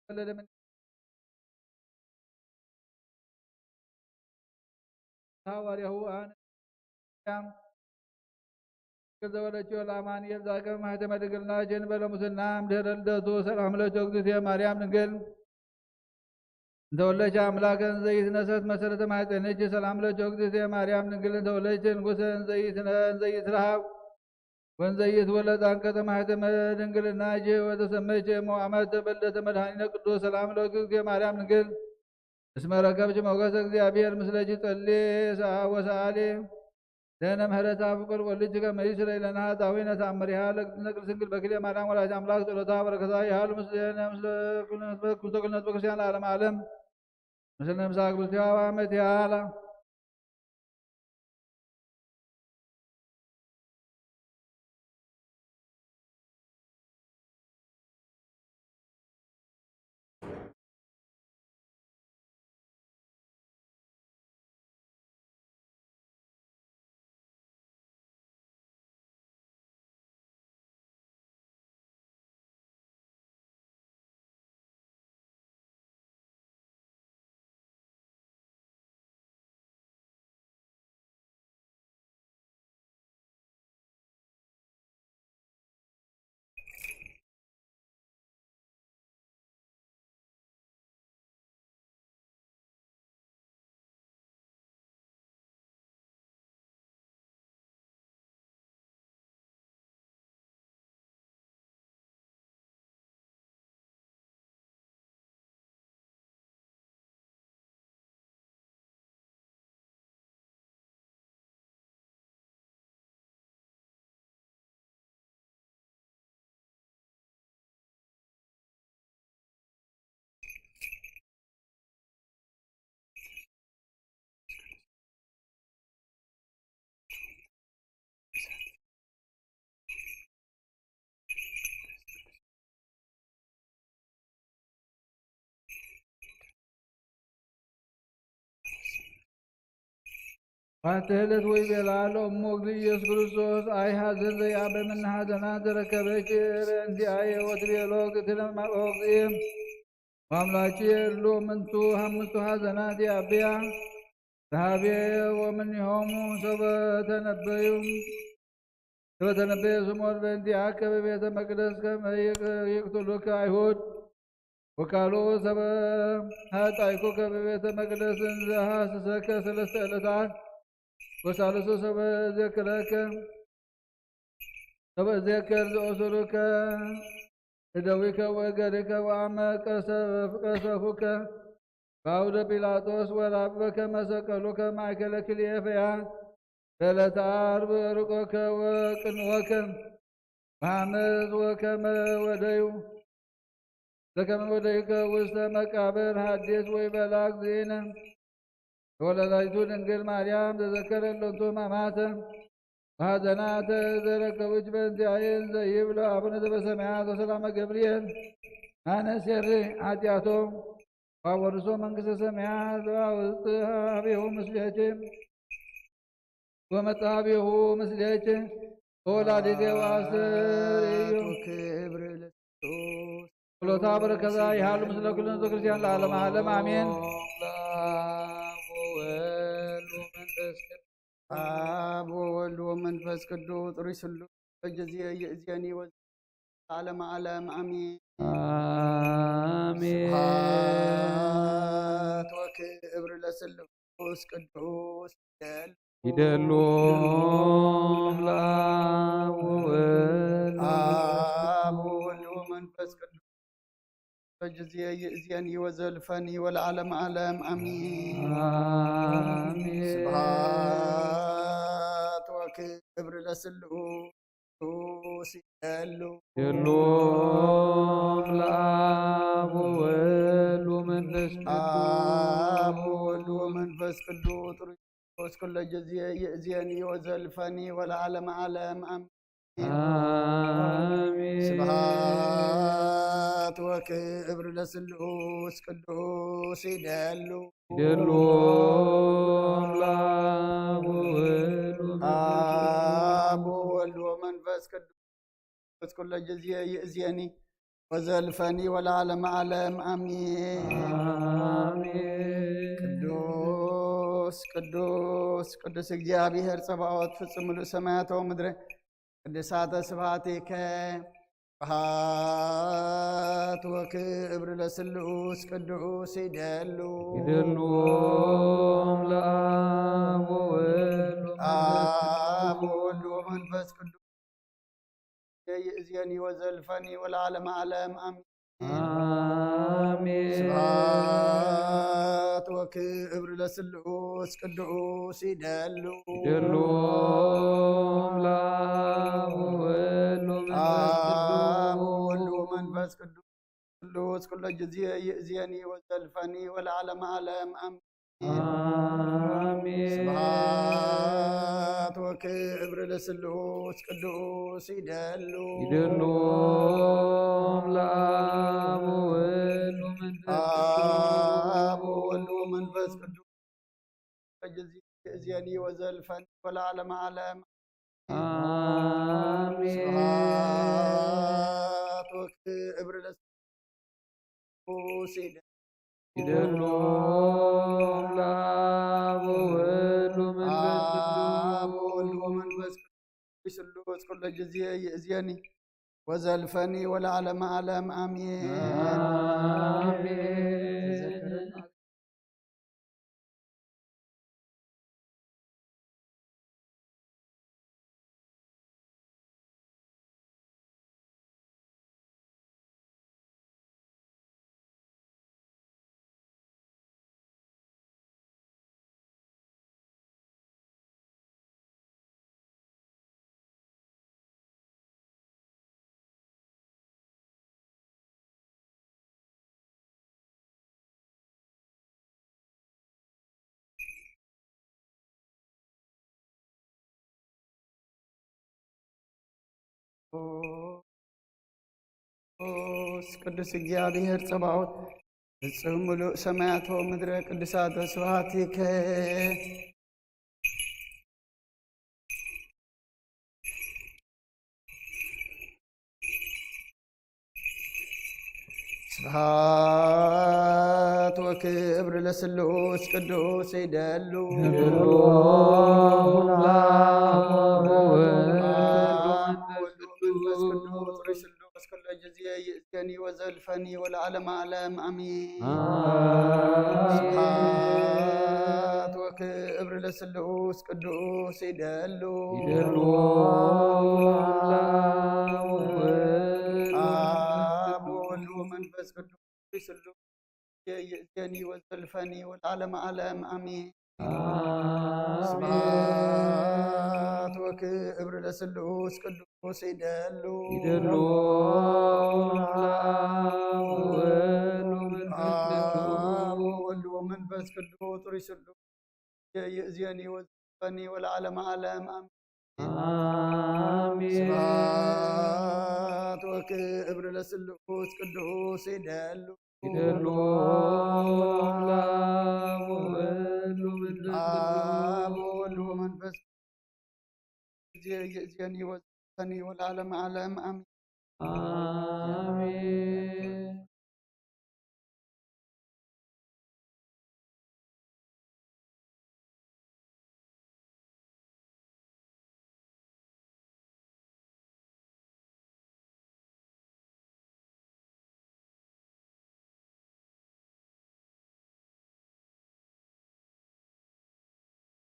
ተወለደ። ምን ሐዋርያሁ አነ ዘወለድኪ ለአማኑኤል ዛቀ ማህተመ ድንግልና ጀንበለ ሙስና እምድህረ ልደቱ ሰላም ለኪ እግዝእትየ ማርያም ድንግል እንተወለድኪ አምላከ እንዘ ኢትነሰት መሰረተ ማህፀንኪ ሰላም ለኪ እግዝእትየ ማርያም ድንግል እንተወለድኪ ንጉሰ እንዘ ኢትነ-፣ እንዘ ኢትረሃብ ወንዘ ኢትወለድ አንቀጸ ማህተመ ድንግልናኪ ወተሰመይኪ እሞ አመ ተበለተ መድኃኒነ ቅዱስ ሰላም ለኪ እግዝእትየ ማርያም ድንግል እስመ ረከብኪ ሞገሰ እግዚአብሔር ምስለኪ ጸልዪ ሰአ-፣ ወሰአሊ ለነ ምህረተ ፍቁር ወልድኪ ከመ ይስረይ ለነ ኃጣውኢነ ተአምሪሃ ለእግዝእትነ ቅድስት ድንግል በክልኤ ማርያም ወላዲተ አምላክ ጸሎታ በረከታ ይሃሉ ምስሌነ ምስለ ኩልነ ህዝበ ክርስቶስ ኩልነ ህዝበ ክርስቲያን ለዓለመ ዓለም ምስለ ነፍሳ ቅዱስ አመት ያላ ባሕቲ ህለት ወይ ቤላ ለእሞ እግዚእ ኢየሱስ ክርስቶስ፣ አይ ሐዘን ዘይአበ ምነ ሐዘናት ዘረከበኪ በእንቲአየ ወትቤሎ ግእትነ ማኦ እግዚእ ወአምላኪ እሉ ምንቱ ሐምስቱ ሐዘናት የአብያ ተሃቤ ወምኒሆሙ ሰበ ተነበዩ ሰበ ተነበየ ስምዖን በእንቲአከ በቤተ መቅደስ ከመ ይቅ-፣ ይቅትሉከ አይሁድ ወካልኡ ሰበ ሀጣይኩከ በቤተ መቅደስ እንዘ ሐስሰከ ሰለስተ ዕለታት ወሳልሱ ሰበ እዜክረከ ሰበ እዜክር ዘእሱርከ እደዊከ ወእገሪከ ወአመ ቀሰፍ-፣ ቀሰፉከ በአውደ ጲላጦስ ወራብከ መሰቀሉከ ማእከለ ክልኤ ፈያት በዕለተ ዓርብ ርቆከ ወቅንወከ ወሐመስ ወከመ ወደዩ ለከመ ወደይከ ውስተ መቃብር ሐዲስ ወይቤላ እግዚእነ ወለላይቱ ድንግል ማርያም ዘዘከረ ሎቱ ሕማማተ ወሐዘናተ ዘረከቡች በእንቲአየን ዘይብሎ አቡነ ዘበሰማያት ወሰላመ ገብርኤል አነ ሴሪ ኃጢአቶ ወአወርሶ መንግስተ ሰማያት ወአውፅእ ሀቤሁ ምስሌኪ ወመጻብሁ ምስሌኪ ወላዲተ ወአስተርእዮ ክብር ለክርስቶስ። ጸሎታ በረከታ ይሃሉ ምስለ ኩሉ ህዝበ ክርስቲያን ለዓለመ ዓለም አሜን። ለአብ ወወልድ ወመንፈስ ቅዱስ። አብ ወወልድ ወመንፈስ ቅዱስ ሩይ ስሉ በጀዜ የእዜኒ ወ ለዓለመ ዓለም አሜን። አሜን። ስብሐት ወክብር ለስሉስ ቅዱስ ይደሉ። ይደሉ ለአብ ወወልድ አብ ወወልድ ወመንፈስ ቅዱስ በጊዜ ይእዜኒ ወዘልፈኒ ወለዓለመ ዓለም አሜን። አሜን። ስብሐት ወክብር ለስሉስ ይደሉ። ይደሉ ለአብ ወወልድ ወመንፈስ ቅዱስ። አብ ወወልድ ወመንፈስ ቅዱስ ርኩስ ኩለ ጊዜ ይእዜኒ ወዘልፈኒ ወለዓለመ ዓለም አሜን። አሜን። ስብሐት ወክብር ለስሉስ ቅዱስ ይደሉ። ይደሉ ለአብ ወወልድ ወመንፈስ አብ ወወልድ ወመንፈስ ቅዱስ ኩለ ጊዜ ይእዜኒ ወዘልፈኒ ወለዓለመ ዓለም ኣሜን። አሜን። ቅዱስ ቅዱስ ቅዱስ እግዚኣብሔር ጸባኦት ፍጹም ምሉእ ሰማያት ወምድሪ ቅድሳተ ስብሐቲከ ስብሐት ወክብር ለስሉስ ቅዱስ ይደሉ ይደሉ ለአብ ወወልድ አብ ወወልድ ወመንፈስ ቅዱስ ይእዜኒ ወዘልፈኒ ወለዓለመ ዓለም አሜን። አሜን። ስብሐት ወክብር ለስሉስ ቅዱስ ይደሉ ይደሉ ለአብ ወወልድ ወመንፈስ አብ ቅዱስ ወወልድ ወመንፈስ ቅዱስ ቅዱስ ኩሎ ጊዜ ይእዜኒ ወዘልፈኒ ወለዓለመ ዓለም አሜን። አሜን። ስብሐት ወክብር ለስሉስ ቅዱስ ይደሉ ይደሉ ለአብ ወወልድ ወመንፈስ ቅዱስ አብ ወወልድ ወመንፈስ ቅዱስ ጊዜ ይእዜኒ ወዘልፈኒ ወለዓለመ ዓለም አሜን። ስብሐት ወክብር ለስሉስ ይደሉ ይደሉ ለአብ ወወልድ ወመንፈስ አብ ቅዱስ ወወልድ ወመንፈስ ቅዱስ ስሉስ ኩሎ ጊዜ ይእዜኒ ወዘልፈኒ ወለዓለመ ዓለም አሜን። አሜን። ቅዱስ ቅዱስ እግዚኣብሔር ጸባኦት ፍጹም ምሉእ ሰማያት ወምድረ ቅዱሳተ ስብሐቲከ ስብሐት ወክብር ለስሉስ ቅዱስ ይደሉ ይደሉ ለአብ ወወልድ ወመንፈስ ቅዱስ ርሱል ቅዱስ ኩሎ ጊዜ ይእዜኒ ወዘልፈኒ ወለዓለመ ዓለም አሜን። አሜን። ስብሐት ወክብር ለስሉስ ቅዱስ ይደሉ ይደሉ ለአብ ወወልድ አብ ወወልድ ወመንፈስ ቅዱስ ርሱል ይእዜኒ ወዘልፈኒ ወለዓለመ ዓለም አሜን። አሜን። ስብሐት ወክብር ለስሉስ ቅዱስ ይደሉ ይደሉ ለአብ ወወልድ ወመንፈስ ቅዱስ አብ ወወልድ ወመንፈስ ቅዱስ ርሱል ይእዜኒ ወዘልፈኒ ወለዓለመ ዓለም አሜን። አሜን። ስብሐት ወክብር ለስሉስ ቅዱስ ይደሉ ይደሉ ለአብ ወወልድ ወመንፈስ አብ ቅዱስ ወወልድ ወመንፈስ ቅዱስ ይእዜኒ ወዘልፈኒ ወለዓለመ ዓለም አሜን። አሜን።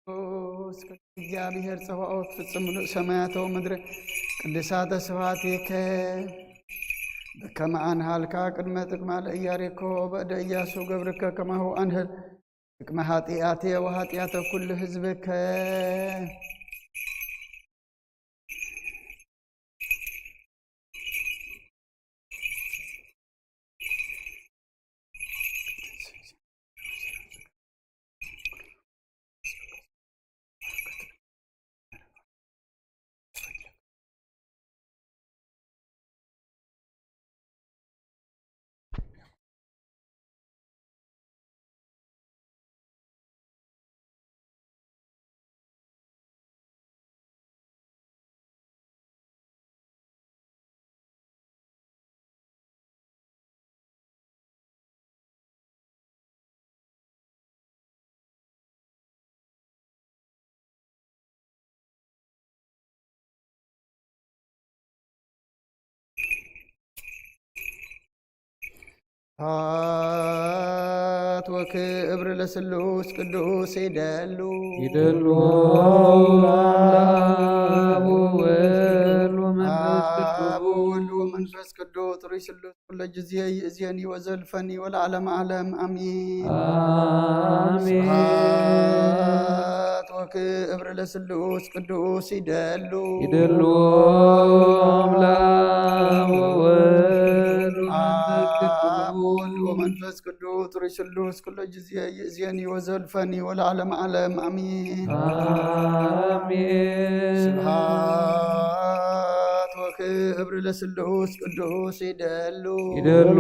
ቅዱስ እግዚኣብሔር ጸባኦት ፍጽም ምሉእ ሰማያተ ወምድሪ ቅድሳተ ስብሐቲከ በከመ አንሃልካ ቅድመ ጥቅማ ለኢያሪኮ በእደ ኢያሱ ገብርከ ከማሁ አንህል ጥቅመ ኃጢአቴ ወኃጢአተ ኩሉ ህዝብከ ሃት ወክብር ለስሉስ ቅዱስ ይደሉ። ይደሉ ለአብ ወወልድ ወመንፈስ ቅዱስ። አብ ወወልድ ወመንፈስ ቅዱስ ጥሩይ ስሉስ ኩለ ጊዜ ይእዜኒ ወዘልፈኒ ወለዓለመ ዓለም አሚን። አሜን። ስብሐት ወክብር ለስሉስ ቅዱስ ይደሉ። ይደሉ ለአብ ወወልድ ወመንፈስ ቅዱስ። አብ ወወልድ ወመንፈስ ቅዱስ ጥሩይ ስሉስ ኩለ ጊዜ ይእዜኒ ወዘልፈኒ ወለዓለመ ዓለም አሚን። አሜን። ስብሐት ወክብር ለስሉስ ቅዱስ ይደሉ። ይደሉ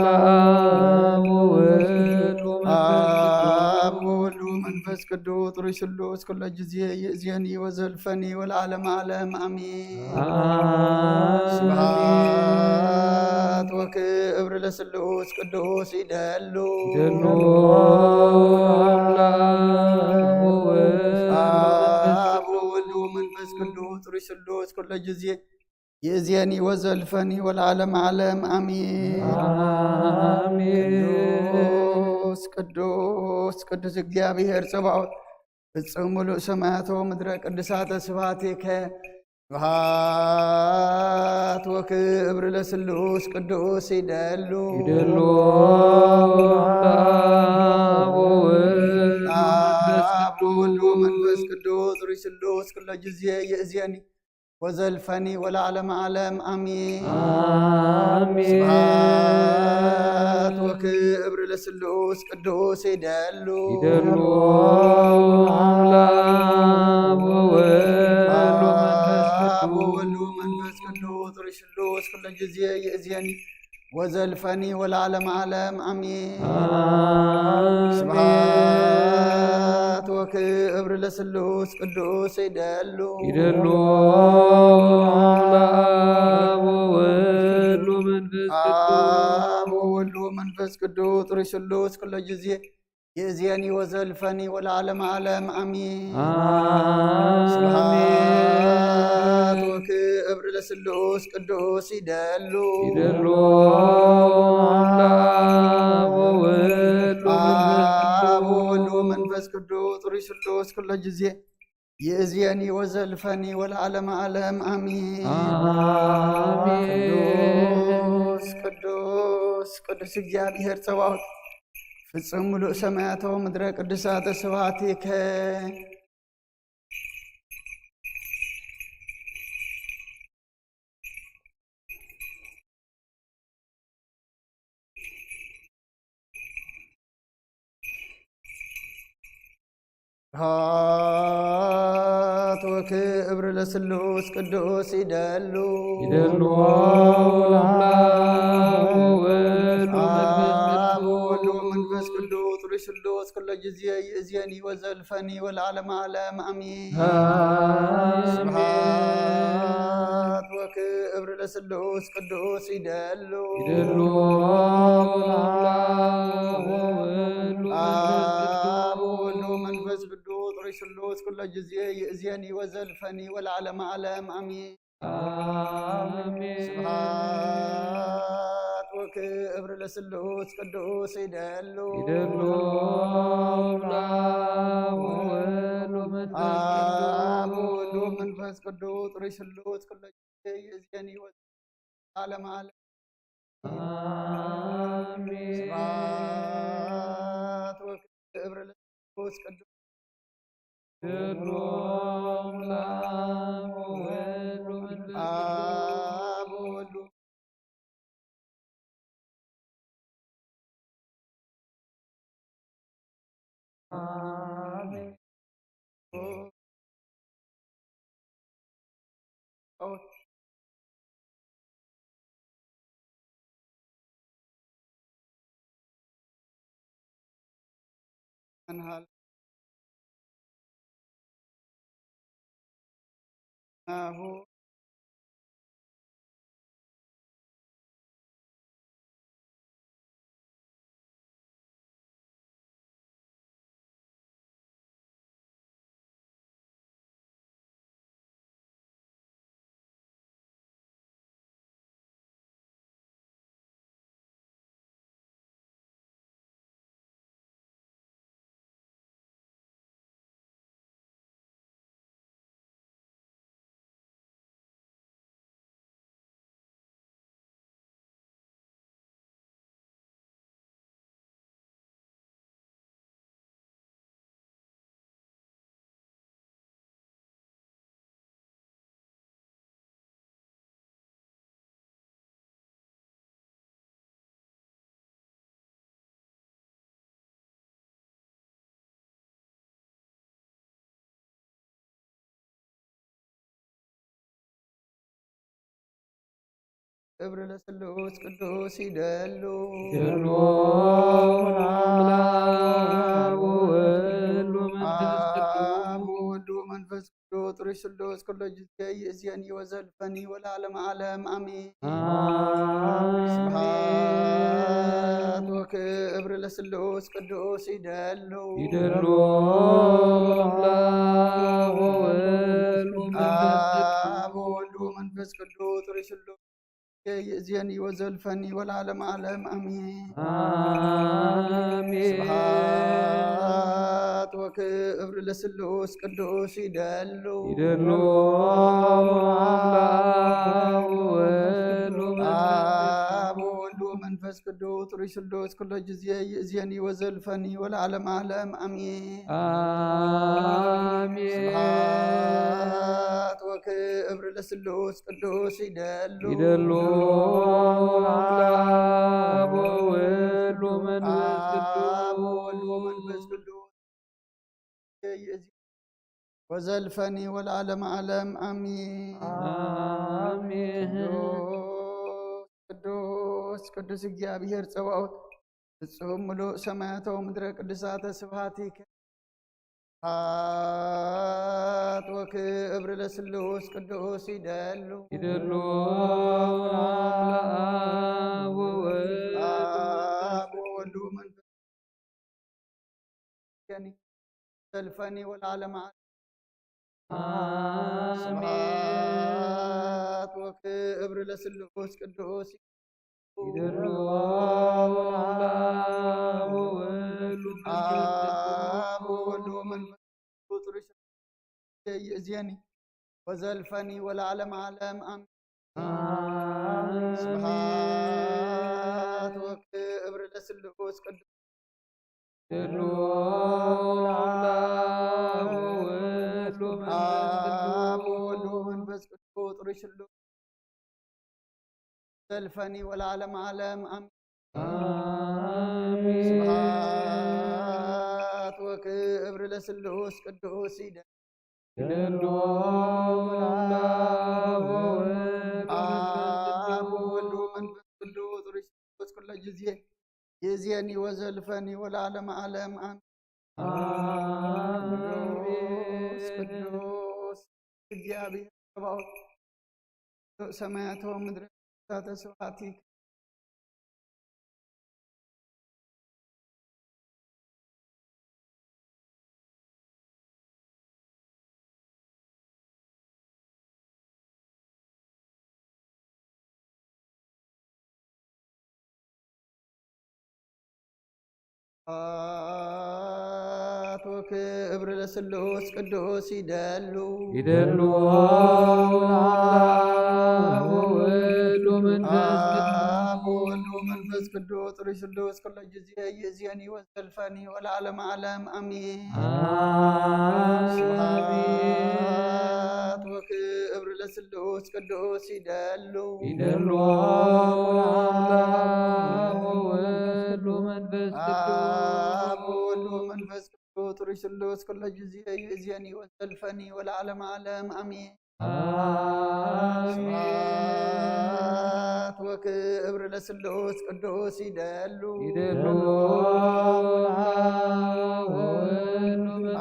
ለአብ ወወልድ ወመንፈስ ቅዱስ። አብ ወወልድ ወመንፈስ ቅዱስ ጥሩይ ስሉስ ኩለ ጊዜ ይእዜኒ ወዘልፈኒ ወለዓለመ ዓለም አሚን። አሜን። ስብሐት ወክብር ለስሉስ ቅዱስ ይደሉ። ይደሉ ለአብ ወወልድ ወመንፈስ አብ ወወልድ ወመንፈስ ቅዱስ ጥሩይ ስሉስ ኩለ ጊዜ ይእዜኒ ወዘልፈኒ ወለዓለመ ዓለም አሚን። አሜን። ቅዱስ ቅዱስ ቅዱስ እግዚአብሔር ጸባኦት ፍጹም ምሉእ ሰማያት ወምድረ ቅዱሳተ ስብሐቲከ። ስብሐት ወክብር ለስሉስ ቅዱስ ይደሉ። ይደሉ ለአብ ወወልድ ወመንፈስ አብ ወወልድ ወመንፈስ ቅዱስ ጥሩይ ስሉስ ኩለ ጊዜ ይእዜኒ ወዘልፈኒ ወለዓለመ ዓለም አሚን። አሜን። ስብሐት ወክብር ለስሉስ ቅዱስ ይደሉ። ይደሉ ለአብ ወወልድ ወመንፈስ አብ ቅዱስ። ወወልድ ወመንፈስ ቅዱስ ጥሩይ ስሉስ ኩለ ጊዜ ይእዜኒ ወዘልፈኒ ወለዓለመ ዓለም አሚን። አሜን። ስብሐት ወክብር ለስሉስ ቅዱስ ይደሉ። ይደሉ ለአብ ወወልድ ወመንፈስ ቅዱስ። አብ ወወልድ ወመንፈስ ቅዱስ ጥሩይ ስሉስ ኩለ ጊዜ ይእዜኒ ወዘልፈኒ ወለዓለመ ዓለም አሚን። አሜን። ስብሐት ወክብር ለስሉስ ቅዱስ ይደሉ። ይደሉ ለአብ ወወልድ ወመንፈስ አብ ቅዱስ። ወወልድ ወመንፈስ ቅዱስ ጥሩይ ስሉስ ኩለ ጊዜ ይእዜኒ ወዘልፈኒ ወለዓለመ ዓለም አሚን። አሜን። ቅዱስ ቅዱስ ቅዱስ እግዚአብሔር ጸባኦት ፍጹም ምሉእ ሰማያተ ወምድረ ቅዱሳተ ስብሐቲከ። ስብሐት ወክብር ለስሉስ ቅዱስ ይደሉ። ይደሉ ለአብ ወወልድ ወመንፈስ አብ ቅዱስ። ወወልድ ወመንፈስ ቅዱስ ጥሩይ ስሉስ ኩለ ጊዜ ይእዜኒ ወዘልፈኒ ወለዓለመ ዓለም አሚን። አሜን። ስብሐት ወክብር ለስሉስ ቅዱስ ይደሉ። ይደሉ ለአብ ወወልድ ወመንፈስ ቅዱስ። አብ ወወልድ ወመንፈስ ቅዱስ ጥሩይ ስሉስ ኩለ ጊዜ ይእዜኒ ወዘልፈኒ ወለዓለመ ዓለም አሚን። አሜን። ስብሐት ወክብር ለስሉስ ቅዱስ ይደሉ። ይደሉ ለአብ ወወልድ ወመንፈስ ቅዱስ። አብ ወወልድ ወመንፈስ ቅዱስ ጥሩይ ስሉስ ኩለ ጊዜ ይእዜኒ ወዘልፈኒ ወለዓለመ ዓለም። አሜን። ስብሐት ወክብር ለስሉስ ቅዱስ። ይደሉ ለአብ ወወልድ ወመንፈስ ቅዱስ። አብ ወወልድ ክብር ለስሉስ ቅዱስ ይደሉ። ይደሉ። አብ ወወልድ ወመንፈስ ቅዱስ። አብ ወወልድ ወመንፈስ ቅዱስ ጥሩይ ስሉስ ኩሎ ጊዜ ይእዜኒ ወዘልፈኒ ወለዓለመ ዓለም አሜን። አሜን። ስብሐት ወክብር ለስሉስ ቅዱስ ይደሉ። ይደሉ። አብ ወወልድ ወመንፈስ ቅዱስ። አብ ወወልድ ወመንፈስ ቅዱስ ጥሩይ ስሉስ ይእዜኒ ወዘልፈኒ ወለዓለመ ዓለም አሜን። አሜን። ስብሐት ወክብር ለስሉስ ቅዱስ ይደሉ። ይደሉ። አብ ወወልድ ወመንፈስ ቅዱስ። አብ ወወልድ ወመንፈስ ቅዱስ ጥሩይ ስሉስ ኩሎ ጊዜ ይእዜኒ ወዘልፈኒ ወለዓለመ ዓለም አሜን። አሜን። ስብሐት ወክብር ለስሉስ ቅዱስ ይደሉ። ይደሉ። አብ ወወልድ ወመንፈስ አብ ቅዱስ። ወወልድ ወመንፈስ ቅዱስ ወዘልፈኒ ወለዓለመ ዓለም አሜን። አሜን። ቅዱስ ቅዱስ ቅዱስ እግዚአብሔር ጸባኦት ፍጹም ምሉእ ሰማያተ ወምድረ ቅዱሳተ ስብሐቲከ። ስብሐት ወክብር ለስሉስ ቅዱስ ይደሉ። ይደሉ። አብ ወወልድ አብ ወወልድ ወመንፈስ ቅዱስ ዘልፈኒ ወለዓለመ ዓለም። አሜን። ስብሐት ወክብር ለስሉስ ቅዱስ ይደሉ። አብ ወወልድ ወመንፈስ ቅዱስ። አብ ወወልድ ወመንፈስ ቅዱስ ጥሩይ ስሉስ ይእዜኒ ወዘልፈኒ ወለዓለመ ዓለም አሜን። አሜን። ስብሐት ወክብር ለስሉስ ቅዱስ ይደሉ። አብ ወወልድ ወመንፈስ ቅዱስ። አብ ወወልድ ወመንፈስ ቅዱስ ጥሩይ ስሉስ ዘልፈኒ ወለዓለመ ዓለም አሜን። አሜን። ስብሐት ወክብር ለስሉስ ቅዱስ ይደሉ። ይደሉ። አብ ወወልድ ወመንፈስ አብ ቅዱስ። ወወልድ ወመንፈስ ቅዱስ ጥሩይ ስሉስ ኩሎ ጊዜ ይእዜኒ ወዘልፈኒ ወለዓለመ ዓለም አሜን። ቅዱስ አሜን። ቅዱስ እግዚአብሔር ጸባኦት ሰማያተ ወምድረ ቅዱሳተ ስብሐቲከ። ስብሐት ወክብር ለስሉስ ቅዱስ ይደሉ። ይደሉ። አብ ወወልድ ወመንፈስ ቅዱስ። አብ ወወልድ ወመንፈስ ቅዱስ ጥሩይ ስሉስ ኩሎ ጊዜ ይእዜኒ ወዘልፈኒ ወለዓለመ ዓለም አሜን። አሜን። ስብሐት ወክብር ለስሉስ ቅዱስ ይደሉ። ይደሉ። አብ ወወልድ ወመንፈስ ቅዱስ። አብ ወወልድ ወመንፈስ ቅዱስ ጥሩይ ስሉስ ኩሎ ጊዜ ይእዜኒ ወዘልፈኒ ወለዓለመ ዓለም አሜን። አሜን። ስብሐት ወክብር ለስሉስ ቅዱስ ይደሉ። ይደሉ። አብ ወወልድ ወመንፈስ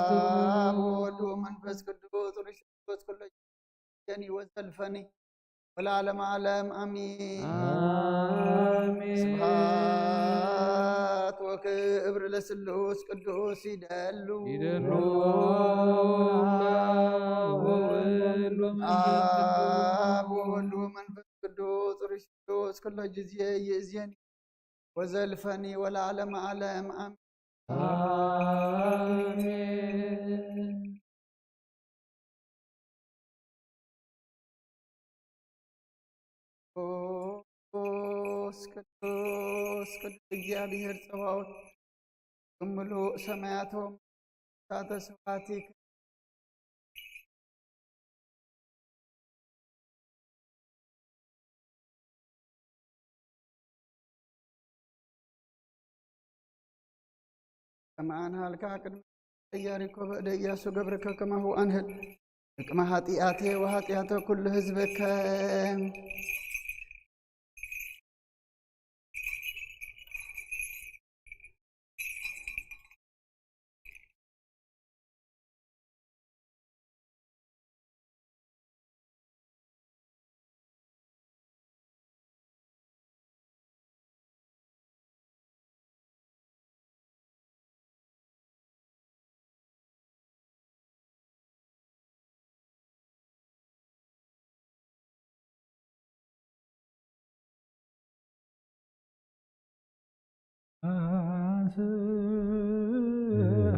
ቅዱስ። አብ ወወልድ ወመንፈስ ቅዱስ ጥሩይ ስሉስ ኩሎ ጊዜ ይእዜኒ ወዘልፈኒ ወለዓለመ ዓለም አሜን። አሜን። ስብሐት ወክብር ለስሉስ ቅዱስ ይደሉ። ይደሉ። አብ ወወልድ ወመንፈስ ቅዱስ። አብ ወወልድ ወመንፈስ ቅዱስ ጥሩይ ስሉስ ኩሎ ጊዜ ይእዜኒ ወዘልፈኒ ወለዓለመ ዓለም አሜን። አሜን። ቅዱስ ቅዱስ ቅዱስ እግዚአብሔር ጸባኦት ብምሉእ ሰማያቶም ሳተ ስብሐቲከ። ከመ አንሃልካ ቅድመ ኢያሪኮ በእደ ኢያሱ ገብርከ ከማሁ አንህል። ቅድመ ኃጢአቴ ወኃጢአተ ኩሉ ህዝብከ።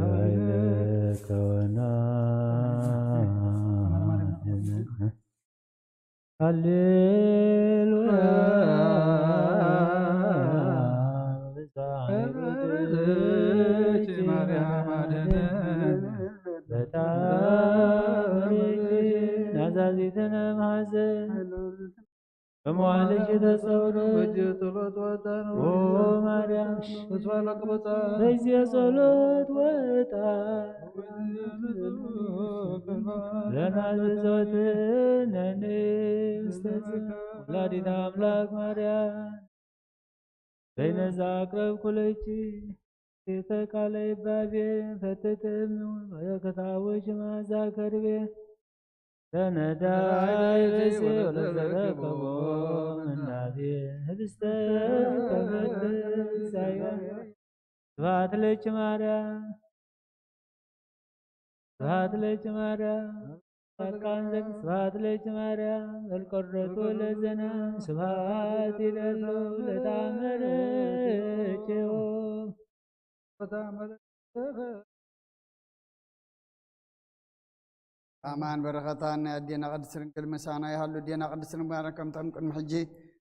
ኃይለ ከወና ሃሌሉያ። ማርያም አድነን። በጣም ናዛዚትነ ማዘን በመዋልሽ ተጸውረ በእጅ ጸሎት ወጣን። ኦ ማርያም ተስፋ ለቅበጻ በዚህ ጸሎት ወጣ ለናዘዘወትነን ውስተ ጽ-፣ ወላዲተ አምላክ ማርያም በይነዛ አቅረብኩ ለኪ ሴተ ቃለ ይባቤ ፈትትም በረከታዊ ሽማዛ ከርቤ ተነዳይ በሴ ወለዘረከቦ ምናቤ ህብስተ ከመልስ ሳይሆን ስብሐት ለኪ ማርያም፣ ስብሐት ለኪ ማርያም፣ ጻድቃን ዘንድ ስብሐት ለኪ ማርያም፣ በልቆረቱ ለዘና ስብሐት ይለሉ ለታመረችው። ኣማን በረኸታን ናይ ኣዴና ቅድስት ድንግል ምሳና ይሃሉ። ኣዴና ቅድስት ድንግል ማርያም ከምቶም ቅድሚ ሕጂ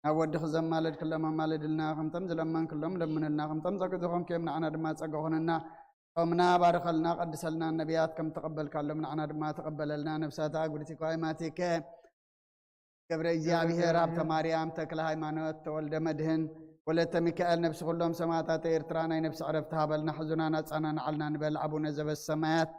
ናብ ወድኺ ዘማለድክሎም ኣማልድልና፣ ከምቶም ዝለመንክሎም ለምንልና፣ ከምቶም ጸገ ዝኾንክዮም ንዓና ድማ ጸገ ኾነና። ጾምና ባርኸልና፣ ቀድሰልና፣ ነቢያት ከም ተቐበልካሎም ንዓና ድማ ተቐበለልና። ነፍሳታ ጉድቲ ከዋይ ማቲከ ገብረ እግዚኣብሔር፣ ሃብተ ማርያም፣ ተክለ ሃይማኖት፣ ተወልደ መድህን፣ ወለተ ሚካኤል፣ ነፍሲ ኩሎም ሰማዕታት ኤርትራ ናይ ነፍሲ ዕረፍቲ ሃበልና። ሕዙናን ኣጸናንዓልና ንበል ኣቡነ ዘበሰማያት።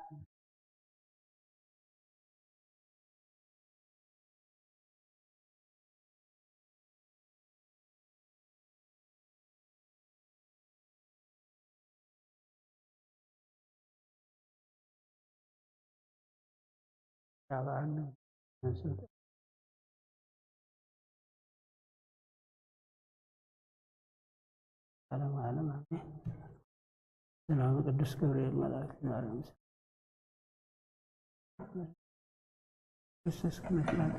ዓለም ዓለም ኣሜን። ሰላም ቅዱስ ገብርኤል መልኣክ ማርያም ክርስቶስ ክነፍላታ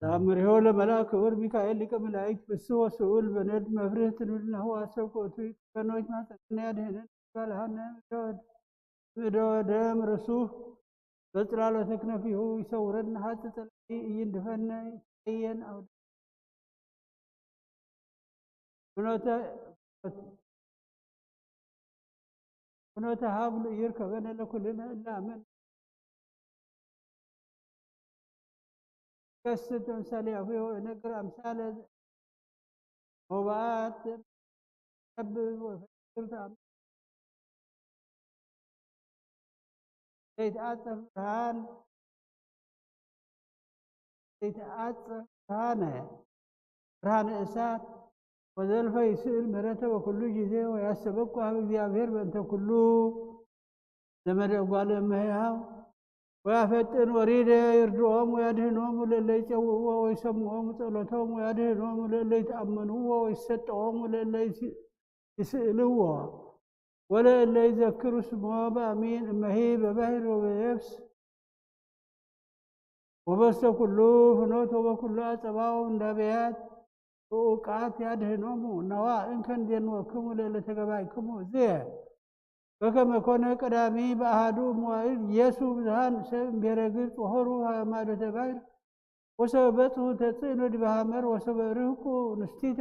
ተአምሪሆ ለመልአክ ክቡር ሚካኤል ሊቀ መላእክት ፍስሕ ወስኡል በነድ መፍርህ ትንብል ናሁ አሰብ ኮቱ ከኖች ማጸን ያድህንን ባልሃነ ምድወድ ምድወደም ርሱ በጽላሎተ ክነፊሁ ይሰውረን። ሀጥ ጸላኢ እይንድፈነ ይጸየን አውደ ፍኖተ ፍኖተ ሀብሉ ይርከበነ ለኩልነ እላምን ከስት ተምሳሌ አፉ ነገር አምሳለ ሆባአት ነብብ ወፈክር ተአምር ዘይተአጸፍ ብርሃን ዘይተአጸፍ ብርሃነ ብርሃነ እሳት ወዘልፈ ይስእል ምሕረተ በኩሉ ጊዜ ወያስተበቁ ሀብ እግዚአብሔር በእንተ ኩሉ ዘመደ እጓለ እመሕያው ወያፈጥን ወሪደ ይርድኦም ወያድህኖሙ ለለ ይጸውዕዎ ወይሰምዖሙ ጸሎቶም ወያድህኖሙ ለለ ይተአመንዎ ወይሰጠዎሙ ለለ ይስ-፣ ይስእልዎ ወለእለ ይዘክሩ ስሞ በአሚን እመሂ በባህር ወበየብስ ወበስተ ኩሉ ፍኖት ወበኩሉ አጸባው እንዳበያት ብኡቃት ያድህኖሙ ነዋ እንከን ዜንወክሙ ለእለ ተገባይክሙ እዝየ በከመ ኮነ ቀዳሚ በአሃዱ መዋዕል ኢየሱ ብዙሃን ሰብ እምቤረ ግብፅ ወሆሩ ማዶተ ባሕር ወሰበ በጽሑ ተጽዕኖ ዲበ ሐመር ወሰበ ርህቁ ንስቲተ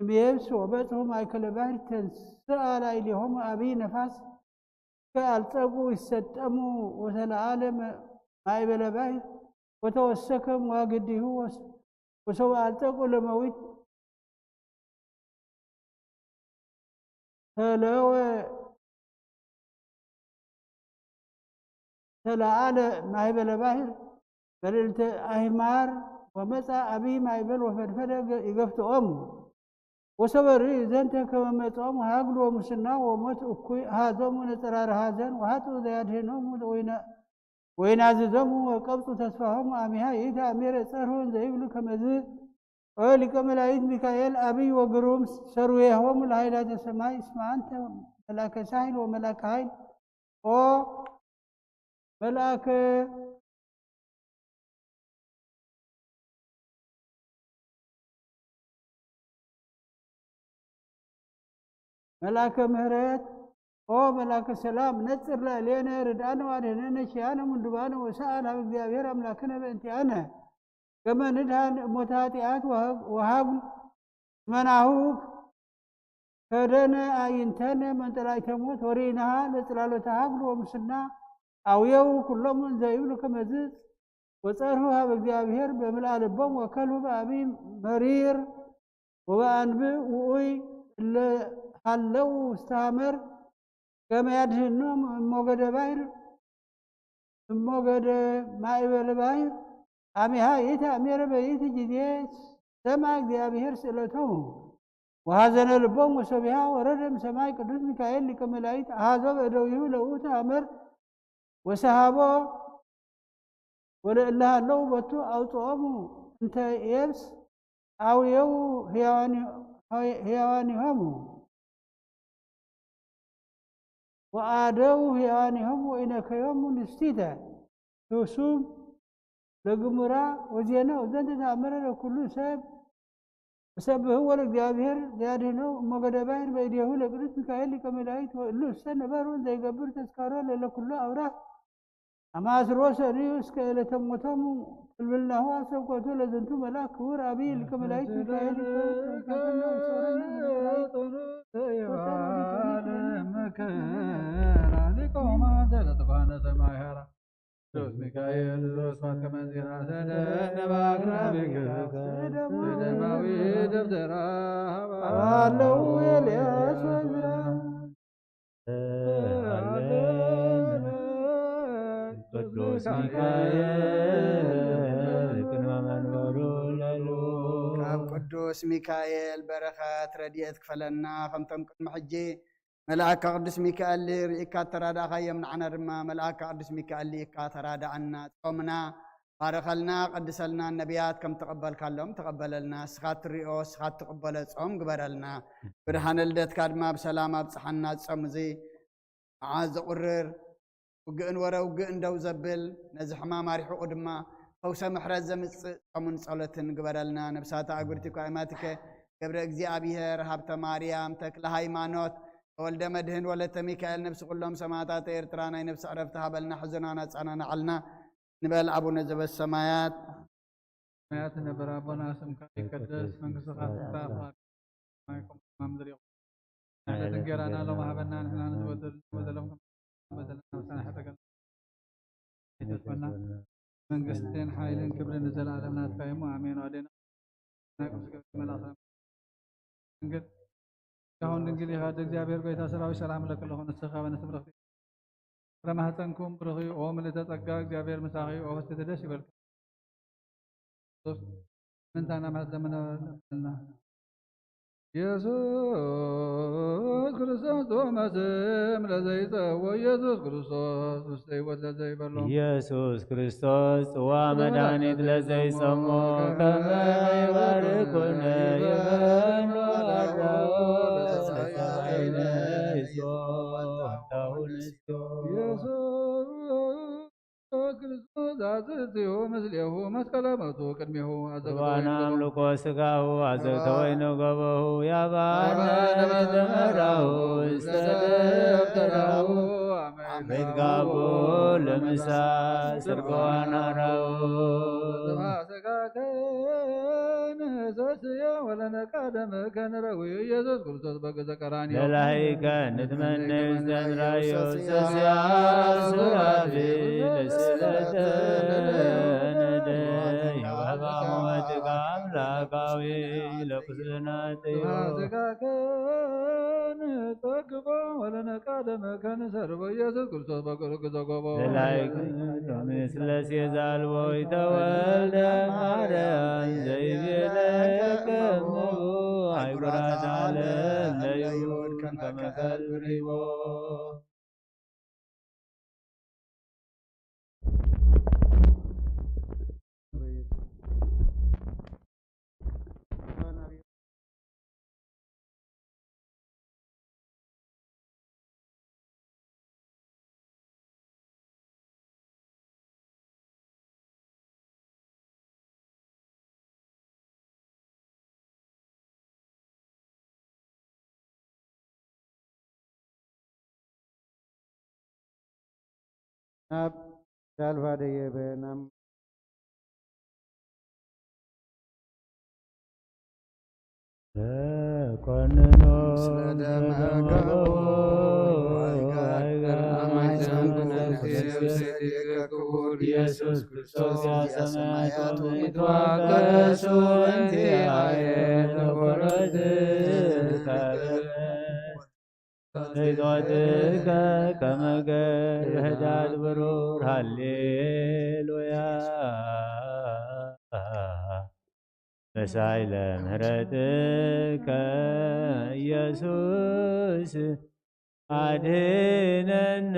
እምየብስ ወበጽሑ ማእከለ ባሕር ተንስአ ላዕሌሆሙ አብይ ነፋስ ከአልጸጉ ይሰጠሙ ወተለዓለ ማእበለ ባሕር ወተወሰከ መዋግዲሁ ወስ-፣ ወሰበ አልጸጉ ለመዊት ተለወ ተለዓለ ማእበለ ባሕር በልዕልተ አሕማር ወመጻ አብይ ማእበል ወፈድፈደ ገ-፣ ይገፍትኦሙ። ወሰበ ርእዩ ዘንተ ከመ መጽኦም ሃግሉ ወሙስና ወሞት እኩይ አሃዞሙ ነጸራረ ሐዘን ወሃጡ ዘያድህኖሙ ወይነ ወይናዝዞሙ ወቀብጹ ተስፋሆሙ አሚሃ ይእቲ አሜረ ጸርሁን ዘይብሉ ከመዝ ኦ ሊቀ መላእክት ሚካኤል አብይ ወግሩም ሰርዌሆሙ ለኃይላተ ሰማይ እስመ አንተ መልአከ ሳህል ወመልአከ ኃይል ኦ መልአከ መልአከ ምህረት ኦ መልአከ ሰላም ነጽር ለእሌነ ርድአነ ዋድህነነ ኪያነ ምንዱባነ ወሰአል ሀብ እግዚአብሔር አምላክነ በእንቲአነ ከመ ንድሃን እሞተ ኃጢአት ወሃጉል መናሁ ከደነ አዕይንተነ መንጠላዕተ ሞት ወርኢናሃ ለጽላሎተ ሀጉል ወምስና አውየው ኩሎሙ እንዘ ይብሉ ከመዝጽ ወጸርሁ ሀብ እግዚአብሔር በምልአ ልቦም ወከልሁ በአብይ መሪር ወበአንብእ ውኡይ እለ ሀለው ውስተ ሐመር ከመ ያድህኖም እሞገደ ባሕር እሞገደ ማእበለ ባሕር አሚሃ ይእቲ አሜረ በይእቲ ጊዜ ሰምዐ እግዚአብሔር ስእለቶሙ ወሐዘነ ልቦም ወሰቢሃ ወረደ እምሰማይ ቅዱስ ሚካኤል ሊቀ መላእክት አሐዞ በእደዊሁ ለውእቱ ሐመር ወሰሃቦ ወለእለ ሀለው ቦቱ አውፅኦሙ እንተ የብስ አውየው ህያዋኒሆሙ ወአደው ህያዋኒሆሙ ወኢነከዮሙ ንስቲተ ህሱም ለግሙራ ወዜና ወዘንተ ተአምረ ለኩሉ ሰብ ወሰብህዎ ለእግዚአብሔር ዘያድህነው እሞገደ ባሕር በእዴሁ ለቅዱስ ሚካኤል ሊቀ መላእክት ወእሉ እሰ ነበሩ ዘይገብር ተስካሮ ለለኩሉ አውራህ አማስሮ ሰሪዩ እስከ ዕለተ ሞቶሙ ፍልፍልናሁ አሰብኮቱ ለዝንቱ መልአክ ክቡር አብይ ሊቀ መላእክት ሚካኤል ቅዱስ ሚካኤል ዘወስፋት ከመ ዜና ሰደነ በአክናፊከ ደማዊ ደብተራ አለው ኤልያስ ወዝራ ቅዱስ ሚካኤል ቅድመ መንበሩ ለሉ ካብ ቅዱስ ሚካኤል በረኸት ረድኤት ክፈለና። ከምቶም ቅድሚ ሕጂ መልኣካ ቅዱስ ሚካኤል ርኢካ ተራዳእኻዮም፣ ንዓና ድማ መልኣካ ቅዱስ ሚካኤል ርኢካ ተራዳእና። ጾምና ባረኸልና፣ ቀድሰልና፣ ነቢያት ከም ተቐበልካሎም ተቐበለልና። እስኻ ትሪኦ፣ እስኻ ትቕበሎ ጾም ግበረልና። ብርሃነ ልደትካ ድማ ብሰላም ኣብጽሓና። ጾም እዚ መዓት ዘቑርር፣ ውግእን ወረ ውግእን ደው ዘብል፣ ነዚ ሕማም ኣርሒቑ ድማ ፈውሰ ምሕረት ዘምጽእ ጾምን ጸሎትን ግበረልና። ነብሳት ኣእጉርቲ እኳ ኣይማትከ ገብረ እግዚኣብሔር፣ ሃብተ ማርያም፣ ተክለ ሃይማኖት፣ ተወልደ መድህን፣ ወለተ ሚካኤል፣ ነብሲ ኩሎም ሰማዕታት ኤርትራ ናይ ነብሲ ዕረፍቲ ሃበልና፣ ሕዙናና ኣጻናናዓልና። ንበል ኣቡነ ዘበሰማያት። ሰማያት ነበር ኣቦና ስምካ ይቀደስ፣ መንግስትኻ ትምጻእ፣ ፍቓድካ ከማይ ከም ኣብ ምድሪ ይኹን። ዕለት እንጌራና ሎሚ ሃበና፣ ንሕና ንዝበደሉ ንበደሎም ከም በደልና፣ ምሳና ሕተገልና፣ ኣይተስፈና። መንግስትን ሓይልን ክብርን ንዘለኣለም ናትካ እዩ እሞ፣ ኣሜን። ኣዴና ናይ ቅዱስ ገብርኤል መልኣኽ ሰላም ድንግል ያሁን ድንግል ይኻድ እግዚአብሔር ጎይታ ሰራዊት ሰላም ለክልኹ ንስኻ በነስም ረኽቢ ፍረ ማህፀንኩም ብሩኽ እዩ። ኦ ምልዕተ ጸጋ፣ እግዚኣብሔር ምሳኺ እዩ። ኦ ፍስሕቲ ደስ ይበልኪ። ክርስቶስ ምንታና ማህፀን መነበልና። ኢየሱስ ክርስቶስ ጾመ ስም ለዘይጸዎ፣ ኢየሱስ ክርስቶስ ውስተ ሕይወት ለዘይበሎ። ኢየሱስ ክርስቶስ ጽዋ መድኃኒት ለዘይጾሞ፣ ከመ ይባርኩነ ይበሉ አራው ለሰማይነ ይዞ ወንታውን ኢየሱስ ክርስቶስ አዝእትዮ ምስሌሁ መስቀለ ሞቱ ቅድሜሁ አዘግቶ ቁርባን አምልኮ ስጋሁ አዘግተ ወይነ ገበሁ ያባነ ቤተ መራሁ ውስተ ደብተራሁ አመ ይትጋቦ ለምሳ ስርጓን አራሁ። ሰስየ ወለነቃደም ከንረዊ ኢየሱስ ክርስቶስ በግ ዘቀራንዮ። ለላይከ ንትመነዩ ዘንራዮ ሰስያ ሱራፊ ለስለተ ነደ የዋባ ሞትካ አምላካዊ ለቁስልና ተዮ። ስጋከን ጠግቦ ወለነቃደም ከንሰርቦ ኢየሱስ ክርስቶስ በግ ዘጎቦ። ለላይከ ምስለ ሴዛልቦ ይተወልደ ማርያም ዘይቤለከሙ አይጉራት ዓለም ለይሁድ ከመከል ብሪቦ። ናብ ጃልባ ደየበ ናብ ተኮንኖ ስለ ደመ ገቦ ኣይጋር ኣማይ ዘንኩ ነፍሴ ክቡር ኢየሱስ ክርስቶስ ያ ሰማያት ወይትዋቀሱ እንቲአየ ተቆረጽ ዘይተወድቀ ከመ ገር ህዳድ ብሩር። ሃሌሉያ። መሳይለ ምህረትከ ኢየሱስ ኣድህነነ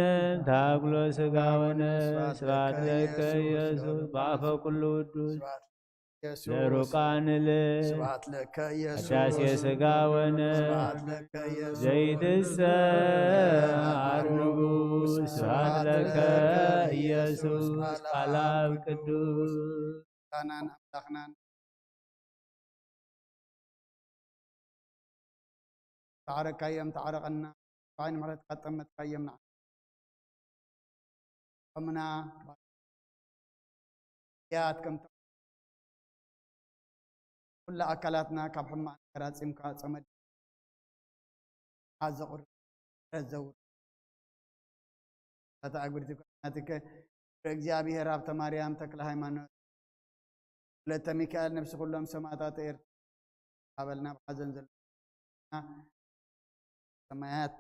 ታግሎ ስጋ ወነፍስ። ስብሐት ለከ ኢየሱስ በአፈ ኩሉ ውዱስ ለሩቃን ል ስብሐት ለከ ኢየሱስ። አዳሴ ስጋ ወነፍስ ስብሐት ለከ ኢየሱስ። ዘይትሰዓር ንጉስ። ስብሐት ለከ ኢየሱስ። ቃል አብ ቅዱስ ቃናን አምላክናን ታረካዮም ታረቀና። ባይን ምሕረትካ ጠመትካዮም ንዓ ከምና ያት ከም ኩሉ ኣካላትና ካብ ሕማቕ ነገር ኣጺምካ ጸመድ ኣዘቑር ዘውር። ኣታ ኣጉርቲ ናትከ እግዚኣብሔር ሃብተ ማርያም ተክለ ሃይማኖት ወለተ ሚካኤል ነፍሲ ኩሎም ሰማዕታት ኤርትራ ኣበልና ብሓዘን ዘሎ ሰማያት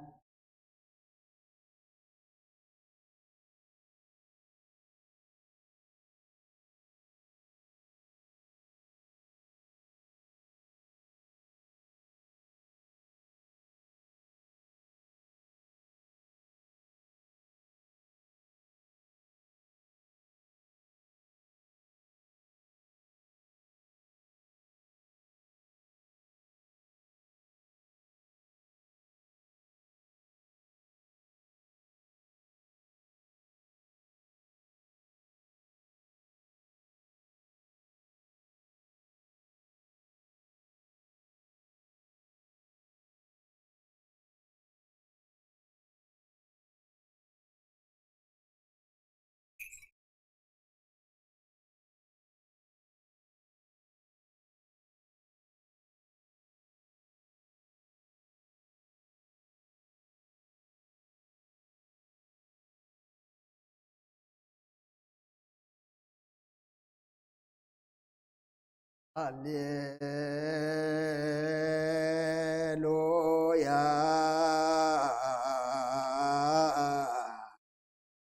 ሃሌሉያ።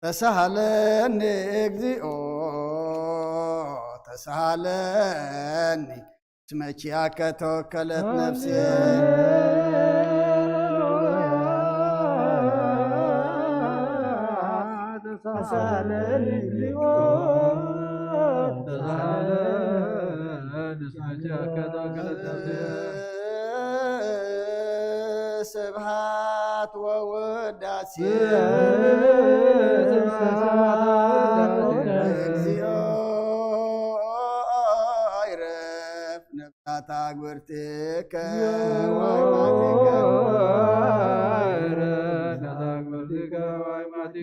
ተሳሃለኒ እግዚኦ ተሳሃለኒ። እስመ ኪያከ ተወከለት ነፍሴ። ተሳሃለኒ እግዚኦ ተሳሃለኒ። ስብሐት ወውዳሴ ለእግዚኦ ይረፍ ነፍሳት አግብርቲከ ወአይማቲከ።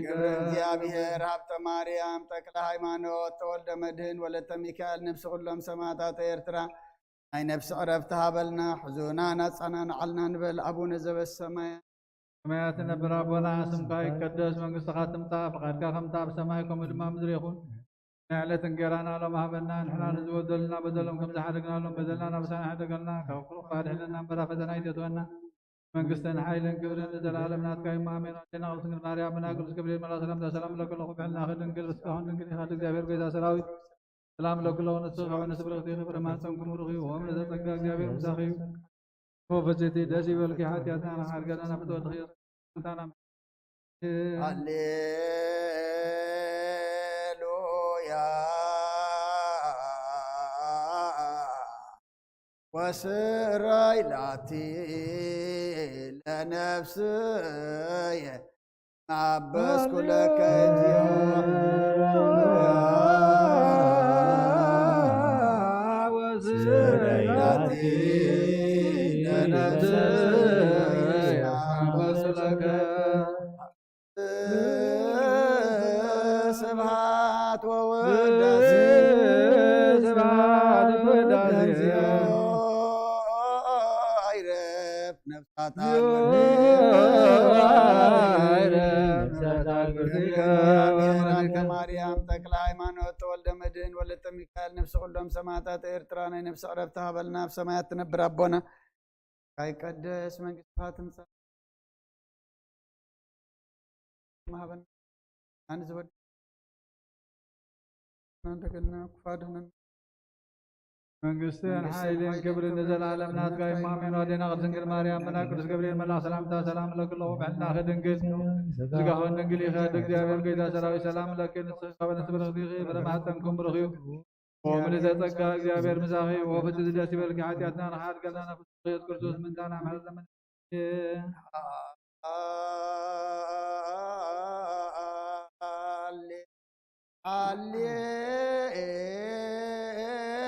ገብረ እግዚአብሔር ሀብተ ማርያም ተክለ ሃይማኖት ተወልደ መድህን ወለተ ሚካኤል ነፍሲ ኩሎም ሰማዕታት ኤርትራ ናይ ነፍሲ ዕረፍቲ ሃበልና፣ ሕዙናን ኣጸናንዓልና ንበል። ኣቡነ ዘበሰማያት። ሰማያት ነብር ኣቦና፣ ስምካ ይቀደስ፣ መንግስትኻ ትምጻእ፣ ፍቓድካ ከምታ ኣብ ሰማይ ከምኡ ድማ ኣብ ምድሪ ይኹን። ናይ ዕለት እንጌራና ሎም ሃበና፣ ንሕና ንዝበደሉና በደሎም ከም ዝሓደግናሎም በደልና ናብሳና ሕደገልና፣ ካብ ክፉእ ኣድሕነና እምበር ኣብ ፈተና ኣይተእትወና። መንግስትን ሓይልን ክብርን ንዘለኣለም ናትካ እዩ። ኣሜን። ኣዴና ቅድስት ድንግል ማርያም፣ ብና ቅዱስ ገብርኤል መልኣክ ሰላምታ ሰላም እለኪ ኣለኹ፣ ብሕልናኺ ድንግል፣ ብስጋኺ እውን ድንግል ኢኻ። እግዚኣብሔር ጎይታ ሰራዊት ሰላም እለኪ ኣለኹ፣ ንስኺ ፍሬ ስጋኺ ፍሬ ማህፀንኪ እውን ብሩኽ እዩ። ኦም ለዘጸጋ እግዚኣብሔር ምሳኺ እዩ። ኦ ፍጽቲ ደስ ይበልኪ፣ ሓጢኣትና ንሓርገና ናብ ፍትወትኺ ሰላምታና። ሃሌሉያ። ወስራይ ላቲ ለነፍስየ ማበስኩ ለከ እግዚኦ። ወስራይ ላቲ ለነፍስየ ማበስኩ ለከ። ስብሐት ወውዳሴ ስብሐት ወውዳሴ ይረፍ ነፍሳት ይረፍ ነፍሳት እግዚአብሔር አከ ማርያም ተክለ ሃይማኖት ተወልደ መድህን ወለተ ሚካኤል ነፍሲ ኩሎም ሰማዕታት ኤርትራ ናይ ነፍሲ ዕረፍቲ ሃበልና። ኣብ ሰማያት ትነብር ኣቦና ካይቀደስ መንግስትኻ ትምጻእ መሃበን ኣን ዝወድ እንደገና ክፋድህነን መንግስትን ሓይልን ክብርን ንዘለዓለም ናትካ እዩ። ኣሜን። ኣዴና ቅድስት ድንግል ማርያም፣ መልኣክ ቅዱስ ገብርኤል መልኣክ ሰላምታ ሰላም እለኪ ኣለኹ፣ ብሕልናኺ ድንግል ስጋኺ ድንግል ኢኺ። ኣደ እግዚኣብሔር ጎይታ ሰራዊት ሰላም እለኪ፣ ንስኺ ካብ ኣንስቲ ብርኽቲ ኢኺ፣ ፍረ ማህፀንኩም ብሩኽ እዩ። ኦም ልደጸጋ እግዚኣብሔር ምሳኺ ወፍቲ ዝደስ ይበልኪ። ሓጢኣትና ንሓድገልና ነፍስ ኢየሱስ ክርስቶስ ምንታና ምሕረት ለመን ሃሌ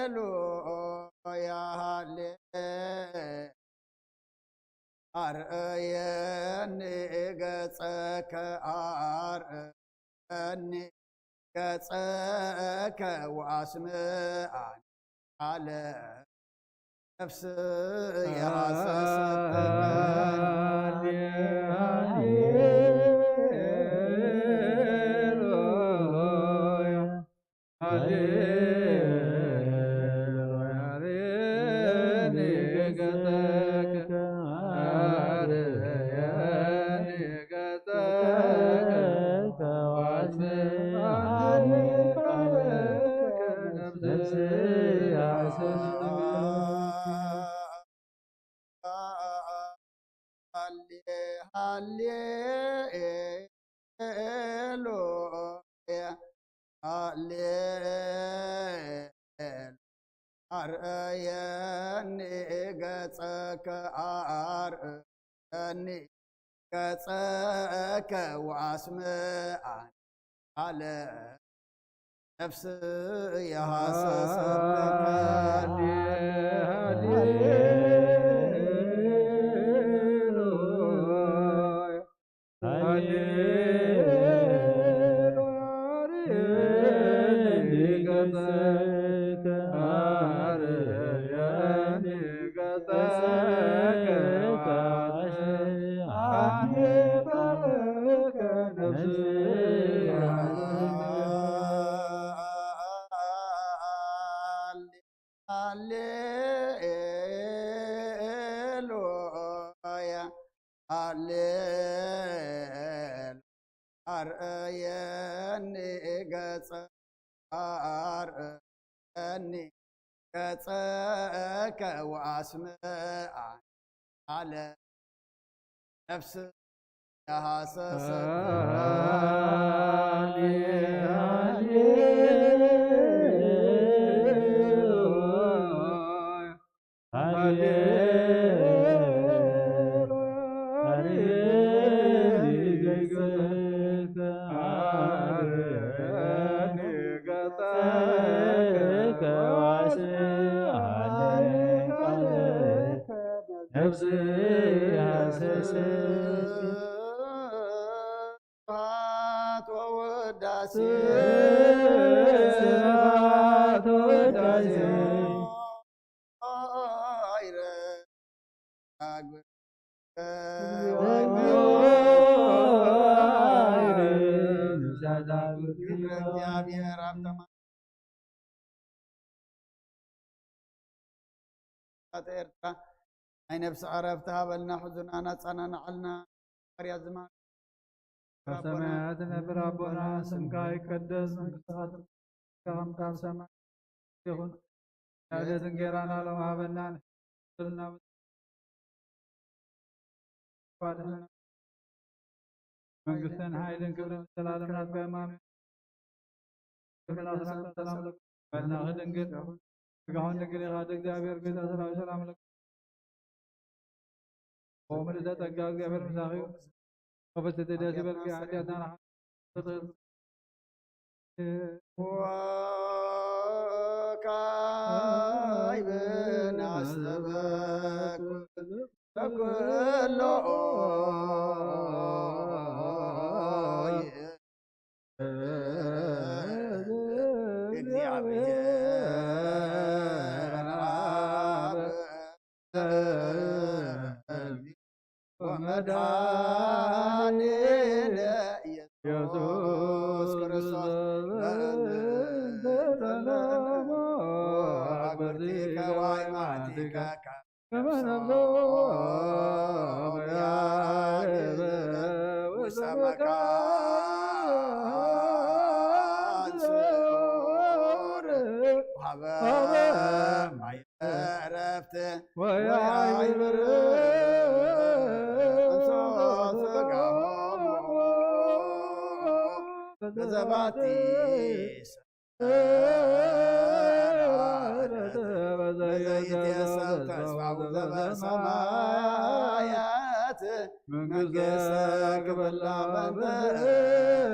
ሃሌሉያ ሃሌ ኣርእየኒ ገጸከ ኣርእየኒ ገጸከ ወኣስምዓኒ ቃለ ነፍስየ ሃሰሰት ሃሌሉያ ሃሌ ኣርእየኒ ገጸከ ኣርእየኒ ገጸከ ወኣስምዓኒ ቃለ ነፍስየ ሃሰሰት ሃሌሉያ ሃሌሉያ አርየኒ ገጸከ አርየኒ ገጸከ ወአስምዓኒ ቃለከ ነፍስየ ሃሌሉያ ሃሌሉያ አርእየኒ ገጸ አርእየኒ ገጸከ ወአስምዓኒ ቃለ ነፍስየ ሃሰሰት ነፍስየ ሃሰሰት ስብሐት ወውዳሴ ስብሐት ወውዳሴ እግዚኣብሔር ኣብ ተማ ኤርትራ ናይ ነብሲ ዕረፍቲ ሃበልና፣ ሕዙናና ጸናናዓልና። ማርያ ዝማ ኣብ ሰማያት ነብር ኣቦና፣ ስምካ ይቀደስ፣ መንግስትኻ ትምጻእ፣ ፈቃድካ ከም ኣብ ሰማይ ይኹን። ዕለትን እንጌራና ሎም ሃበና፣ ንሕና መንግስትን ሓይልን ክብርን ዘላለም ናትካ እዩ። ኣሜን። ክብርና ሰላምታ ሰላም ለኪ፣ በድናኺ ድንግል፣ ስጋውን ድንግል ኢኻ፣ እግዚኣብሔር ጎይታ ሰራዊት ሰላም ለኪ። ኦ ምልዕተ ጸጋ፣ እግዚኣብሔር ምሳኺ እዩ። ክብርቲ ደስ ይበልኪ፣ ሓጢኣትና ንሓ-፣ ወካዕብን ኣስተበኩ ተኩሎ በእንተ ዘለሙ ኣግብርቲከ ዋይማቲከ ከመ ነፍሶም ያዕርግ ውስተ መካን ስዑር ወሀበ ማይ ዕረፍት ወያዕብር እንሶ ስጋሆሙ በዘባቲ ሰዓት በዘይትየሰብ ተስፋሁ ዘበሰማያት መንግስተ ክብላ በንተ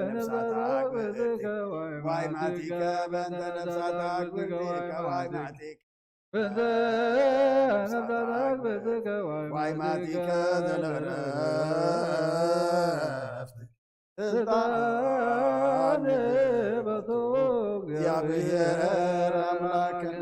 ነፍሳት አግብርቲከ ዋይማቲከ በንተ ነፍሳት አግብርቲከ ዋይማቲከ በንተ ነፍሳት አግብርቲከ ዋይማቲከ ዘለዕረፍት ስልጣን በቱ እግዚአብሔር አምላክነ።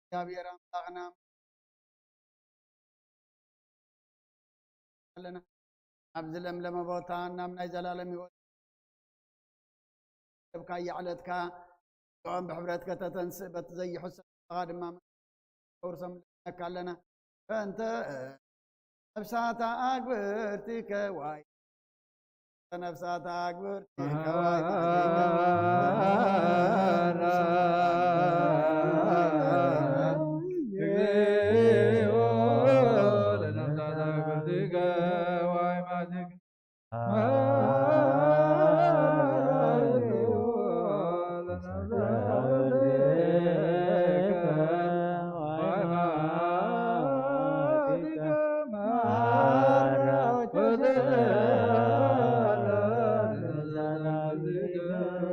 እግዚኣብሔር ኣምላኽና ኣለና። ኣብዚ ለምለመ ቦታ ናብ ናይ ዘላለም ህይወት ለብካ የዕለትካ እኦም ብሕብረት ከተተንስእ በቲ ዘይሕሰብ ስምኻ ድማ ከውርሶም ንለምነካ ኣለና። በእንተ ነፍሳት ኣግብርቲከ ዋይ ነፍሳት ኣግብርቲከ ዋይ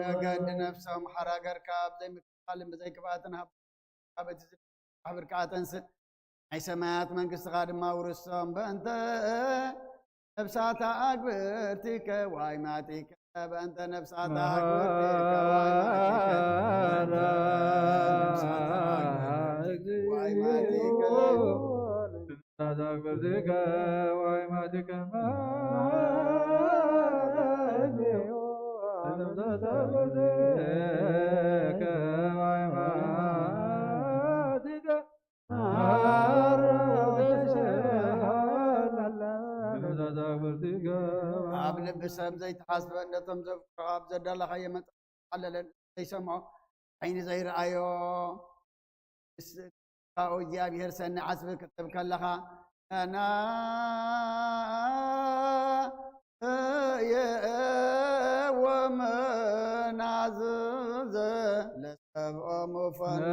መገዲ ነፍሶም ሓራ ገርካ ኣብ ዘይምክፋልን ብዘይክፍኣትን ሃብ። ኣብ እቲ ዝብል ማሕበርካ ኣተንስእ፣ ናይ ሰማያት መንግስትኻ ድማ ውርሶም። በእንተ ነፍሳት ኣግብርቲከ ዋይማቲከ በእንተ ነፍሳት ኣግብርቲከ ዋይማቲከ በእንተ ነፍሳት ኣግብርቲከ ዋይማቲከ ኣብ ልቢ ሰብ ዘይትሓስበ ነቶም ዘፍቅሩኻ ኣብ ዘዳለኻዮ መጽሓፍ ኣለለን ዘይሰምዖ ዓይኒ ዘይረኣዮ ካብኡ እግዚኣብሔር ሰኒ ዓስቢ ክትብ ከለኻ ናየወመናዝዘ ለሰብኦሙ ፈኑ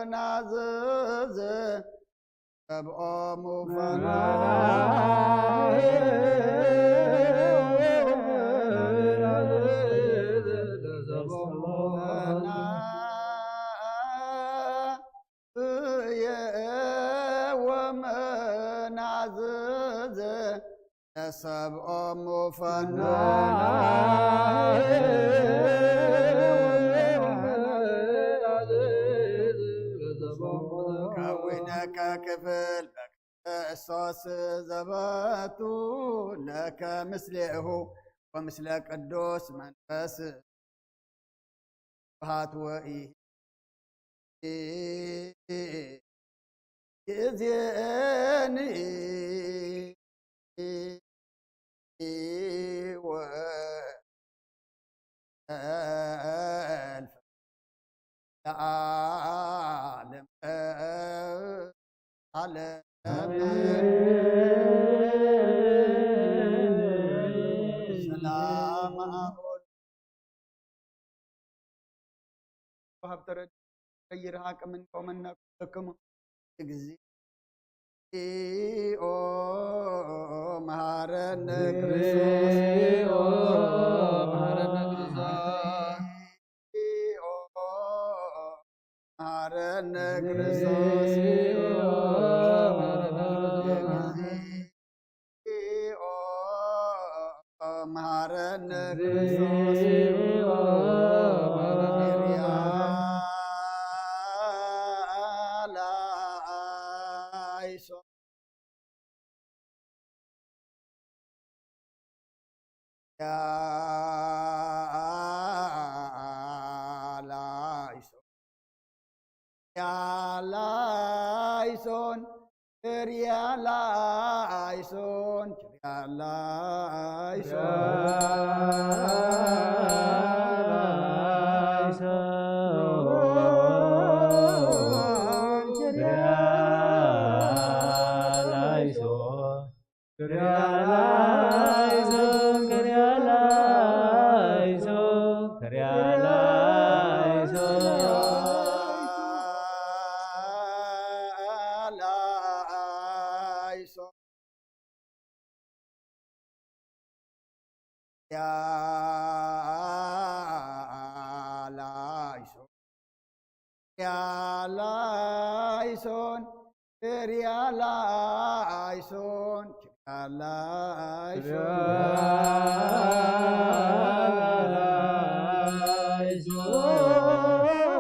የወመናዝዘ ሰብኦሙ ፈኑ የወመናዝዘ ለሰብኦሙ ፈኑ ከዊነከ ክፍል በክርስቶስ ዘበቱ ለከ ምስሌሁ ወምስለ ቅዱስ መንፈስ ስብሐት ወኢ ይእዜኒ ወ እልፍ ለዓለም ዓለም። ሰላም ኣቦል። ወሃብ ተረድ ቀይር ሃቅምን ቆመና ኩልክሙ። እግዚኦ መሐረነ ክርስቶስ። እግዚኦ መሐረነ ክርስቶስ። እግዚኦ መሐረነ ክርስቶስ። እግዚኦ መሐረነ ክርስቶስ። እግዚኦ መሐረነ ክርስቶስ። እግዚኦ መሐረነ ክርስቶስ። ያላይሶ ያላይሶ ያላይሶን ክሪያላይሶን ክሪያላይሶን ያላይሶ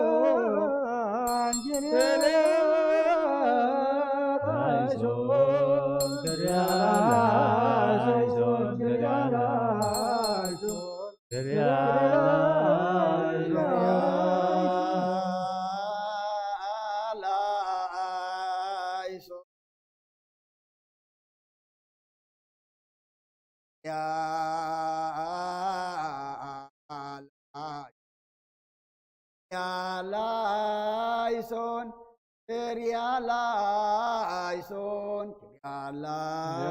ያላይሶን ያላይሶን ያላይሶን ያላይሶን ያላይሶን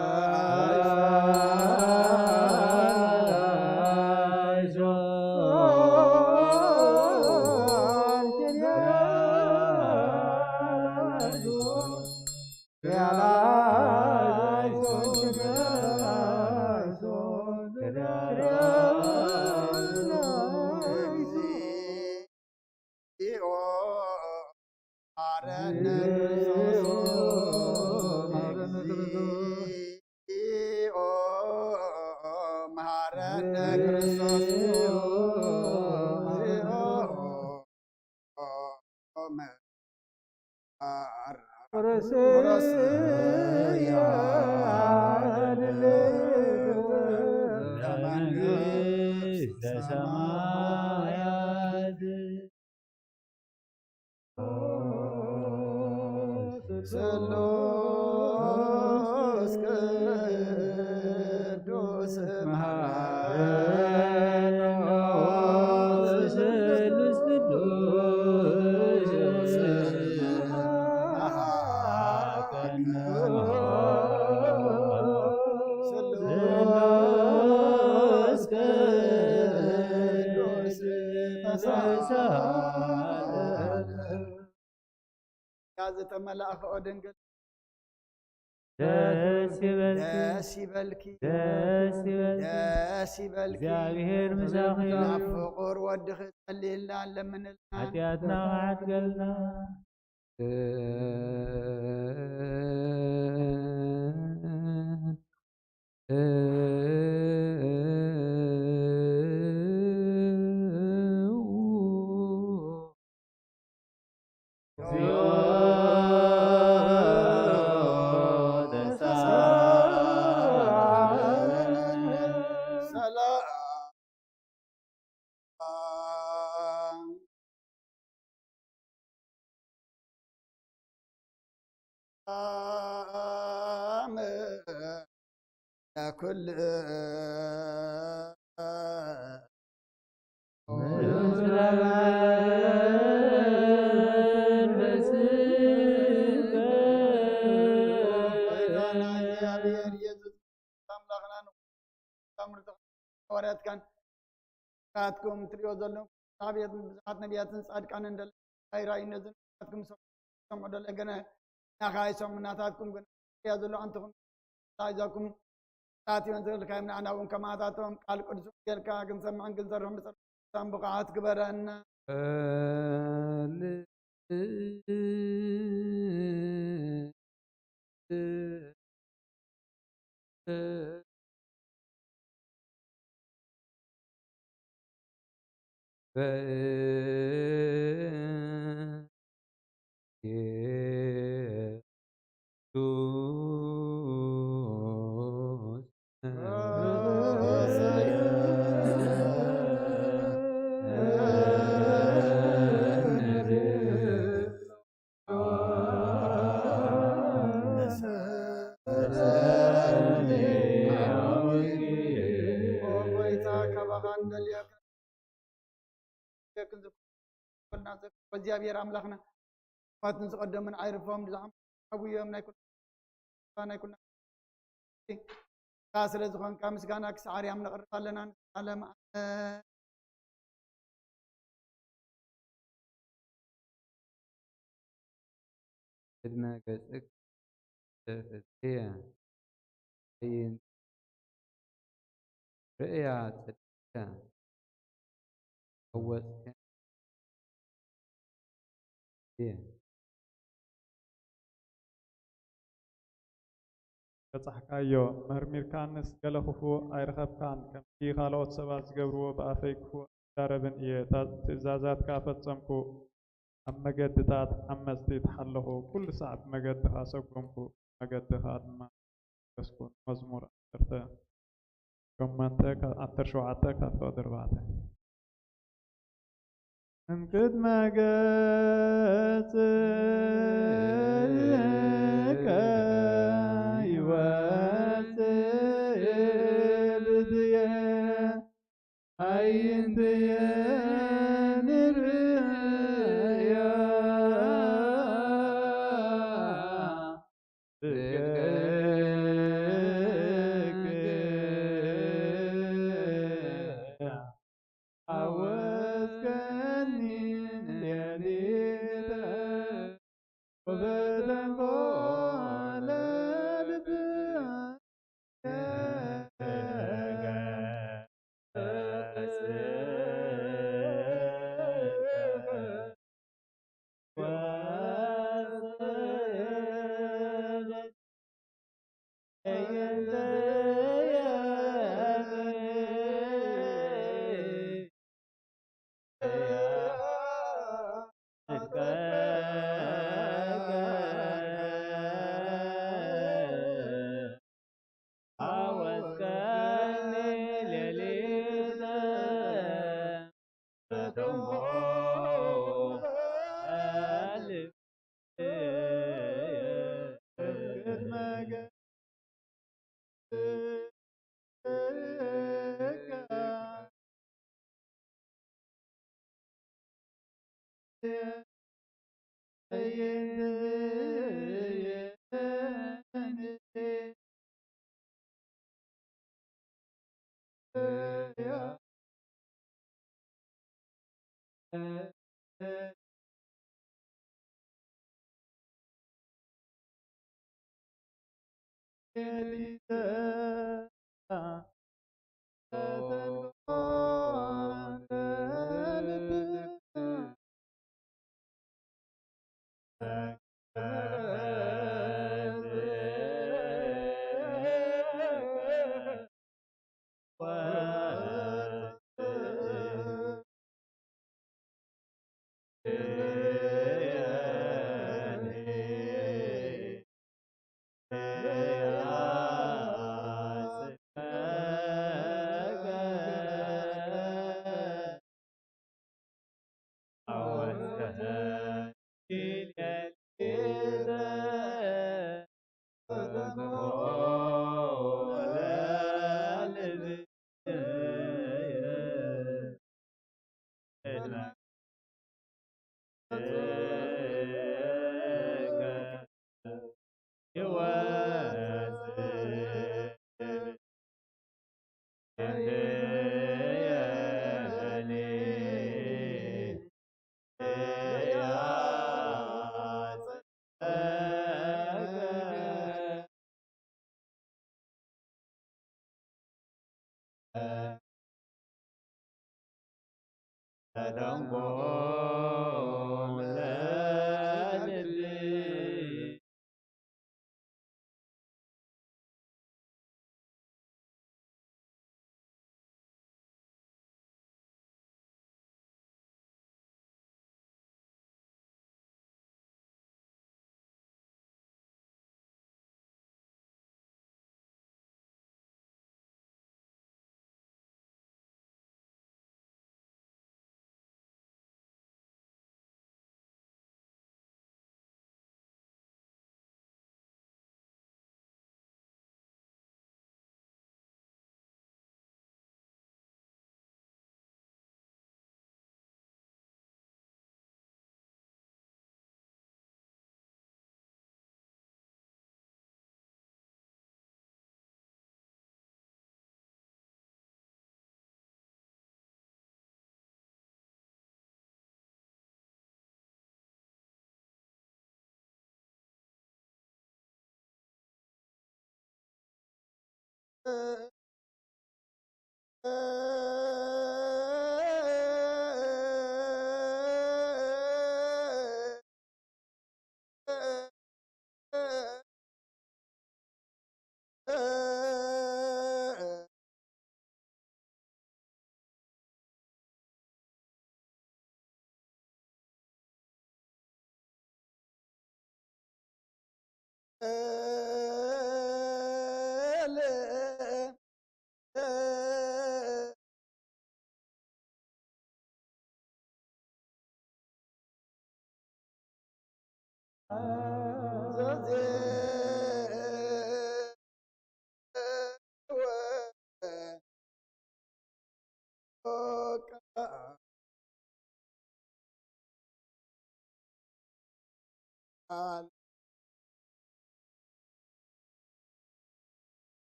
ደስ ይበልኪ ደስ ይበልኪ ደስ ይበልኪ ደስ ይበልኪ። እግዚኣብሔር ምሳኺ ይኹን። ናብ ፍቑር ወድኺ ጸልይልና ለምንልና። ሓጢኣትና ክሓትገልና። ለኩል ጎይታና እግዚኣብሔር ኢየሱስ ኣምላኽና ንሳምርት ሃዋርያትካን ናትኩም ትሪኦ ዘለኹም ቤት ብዙሓት ነቢያትን ጻድቃንን ደለ ኣይራእዩ ነዚ ናትኩም ሰምዑ ደለ ገነ ናኻ ኣይሰምዑ ናታትኩም ግን ያ ዘሎ ኣንትኹም ታይዛኩም ታትዮም ዝብልካ እዮም ንዓና እውን ከማታቶም ቃል ቅዱስ ወንጌልካ ክንሰምዕን ክንሰርሕን ብጸሎት ብቕዓት ግበረና። ጎይታ ካባኻ ንደልየካ። እግዚኣብሔር ኣምላኽና ማትን ዝቐደሙን ኣይርፎም ዝዓም ዓብዮም ናይ ኩሉ ናይ ኩልና ስለ ዝኾንካ ምስጋና ክሳዕ ኣርያም ነቕርብ ኣለና። ንዓለም ቅድመ ገጽክ ተፈትየ ኣይን ርእያ ጸድቀ ኣወጽከ እየ። በጻሕካዮ፣ መርሚርካንስ ገለ ክፉእ ኣይረኸብካን፣ ከምቲ ካልኦት ሰባት ዝገብርዎ ብኣፈይ ክፉእ ኣይዛረብን እየ። እታ ትእዛዛትካ ፈጸምኩ፣ ኣብ መገድታት ዓመጽቲ ተሓለኹ፣ ኩሉ ሳዕ ብመገድኻ ሰጎምኩ፣ መገድኻ ድማ ገስኩ። መዝሙር ዓሰርተ ሸሞንተ ካብ ዓሰርተ ሸውዓተ ካብ ፍቕዲ ኣርባዕተ። እምቅድመ ገጽከ ይወጽእ ብድየ ኣይንትየ ንርእያ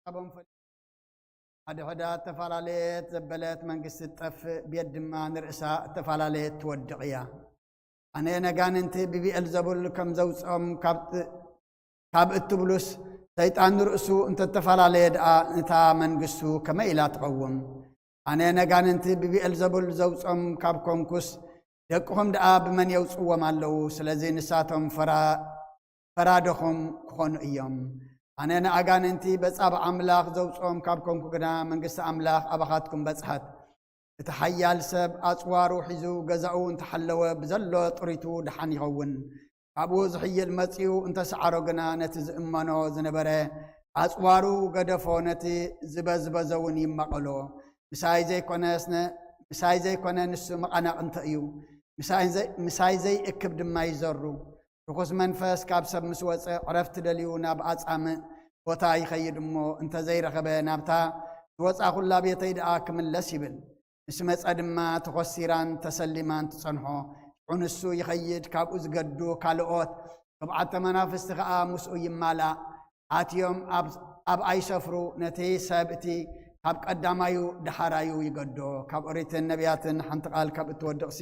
ኣቦም ፈሊጡ። ሓድሕዳ እተፈላለየት ዘበለት መንግስቲ ትጠፍእ፣ ቤት ድማ ንርእሳ እተፈላለየት ትወድቕ እያ። ኣነ ነጋንንቲ ብብኤልዘቡል ከም ዘውፅኦም ካብ ት-፣ ካብ እትብሉስ፣ ሰይጣን ንርእሱ እንተተፈላለየ ደኣ፣ እታ መንግስቱ ከመይ ኢላ ትቐውም? ኣነ ነጋንንቲ ብብኤልዘቡል ዘውጾም ካብ ኮንኩስ፣ ደቅኹም ደኣ ብመን የውጽዎም ኣለዉ? ስለዚ ንሳቶም ፈራ-፣ ፈራድኹም ክኾኑ እዮም። ኣነ ንኣጋንንቲ በጻብዕ ኣምላኽ ዘውጽኦም ካብ ኮንኩ ግና፣ መንግስቲ ኣምላኽ ኣባኻትኩም በጽሐት። እቲ ሓያል ሰብ ኣጽዋሩ ሒዙ ገዛኡ እንተሓለወ፣ ብዘሎ ጥሪቱ ደሓን ይኸውን። ካብኡ ዝሕይል መጺኡ እንተሰዓሮ ግና፣ ነቲ ዝእመኖ ዝነበረ ኣጽዋሩ ገደፎ፣ ነቲ ዝበዝበዘ እውን ይመቐሎ። ምሳይ ዘይኮነስ ነ-፣ ምሳይ ዘይኮነ ንሱ መቐናቕንተ እዩ። ምሳይ ዘይ-፣ ምሳይ ዘይእክብ ድማ ይዘሩ። ርኹስ መንፈስ ካብ ሰብ ምስ ወጸ፣ ዕረፍቲ ደልዩ ናብ ኣጻምእ ቦታ ይኸይድ እሞ፣ እንተ ዘይረኸበ፣ ናብታ ዝወጻኹላ ቤተይ ደኣ ክምለስ ይብል። ምስ መጸ ድማ ተኾሲራን ተሰሊማን ትጸንሖ። ሽዑ ንሱ ይኸይድ፣ ካብኡ ዝገዱ ካልኦት ተባዕተ መናፍስቲ ኸኣ ምስኡ ይማላእ። ኣትዮም ኣብ፣ ኣብኣ ይሰፍሩ። ነቲ ሰብ እቲ ካብ ቀዳማዩ ደሓራዩ ይገዶ። ካብ ኦሪትን ነቢያትን ሓንቲ ቃል ካብ እትወድቕሲ፣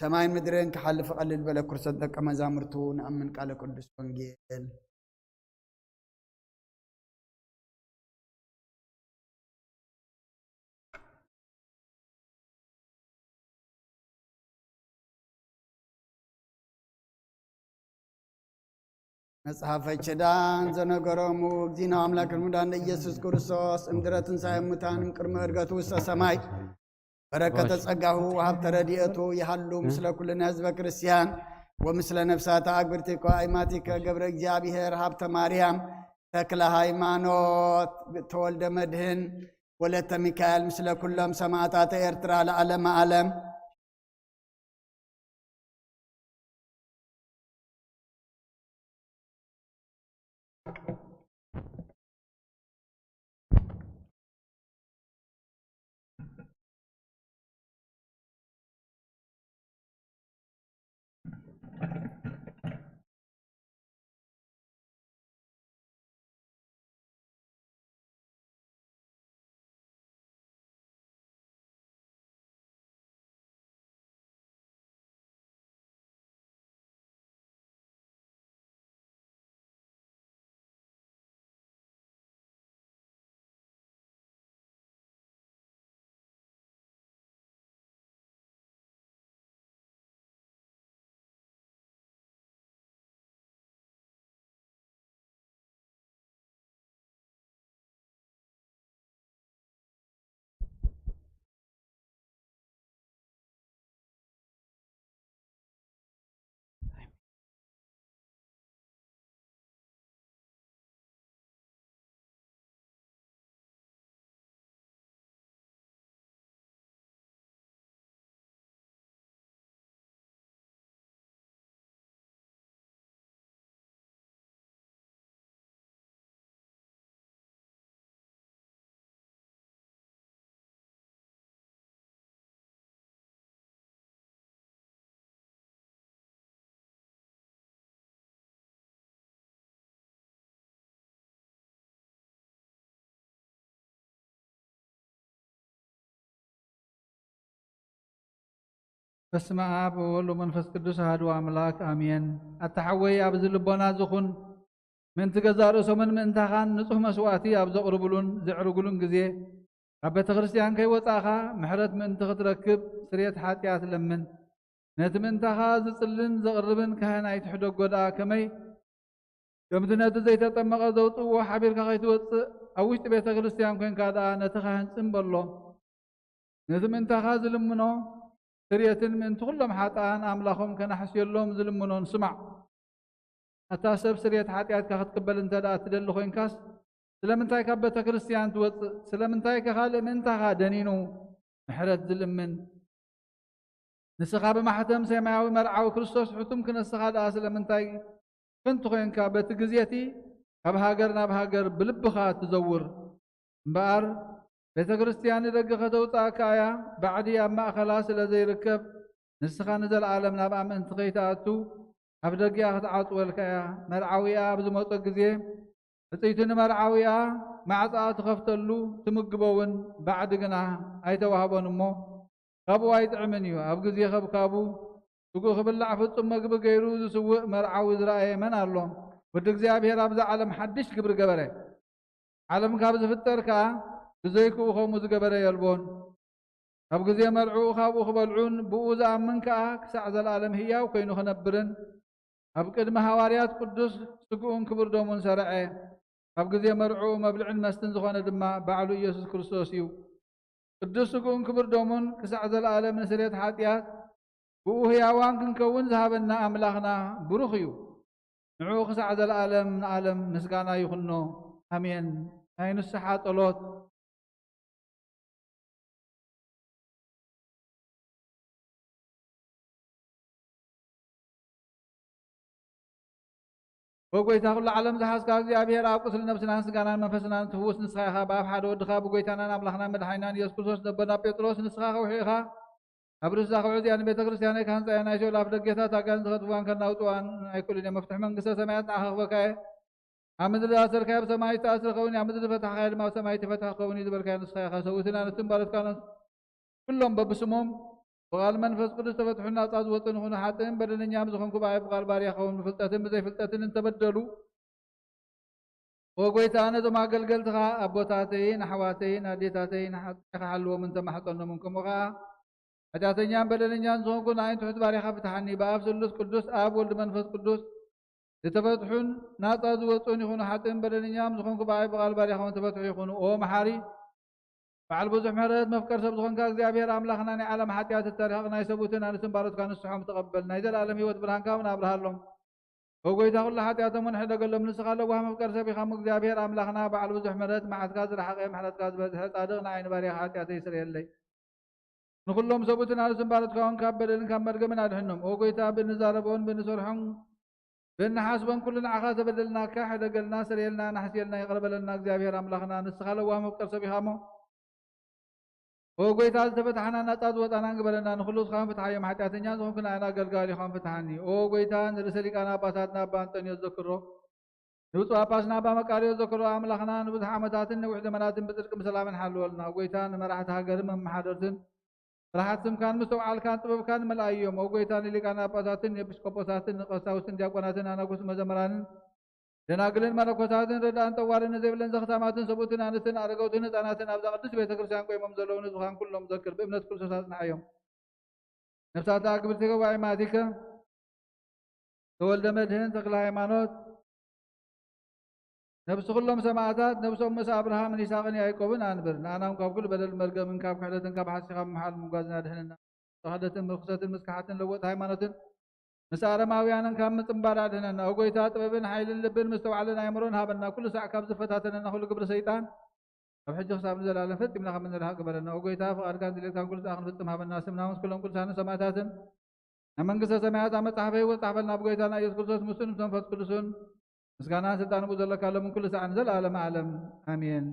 ሰማይን ምድርን ክሓልፍ ቀልል በለ። ክርሰት ደቀ መዛሙርቱ ንኣምን። ቃለ ቅዱስ ወንጌል። መጽሓፈ ኪዳን ዘነገሮሙ እግዚእነ ኣምላክ ሙዳን ኢየሱስ ክርስቶስ እምድረ ትንሣኤ ሙታን እምቅድመ እርገቱ ውስተ ሰማይ በረከተ ጸጋሁ ወሀብተ ረድኤቱ ይሃሉ ምስለ ኩልነ ህዝበ ክርስቲያን ወምስለ ነፍሳተ አግብርቲከ አእማቲከ ገብረ እግዚኣብሔር ሀብተ ማርያም ተክለ ሃይማኖት ተወልደ መድህን ወለተ ሚካኤል ምስለ ኩሎም ሰማዕታተ ኤርትራ ለዓለመ ዓለም። በስመ ኣብ ወወልድ ወመንፈስ ቅዱስ ኣሐዱ ኣምላክ ኣሜን። ኣታ ሓወይ ኣብዚ ልቦና ዝኹን ምእንቲ ገዛእ ርእሶምን ምእንታኻን ንጹህ መስዋእቲ ኣብ ዘቕርብሉን ዘዕርጉሉን ግዜ ካብ ቤተ ክርስቲያን ከይወጻእኻ ምሕረት ምእንቲ ክትረክብ ስርየት ሓጢኣት ለምን። ነቲ ምእንታኻ ዝጽልን ዘቕርብን ካህን ኣይትሕደጎ ደኣ ከመይ ከምቲ ነቲ ዘይተጠመቐ ዘውጽእዎ ሓቢርካ ከይትወጽእ ኣብ ውሽጢ ቤተ ክርስቲያን ኮይንካ ደኣ ነቲ ካህን ጽን በሎ። ነቲ ምእንታኻ ዝልምኖ ስርየትን ምእንቲ ኩሎም ሓጥኣን ኣምላኾም ከናሕስየሎም ዝልምኖን ስማዕ። ኣታ ሰብ ስርየት ሓጢኣትካ ክትቅበል እንተ ደኣ ትደሊ ኮይንካስ ስለምንታይ ካብ ቤተ ክርስቲያን ትወጽእ? ስለምንታይ ከ ካልእ ምእንታኻ ደኒኑ ምሕረት ዝልምን? ንስኻ ብማሕተም ሰማያዊ መርዓዊ ክርስቶስ ሕቱም ክነስኻ ደኣ ስለምንታይ ከንቱ ኮይንካ በቲ ግዜቲ ካብ ሃገር ናብ ሃገር ብልብኻ ትዘውር? እምበኣር ቤተ ክርስቲያን ንደገ ከተውጽኣካ እያ። ባዕዲ ኣብ ማእኸላ ስለ ዘይርከብ ንስኻ ንዘለዓለም ናብኣ ምእንቲ ከይትኣቱ ኣብ ደጊኣ ክትዓጽወልካ እያ። መርዓዊኣ ኣብ ዝመጾ ግዜ ሕጽይቲ ንመርዓዊኣ ማዕጻኣ ትኸፍተሉ ትምግቦ እውን ባዕዲ ግና ኣይተዋህቦን እሞ ካብኡ ኣይጥዕምን እዩ። ኣብ ግዜ ከብካቡ ስግኡ ክብላዕ ፍጹም መግቢ ገይሩ ዝስውእ መርዓዊ ዝረኣየ መን ኣሎ? ወዲ እግዚኣብሔር ኣብዛ ዓለም ሓድሽ ግብሪ ገበረ። ዓለም ካብ ዝፍጠር ከኣ ብዘይክኡ ከምኡ ዝገበረ የልቦን። ኣብ ግዜ መርዕኡ ካብኡ ክበልዑን ብኡ ዝኣምን ከኣ ክሳዕ ዘለኣለም ህያው ኮይኑ ክነብርን ኣብ ቅድሚ ሃዋርያት ቅዱስ ስግኡን ክቡር ደሙን ሰርዐ። ኣብ ግዜ መርዕኡ መብልዕን መስተን ዝኾነ ድማ ባዕሉ ኢየሱስ ክርስቶስ እዩ። ቅዱስ ስግኡን ክቡር ደሙን ክሳዕ ዘለኣለም ንስርየት ሓጢኣት ብኡ ህያዋን ክንከውን ዝሃበና ኣምላኽና ብሩኽ እዩ። ንዕኡ ክሳዕ ዘለኣለም ንኣለም ምስጋና ይኹኖ። ኣሜን። ናይ ንስሓ ጸሎት። ወጎይታ ኩሉ ዓለም ዝሓዝካ እግዚኣብሔር ኣብ ቁስሊ ነብስናን ስጋናን መንፈስናን ትፍውስ ንስኻ ኢኻ። ብኣብ ሓደ ወድኻ ብጎይታናን ኣምላኽናን መድሓኒናን ኢየሱስ ክርስቶስ ነቦና ጴጥሮስ ንስኻ ከውሒ ኢኻ። ኣብ ርእስዛ ከውሒ እዚኣ ንቤተ ክርስቲያነይ ክሃንጻ እየ፣ ናይ ሲኦል ኣፍ ደጌታት ኣጋንንቲ ከእትውዋን ከናውጽዋን ኣይክእሉን እዮም። መፍትሒ መንግስተ ሰማያት ንዓኻ ክህበካ እየ። ኣብ ምድሪ ዝኣሰርካዮ ኣብ ሰማይ ዝተኣስረ ክኸውን እዩ፣ ኣብ ምድሪ ዝፈታሕካዮ ድማ ኣብ ሰማይ ተፈትሐ ክኸውን እዩ ዝበልካዮ ንስኻ ኢኻ። ሰብኡትን ኣንስትን ባሮትካን ኩሎም በብስሞም ብቓል መንፈስ ቅዱስ ተፈትሑን ናጻ ዝወጹን ይኹኑ። ሓጥእን በደለኛም ዝኾንኩ ብኣይ ብቓል ባርያ ኸውን ብፍልጠትን ብዘይፍልጠትን እንተበደሉ፣ ወጎይታ ነዞም ኣገልገልትኻ ኣቦታተይን ኣሕዋተይን ኣዴታተይን ሓጥእኻ ሓልዎም እንተማሕጸኖምን ከምኡ ኸዓ ሓጢኣተኛን በደለኛን ዝኾንኩ ንኣይን ትሑት ባርያኻ ፍትሓኒ። ብኣብ ስሉስ ቅዱስ ኣብ ወልድ መንፈስ ቅዱስ ዝተፈትሑን ናጻ ዝወጹን ይኹኑ። ሓጥእን በደለኛም ዝኾንኩ ብኣይ ብቓል ባርያኻ እውን ተፈትሑ ይኹኑ። ኦ መሓሪ በዓል ብዙሕ ምሕረት መፍቀር ሰብ ዝኾንካ እግዚኣብሔር ኣምላኽና ናይ ዓለም ሓጢኣት እተርሕቕ ናይ ሰብኡትን ኣንስትን ባሮትካ ንስሖም ተቐበል። ናይ ዘለኣለም ህይወት ብርሃንካ እውን ኣብርሃሎም። ኦ ጎይታ ኩሉ ሓጢኣቶም እውን ሕደገሎም። ንስኻ ለዋህ መፍቀር ሰብ ኢኻ እሞ እግዚኣብሔር ኣምላኽና በዓል ብዙሕ ምሕረት መዓትካ ዝረሓቐ ምሕረትካ ዝበዝሐ ጻድቕ ንዓይ ንባርያኻ ሓጢኣተይ ስረየለይ። ንኹሎም ሰብኡትን ኣንስትን ባሮትካ እውን ካብ በደልን ካብ መርገምን ኣድሕኖም። ኦ ጎይታ ብንዛረቦን ብንሰርሖን ብንሓስቦን ኩሉ ንዓኻ ተበደልናካ፣ ሕደገልና፣ ስረየልና፣ ናሕስየልና፣ ይቕረ በለልና። እግዚኣብሔር ኣምላኽና ንስኻ ለዋህ መፍቀር ሰብ ኢኻ እሞ፣ ኦ ጎይታ ዝተፈታሕና ናጻ ዝወጣናን ግበረና። ንኹሉ ዝኻን ፍትሓዮም፣ ሓጢኣተኛ ዝኾንኩ ንኣና ኣገልጋሊኻን ፍትሓኒ። ኦ ጎይታ ንርእሰ ሊቃነ ኣባታትና ኣባ ኣንጠንዮስ ዘክሮ፣ ንብፁዕ ጳጳስና ኣባ መቃርዮስ ዘክሮ ኣምላኽና ንብዙሕ ዓመታትን ነዊሕ ዘመናትን ብጽድቅን ብሰላምን ሓልወልና። ኦ ጎይታ ንመራሕቲ ሃገርን መመሓደርትን ብርሃት ስምካን ምስተውዓልካን ጥበብካን መልኣዮም። ኦ ጎይታ ንሊቃነ ጳጳሳትን ንኤጲስቆጶሳትን ንቀሳውስትን ዲያቆናትን ኣናጉስ መዘምራንን ደናግልን መነኮሳትን ረዳእን ጠዋርን ንዘይብለን ዘኽታማትን ሰብኡትን ኣንስትን ኣረገውትን ህፃናትን ኣብዛ ቅድስት ቤተ ክርስቲያን ቆይሞም ዘለዉ ንዝኻን ኩሎም ዘክር። ብእምነት ክርስቶስ ኣጽንዓዮም። ነፍሳታ ግብርቲ ገባኢ ማቲከ ተወልደ መድህን ተክለ ሃይማኖት ነፍሲ ኩሎም ሰማእታት ነፍሶም ምስ ኣብርሃምን ይስሐቅን ያዕቆብን ኣንብር። ንኣናም ካብ ኩሉ በደል መርገምን ካብ ክሕደትን ካብ ሓሲኻ ምምሓል ምጓዝና ድሕንና። ክሕደትን ርኩሰትን ምስ ክሓትን ለወጥ ሃይማኖትን ምስ ኣረማውያንን ካብ ምጽንባር ኣድሕነና። ኦ ጎይታ ጥበብን ሓይልን ልብን ምስተውዓልን ኣእምሮን ሃበና። ኩሉ ሳዕ ካብ ዝፈታተነና ኩሉ ግብሪ ሰይጣን ካብ ሕጂ ክሳብ ንዘለኣለም ፈጺምና ካብ እንርሕቕ ግበረና። ኦ ጎይታ ፍቓድካን ድሌትካን ኩሉ ሳዕ ክንፍጽም ሃበና። ስምና ምስ ኩሎም ቅዱሳንን ሰማእታትን ናብ መንግስተ ሰማያት ኣብ መጽሓፈ ህይወት ጻሕፈልና። ብጎይታና ኢየሱስ ክርስቶስ ምስኡን ምስ መንፈስ ቅዱስን ምስጋናን ስልጣን ብኡ ዘለካ ሎምን ኩሉ ሳዕን ዘለኣለም ዓለም ኣሜን።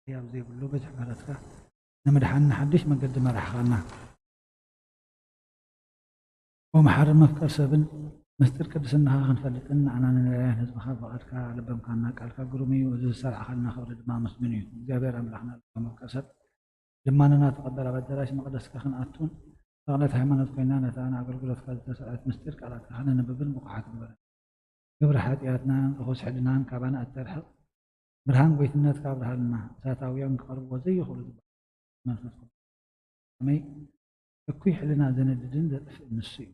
ህያብ ዘይብሉ ብዙሕ ምሕረትካ ንምድሓን ንሓድሽ መገዲ መራሕኻና። ወመሓርን መፍቀር ሰብን ምስጢር ቅድስናኻ ክንፈልጥን ንዓና ንነዳያን ህዝብኻ ብቓልካ ለበምካና። ቃልካ ግሩም እዩ፣ እዚ ዝሰራዕኻልና ክብሪ ድማ መስግን እዩ። እግዚኣብሔር ኣምላኽና ለባም መፍቀር ሰብ ልማንና ተቐበል። ኣብ ኣዳራሽ መቕደስካ ክንኣቱን ስቕለት ሃይማኖት ኮይና ነታ ንኣገልግሎትካ ዝተሰዕረት ምስጢር ቃላትካ ከነንብብን ብቑሓት ግበረና። ግብሪ ሓጢኣትናን ርኹስ ሕልናን ካባና እተርሕቕ ብርሃን ጎይትነትካ ኣብርሃልና። እሳታውያን ክቐርብዎ ዘይኽእሉ ዝበሃል መንፈስ ቅዱስ ከመይ እኩይ ሕልና ዘነድድን ዘጥፍእን ንሱ እዩ።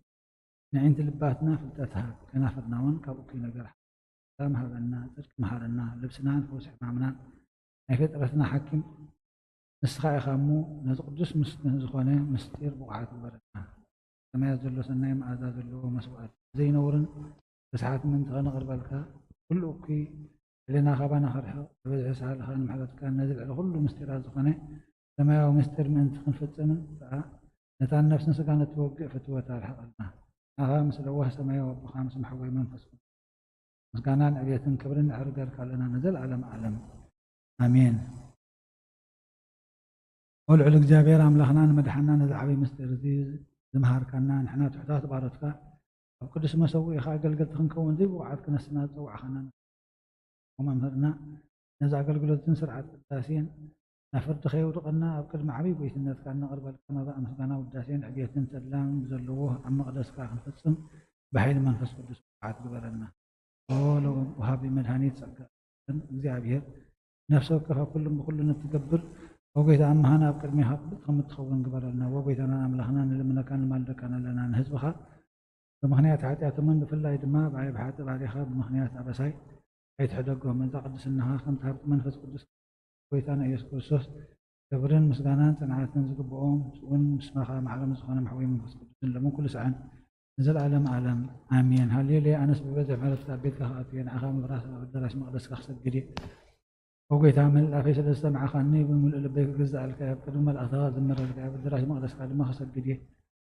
ንዕንቲ ልባትና ፍልጠት ሃብ፣ ከናፍርና እውን ካብ እኩይ ነገር ሰላም ሃበና፣ ጽድቂ መሃረና፣ ልብስናን ፈውሲ ሕማምናን ናይ ፍጥረትና ሓኪም ንስኻ ኢኻ እሞ፣ ነዚ ቅዱስ ምስ-፣ ዝኾነ ምስጢር ብቑዓት ግበረና። ሰማያት ዘሎ ሰናይ መኣዛ ዘለዎ መስዋእቲ ዘይነውርን ርስሓት ምእንቲ ኸነቕርበልካ፣ ኩሉ እኩይ ሕልና ካባና ኸርሕቕ፣ ዝበዝሐ ሳህልኻ ንምሕረትካ፣ ነዚ ልዕሊ ኩሉ ምስጢራት ዝኾነ ሰማያዊ ምስጢር ምእንቲ ክንፍጽምን ከኣ፣ ነታ ነፍስን ስጋን እትወግእ ፍትወት ኣርሕቐልና። ንዓኻ ምስ ለዋህ ሰማያዊ ኣቦኻ፣ ምስ መሓወይ መንፈስ ቅዱስ፣ ምስጋናን ዕብየትን ክብርን ነዕርገልካ ኣለና ንዘለኣለም ዓለም። ኣሜን። ኦ ልዑል እግዚኣብሔር ኣምላኽና፣ ንመድሓና ነዚ ዓብዪ ምስጢር እዚ ዝምሃርካና፣ ንሕና ትሑታት ባሮትካ፣ ኣብ ቅዱስ መሰውኢኻ ኣገልገልቲ ክንከውን ዘይብቑዓት ክነስና ዝጸዋዕኻና፣ መምህርና፣ ነዚ ኣገልግሎትን ስርዓት ቅዳሴን ናብ ፍርዲ ከየውድቐና፣ ኣብ ቅድሚ ዓብዪ ጎይትነትካ እነቕርበልካ መባእ ምስጋና፣ ውዳሴን ዕብየትን ተድላን ብዘለዎ ኣብ መቕደስካ ክንፍጽም ብሓይሊ መንፈስ ቅዱስ ብቑዓት ግበረና። ኦ ለወሃቢ መድኃኒት ጸጋ እግዚኣብሔር፣ ነፍሲ ወከፍ ኣብ ኩሉን ብኹሉን እትገብር፣ ኦ ጎይታ፣ ኣምሃና ኣብ ቅድሜኻ ቅብጽቲ ከም እትኸውን ግበረልና። ኦ ጎይታናን ኣምላኽና፣ ንልምነካን ንማልደካን ኣለና። ንህዝብኻ ብምኽንያት ሓጢኣቶምን ብፍላይ ድማ ብዓይብ ሓጢ ባሪኻ ብምኽንያት ኣበሳይ ኣይትሕደጎም። እዛ ቅድስናኻ ከምቲ ሃብቲ መንፈስ ቅዱስ ጎይታና ኢየሱስ ክርስቶስ ክብርን ምስጋናን ጽንዓትን ዝግብኦም፣ ምስኡን ምስማኻ ማሕረም ዝኾነ መሕወይ መንፈስ ቅዱስን ሎምን ኩሉ ሰዓን ንዘለዓለም ዓለም ኣሜን። ሃሌሉያ። ኣነስ ብበዝሒ ምሕረትካ ኣብ ቤትካ ክኣቱ እየ፣ ንዓኻ ምፍራስ ኣብ ኣዳራሽ መቕደስካ ክሰግድ እየ። ኦ ጎይታ፣ ምልኣፈይ ስለ ዝሰማዕኻኒ፣ ብምሉእ ልበይ ክግዛኣልካ እየ። ኣብ ቅድሚ መላእኽትኻ ክዝምረልካ እየ፣ ኣብ ኣዳራሽ መቕደስካ ድማ ክሰግድ እየ።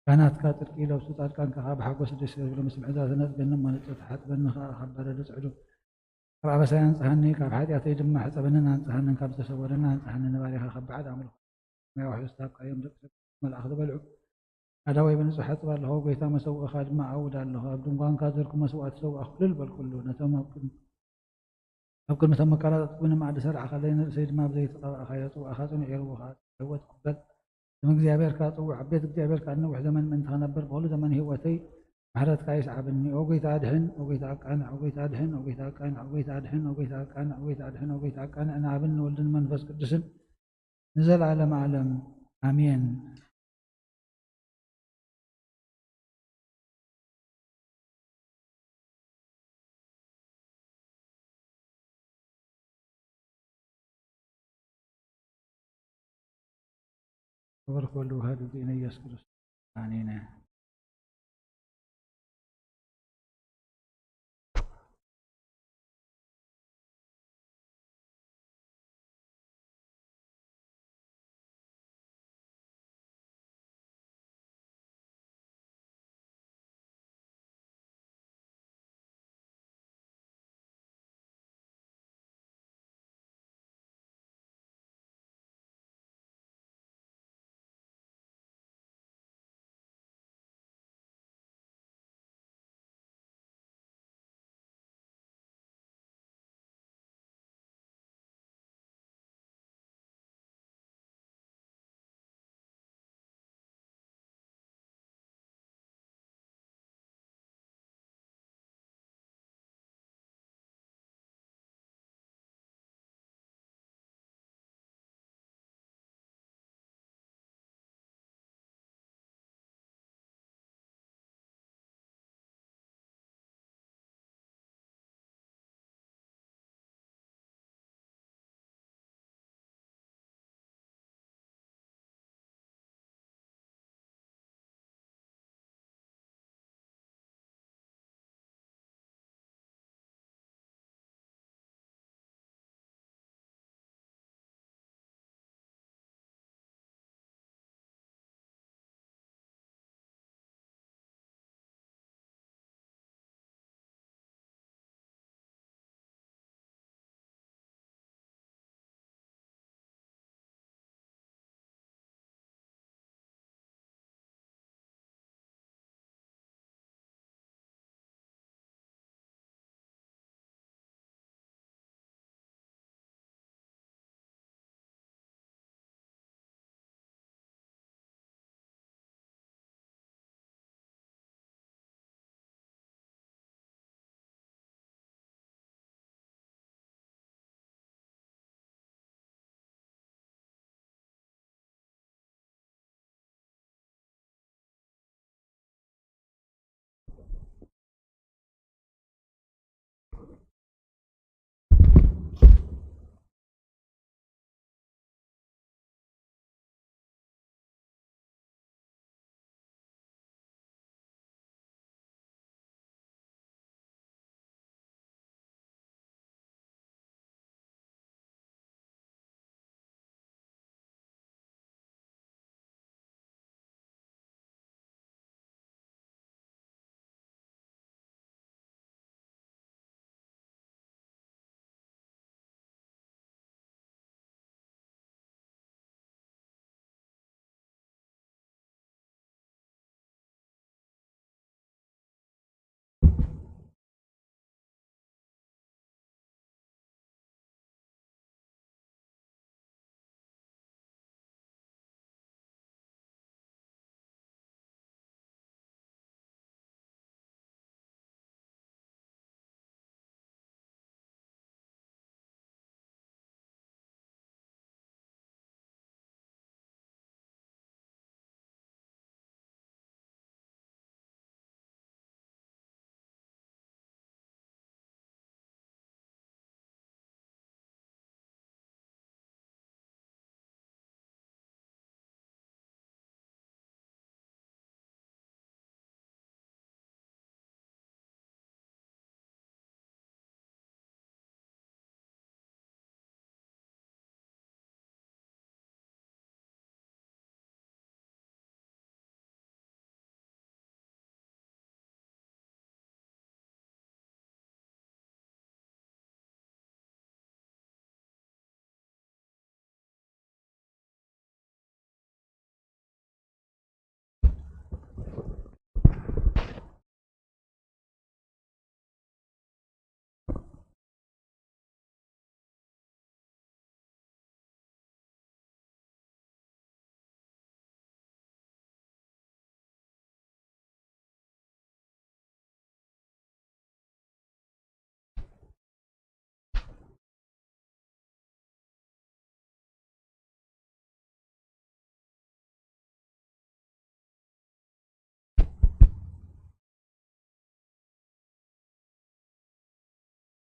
ካህናትካ ጽድቂ ይለብሱ፣ ጻድቃንካ ከኣ ብሓጎስ ደስ ይብሉ። ምስ ምሕዳር ተነጽገኒ እሞ ንጹር፣ ተሓጽበኒ ከኣ ካብ በረዶ ጽዕዱ። ካብ ኣበሳይ ኣንጽሃኒ፣ ካብ ሓጢኣተይ ድማ ሕጸበንን ኣንጽሃንን፣ ካብ ዝተሰወረኒ ኣንጽሃኒ፣ ንባሪኻ ካብ በዓል ኣምልኾ ሰማያዊ ውሕስታ ሃብካዮም። ደቂ ሰብ መልኣኽ ዝበልዑ ኣእዳወይ ብንጹሕ እሓጽብ ኣለኹ፣ ጎይታ መሰውእኻ ድማ እዓውድ ኣለኹ። ኣብ ድንኳንካ ዘርኩ መስዋእቲ ሰውኣ ኩልል በልኩሉ። ነቶም ኣብ ቅድሚ ኣብ ቅድሚ እቶም መቃላጥትኩ ንመኣዲ ሰራዕኻለይ፣ ንርእሰይ ድማ ብዘይቲ ቀባእኻዮ። ጽዋእኻ ጽኑዕ እዩ፣ ርቡኻ ህይወት ክበል። ስም እግዚኣብሔር ከኣ ጽውዕ። ኣብ ቤት እግዚኣብሔር ከኣ ንነዊሕ ዘመን ምእንቲ ኸነብር፣ ብኹሉ ዘመን ህይወተይ ምሕረትካ ይስዓበኒ። ኦ ጐይታ ኣድሕን፣ ኦ ጐይታ ኣቃንዕ፣ ኦ ጐይታ ኣድሕን፣ ኦ ጐይታ ኣቃንዕ፣ ኦ ጐይታ ኣድሕን፣ ኦ ጐይታ ኣቃንዕ፣ ኦ ጐይታ ኣድሕን፣ ኦ ጐይታ ኣቃንዕ፣ ንኣብን ንወልድን መንፈስ ቅዱስን ንዘለዓለም ዓለም ኣሜን። ክብር ክወልድ ዋህድ እዚእነ ኢየሱስ ክርስቶስ ኣሜን።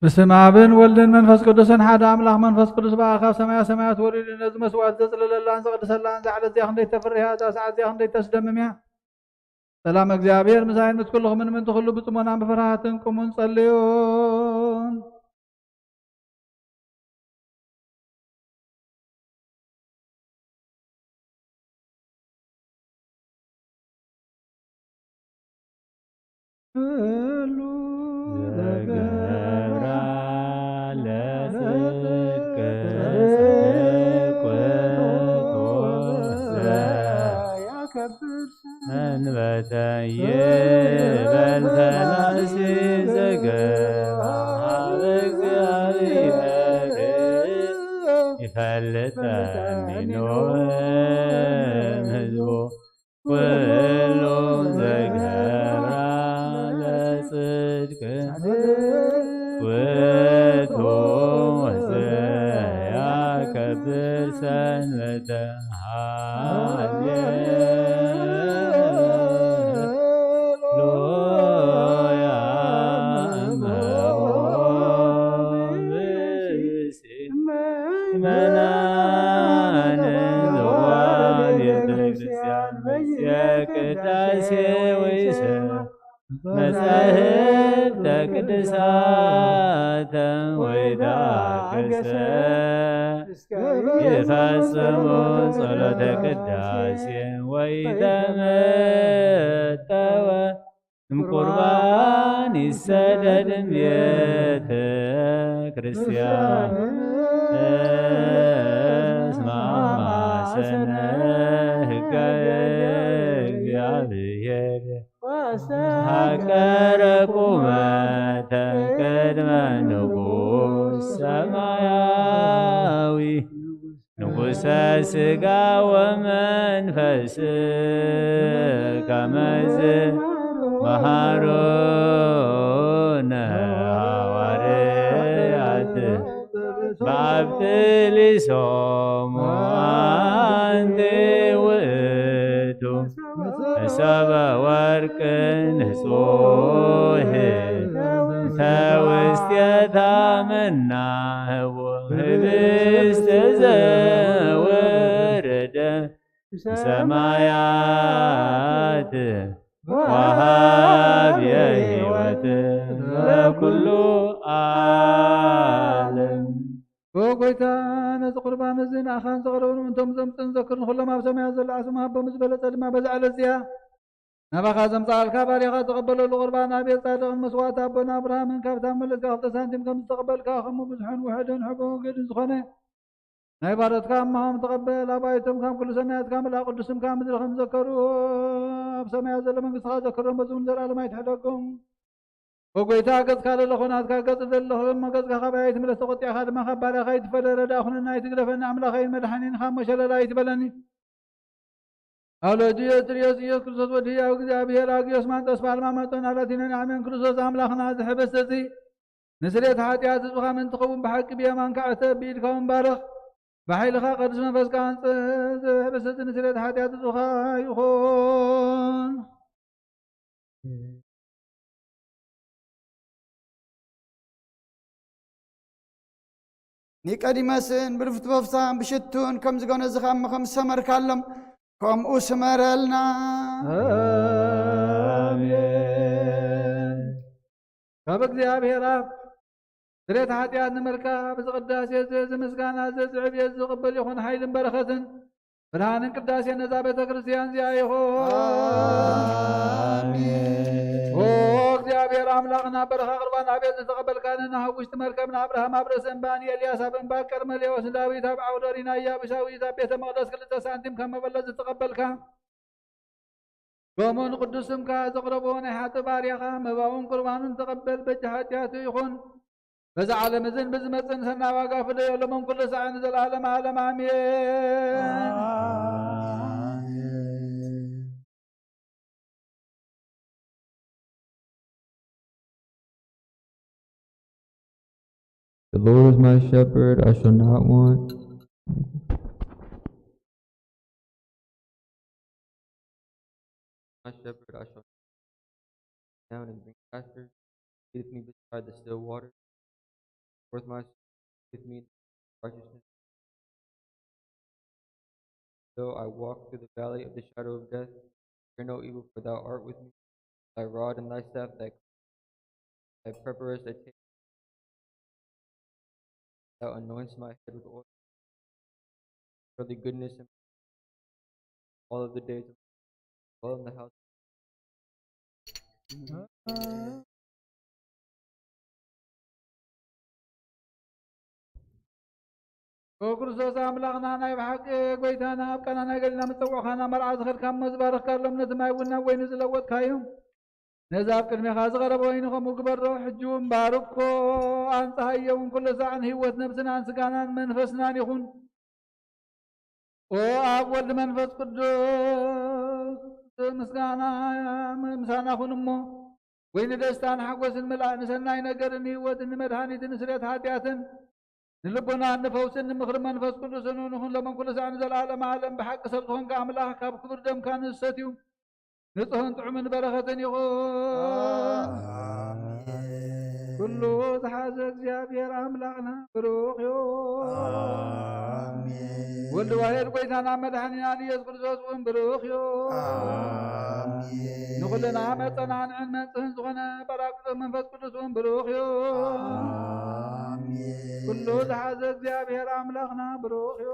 በስመ ኣብን ወልድን መንፈስ ቅዱስን ሓደ ኣምላኽ። መንፈስ ቅዱስ ብኣኻ ካብ ሰማያ ሰማያት ወሪዱ ነዚ መስዋዕት ዘጽለለላን ዘቕድሰላን እዛ ዕለት እዚኣ ክንደይ ተፍርህ እያ፣ እዛ ሰዓት እዚኣ ክንደይ ተስደምም እያ። ሰላም እግዚኣብሔር ምሳይን ምስ ኩልኹምን ምእንቲ ኩሉ ብጽሞናን ብፍርሃትን ቁሙን ጸልዩን። ዘገብራ ለጽድቅ ጽድቅ ውእቱ ዘያከብር ሰንበተ ይበል ፈላሲ ዘገብራ ሀበ እግዚኣብሔር ይፈልጠኒ ኖህ ህዝቡ ኩሉ ዘገብራ ለጽድቅ ውእቱ ዘያከብር ሰንበተ። ሃሌሉያ እመሆ ብእሲ ምእመናን ዘዋ ቤተ ክርስቲያን በስየ ቅዳሴ ወይሰ መጻሕፍተ ቅዱሳተ ወይታገሰ ይፈጽሙ ጸሎተ ቅዳሴ ወይተመጠወ እምቁርባን ይሰደድ ቤተ ክርስቲያን እስመ አማሰነ ሕገ እግዚአብሔር። ሀቀረ ቁመተ ቅድመ ንጉሥ ሰማያዊ ንጉሠ ሥጋ ወመንፈስ ከመዝ መሃሮነ ሐዋርያት በአብጥሊሶሙ አንቲ ውእቱ ሰበ ወርቅ ንጹሕ ተውስቴታ መናህቦ ህብስት ዘወረደ ሰማያት ወሃብ የህይወት ለኩሉ ዓለም። ኦ ጎይታ፣ ነዚ ቁርባን እዚ ንኣኻን ዘቕረቡ እቶም ዘምጽእን ዘክርን ኩሎም ኣብ ሰማያት ዘሎ ኣስሙ ሃቦም ዝበለጸ ድማ በዛ ዕለት እዚኣ ናባኻ ዘምጻልካ ባሪኻ ተቐበለሉ። ቁርባን ኣቤል ጻድቕን መስዋዕቲ ኣቦና ኣብርሃምን ካብታ መለስካ ክልተ ሳንቲም ከም ዝተቐበልካ ከምኡ ብዙሕን ውሕድን ሕቡን ግድን ዝኾነ ናይ ባሮትካ እማሆም ተቐበል። ኣባይቶም ካብ ኩሉ ሰናያትካ ምልኣ ቅዱስ ስምካ ምድሪ ከም ዘከሩ ኣብ ሰማያት ዘሎ መንግስትኻ ዘከሮም በዚ እውን ዘላለም ኣይትሕደጎም። ኦ ጎይታ፣ ገጽካ ለለኹ ናትካ ገጽ ዘለኹ እሞ ገጽካ ካባይ ኣይትምለስ፣ ተቆጢዕካ ድማ ካብ ባርያኻ ኣይትፈለ። ረዳእ ኩነና ኣይትግደፈና፣ ኣምላኸይን መድሓኒን ካብ ሞሸለላ ኣይትበለኒ። ኣውሎድዮስ ድርዮስ ኢየሱስ ክርስቶስ ወዲ ህያው እግዚኣብሔር ኣግዮስ ማንጦስ ፓልማ መጦን ኣላቲኖን ኣሜን። ክርስቶስ ኣምላኽና ዝሕብስቲ እዚ ንስርየት ሓጢኣት ህዝብኻ ምእንቲ ኸውን ብሓቂ ብየማንካ ዕተብ፣ ብኢድካ እውን ባርኽ። ብሓይልኻ ቅዱስ መንፈስካ ኣንጽህ። እዚ ሕብስቲ እዚ ንስርየት ሓጢኣት ህዝብኻ ይኹን። ኒቆዲሞስን ብርፍትቦፍሳን ብሽቱን ከም ዝገነዝኻ እሞ ከም ዝሰመርካሎም ከምኡ ስመረልና። ኣሜን። ካብ እግዚኣብሔር ኣብ ስርየት ሓጢኣት ንምርካብ እዚ ቅዳሴ እዚ፣ እዚ ምስጋና እዚ፣ እዚ ዕብየት ዝቕበል ይኹን ሓይልን በረኸትን ብርሃንን ቅዳሴን ነዛ ቤተ ክርስቲያን እዚኣ ይኹን። ኣሜን። ኦ እግዚኣብሔር ኣምላኽና፣ በረኻ ቁርባን ኣቤል ዝተቐበልካ፣ ንኖህ ኣብ ውሽጢ መርከብ፣ ንኣብርሃም ኣብ ርእሲ እምባ፣ ንኤልያስ ኣብ እምባ ቀርሜሌዎስ፣ ንዳዊት ኣብ ዓውደ ኦሪና ኢያቡሳዊት ኣብ ቤተ መቕደስ ክልተ ሳንቲም ከም መበለት ዝተቐበልካ፣ ከምኡ ንቅዱስ ስምካ ዘቕረቦ ናይ ሓጥእ ባርያኻ መባኡን ቁርባኑን ተቐበል፣ በጃ ሓጢኣቱ ይኹን። በዚ ዓለም እዝን ብዝመጽእን ሰናይ ዋጋ ፍለዮ፣ ሎምን ኩሉ ሳዕ ንዘለዓለመ ዓለም ኣሜን። ኣሜን። The Lord is my shepherd, I shall not want. My shepherd, I shall lie down in green pastures. Leadeth me beside the still water. forth my soul with me in righteousness. Though I walk through the valley of the shadow of death, fear no evil, for thou art with me. Thy rod and thy staff, thy, thy preparest a table. Thou anointest my head with oil. Surely goodness and all of the days of dwell in the house. ኦ ክርስቶስ ኣምላኽና ናይ ብሓቂ ጎይታና ኣብ ቃና ናይ ገሊላ ምስ ጸውዕካና መርዓ ዝኸድካ እሞ ዝባረኽካሎም ነቲ ማይ እውን ናብ ወይኒ ዝለወጥካዮ ነዚ ኣብ ቅድሜኻ ዝቐረበ ወይኒ ከምኡ ግበሮ። ሕጂ እውን ባርኮ ኣንጽሃዮ እውን ኩሉ ሳዕ ንህይወት ነብስናን ስጋናን መንፈስናን ይኹን። ኦ ኣብ ወልድ መንፈስ ቅዱስ ምስጋና ምሳና ኩን እሞ ወይ ንደስታን ሓጎስን ምላእ ንሰናይ ነገርን ህይወትን ንመድሃኒትን ንስሬት ሓጢኣትን ንልቦናን ንፈውስን ንምኽሪ መንፈስ ቅዱስን ንኹን ለመን ኩሉ ሳዕ ንዘለኣለም ዓለም ብሓቂ ሰብ ዝኾንካ ኣምላኽ ካብ ክቡር ደምካ ንዝሰትዩ ንጽህን ጥዑምን በረኸትን ይኹን። ኩሉ ዝሓዘ እግዚኣብሔር ኣምላኽና ብሩኽ እዩ። ወልድ ዋሄድ ጎይታና መድሓኒናን ኢየሱስ ክርስቶስ እውን ብሩኽ እዩ። ንኹልና መጸናንዕን መንጽህን ዝኾነ ጳራቅሊጦስ መንፈስ ቅዱስ እውን ብሩኽ እዩ። ኩሉ ዝሓዘ እግዚኣብሔር ኣምላኽና ብሩኽ እዩ።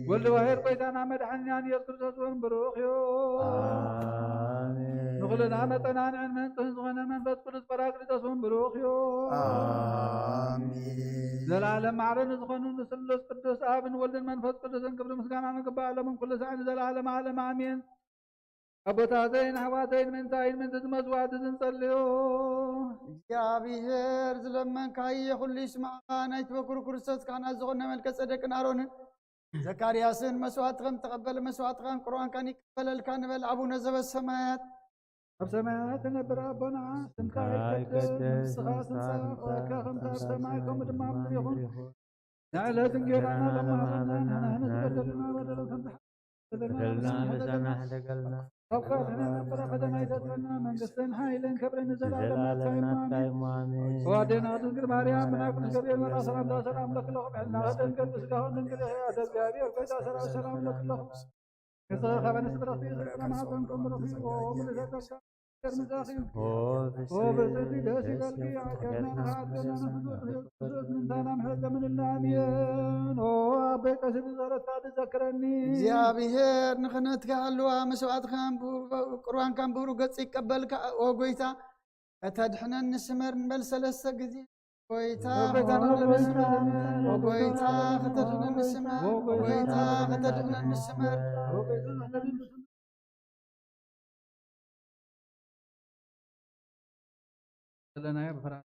ወልድ ዋሄድ ጎይታና መድሓኒናን ኢየሱስ ክርስቶስ እውን ብሩኽ እዩ። ንኹልና መጸናንዕን መንጽህን ዝኾነ መንፈስ ቅዱስ ጳራቅሊጦስ እውን ብሩኽ እዩ። ዘለዓለም ማዕረ ንዝኾኑ ንስሉስ ቅዱስ ኣብን ወልድን መንፈስ ቅዱስን ክብሪ ምስጋና ንግባእ ሎምን ኩሉ ሳዕ ንዘለዓለም ዓለም ኣሜን። ኣቦታተይን ኣሕዋተይን ምእንታይን ምእንቲ ዝመስዋዕቲ ዝንጸልዮ እግዚኣብሔር ዝለመንካዮ ኩሉ ይስማዕካ። ናይቲ በኩር ክርስቶስ ካህናት ዝኾነ መልከ ጸደቅን ኣሮንን ዘካርያስን መስዋዕትኸም ተቐበለ መስዋዕትኻን ቁርባንካን ይቀበለልካ ንበል። ኣቡነ ዘበሰማያት ኣብ ሰማያት ትነብር ኣቦና ስምካ ይቀደስ መንግስትኻ ትምጻእ ፍቃድካ ከምቲ ኣብ ሰማይ ከምኡ ድማ ኣብ ምድሪ ይኹን። ንዕለት እንጌራና ሎሚ ሃበና ንሕና ንዝበደሉና በደሎም ከም ዝሓ በደልና ምሳና ሕደገልና ካብ ክፋእ ድሕነና በረኸተና ኣይተጥፈና መንግስትን ሓይልን ክብርን ንዘለኣለም ናትካ እዩ ኣሜን። ተዋደና ድንግል ማርያም ብናይ ቅዱስ ገብርኤል መልኣኽ ሰላምታ ሰላም ለኪ ለኹም ሕልና ደንግል ብስጋኹም ድንግል ኢኺ ኣደ እግዚኣብሔር ጎይታ ሰራዊት ሰላም ለኪ ለኹም ንስኺ ካብ ኣንስቲ ብረኽቲ ፍጥረ ማህፀን ከም ብሩኽ እዩ ኦ ምልእተ ጸጋ ምሳኺ እዩ ኦ ብፅእቲ ደስ ይበልኪ ኣከና ንሓገና ንፍጡር ህይወት ክርስቶስ ምንታና ምሕረት ለምንልና ኣሜን ኦ ኣቦይ ቀሲስ ጸሎትካ ትዘክረኒ እግዚኣብሔር ንኽነትካ ኣለዋ መስዋዕትካን ቁርባንካን ብብሩ ገጽ ይቀበልካ ኦ ጎይታ ከተድሕነኒ ስመር ንበል ሰለስተ ግዜ ጎይታ ኦ ጎይታ ከተድሕነኒ ስመር ኦ ጎይታ ከተድሕነኒ ስመር ዘለናዮ ብፍርሃት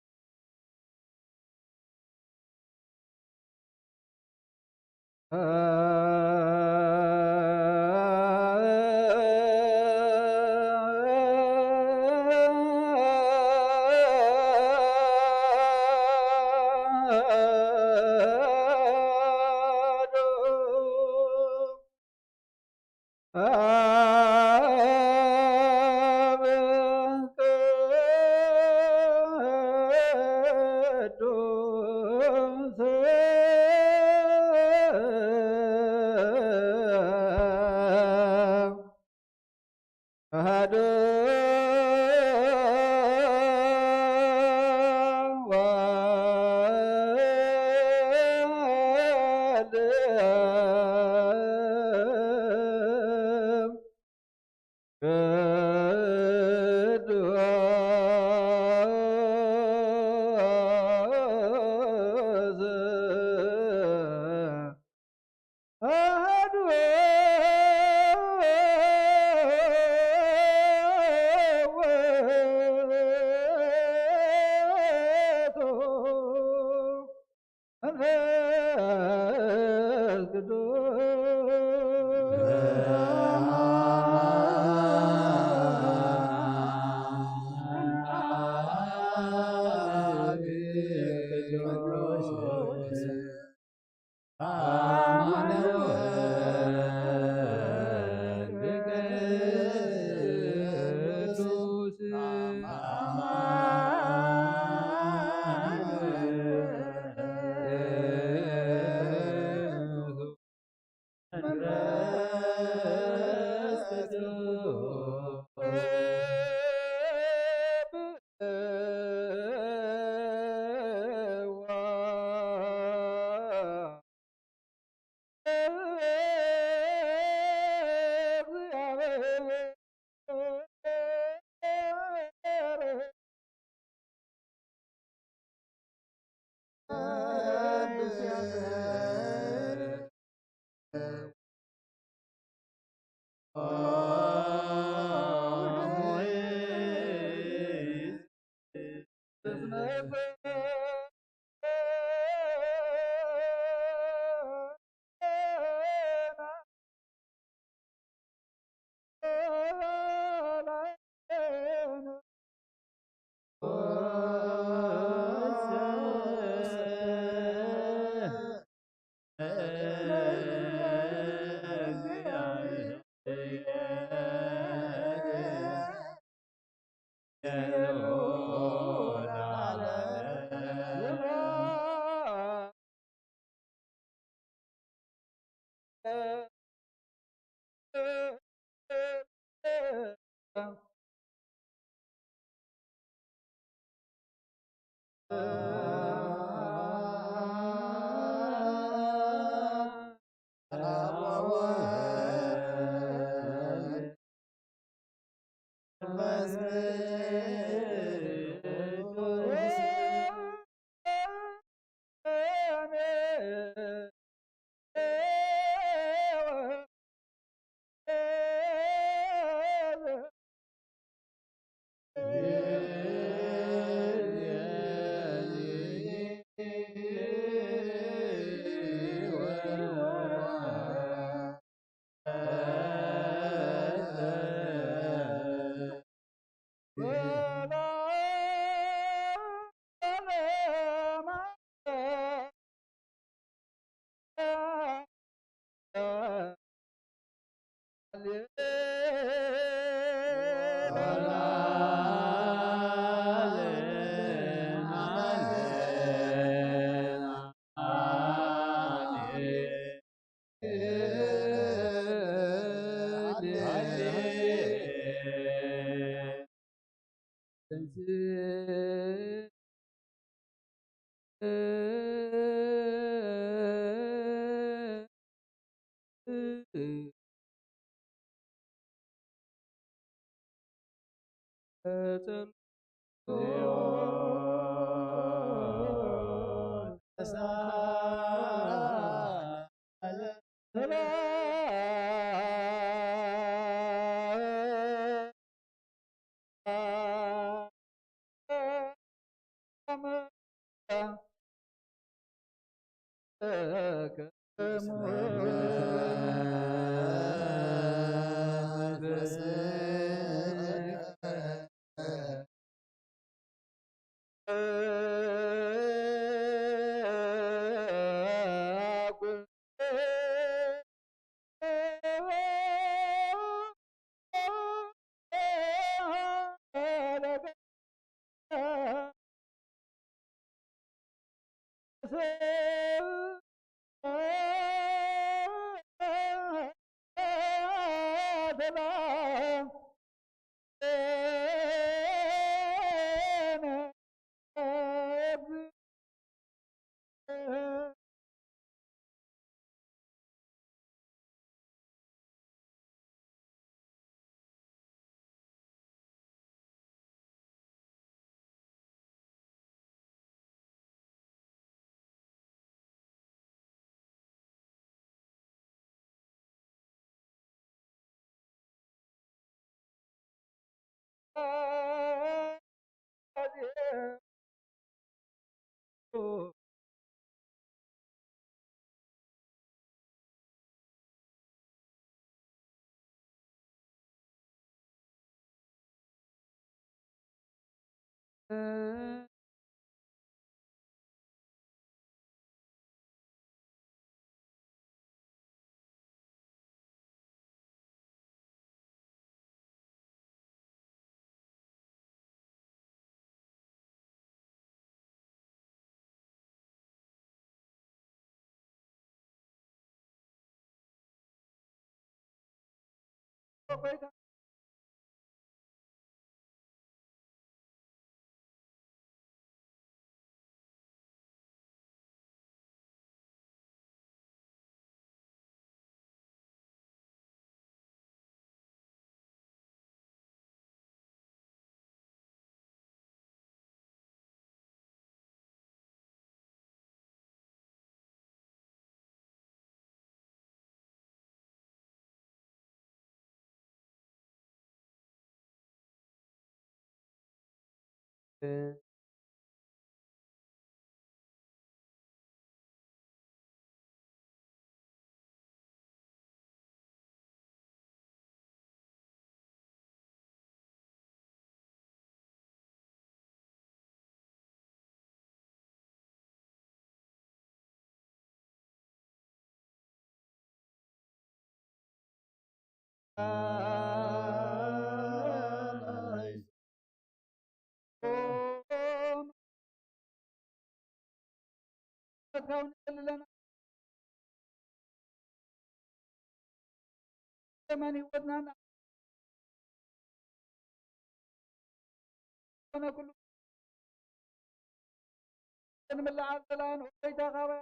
ዘመን ህይወትና ኮነ ኩሉ ንምልዓል ዘላን ሆይታ ካባያ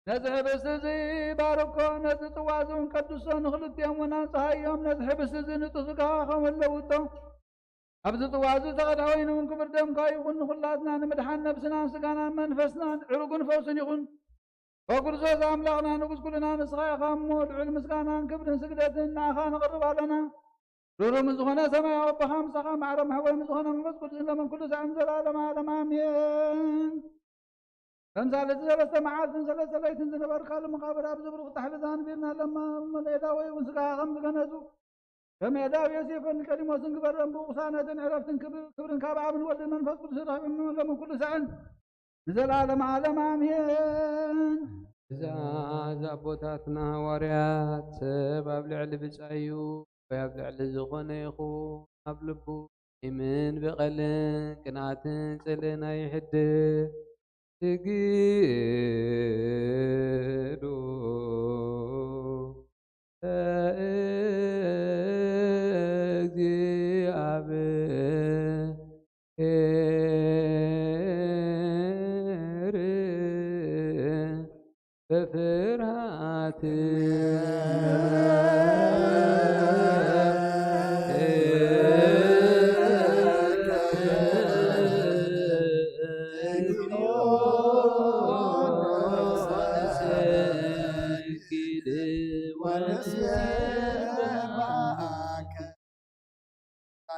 ነዚ ህብስቲ እዚ ባርኮ፣ ነዚ ጽዋ እዚ እውን ቀድሶ፣ ንኽልቲኦም እውን ኣንጽሃዮም። ነዚ ህብስቲ እዚ ንጹህ ስጋኻ ከም ለውጦ፣ ኣብዚ ጽዋ እዚ ዝተቐድሐ ወይኒ እውን ክቡር ደምካ ይኹን። ንኹላትና ንምድሓን ነብስናን ስጋናን መንፈስናን ዕሩግን ፈውስን ይኹን። ኦ ክርስቶስ ኣምላኽና ንጉስ ኩልና ንስኻ ኢኻ እሞ፣ ልዑል ምስጋናን ክብርን ስግደትን ንኣኻ ነቕርብ ኣለና። ርሩም ዝኾነ ሰማያዊ ኣቦኻ ምሳኻ፣ ማዕረ መሕወይ ዝኾነ መንፈስ ቅዱስ ለመን ኩሉ ሳዕን ዘላለም ዓለም ኣሜን። ከምሳሌ እቲ ሰለስተ መዓልትን ሰለስተ ለይትን ዝነበርካሉ መቓብር ኣብዚ ብሩኽ ጻሕሊ ዛንቢርና ለማ መለዳ ወይ እውን ስጋኻ ከም ዝገነዙ ከም ኤዳው ዮሴፍን ቀዲሞስን ግበረን ብቕሳነትን ዕረፍትን ክብ-፣ ክብርን ካብ ኣብን ወልድን መንፈስ ቅዱስ ረኺቦም ለምን ኩሉ ሳዕን ንዘለዓለም ዓለም ኣሜን። እዛ፣ እዛ ኣቦታትና ሃዋርያት ሰብ ኣብ ልዕሊ ብጻዩ ወይ ኣብ ልዕሊ ዝኾነ ይኹን ኣብ ልቡ ኢምን በቐልን ቅንኣትን ጽልእን ኣይሕድር። ስግዱ ለእግዚኣብሔር በፍርሃት።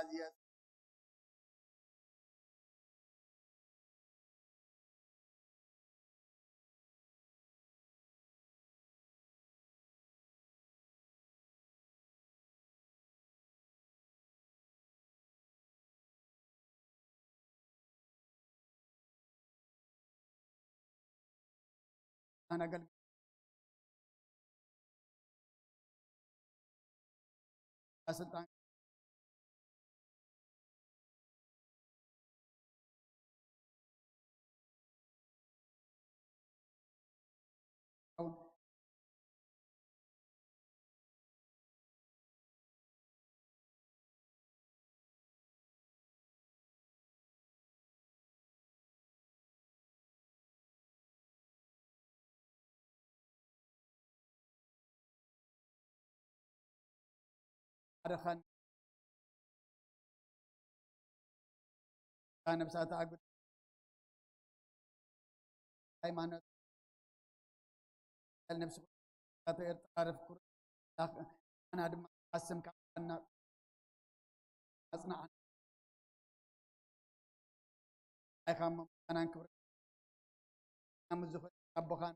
ኣዝየ ኣነ ኣገልግል ስልጣን ሓደ ኻን ነብሳ ተኣግድ ሃይማኖት ነብሲ ኤርትራ ረፍኩር ኣና ድማ ኣስም ካና ኣጽናዓን ኣይኻሞ ኣናን ክብር ኣቦኻን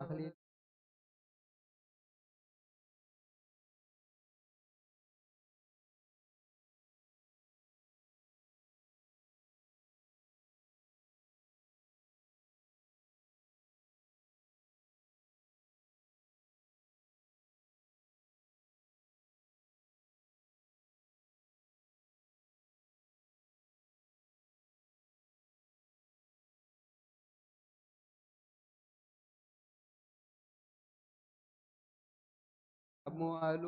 ኣኽሊል ኣብ መዋእሉ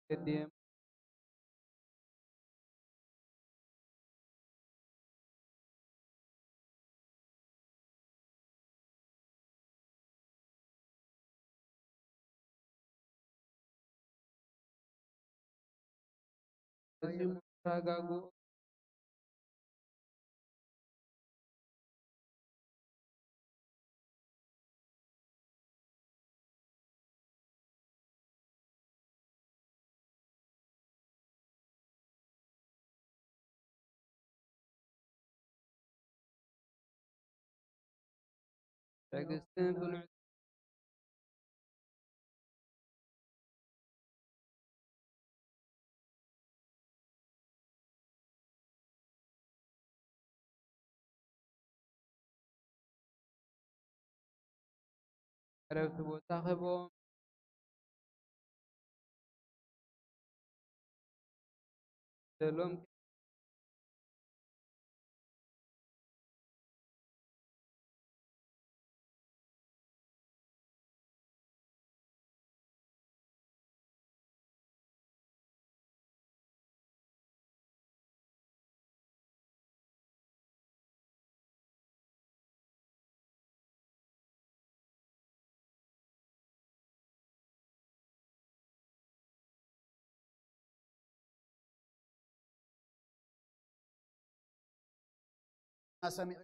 ቅድም እዚ መረጋግኦ ትዕግስትን ብልዑል ዕረፍቲ ቦታ ክህቦም ዘሎም ሰሚዕ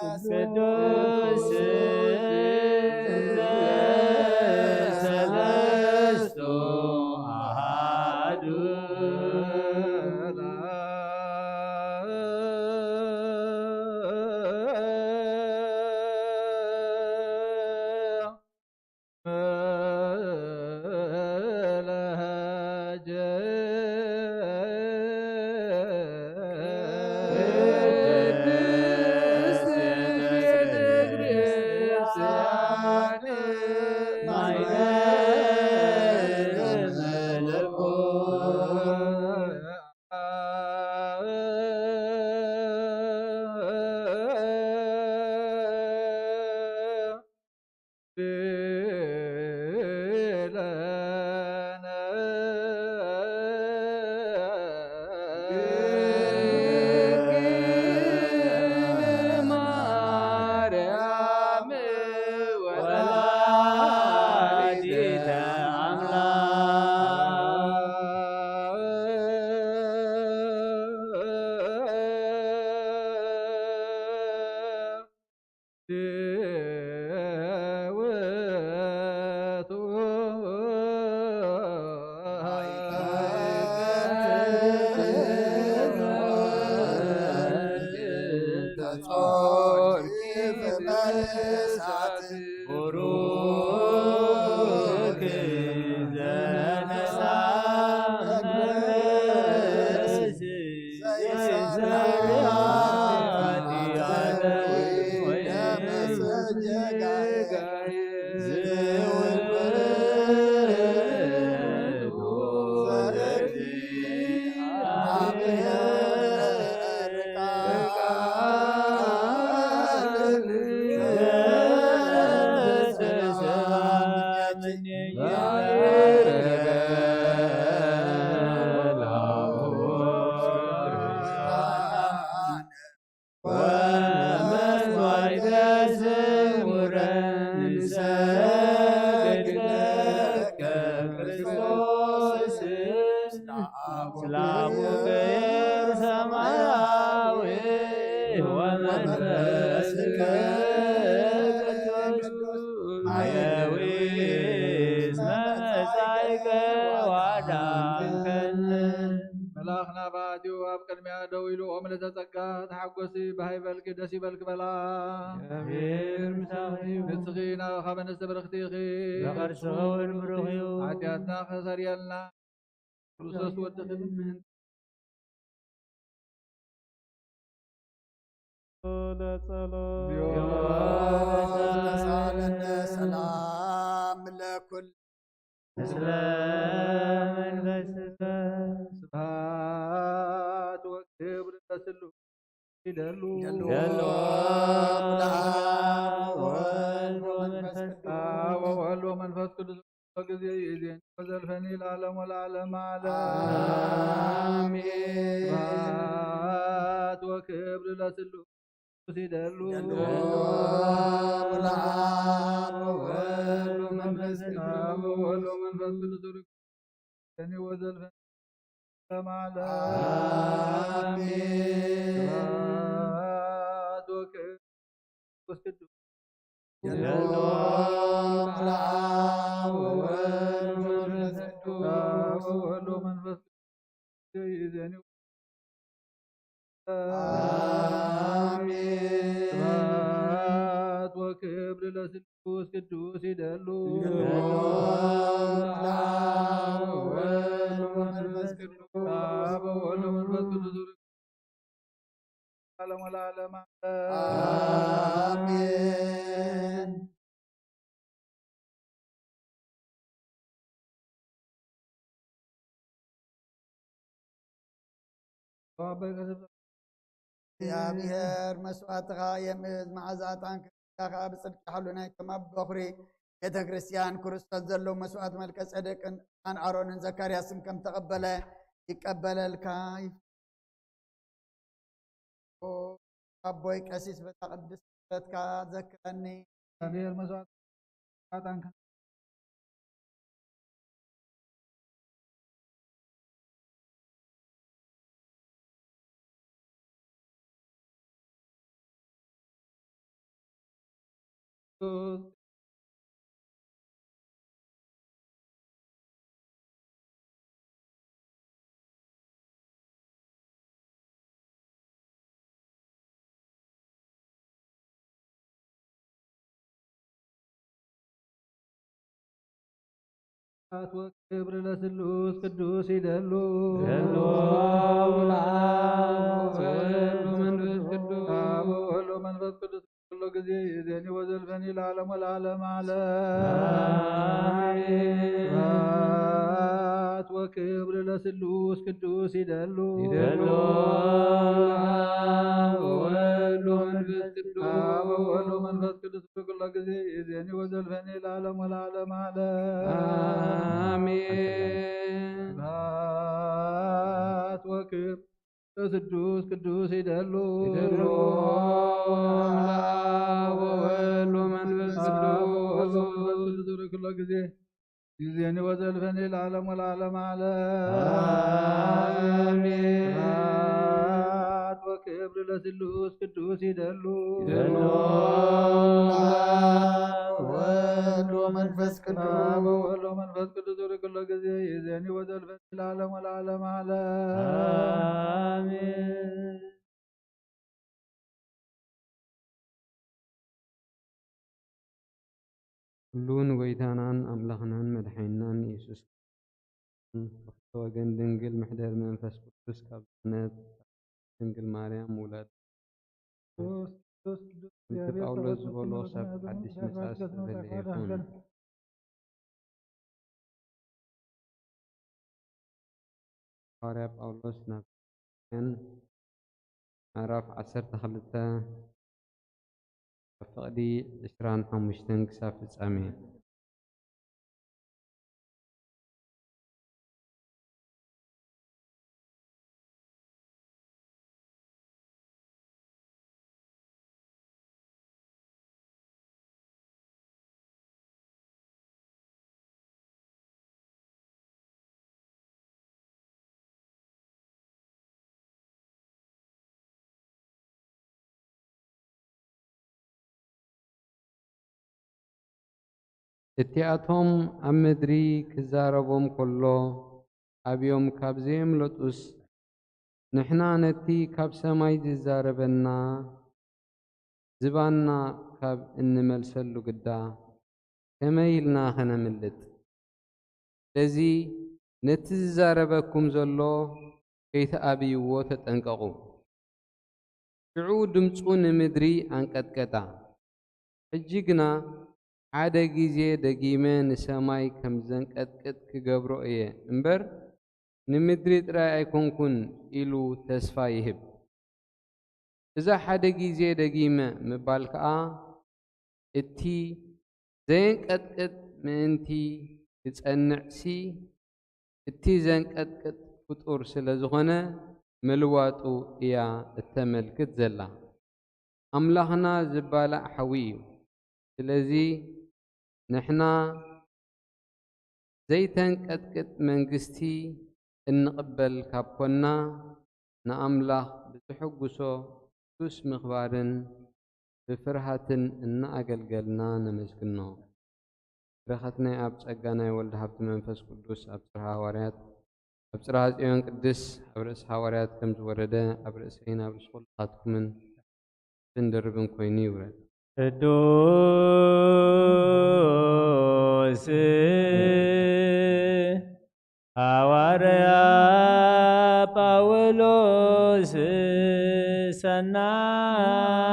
ቅዱስ ሰለስቱ ኣሃዱ። ይባርክ። ወመስዋዕተ ስሙረ ንሰግድ ለከ ክርስቶስ። ስላሙ ክብር ሰማያዊ ወመንፈስ ቅዱስ ማየዊ እስመ መጻእከ ወአዳንከነ። መልኣኽ ናባቲው ኣብ ቅድሚያ ደው ኢሉ፣ ኦም ልደጸጋ ተሓጎሲ፣ ብሃይ በልኪ፣ ደስ ይበልኪ በላ። እግዚኣብሔር ምሳኺ እዩ። ንስኺ ናብኻ በንስቲ ብርኽቲ ኢኺ። ዘቐርሶ እውን ብሩኽ እዩ። ሓጢኣትና ከሰርየልና ክርስቶስ ወድኺ ምህን። ለጸሎት። ተሳለነ ሰላም ለኩል። ምስለ መንፈስከ። ስብሐት ወክብር ለስሉስ ይደሉ። ይደሉ። ለአብ ወወልድ ወመንፈስ ቅዱስ። አብ ወወልድ ወመንፈስ ቅዱስ። ጊዜ ይዜን ወዘልፈኒ ለዓለም ወለዓለም ዓለም። አሜን። ስብሐት ወክብር ለስሉስ ይደሉ። ይደሉ። ለአብ ወወልድ ወመንፈስ ቅዱስ። አብ ወወልድ ወመንፈስ ቅዱስ። ጊዜ ወዘልፈኒ ለዓለም። አሜን። ስብሐት ወክብር መንፈስ ቅዱስ። የለውም ለአብ ወወልድ ወመንፈስ ቅዱስ። አብ ወወልድ ወመንፈስ ቅዱስ። ይእዜኒ። አሜን። ስብሐት ወክብር ለስሉስ ቅዱስ ይደሉ። የለውም ለአብ ወወልድ ወመንፈስ ቅዱስ። አብ ወወልድ ወመንፈስ ቅዱስ። ዓለም ወለዓለም ዓለም። አሜን። እግዚኣብሔር መስዋዕትኻ የምዝ፣ መዓዛ ዕጣንካ ከኣ ብጽድቂ ሓሉ። ናይ ከም ኣብ በኹሪ ቤተ ክርስቲያን ክርስቶስ ዘለዉ መስዋዕት መልከ ጸደቅን ዕጣን ኣሮንን ዘካርያስን ከም ተቐበለ ይቀበለልካ። ኣቦይ ቀሲስ፣ በታ ቅድስት ስፍረትካ ዘክረኒ። እግዚኣብሔር መስዋዕት ዕጣንካ ወክብር ለስሉስ ቅዱስ ይደሉ። ይደሉ። ለአብ ወወልድ ወመንፈስ ቅዱስ። አብ ወወልድ ወመንፈስ ቅዱስ። ኩሎ ጊዜ ይእዜኒ ወዘልፈኒ ለዓለም ወለዓለም ዓለም። አሜን። ስብሐት ወክብር ለስሉስ ቅዱስ ይደሉ። ይደሉ። አብ ወወልድ ወመንፈስ ቅዱስ። አብ ወወልድ ወመንፈስ ቅዱስ። ኩሎ ጊዜ ይእዜኒ ወዘልፈኒ ለዓለም ወለዓለም ዓለም። አሜን። ስብሐት ወክብር ለስሉስ ቅዱስ ይደሉ። ይደሉ። ለአብ ወወልድ ወመንፈስ ቅዱስ። አብ ወወልድ ወመንፈስ ቅዱስ። ኩሎ ጊዜ ይእዜኒ ወዘልፈኒ ለዓለም ወለዓለም ዓለም። አሜን። ስብሐት ወክብር ለስሉስ ቅዱስ ይደሉ። ይደሉ። አብ ወወልድ ወመንፈስ ቅዱስ። አብ ወወልድ ወመንፈስ ቅዱስ። ኩሎ ጊዜ ይእዜኒ ወዘልፈኒ ለዓለም ወለዓለም ዓለም። አሜን። ኩሉ ንጎይታናን ኣምላኽናን መድሓኒናን ኢየሱስ ክርስቶስ፣ ብኽልተ ወገን ድንግል፣ ምሕደር መንፈስ ቅዱስ ካብ ዝኾነት ድንግል ማርያም ውላድ። ከምቲ ጳውሎስ ዝበሎ፣ ሰብ ሓድሽ መጻኢ ዝተበለ ይኹን። ሃዋርያ ጳውሎስ ናብ ኤፌሶን ምዕራፍ ዓሰርተ ክልተ፣ ካብ ፍቕዲ ዕስራን ሓሙሽተን ክሳብ ፍጻሜ። እቲኣቶም ኣብ ምድሪ ክዛረቦም ከሎ ኣብዮም ካብ ዘየምለጡስ፣ ንሕና ነቲ ካብ ሰማይ ዝዛረበና ዝባንና ካብ እንመልሰሉ ግዳ፣ ከመይ ኢልና ኸነምልጥ? ስለዚ ነቲ ዝዛረበኩም ዘሎ ከይትኣብይዎ ተጠንቀቑ። ሽዑ ድምፁ ንምድሪ ኣንቀጥቀጣ። ሕጂ ግና ሓደ ግዜ ደጊመ ንሰማይ ከም ዘንቀጥቅጥ ክገብሮ እየ እምበር፣ ንምድሪ ጥራይ ኣይኮንኩን ኢሉ ተስፋ ይህብ። እዛ ሓደ ግዜ ደጊመ ምባል ከኣ፣ እቲ ዘየንቀጥቅጥ ምእንቲ ክጸንዕሲ፣ እቲ ዘንቀጥቅጥ ፍጡር ስለ ዝኾነ ምልዋጡ እያ እተመልክት ዘላ። ኣምላኽና ዝባላዕ ሓዊ እዩ። ስለዚ ንሕና ዘይተንቀጥቅጥ መንግስቲ እንቕበል ካብ ኮና፣ ንኣምላኽ ብዝሕጉሶ ቅዱስ ምኽባርን ብፍርሃትን እናኣገልገልና ነመስግኖ። በረኸት ናይ ኣብ ጸጋ ናይ ወልድ ሃብቲ መንፈስ ቅዱስ ኣብ ጽርሐ ሃዋርያት፣ ኣብ ጽርሐ ጽዮን ቅድስ፣ ኣብ ርእሲ ሃዋርያት ከም ዝወረደ፣ ኣብ ርእሰይን ኣብ ርእሲ ኩልኻትኩምን ስንድርብን ኮይኑ ይውረድ። ቅዱስ ሃዋርያ ጳውሎስ ሰናይ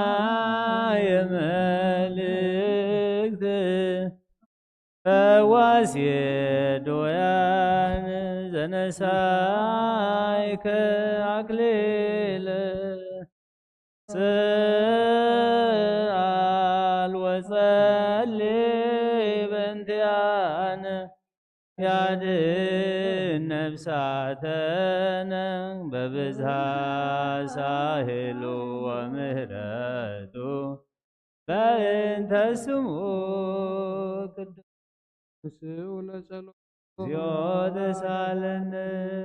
መልእክት ፈዋሲ ድውያን ዘነሳይከ ኣክሊል ስኣል ወጸሊ በእንቲኣነ ያድን ነፍሳተነ በብዝሃ ሳህሉ ወምህረቱ በእንተ ስሙ ቅዱስ። ንስኡ ለጸሎ። እግዚኦ ተሳለነ።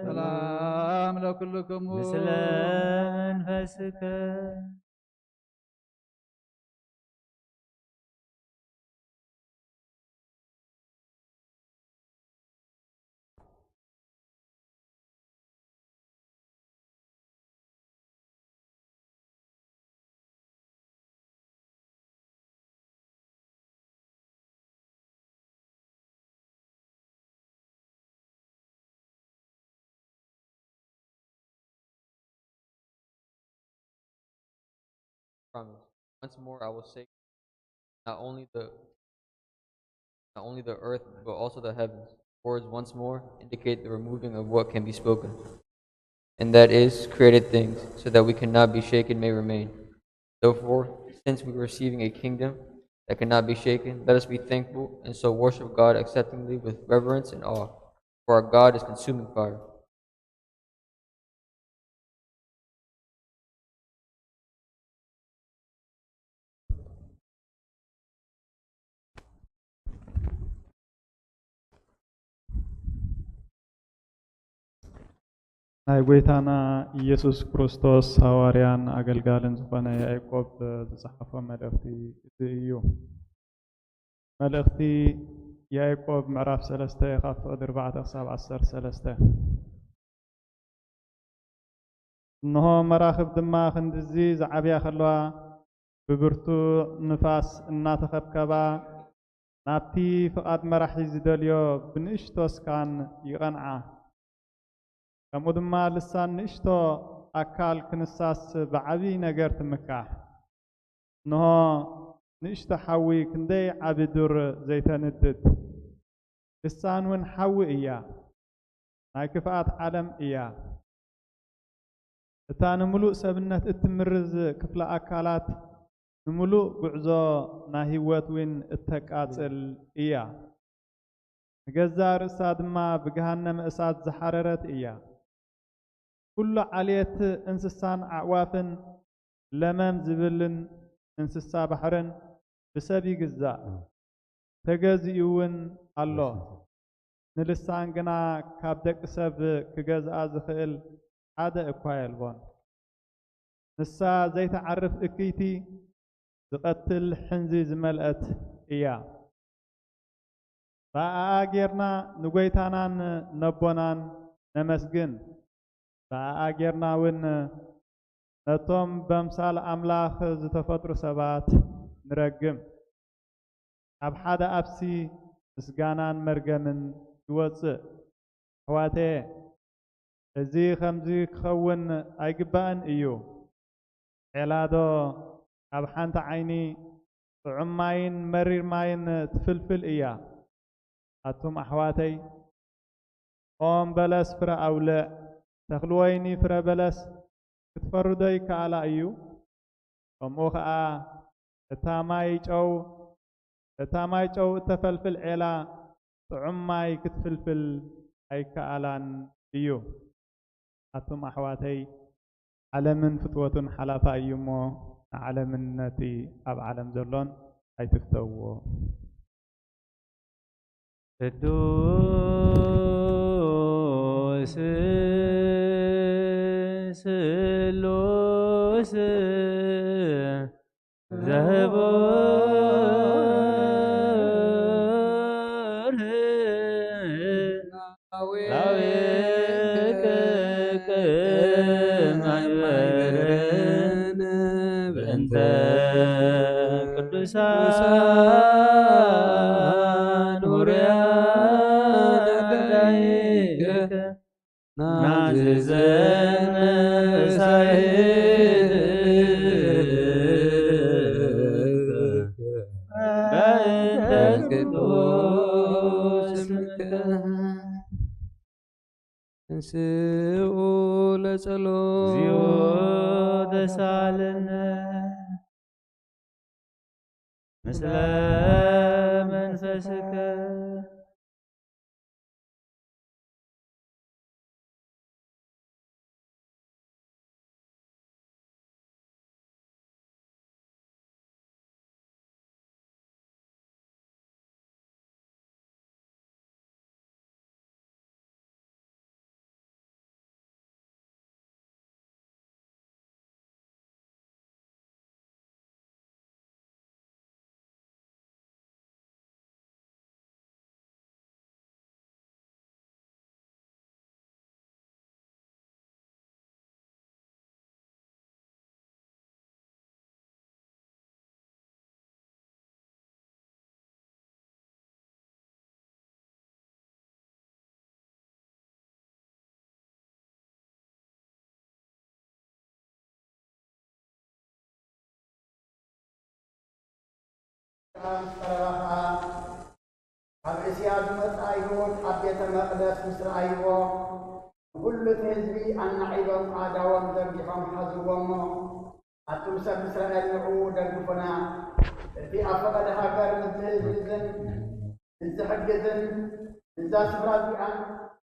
ሰላም ለኩልክሙ። ምስለ መንፈስከ። Promise. Once more I will say, not only the not only the earth, but also the heavens. Words once more indicate the removing of what can be spoken, and that is, created things, so that we cannot be shaken may remain. Therefore, since we are receiving a kingdom that cannot be shaken, let us be thankful and so worship God acceptingly with reverence and awe, for our God is consuming fire. ናይ ጐይታና ኢየሱስ ክርስቶስ ሃዋርያን ኣገልጋልን ዝኾነ ያዕቆብ ዝጸሓፎ መልእኽቲ እዚ እዩ። መልእኽቲ ያዕቆብ ምዕራፍ ሰለስተ ካብ ፍቕዲ ኣርባዕተ ክሳብ ዓሰርተ ሰለስተ። እንሆ መራኽብ ድማ ክንድዚ ዝዓብያ ከለዋ፣ ብብርቱዕ ንፋስ እናተኸብከባ፣ ናብቲ ፍቓድ መራሒ ዝደልዮ ብንእሽቶ እስካን ይቐንዓ። ከምኡ ድማ ልሳን ንእሽቶ ኣካል ክንሳስ ብዓቢ ነገር ትምካሕ። እንሆ ንእሽቶ ሓዊ ክንደይ ዓቢ ዱር ዘይተንድድ። ልሳን እውን ሓዊ እያ፣ ናይ ክፍኣት ዓለም እያ። እታ ንምሉእ ሰብነት እትምርዝ ክፍለ ኣካላት፣ ንምሉእ ጉዕዞ ናይ ህይወት እውን እተቃጽል እያ። ንገዛእ ርእሳ ድማ ብገሃነመ እሳት ዝሓረረት እያ። ኩሉ ዓሌት እንስሳን ኣዕዋፍን ለመም ዝብልን እንስሳ ባሕርን ብሰብ ይግዛእ፣ ተገዚኡ እውን ኣሎ። ንልሳን ግና ካብ ደቂ ሰብ ክገዝኣ ዝኽእል ሓደ እኳ የልቦን። ንሳ ዘይትዓርፍ እክይቲ፣ ዝቐትል ሕንዚ ዝመልአት እያ። ብኣኣ ጌርና ንጎይታናን ነቦናን ነመስግን። ብኣኣ ጌርና እውን ነቶም በምሳል ኣምላኽ ዝተፈጥሩ ሰባት ንረግም። ኣብ ሓደ ኣፍሲ ምስጋናን መርገምን ይወጽእ። ኣሕዋተየ፣ እዚ ኸምዚ ክኸውን ኣይግባእን እዩ። ዔላዶ ካብ ሓንቲ ዓይኒ ጥዑም ማይን መሪር ማይን ትፍልፍል እያ። ኣቱም ኣሕዋተይ፣ ኦም በለስ ፍረ ኣውልዕ፣ ተኽሊ ወይኒ ፍረ በለስ ክትፈርዶ ይከኣላ እዩ። ከምኡ ኸኣ እታ ማይ ጨው፣ እታ ማይ ጨው እተፈልፍል ዔላ ጥዑም ማይ ክትፍልፍል ኣይከኣላን እዩ። ኣቱም ኣሕዋተይ፣ ዓለምን ፍትወቱን ሓላፋ እዩ እሞ፣ ንዓለምን ነቲ ኣብ ዓለም ዘሎን ኣይትፍተውዎ። ቅዱስ ስሉስ ዘህቡር ላዌከ ማይበርን በእንተ ቅዱሳን ውሩያት ላዕሌከ ናዝዘን መሳይል በእንተ ቅዱስ ስምከ። እንስኡ ለጸሎት። እግዚኦ ተሳለነ ምስለ መንፈስከ። ካብ እስያ ዝመጽእ ኣይሁድ ኣብ ቤተ መቕደስ ምስ ረኣይዎ፣ ንኹሉ እቲ ህዝቢ ኣናዒቦም ኣእዳዎም ዘርጊሖም ሓዝዎ እሞ፣ ኣቱም ሰብ እስራኤል ንዑ ደግፉና። እቲ ኣብ ፈቐደ ሃገር ምስ ዝህዝን ምስ ዝሕግዝን ምስዛ ስፍራ እዚኣን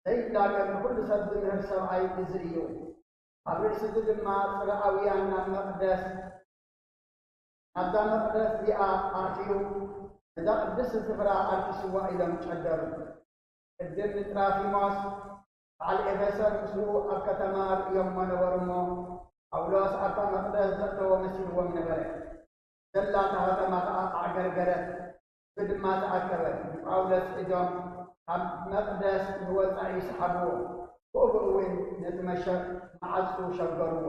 ዘይላገብ ንኹሉ ሰብ ዝምህር ሰብኣይ እዚ እዩ። ኣብ ርእሲ እዚ ድማ ጽርኣውያን ናብ መቕደስ ናብዛ መቕደስ እዚኣ ኣትዩ ነዛ ቅድስቲ ስፍራ ኣርኪስዋ ኢሎም ጨደሩ። ቅድም ንጥራፊሞስ በዓል ኤፌሶን ምስኡ ኣብ ከተማ ርእዮሞ ነበሩ እሞ፣ ጳውሎስ ኣብታ መቕደስ ዘእተዎ መሲልዎም ነበረ። ዘላ እታ ከተማ ኸኣ ኣዕገርገረት፣ ህዝቢ ድማ ተኣከበ። ንጳውሎስ ሒዞም ካብ መቕደስ ንወጻኢ ሰሓብዎ። ብኡ ብኡ እውን ነቲ መሸ-፣ መዓጹ ሸገርዎ።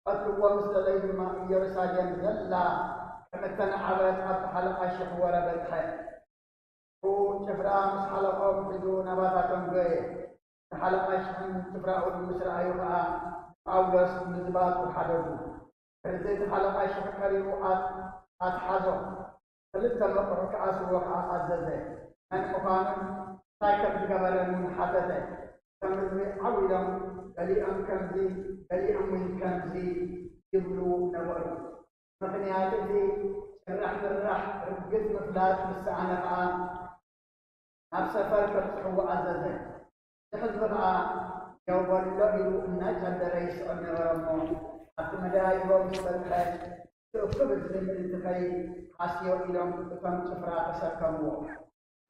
ቀትልዎ ምስ ደለዩ ድማ ኢየሩሳሌም ዘላ ከም እተነዓበት ኣብቲ ሓለቓ ሽሕ ወረ በጽሐ። ብኡ ጭፍራ ምስ ሓለቆም ሒዙ ናባታቶም ጎየ። እቲ ሓለቓ ሽሕን ጭፍራኡን ምስ ረኣዩ ኸኣ ንጳውሎስ ምዝባጡ ሓደጉ። ድሕሪ እዚ እቲ ሓለቓ ሽሕ ቀሪቡ ኣት-፣ ኣትሓዞም። ክልተ መቑሕ ክኣስርዎ ኸኣ ኣዘዘ። መን ምዃኑን እንታይ ከም ዝገበረን እውን ሓተተ። እቶም ህዝቢ ዓው ኢሎም ገሊኦም ከምዚ፣ ገሊኦም እውን ከምዚ ይብሉ ነበሩ። ምኽንያት እቲ ጭራሕ ምራሕ ርግጽ ምፍላጥ ምስ ሰኣነ ኸኣ ናብ ሰፈር ከብጽሕዎ ኣዘዘ። እቲ ህዝቢ ኸኣ ደው በሎ ኢሉ እናጨደረ ይስዕም ነበረ እሞ፣ ኣብቲ መደያይቦ ምስ በጽሐ፣ እቲ እኩብ ህዝቢ ምእንቲ ከይሃስዮ ኢሎም እቶም ጭፍራ ተሰከምዎ።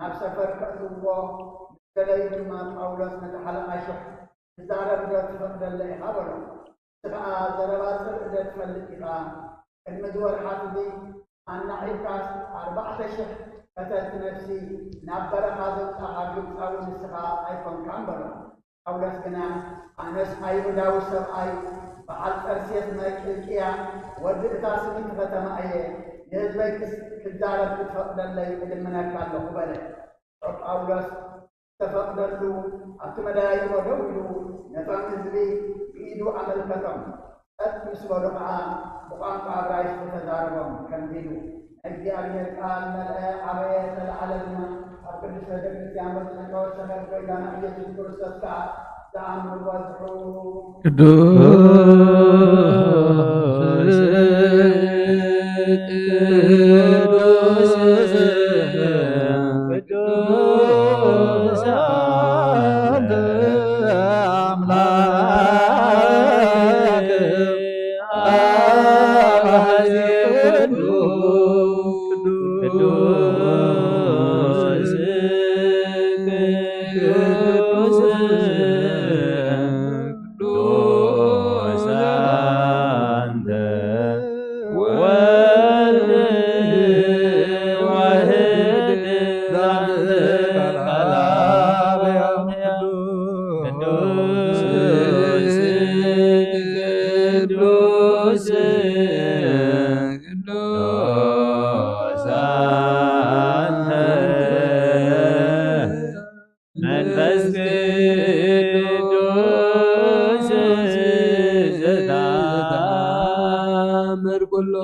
ናብ ሰፈር ከእትውዎ ምስ ደለዩ ድማ ጳውሎስ ነቲ ሓለቓ ሽሕ፣ "ክዛረብ ዶ ትፈቕደለይ ኢኻ?" በሎ። ንሱ ኸኣ፣ "ዘረባ ጽልኢ ዶ ትፈልጥ ኢኻ? ቅድሚ እዚ ወርሓት እዚ ኣናዒብካስ ኣርባዕተ ሽሕ ቀተልቲ ነፍሲ ናብ በረኻ ዘውጻኻ ግብጻዊ ንስኻ ኣይኮንካን በሎ። ጳውሎስ ግና ኣነስ ኣይሁዳዊ ሰብኣይ በዓል ጠርሴስ ናይ ቂልቅያ ወዲ እታ ስምቲ ከተማ እየ፣ ንህዝበይ ክስ- ክዛረብ ክትፈቕደለይ እልምነካ ኣለኹ በለ። ጳውሎስ ዝተፈቕደሉ ኣብቲ መደያይቦ ደው ኢሉ ነቶም ህዝቢ ብኢዱ ኣመልከቶም። ጸጥ ምስ በሉ ኸዓ ብቋንቋ እብራይስጢ ተዛረቦም ከምዚ ኢሉ፣ ናይ እግዚኣብሔር ቃል መልአ፣ ዓበየ፣ ተለዓለ ድማ ኣብ ቅድስተ ቤተ ክርስቲያን በጽሑ ተወሰኸ ብጎይታና ኢየሱስ ክርስቶስ ከኣ ዝኣምኑ በዝሑ። ቅዱስ ቅዱስ ቅዱስ አንተ አምላክ አባዜ ቅዱስ ቅዱስ ቅዱስ አንተ ወልድ ዋህድ ዛንተ ቃል አብ ቅዱስ ቅዱስ ቅዱስ አንተ መንፈስ ቅዱስ ዘተአምር ኩሎ።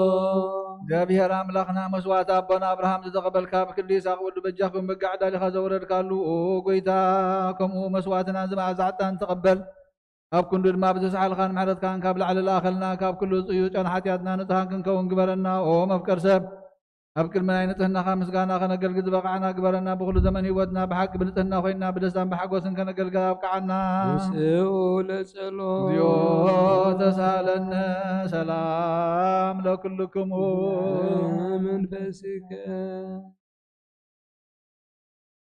እግዚኣብሔር ኣምላኽና መስዋዕቲ ኣቦና ኣብርሃም ዝተቐበልካ ብክንዲ ይስሐቅ ወዱ በጃ ክውን በጋ ዕዳሊኻ ዘውረድካሉ፣ ኦ ጎይታ፣ ከምኡ መስዋዕትና እዚ መዓዛ ዕጣን ተቐበል። ኣብ ክንዱ ድማ ብዝሰሓልካን ምሕረትካን ካብ ላዕሊ ለኣኸልና፣ ካብ ኩሉ ጽዩጫን ሓጢኣትና ንጹሃን ክንከውን ግበረና። ኦ መፍቀር ሰብ፣ ኣብ ቅድሚ ናይ ንጽህናኻ ምስጋና ከነገልግል ዝበቓዕና ግበረና። ብኹሉ ዘመን ህይወትና ብሓቂ ብንጽህና ኮይንና ብደስታን ብሓጎስን ከነገልግል ኣብቅዓና። ውስኡ ለጸሎ። እግዚኦ ተሳለነ። ሰላም ለኩልክሙ። መንፈስከ።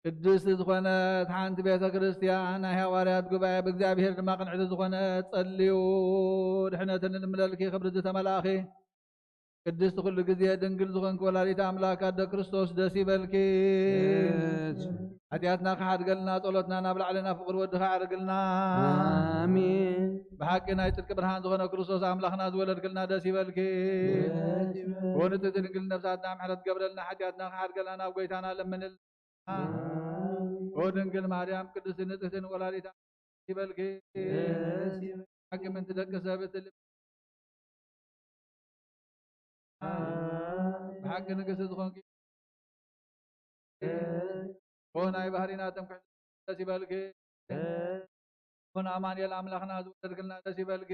ቅድስቲ ዝኾነት ሓንቲ ቤተ ክርስቲያን ናይ ሃዋርያት ጉባኤ ብእግዚኣብሔር ድማ ቅንዕቲ ዝኾነት ጸልዩ። ድሕነትን ንምለልኪ ክብሪ ዝተመላእኺ ቅድስቲ ኩሉ ግዜ ድንግል ዝኾንኪ ወላዲት ኣምላክ ኣደ ክርስቶስ ደስ ይበልኪ። ደስ። ሓጢኣትና ክሓድገልና ጸሎትና ናብ ላዕሊ ናብ ፍቕሪ ወድኻ ኣዕርግልና። ኣሜን። ብሓቂ ናይ ጽድቂ ብርሃን ዝኾነ ክርስቶስ ኣምላኽና ዝወለድክልና ደስ ይበልኪ። ደስ ይበል። ብእውንጽቲ ድንግል ነፍሳትና ምሕረት ገብረልና ሓጢኣትና ክሓድገልና ናብ ጎይታና ለምንልና። ኣሜን። ኦ ድንግል ማርያም ቅድስቲ ንጽሕትን ወላዲት ይበልኪ። ደስ ይበል። ሓቂ ምንቲ ደቂ ሰብ እትል-፣ ብሓቂ ንግስቲ ዝኾንኪ ኦ ናይ ባህሪና ትምክሕቲ ደስ ይበልኪ። ኦ ንኣማኑኤል ኣምላኽና ዝወለድክልና ደስ ይበልኪ።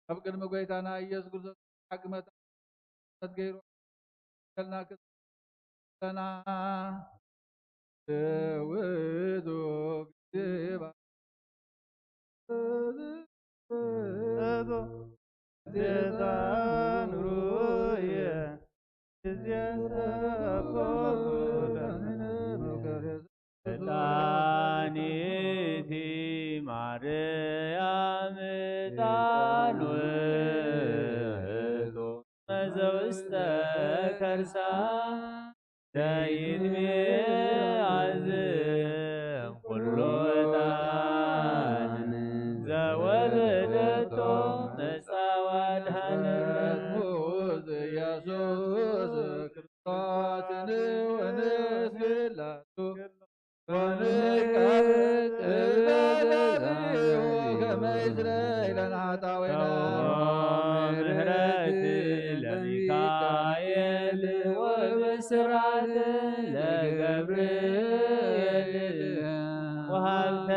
ኣብ ቅድሚ ጎይታና ኢየሱስ ክርስቶስ ሓቂ መታ ገይሩ ከልና ክሰና ውእቱ ግዜባ ዜታን ሩየ ዕጣኒቲ ማርያም ዕጣን ውእቱ መዘውስተ ከርሳ ዘይትሜ ኣዝም ኩሉ ዕጣን ዘወለደቶ መጻ ወድሃነ ኢየሱስ ፋትን ወንስላቱ ወንቃል እዛዛብዩ ከመ ይስረይ ለነ ኃጣውኢነ። ምሕረት ለሚካኤል ወብስራት ለገብርኤል ወሃብተ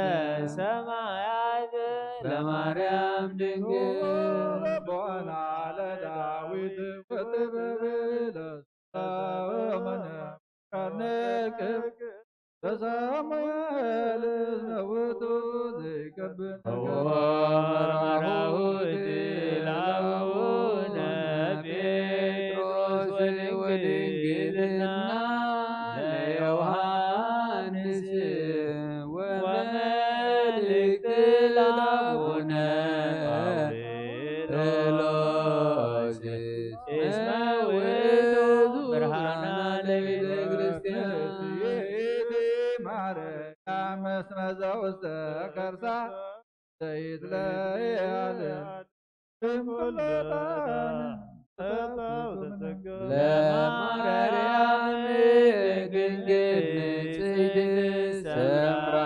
ሰማያት ለማርያም ድንግል። ልቦና ለዳዊት ወጥበብ ለሰሎሞን። ከርነቅብ ለሳሙኤል እስመ ውእቱ ዘይገብር መራሁት ለአቡነ ጴጥሮስ ወድንግልና ለዮሐንስ ወመልእክት ለአቡነ ጳውሎስ እስመ ውእቱ ብርሃና ለቤተ ማርያም እስመ ዘውስተ ከርሳ ዘይትለያል እምኩለታን ለማርያም ድንግል ንጽሕት ሰምራ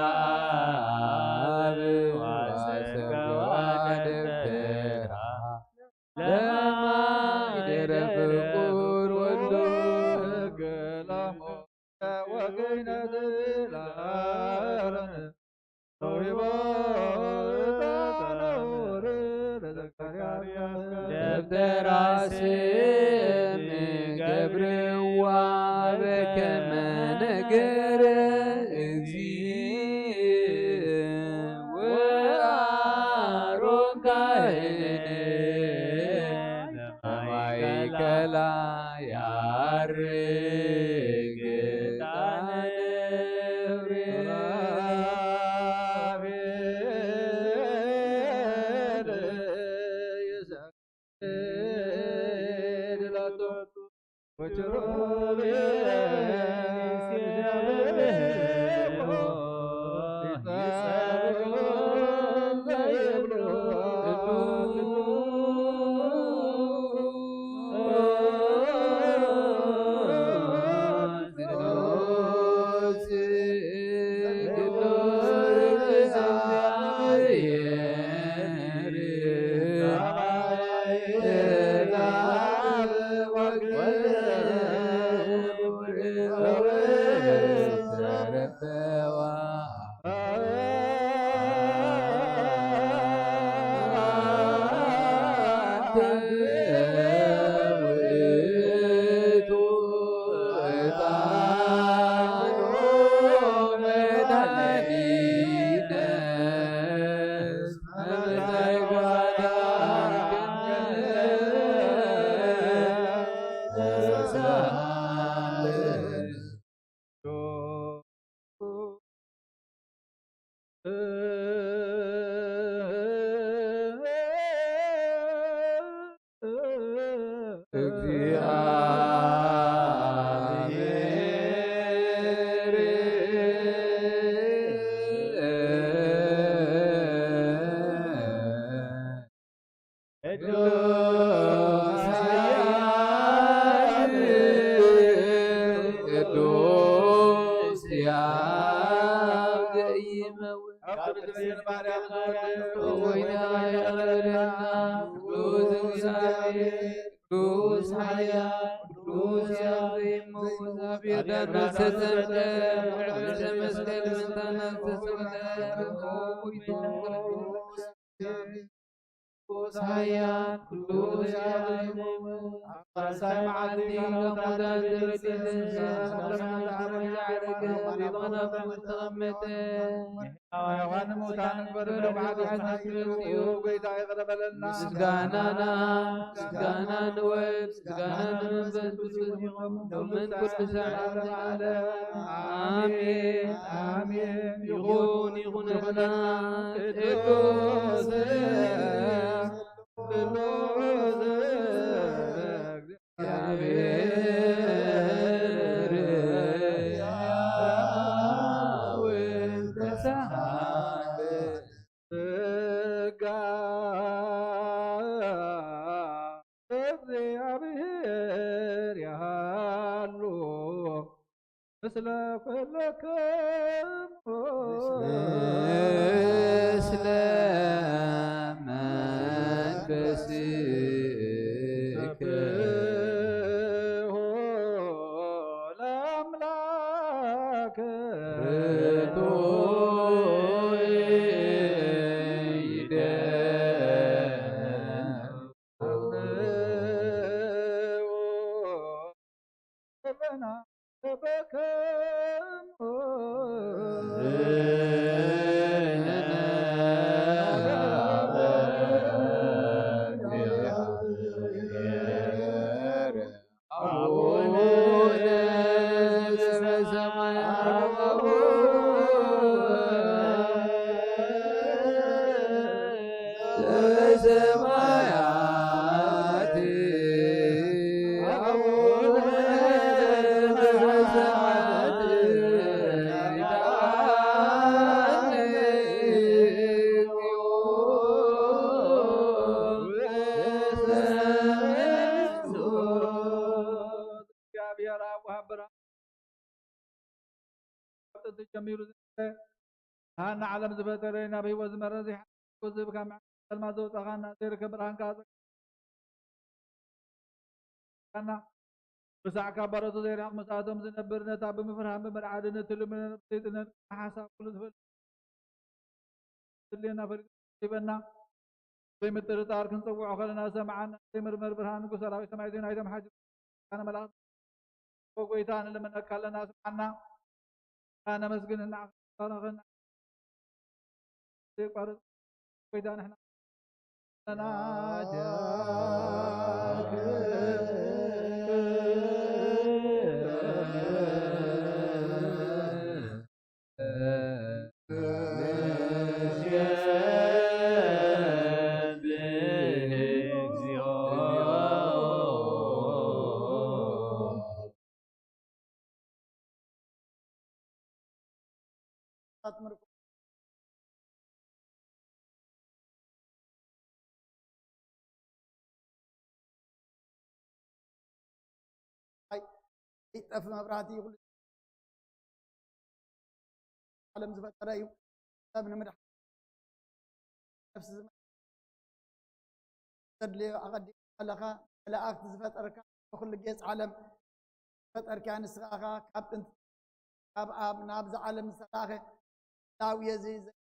አብ ወሰብዋ ደብተራ ለማይደረ ፍቁር ወልዱ ገላሞ ወገይነት ለዓለም ተውሂቦ ዕጣነ ኡር ለዘካርያስ ደብተራ ስም ገብርዋ በከመ ነገረ እግዚእ ወአሮን ካህን በማእከላ ያርግ ዕጣነ ገብርኤል። ምስጋናና ምስጋና ንወልድ ምስጋና ንመንፈስ ቅዱስ ይኹን ሎምን ቅዱሳን ዓለም ዓለም። አሜን አሜን። ይኹን ይኹንና ቅዱስ ቅዱስ እግዚአብሔር ያውል ተሳለ። ጸጋ እግዚአብሔር ያሉ ምስለ ኩልክሙ ምስለ መንፈስከ ለአምላክ ርቱዕ ይደሉ። አቡነ ዘበሰማያት ዘበሰማያት አቡነ ዘበሰማያት ጥንቲ ጀሚሩ ዝነበረ፣ ሃና ዓለም ዝፈጠረ፣ ናብ ህይወት ዝመረ፣ ዘይሓ-፣ ዝህብ፣ ካብ መዕለል ጸልማት ዘውጻኻና፣ ዘይርከብ ብርሃን ከኣ ኣጸጋና፣ ብሳዕ ካብ ባሮቱ ዘይርሕቕ ምስኣቶም ዝነብር፣ ነታ ብምፍርሃን ብምርዓድን እትልምነ ነብሲ፣ ጥነ-፣ ሓሳብ ኩሉ ዝፈልጥ፣ ዝድልየና ፈሊጡ ሂበና። ዘይምጥርጣር ክንጽውዖ ከለና ዝሰምዓና፣ ዘይምርመር ብርሃን ንጉስ ሰራዊት ሰማይ ዜና፣ ኣይቶም ሓጂ ቃነ መላእክት፣ "ኦ ጎይታ፣ ንልምነካ ኣለና፣ ስምዓና፣ ነመስግንና፣ ክንባርኽና፣ ዘይቋርጽ ጎይታ፣ ንሕና ኣለና." ኣይ፣ ይጠፍ መብራህቲ ይኹሉ ዓለም ዝፈጠረ እዩ። ሰብ ንምድሓን ነፍሲ ዝመ-፣ ዘድልዮ ኣቐዲምካ ኣለኻ። መላእክቲ ዝፈጠርካ፣ ብኹሉ ጌጽ ዓለም ዝፈጠርካ ንስኻ ኢኻ። ካብ ጥንቲ ካብ ኣብ ናብዚ ዓለም ዝተላእኸ ዳውየ እዚ ዘ-፣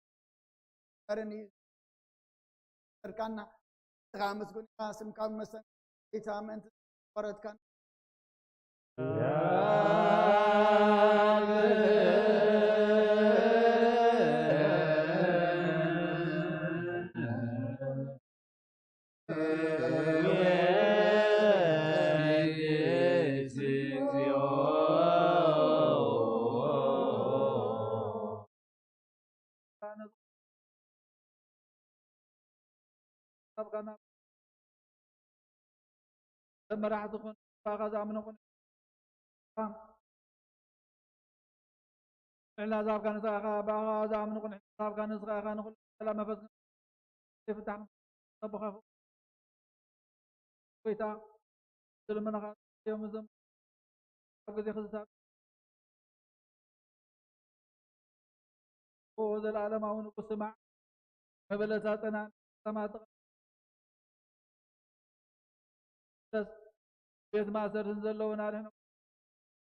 ፈርን እዩ። ፈጠርካና፣ ንስኻ ምስጉን ኢኻ። ስምካ እውን መሰንቆ፣ ጌታ፣ ምእንቲ ወረድካና። መራሕቲ ኹን፣ ብኣኻ ዝኣምኑ ኹን፣ ንሕና ዝሃብካ ንስኻ ኢኻ፣ ብኣኻ ዝኣምኑ ኹን፣ ንሕና ዝሃብካ ንስኻ ኢኻ፣ ንኹሉ ሰላም መንፈስ ዘይፍታሕ ኣቦኻ ፍቕሪ ጎይታ፣ ዝልመናኻ እዮም እዞም ኣብ ግዜ ክዝሳብ ኦ ዘለኣለማዊ ንጉስ ስማዕ፣ መበለታ ጸናን ሰማዕቲ ደስ ቤት ማእሰርትን ዘለውና ኣድሕኖ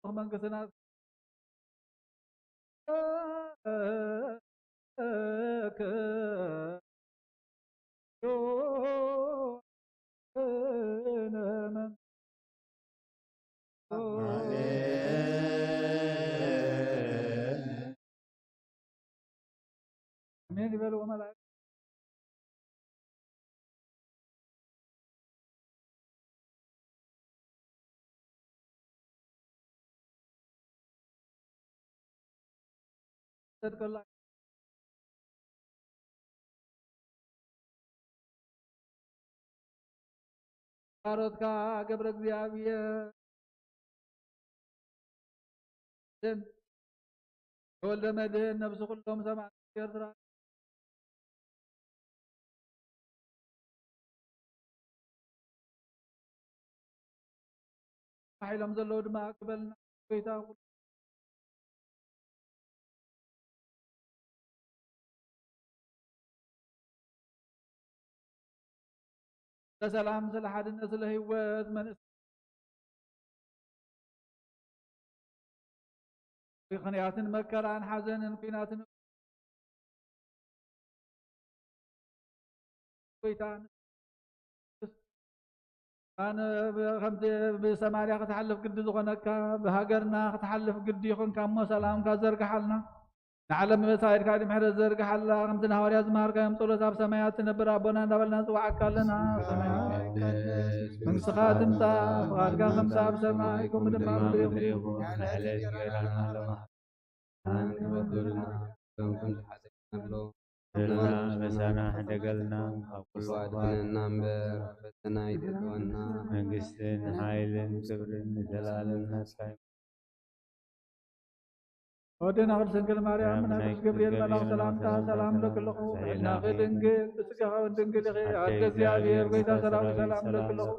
መንግስትና ኣሜን ይበልዎ መላእክት። ባሮትካ ገብረ እግዚኣብሔር ተወልደ መድህን ነብሲ ኩሎም ሰማዕታት ኤርትራ ተባሂሎም ዘለዉ ድማ ክበልና ጎይታ ኩሉ ስለ ሰላም፣ ስለ ሓድነት፣ ስለ ህይወት መንእስ-፣ ምኽንያትን መከራን ሓዘንን ኲናትን ጎይታ ኣነ ብ-፣ ከምቲ ብሰማርያ ክትሓልፍ ግዲ ዝኾነካ፣ ብሃገርና ክትሓልፍ ግዲ ይኾንካ እሞ ሰላምካ ዘርግሓልና። ንዓለም መጻኢድካ ድምሕረት ዘርግሓላ፣ ከምቲ ንሃዋርያት ዝመሃርካዮም ጸሎት ኣብ ሰማያት ትነብር ኣቦና እንዳበልና ንጽውዓካ ኣለና። ሰማያዊ መንግስትኻ ትምጻእ፣ ፍቓድካ ከምቲ ኣብ ሰማይ ከምኡ ድማ ኣብ ምድሪ ይኹን። ኣንበበልና፣ እቶም ከም ዝሓሰብናሎም ኣበሳና ሕደገልና፣ ካብ ኩሉ ኣድሕነና እምበር፣ ኣብ ፈተና ኣይተእትወና። መንግስትን ሓይልን ክብርን ንዘለኣለም ናትካ እዩ። ኣወደና ቅድስት ድንግል ማርያም፣ ናብ ናይ ቅዱስ ገብርኤል መልኣኽ ሰላምታ ሰላም ንብለኪ ኣለኹ። ብሕልናኺ ድንግል፣ ብስጋኺ እውን ድንግል ኢኺ። ኣደ እግዚኣብሔር፣ ጎይታ ሰራዊት ሰላም ንብለኪ ኣለኹ።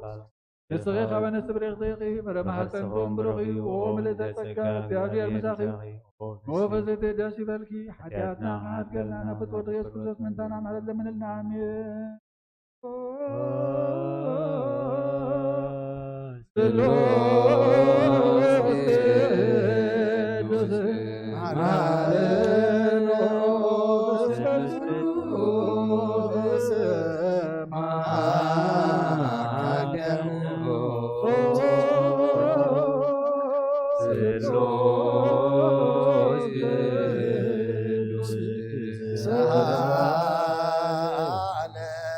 ንስኺ ካብ ኣንስቲ ብርኽቲ ኢኺ፣ ፍረ ማህፀንኪ እውን ብሩኽ እዩ። ኦ ምልእተ ጸጋ፣ እግዚኣብሔር ምሳኺ እዩ። ኦ ፍስሕቲ ደስ ይበልኪ፣ ሓጢኣትና ክሓድገልና፣ ናብ ፍትወት ወዲ የሱስ ክርስቶስ ምእንታና ምሕረት ለምንልና። ኣሜን። ስሉስ ቅዱስ መሐረነ ቅዱስ ስሉስ ቅዱስ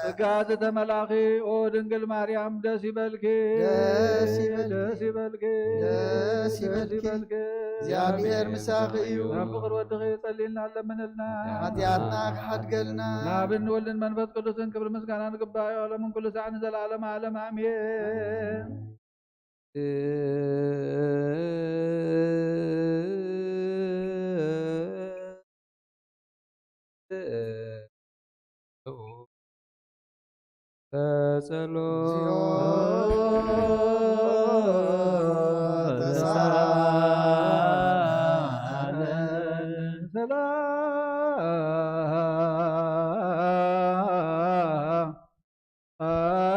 ጸጋ ዝተመላኺ ኦ ድንግል ማርያም ደስ ይበልኪ፣ ደስ ይበልኪ፣ ደስ ይበልኪ፣ ደስ ይበልኪ። እግዚኣብሔር ምሳኺ እዩ። ናብ ፍቕሪ ወድኺ ጸልይልና ለምንልና። ሓጢኣትና ክሓድገልና። ናብን ወልድን መንፈስ ቅዱስን ክብሪ ምስጋና ንግባዮ ሎምን ኩሉ ሳዕ ንዘለዓለም ዓለም ኣሜን። ተጸሎ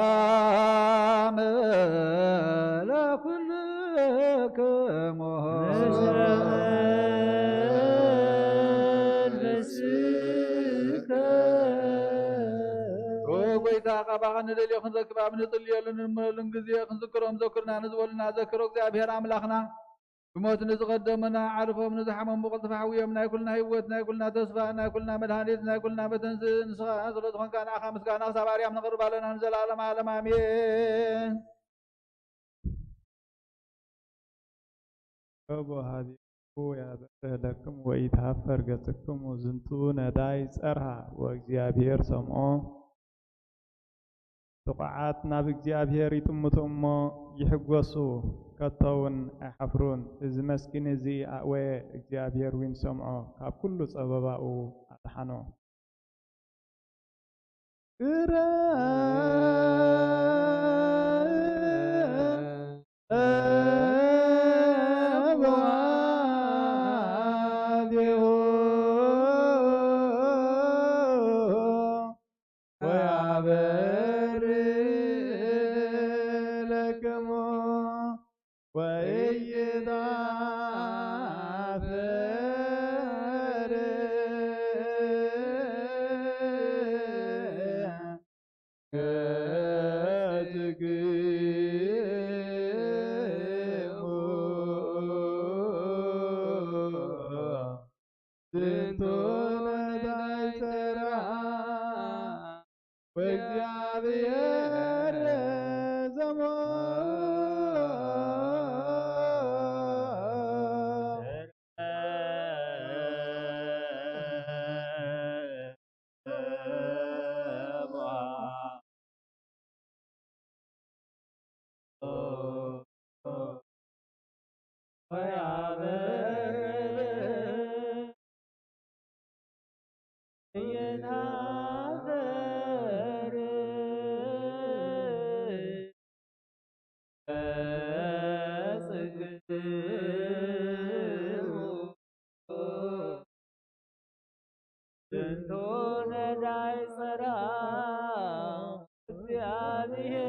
ሰላም ለኩልክሙ። ኦ ጎይታ፣ ካባኻ ንደልዮ ክንረክብ ኣብ ንጽልየሉ ንልምነሉን ግዜ ክንዝክሮም ዘክርና ንዝበሉና ዘክሮ እግዚኣብሔር ኣምላኽና። ብሞት ንዝቐደሙና ዓርፎም ንዝሓመሙ ቅልጥፍ ሓውዮም ናይ ኩልና ህይወት ናይ ኩልና ተስፋ ናይ ኩልና መድሃኒት ናይ ኩልና መተንስእ ንስኻ ስለ ዝኾንካ ንዓኻ ምስጋና ክሳብ ኣርያም ነቕርብ ኣለና ንዘለዓለም ዓለም ኣሜን። ወሃቢኩ ያበርህ ለክሙ ወኢትሃፈር ገጽክሙ ዝንቱ ነዳይ ጸርሃ ወእግዚኣብሔር ሰምዖ። ጥቑዓት ናብ እግዚኣብሔር ይጥምቱ እሞ ይሕጎሱ፣ ከቶውን ኣይሓፍሩን። እዚ መስኪን እዚ ኣእወየ፣ እግዚኣብሔር ዊን ሰምዖ፣ ካብ ኩሉ ጸበባኡ ኣድሓኖ። ዝንቱ ነዳይ ጸርሃ ወእግዚኣብሔር ሰምዖ። ዝንቱ ነዳይ ጸርሃ እግዚኣብሔር።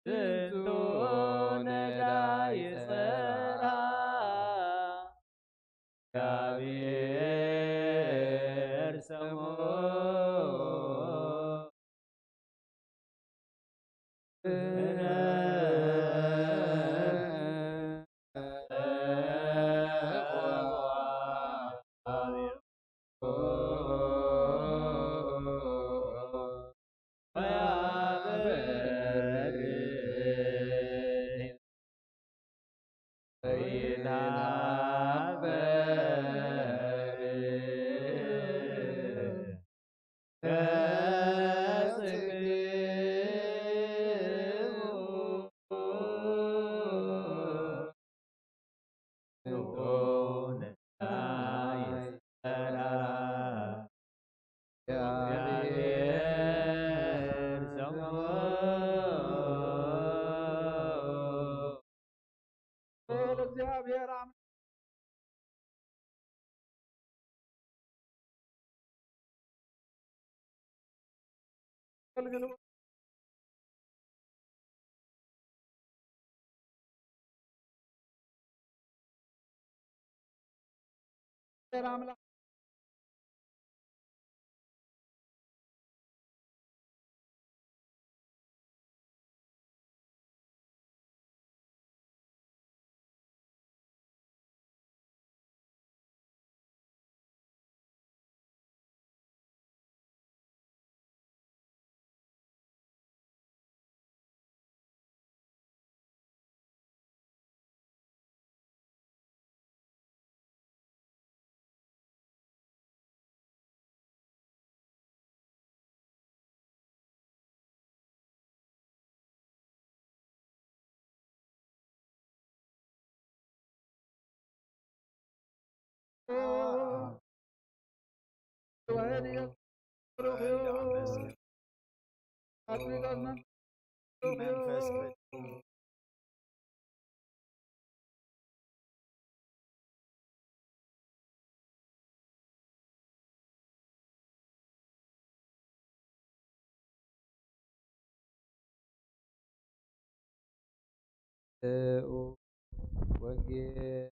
ዝንቱ ነዳይ ጸራ ጋብሔር ሰሞ ወንጌል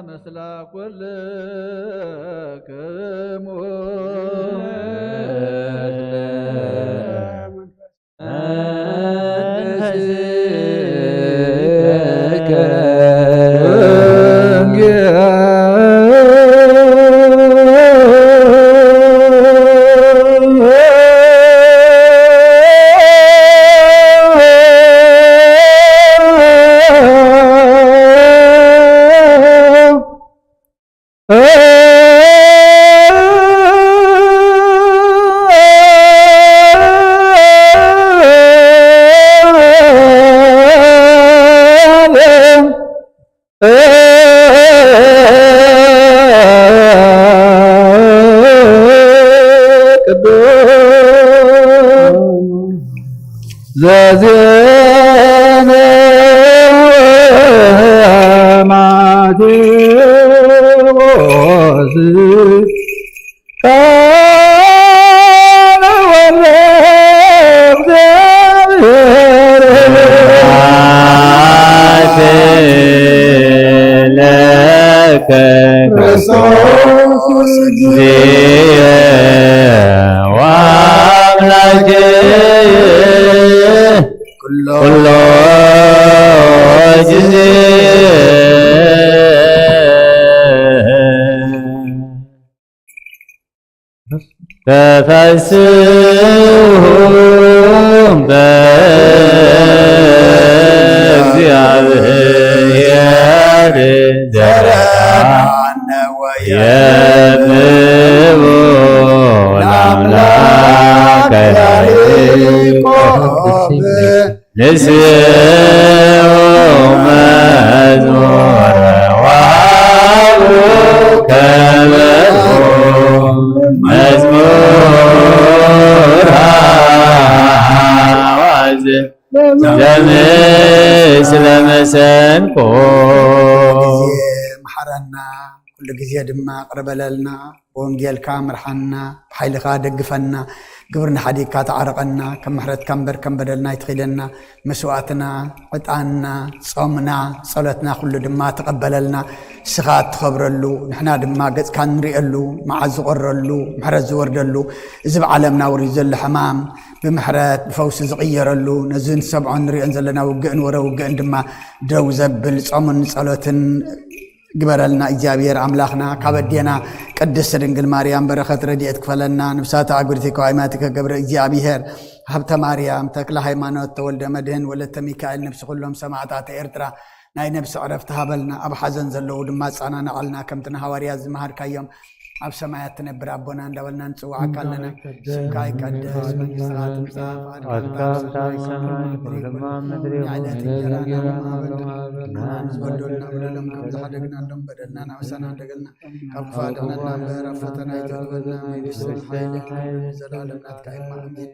ምስለ ኩልክሙ ቅዱስ ዘዜነ ማቴዎስ ቃለ ወልደ እግዚአብሔር ክርስቶስ እግዚእ ወአምላክ ኩሎ ኩሎ ጊዜ። ተፈስሑ በእግዚኣብሔር ዘረአነ ወየብቦ ለአምላከ ያዕቆብ ንስኡ መዝሙር ወሃቡ ከመዝሙር መዝሙር አዋዝ ዘምስለ መሰንቆ። ግዜ መሓረና፣ ኩሉ ግዜ ድማ ቅርበለልና። ብወንጌልካ ምርሓና፣ ብሓይልኻ ደግፈና፣ ግብርና ሓዲግካ ተዓረቐና፣ ከም ምሕረትካ እምበር ከም በደልና ኣይትኺለና፣ መስዋእትና፣ ዕጣንና፣ ጾምና፣ ጸሎትና ኩሉ ድማ ተቐበለልና። ንስኻ እትኸብረሉ፣ ንሕና ድማ ገጽካ እንርእየሉ፣ መዓዝ ዝቖረሉ፣ ምሕረት ዝወርደሉ፣ እዚ ብዓለምና ወሪዱ ዘሎ ሕማም ብምሕረት ብፈውሲ ዝቕየረሉ፣ ነዚ ንሰምዖን ንርእዮን ዘለና ውግእን ወረ ውግእን ድማ ደው ዘብል ጾምን ጸሎትን ግበረልና እግዚኣብሔር ኣምላኽና። ካብ ኣዴና ቅድስት ድንግል ማርያም በረኸት ረድኤት ክፈለና። ንብሳተ ኣጉርቲ ከዋይማቲ ከገብረ እግዚኣብሔር ሃብተ ማርያም ተክለ ሃይማኖት ተወልደ መድህን ወለተ ሚካኤል ነብሲ ኩሎም ሰማዕታት ኤርትራ ናይ ነብሲ ዕረፍቲ ሃበልና። ኣብ ሓዘን ዘለዉ ድማ ኣጸናንዓልና። ከምቲ ንሃዋርያት ዝመሃርካዮም ኣብ ሰማያት ትነብር ኣቦና እንዳበልና ንጽውዓካ ኣለና። ስምካ ይቀደስ፣ መንግስትኻ ትምጻእ፣ ፍቓድካ ትኩን ኣብ ሰማይ ከም ኣብ ምድሪ። ንዕለት እንጀራና ሃበና ሎሚ፣ ንበደልና በደሎም ከም ዝሓደግናሎም በደልና ንኣበሳና ሓደገልና፣ ካብ ክፉእ ኣድሕነና እምበር ኣብ ፈተና ኣይተእትወና፣ መንግስትን ሓይልን ክብርን ዘለኣለም ናትካ እዩ። ኣሜን።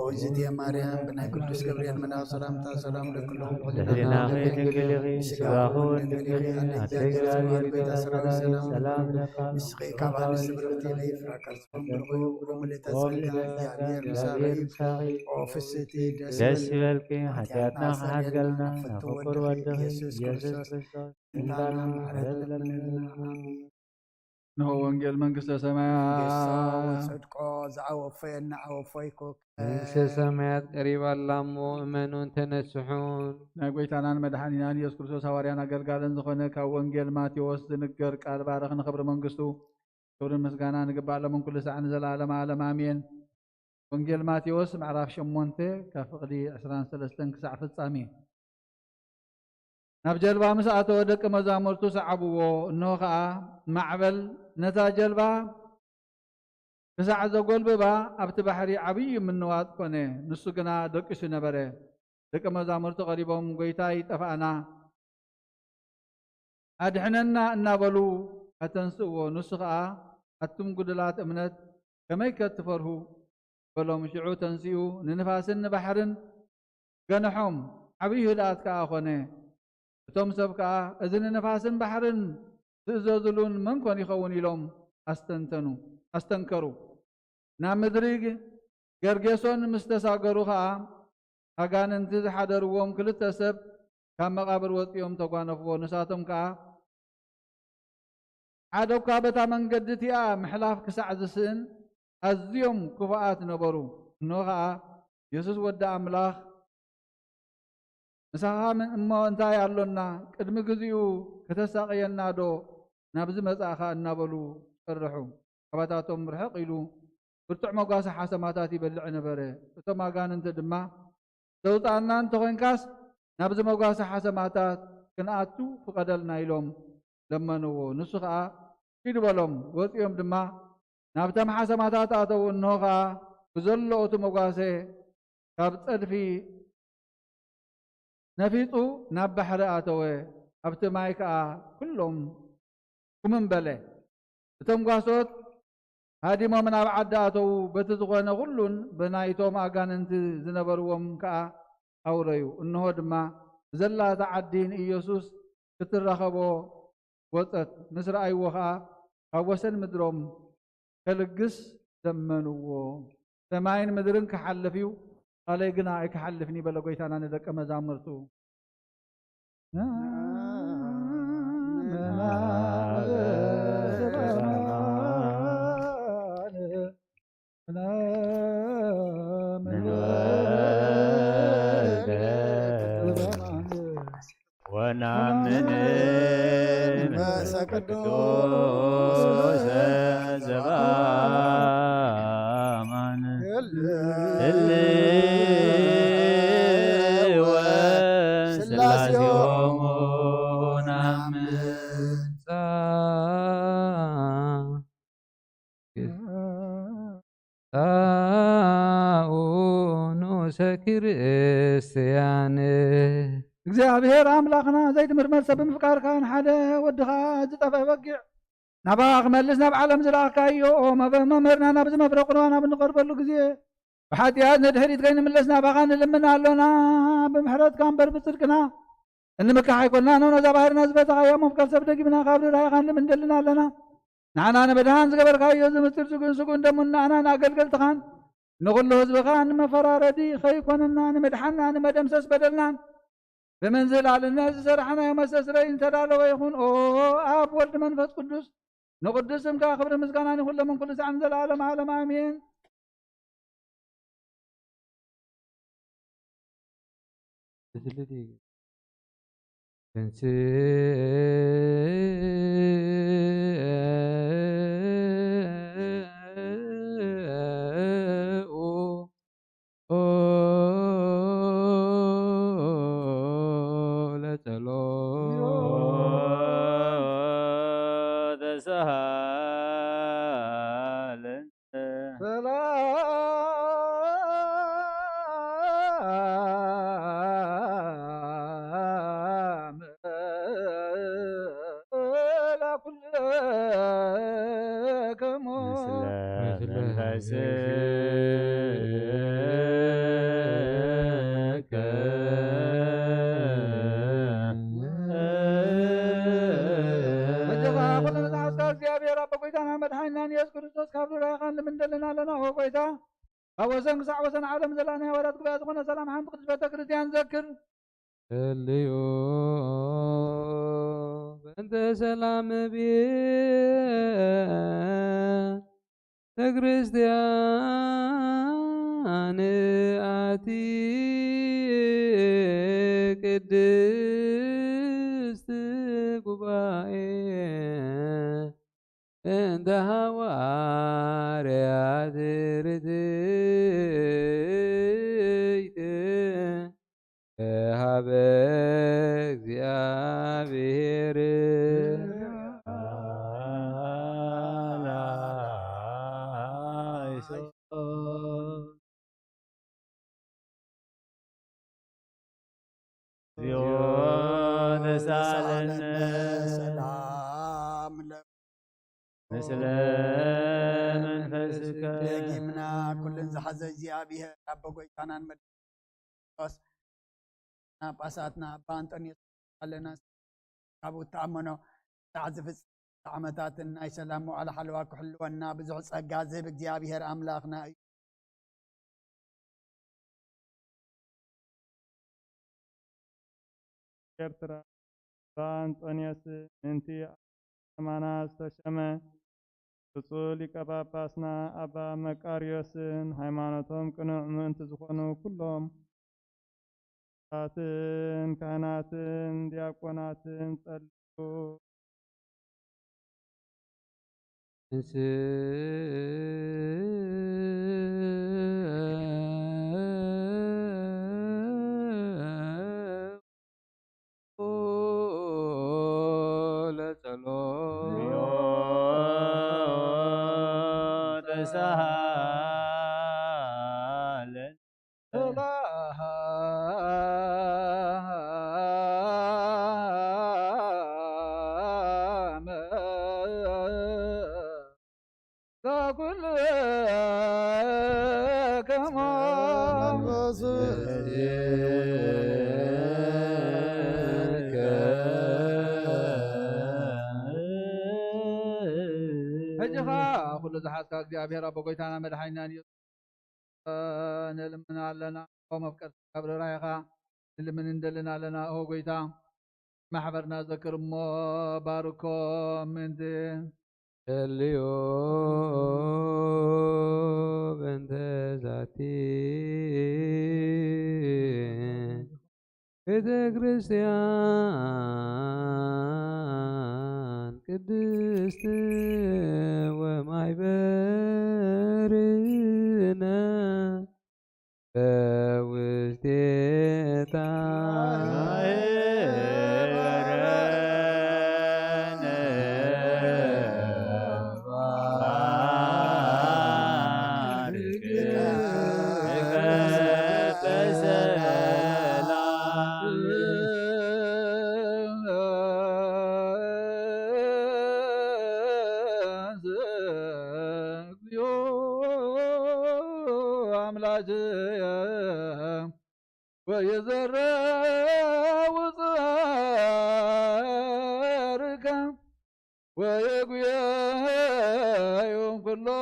ኦይ ዝትየ ማርያም፣ ብናይ ቅዱስ ገብርኤል መልኣኽ ሰላምታ ሰላም እብለኪ ኣለኹ። ድሕሪናኺ ድንግል ኢኺ፣ ስጋኺ እውን ድንግል ኢኺ። ኣደ እግዚኣብሔር፣ ጎይታ ሰራዊት ሰላም እብለኪ። ንስኺ ካብ ኣንስቲ ብርኽቲ ኢኺ፣ ፍረ ከርስኺ እውን ብሩኽ እዩ። ኦ ምልዕተ ጸጋ፣ እግዚኣብሔር ምሳኺ እዩ። ኦ ፍስሕቲ፣ ደስ ይበልኪ፣ ሓጢኣትና ክሓድገልና፣ ናብ ፍቁር ወድኺ ኢየሱስ ክርስቶስ ምሕረት ለምንልና። ኣሜን። እንሆ ወንጌል መንግስተ ሰማያት። መንግስቶ ወጽድቆ ዘአወፈየና አወፈይኩ። መንግስተ ሰማያት ቀሪባ ኣላ እሞ እመኑን ተነስሑን። ናይ ጎይታናን መድሓኒናን ኢየሱስ ክርስቶስ ሃዋርያን ኣገልጋልን ዝኾነ ካብ ወንጌል ማቴዎስ ዝንገር ቃል ባረኽ ንኽብሪ መንግስቱ ክብርን ምስጋናን ይግባእ ሎምን ኩሉ ሳዕ ንዘለዓለመ ዓለም ኣሜን። ወንጌል ማቴዎስ ምዕራፍ ሸሞንተ ካብ ፍቕዲ ዕስራን ሰለስተን ክሳዕ ፍጻሜ። ናብ ጀልባ ምስ ኣተወ ደቂ መዛሙርቱ ሰዓብዎ። እንሆ ኸኣ ማዕበል ነታ ጀልባ ክሳዕ ዘጎልብባ ኣብቲ ባሕሪ ዓብዪ ምንዋጥ ኮነ። ንሱ ግና ደቂሱ ነበረ። ደቂ መዛሙርቱ ቀሪቦም፣ "ጐይታይ፣ ጠፋእና፣ ኣድሕነና" እናበሉ ኣተንስእዎ። ንሱ ኸኣ፣ "ኣቱም ጉዱላት እምነት፣ ከመይከ ትፈርሁ?" በሎም። ሽዑ ተንሲኡ ንንፋስን ንባሕርን ገንሖም፣ ዓብዪ ህድኣት ከኣ ኾነ። እቶም ሰብ ከኣ፣ "እዚ ንንፋስን ባሕርን ዝእዘዙሉን መን ኮን ይኸውን?" ኢሎም ኣስተንተኑ፣ ኣስተንከሩ። ናብ ምድሪ ገርጌሶን ምስ ተሳገሩ ኸኣ፣ ኣጋንንቲ ዝሓደርዎም ክልተ ሰብ ካብ መቓብር ወጺኦም ተጓነፍዎ። ንሳቶም ከኣ፣ ሓደ እኳ በታ መንገዲ እቲኣ ምሕላፍ ክሳዕ ዝስእን ኣዝዮም ክፉኣት ነበሩ። እንሆ ኸኣ፣ "የሱስ ወዲ ኣምላኽ፣ ምሳኻ ምን-፣ እሞ እንታይ ኣሎና? ቅድሚ ግዚኡ ከተሳቕየናዶ ናብዚ መጻእኻ?" እናበሉ ጨርሑ። ካባታቶም ርሕቕ ኢሉ ብርቱዕ መጓሰ ሓሰማታት ይበልዕ ነበረ። እቶም ኣጋንንቲ ድማ፣ "ዘውጽኣና እንተ ኾንካስ፣ ናብዚ መጓሰ ሓሰማታት ክንኣቱ ፍቐደልና" ኢሎም ለመንዎ። ንሱ ኸኣ፣ "ኪዱ" በሎም። ወጺኦም ድማ ናብቶም ሓሰማታት ኣተዉ። እንሆ ኸኣ፣ ብዘሎ እቲ መጓሰ ካብ ጸድፊ ነፊጹ ናብ ባሕሪ ኣተወ። ኣብቲ ማይ ከኣ ኩሎም ኩምም በለ። እቶም ጓሶት ሃዲሞም ናብ ዓዲ ኣተዉ። በቲ ዝኾነ ኩሉን ብናይቶም ኣጋንንቲ ዝነበርዎም ከኣ ኣውረዩ። እንሆ ድማ ብዘላታ ዓዲ ንኢየሱስ ክትራኸቦ ወጸት። ምስ ረኣይዎ ኸኣ ካብ ወሰን ምድሮም ከልግስ ለመንዎ። "ሰማይን ምድርን ክሓልፍ እዩ፣ ቃለይ ግና ኣይክሓልፍን እዩ" በለ ጐይታና ንደቀ መዛሙርቱ። ናምን መንፈስ ቅዱስ ዘበአማን ህልወ ስላሴሆሙ ናምን። ጻኡ ንኡሰ ክርስቲያን። እግዚኣብሔር ኣምላኽና ዘይትምርመር ሰብ ብምፍቃርካ ንሓደ ወድኻ ዝጠፍአ በጊዕ ናባኻ ክመልስ ናብ ዓለም ዝለኣኽካዮ መበ-፣ መምህርና ናብዚ መፍረቕ ቁርባን ኣብ እንቐርበሉ ግዜ ብሓጢኣት ንድሕሪት ከይንምለስ ናባኻ ንልምን ኣሎና። ብምሕረትካ እምበር ብጽድቅና እንምካሕ ኣይኮንና። ነዛ ባህርና ዝፈታኻያ መፍቀር ሰብ ደጊምና ካብ ርህራሄኻ ንልምን እንደልን ኣለና። ንዓና ንምድሓን ዝገበርካዮ እዚ ምስጢር ስጉን ስጉን ደሙን ንኣና ንኣገልገልትኻን ንኹሉ ህዝብኻ ንመፈራረዲ ኸይኮነና ንምድሓንና ንመደምሰስ በደልናን ብምንዝላልነት ዝሰራሕናዮ መስተስረይ ዝተዳለወ ይኹን። ኦ ኣብ ወልድ መንፈስ ቅዱስ ንቕዱስ ስምካ ክብሪ ምስጋናን ይኹን ሎምን ኩሉ ሳዕን ዘለዓለም ዓለም ኣሜን። እግዚኣብሔር ኣቦ ጎይታና መድሓኒናን የሱስ ክርስቶስ ካብ ርራይኻን ልምንደልን ኣለና። ኦ ጎይታ፣ ካብ ወሰን ክሳዕ ወሰን ዓለም ዘላ ናይ ሃዋርያት ጉባኤ ዝኾነ ሰላም ሓንቲ ቅድስት ቤተ ክርስቲያን ዘክር። እልዩ በእንተ ሰላም ቤተ ክርስቲያን ኣቲ ቅድስት ጉባኤ እንተ ሃዋርያት ርትዕት ሃበ እግዚኣብሔር። ሰላም ለ-፣ ምስለ መንፈስከ። ደጊምና ኩልን ዝሓዘ እግዚኣብሔር ኣቦ ጎይታናን መድሓኒናን ጳጳሳትና ኣባ ኣንጦንዮስ ኣለና። ካብኡ እተኣመኖ ክሳዕ ዝፍጽም ዓመታትን ናይ ሰላም መዋዕለ ሓለዋ ክሕልወና ብዙሕ ጸጋ ዝህብ እግዚኣብሔር ኣምላኽና እዩ። ኤርትራ ኣባ ኣንጦንዮስ ምእንቲ ኣማና ዝተሸመ ብፁዕ ሊቀ ጳጳስና ኣባ መቃርዮስን ሃይማኖቶም ቅኑዕ ምእንቲ ዝኾኑ ኩሎም ኣባትን ካህናትን ዲያቆናትን ጸልዩ። ሕጂ ኸኣ ኩሉ ዝሓዝካ እግዚኣብሔር ኣቦ ጎይታና መድሓኒናን እዩ። ንልምን ኣለና። ኦ መፍቀርቲ ካብ ርራይኻ ንልምን እንደልን ኣለና። ኦ ጎይታ ማሕበርና ዘክር እሞ ባርኮ ምእንቲ እልዮ በእንተ ዛቲ ቤተ ክርስቲያን ቅድስት ወማይበርነ በውስቴታ እግዚኦ አምላክየ ወይዘረው ጸርከ ወይጉየዮም ኩሎም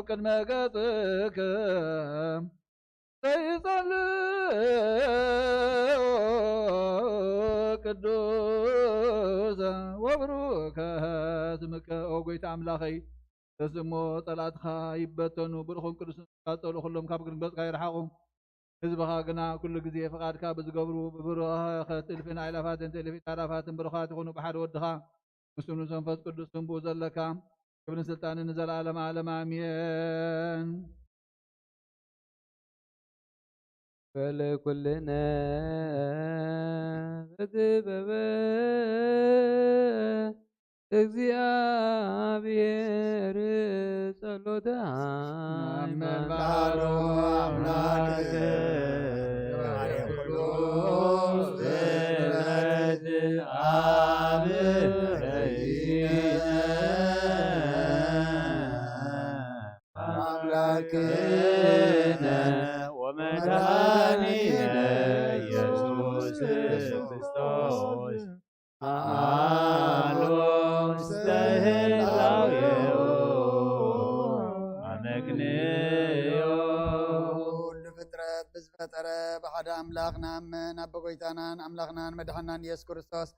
ቅድመ ገጽከ ዘይጸልእ ቅዱስ ወብሩከ ስምከ። ኦ ጎይታ ኣምላኸይ፣ ተስሞ ጸላእትኻ ይበተኑ፣ ብሩኽን ቅዱስን ቃጸሉ፣ ኩሎም ካብ ቅድሚ ገጽካ ይርሓቑ። ህዝብኻ ግና ኩሉ ግዜ ፍቓድካ ብዝገብሩ ብብሩኸት እልፍን ኣእላፋትን ትእልፊት ኣእላፋትን ብሩኻት ይኹኑ። ብሓደ ወድኻ ምስኡ ምስ መንፈስ ቅዱስ ስምቡ ዘለካ ክብርን ስልጣንን ንዘለዓለም ዓለም ኣሜን። ወለኩልነ በጥበበ እግዚኣብሔር ጸሎተ ሃይማኖት። አምላክ ኩሉ ፍጥረት አብ አምላክነ ወመድኃኒነ ኢየሱስ ክርስቶስ አሎ ውስተ ህላዌሁ አመክንዮ። ኩሉ ፍጥረት ብዝፈጠረ ብሓደ ኣምላኽ ንኣምን፣ ኣብ ጎይታናን ኣምላኽናን መድሓናን ኢየሱስ ክርስቶስ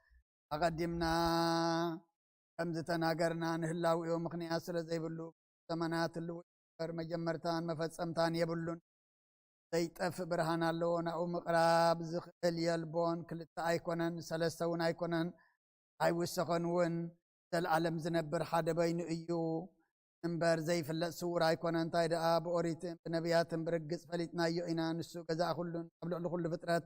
ኣቐዲምና ከም ዝተናገርና ንህላዌኡ ምኽንያት ስለ ዘይብሉ፣ ዘመናት ህልው ይንበር፣ መጀመርታን መፈጸምታን የብሉን። ዘይጠፍእ ብርሃን ኣለዎ። ናብኡ ምቕራብ ዝኽእል የልቦን። ክልተ ኣይኮነን፣ ሰለስተ እውን ኣይኮነን፣ ኣይውሰኸን እውን። ዘለኣለም ዝነብር ሓደ በይኑ እዩ እምበር፣ ዘይፍለጥ ስዉር ኣይኮነን። እንታይ ደኣ ብኦሪትን ብነቢያትን ብርግጽ ፈሊጥናዮ ኢና። ንሱ ገዛእ ኩሉን ኣብ ልዕሊ ኩሉ ፍጥረት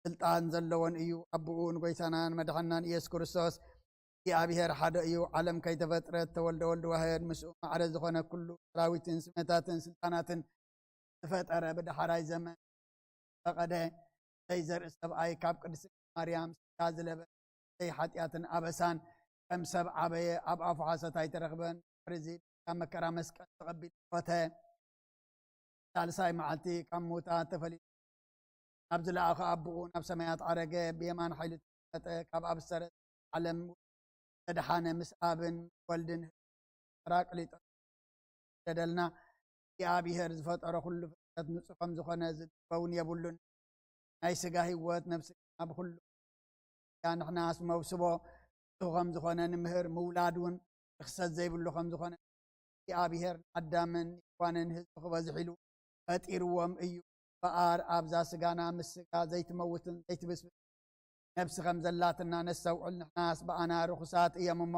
ስልጣን ዘለዎን እዩ። ኣቦኡ ንጎይታናን መድሓናን ኢየሱስ ክርስቶስ እግዚኣብሔር ሓደ እዩ። ዓለም ከይተፈጥረት ተወልደ ወልድ ዋህድ፣ ምስኡ ማዕረ ዝኾነ ኩሉ ሰራዊትን ስመታትን ስልጣናትን ዝፈጠረ፣ ብዳሕራይ ዘመን ፈቐደ። ዘይዘርኢ ሰብኣይ ካብ ቅድስቲ ማርያም ስጋ ዝለበሰ፣ ዘይሓጢኣትን ኣበሳን ከም ሰብ ዓበየ፣ ኣብ ኣፉ ሓሶት ኣይተረኽበን። ድሕሪ እዚ ካብ መከራ መስቀል ተቐቢሉ ሞተ። ሳልሳይ መዓልቲ ካብ ምዉታት ተፈሊጡ ናብ ዝለኣኾ ኣቦኡ ናብ ሰማያት ዓረገ። ብየማን ሓይሉ ተቐመጠ። ካብ ኣብ ዝተሰርጸ ዓለም ዝተደሓነ፣ ምስ ኣብን ወልድን ጳራቅሊጦስ ዝሰደልና፣ እግዚኣብሔር ዝፈጠሮ ኩሉ ፍጥረት ንጹህ ከም ዝኾነ ዝንበውን የብሉን። ናይ ስጋ ህይወት፣ ነፍሲ ድማ ብኹሉ እያ። ንሕናስ መውስቦ ንጹህ ከም ዝኾነ ንምህር፣ ምውላድ እውን ርኽሰት ዘይብሉ ከም ዝኾነ እግዚኣብሔር ንኣዳምን ሔዋንን ህዝቢ ክበዝሕ ኢሉ ፈጢርዎም እዩ። እምበኣር ኣብዛ ስጋና ምስ ስጋ ዘይትመውትን ዘይትብስብስ ነፍሲ ከም ዘላትና ነስተውዕል። ንሕናስ ብኣና ርኹሳት እዮም እሞ፣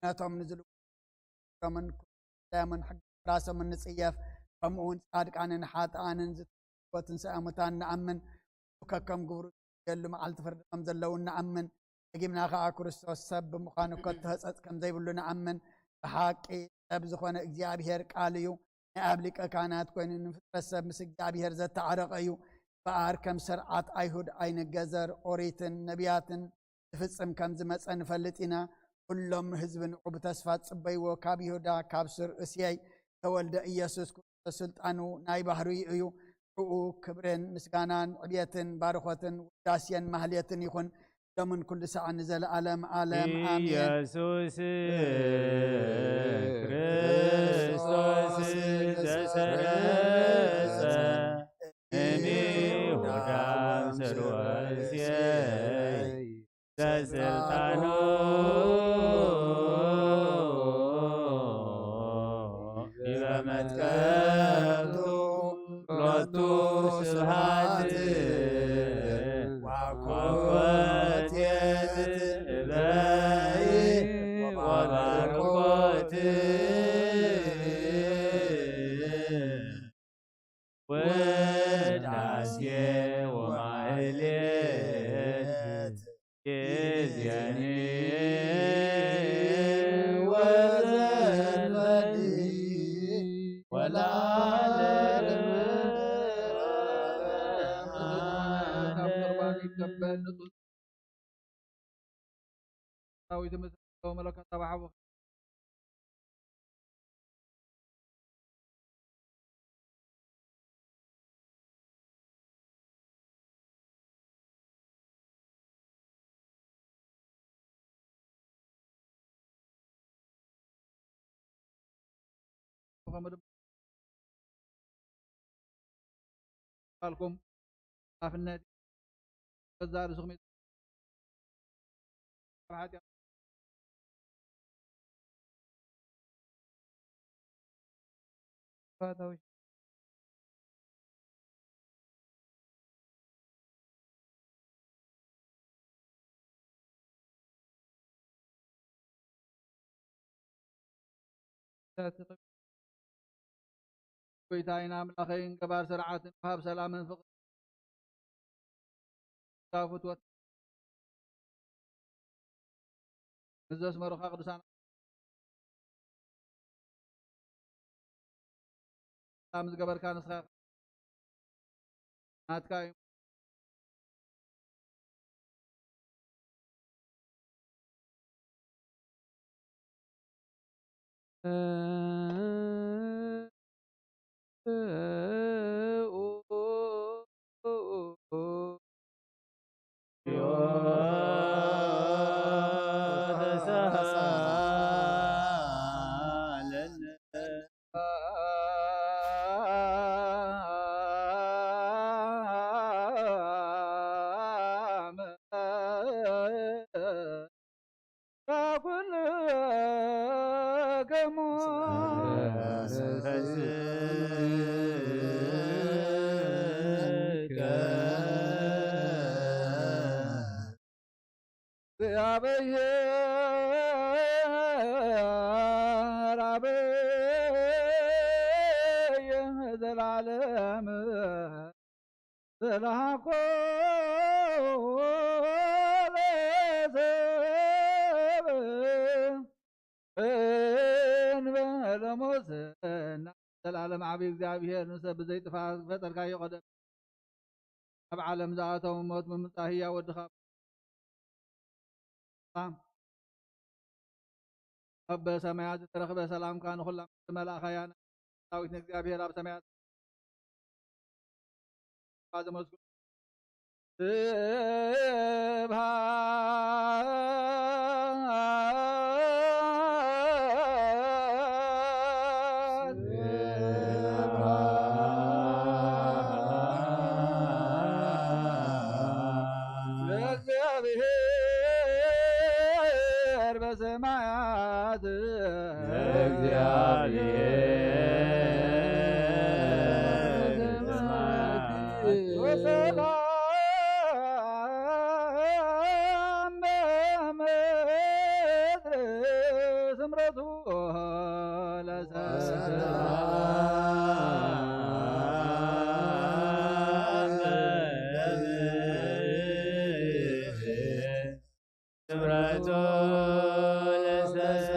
ነቶም ንዝልውጦምን ኩሎም ሕጊ ራሶምን ንጽየፍ፣ ከምኡውን ጻድቃንን ሓጥኣንን ዝትንስኦ ትንሳኤ ሙታን ንኣምን። ከከም ግብሩ ዝፍርደሉ መዓልቲ ፍርዲ ከም ዘለውን ንኣምን። ደጊምና ከኣ ክርስቶስ ሰብ ብምዃኑ ከቶ ሕጸጽ ከም ዘይብሉ ንኣምን። ብሓቂ ሰብ ዝኾነ እግዚኣብሔር ቃል እዩ። ናይ ኣብ ሊቀ ካህናት ኮይኑ ንፍጥረት ሰብ ምስ እግዚኣብሔር ዘተዓረቐ እዩ። እምበኣር ከም ስርዓት ኣይሁድ ኣይንገዘር፣ ኦሪትን ነቢያትን ዝፍጽም ከም ዝመጸ ንፈልጥ ኢና። ኩሎም ህዝቢ ንዑ ብተስፋ ጽበይዎ። ካብ ይሁዳ ካብ ሱር እስየይ ተወልደ ኢየሱስ ክርስቶስ ስልጣኑ ናይ ባህርዩ እዩ። ብኡ ክብርን ምስጋናን ዕብየትን ባርኾትን ውዳሴን ማህሌትን ይኹን ሎምን ኩሉ ሳዕ ንዘለዓለም ዓለም ኣሜን። ኢየሱስ ክርስቶስ ዘሰረጸ እምይሁዳ ስርወ እሴይ ዘስልጣኑ ዲበ መትከልቱ ሎቱ ስብሐት ወኮቴት እበይ ወባርኮት ውዳሴ ወማህሌት ጊዜኒ ወዘልፈኒ ወለዓለመ ዓለም። ዳዊት ምስ መለከት ተባሕቦ ኣልኩም ሓፍነት ገዛእ ርእስኹም ኣብ ሓጢኣት ጎይታይን ኣምላኸይን ገባር ስርዓትን ወሃብ ሰላምን ፍቕርን ካብ ፍትወት ምስ ዘስመሩኻ ቅዱሳን ሰላም ዝገበርካ ንስኻ ኢኻ። ናትካ እዩ። እግዚአብሔር አበየ ዘላለም ተላኮ ለሰብ እንበለ ሙስና። ዘላለም ዓቢ እግዚኣብሔር ንሰብ ብዘይጥፋእ ዝፈጠርካዮ ቀደም ኣብ ዓለም ዝኣተው ሞት ምምጻእ ህያው ወድኻ ኣብ ሰማያት ዝተረኽበ ሰላምካ ንኹላ ዝመልኣኻያ ዳዊት ንእግዚኣብሔር ኣብ ሰማያት ዘመስግኑ ስብሐት ለእግዚአብሔር በሰማያት እግዚአብሔር ወሰላም በምድር ስምረቱ ለሰላም ስምረቱ ለሰብ።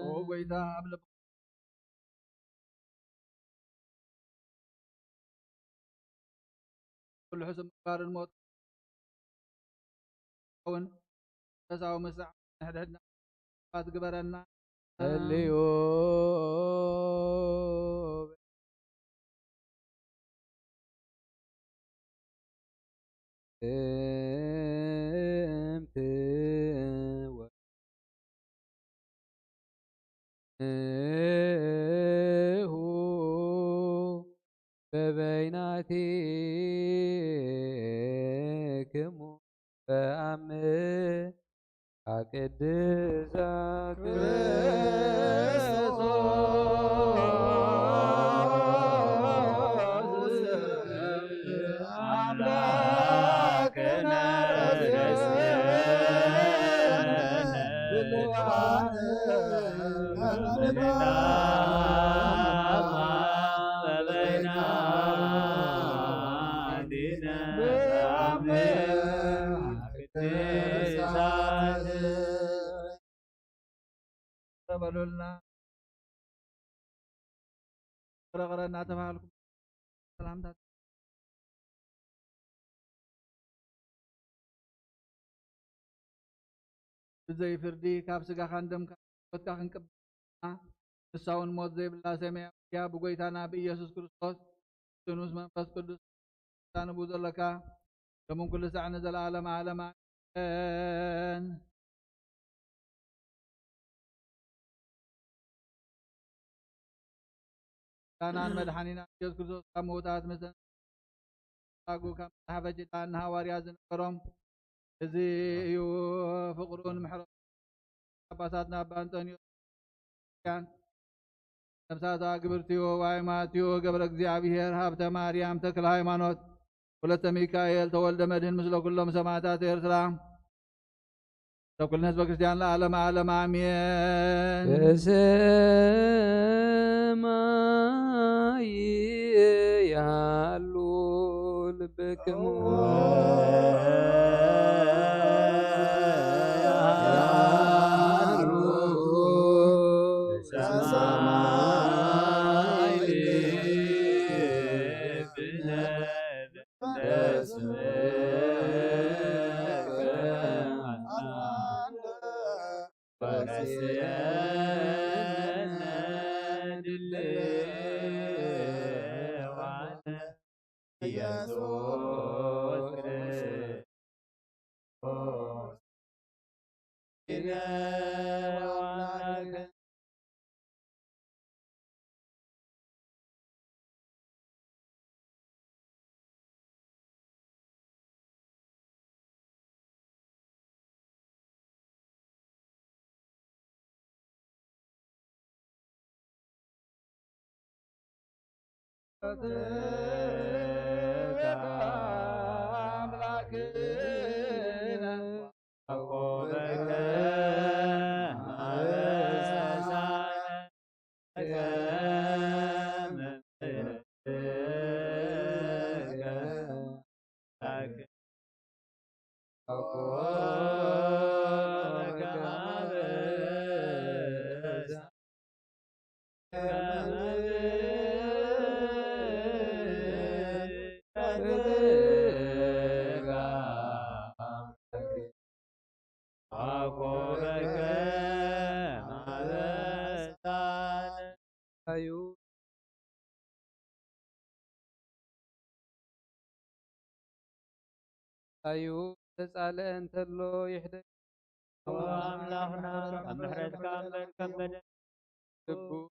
ኦ ጎይታ ኣብ ልብ ኩሉ ሕሱም ምግባርን ሞት እውን መንፈሳዊ ምስዕ ንሕድሕድና ባት ግበረና። ህልዩ እምት ሁ በበይናቲክሙ በአምሃ ቅድሳት ክርስቶስ በሉልና። ቅረ ቅረ እናተባሃልኩም ሰላምታ ብዘይ ፍርዲ ካብ ስጋኻን ደምካ ሞትካ ክንቅበል ንሳ እውን ሞት ዘይብላ ሰማያዊ እያ። ብጎይታና ብኢየሱስ ክርስቶስ ስኑስ መንፈስ ቅዱስ ታንቡ ዘለካ ሎምን ኩሉ ሳዕ ንዘለዓለም ዓለም ኣሜን። ዳናን መድሓኒና ኢየሱስ ክርስቶስ ካብ ምውታት ምስ ተንሳጉ ካብ መጽሓፈ ኪዳን ንሃዋርያ ዝነበሮም እዚ እዩ ፍቕሩን ምሕረቱ ኣባታትና ኣባ እንጦንዮስ ክርስቲያን ነብሳታ ግብርትዮ ዋይ ማትዮ ገብረ እግዚኣብሔር ሃብተ ማርያም ተክለ ሃይማኖት ወለተ ሚካኤል ተወልደ መድህን ምስለ ኩሎም ሰማዕታት ኤርትራ ለኩልነ ህዝበ ክርስቲያን ለዓለም ዓለም ኣሜን። በሰማይ ያሉ ልብክሙ ያሉ በሰማይ ልብነ ኣዩ ተጻልአ እንተሎ ይሕደግ። ኦ ኣምላኽና፣ ካብ ምሕረትካ እምበር ካብ በደል ግቡእ።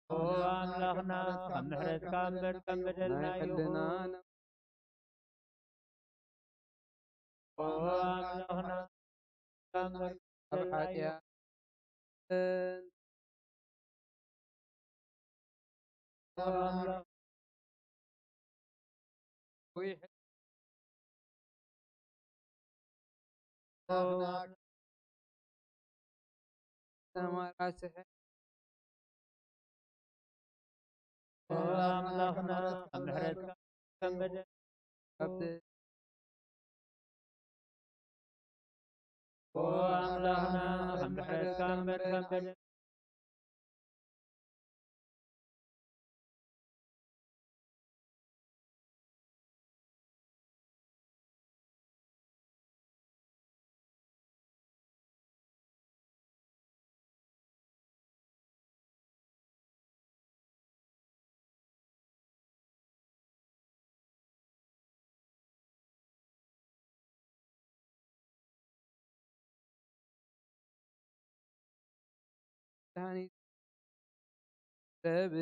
ኦ ኣምላኽና፣ ካብ ምሕረትካ እምበር ካብ በደልና ናይ ሕልና ይኹን። ነ- ኦ ኣምላኽና፣ ካብ ምሕረትካ ካብ እምበር ካብ ሓጢኣት ኣምላኽና፣ ካብ ምሕረትካ እምበር ካብ ኦ ኣምላኽና፣ ካብ ምሕረትካ እምበር ካብ በደል መድሃኒት ሰብ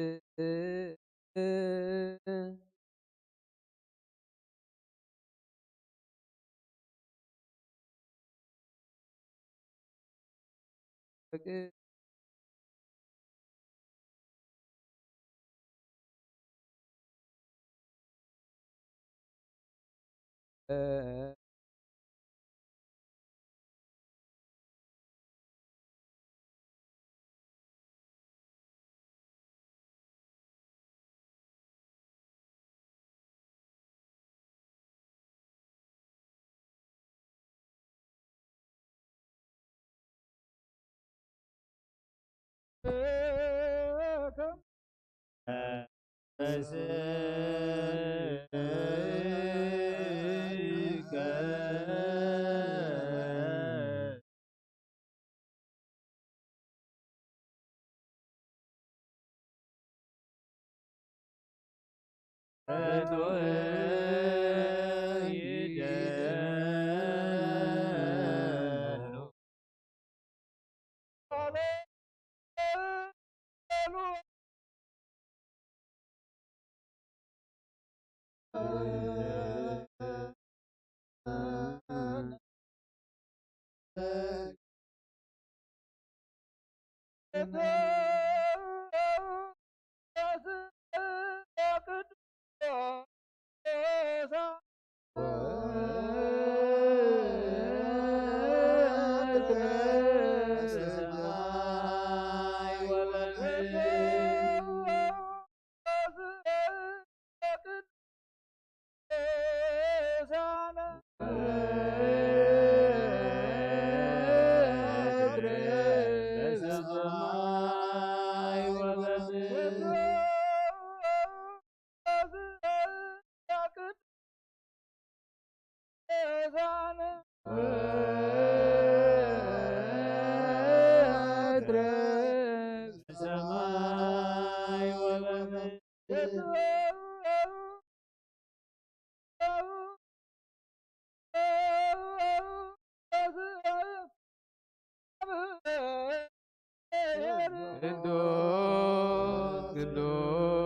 ቅዱስ ቅዱስ ቅዱስ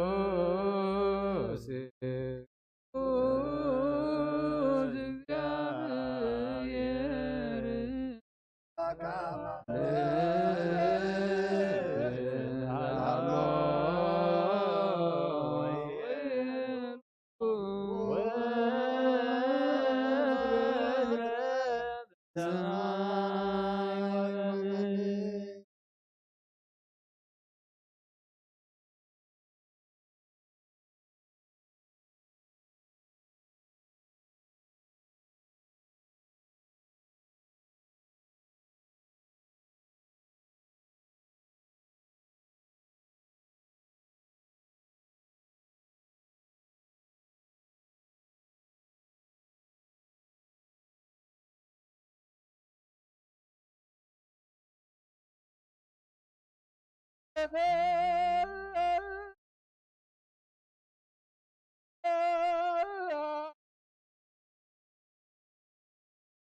እግዚአብሔር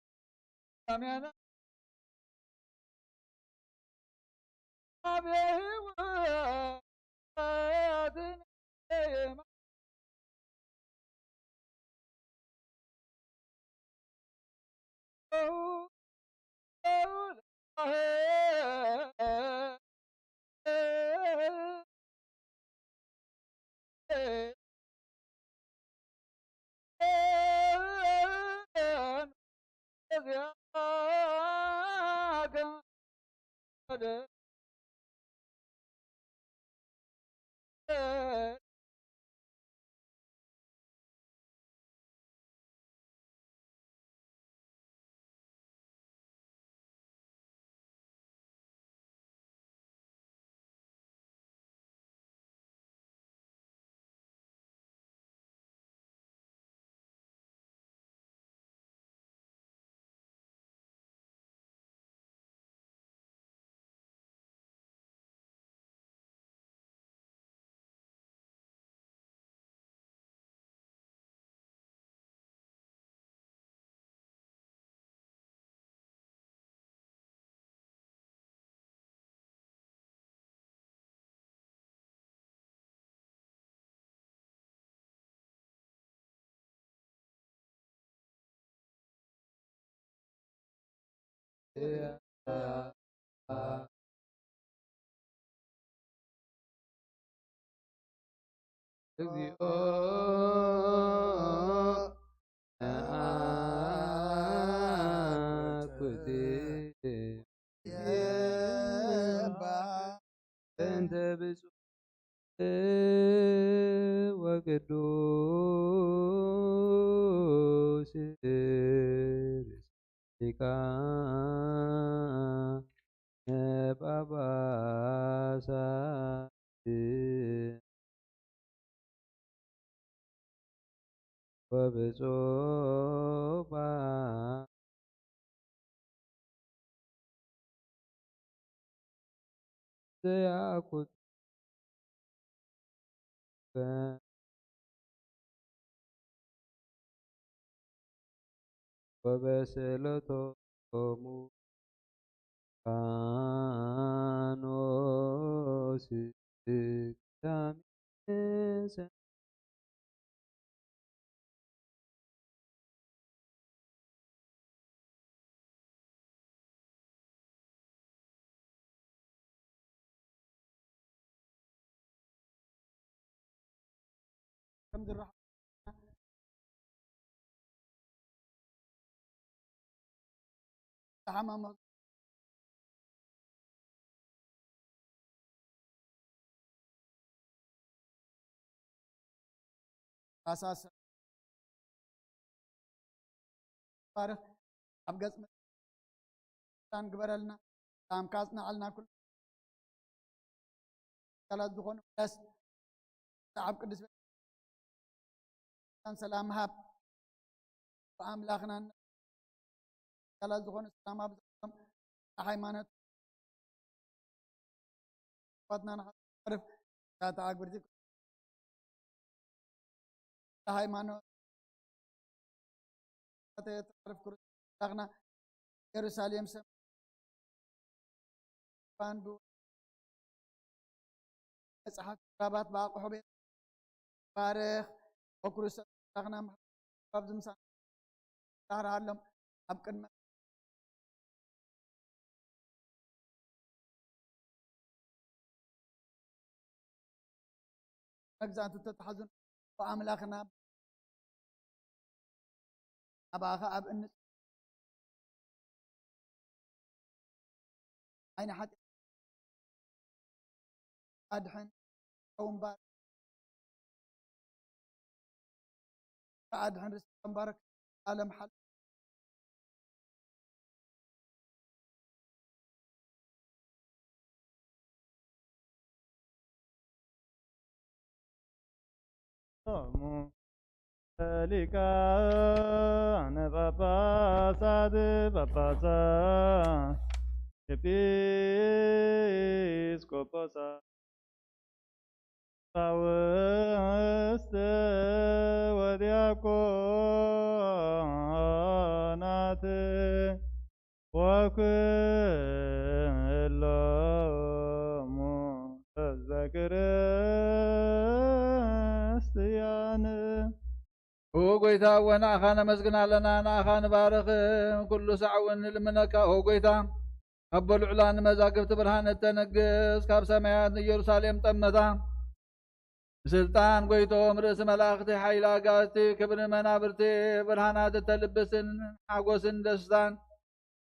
እግዚኦ ቅዱስ ሊቃነ ጳጳሳት ወብፁዕ ጳጳስ ዘያኩት ወበስእለቶሙ ፋኖስ ግዳሜ ከም ዝረሓ ተሓማመ ኣሳሰ ባርኽ ኣብ ገጽ ምእንታን ግበረልና። ሰላምካ ኣጽንዓልና። ኩሉ ኣካላት ዝኾኑ መለስ ኣብ ቅዱስ ቤተክርስትያን ሰላም ሃብ። ብኣምላኽና ኣካላት ዝኾኑ ሰላም ኣብዝሖም። ሃይማኖት ኣባትና ንሓርፍ። እታ ተኣግብርቲ ሃይማኖት ተዕርፍ ክርስቶስና ኢየሩሳሌም ሰም ባንዱ መጽሓፍ ክታባት ብኣቕሑ ቤት ባርኽ። ወክርስቶስ ኣምላኽና ካብ ዝምሳን ዳህርሃሎም ኣብ ቅድመ መግዛእቲ ተታሕዙን ብኣምላኽና ኣባኻ ኣብ እን ኣይነ ሓጢኣት ኣድሕን እምባር ኣድሕን ርስቲ እምባር ዓለም ሓል ሎሙ ሊቃነ ጳጳሳት ጳጳሳት ኤጲስቆጶሳት ቀሳውስት ወዲያቆናት ወኩሎሙ ህዝበ ክርስትያን። ኦ ጎይታ እወ ንኣኻ ነመስግን ኣለና፣ ንኣኻ ንባርኽ፣ ኩሉ ሳዕ እውን ንልምነካ። ኦ ጎይታ፣ ካብ በልዑላ ንመዛግብቲ ብርሃን እተነግስ፣ ካብ ሰማያት ንኢየሩሳሌም ጠመታ። ብስልጣን ጎይቶም ርእሲ መላእኽቲ፣ ሓይሊ ኣጋዝቲ፣ ክብሪ መናብርቲ፣ ብርሃናት እተልብስን ሓጎስን ደስታን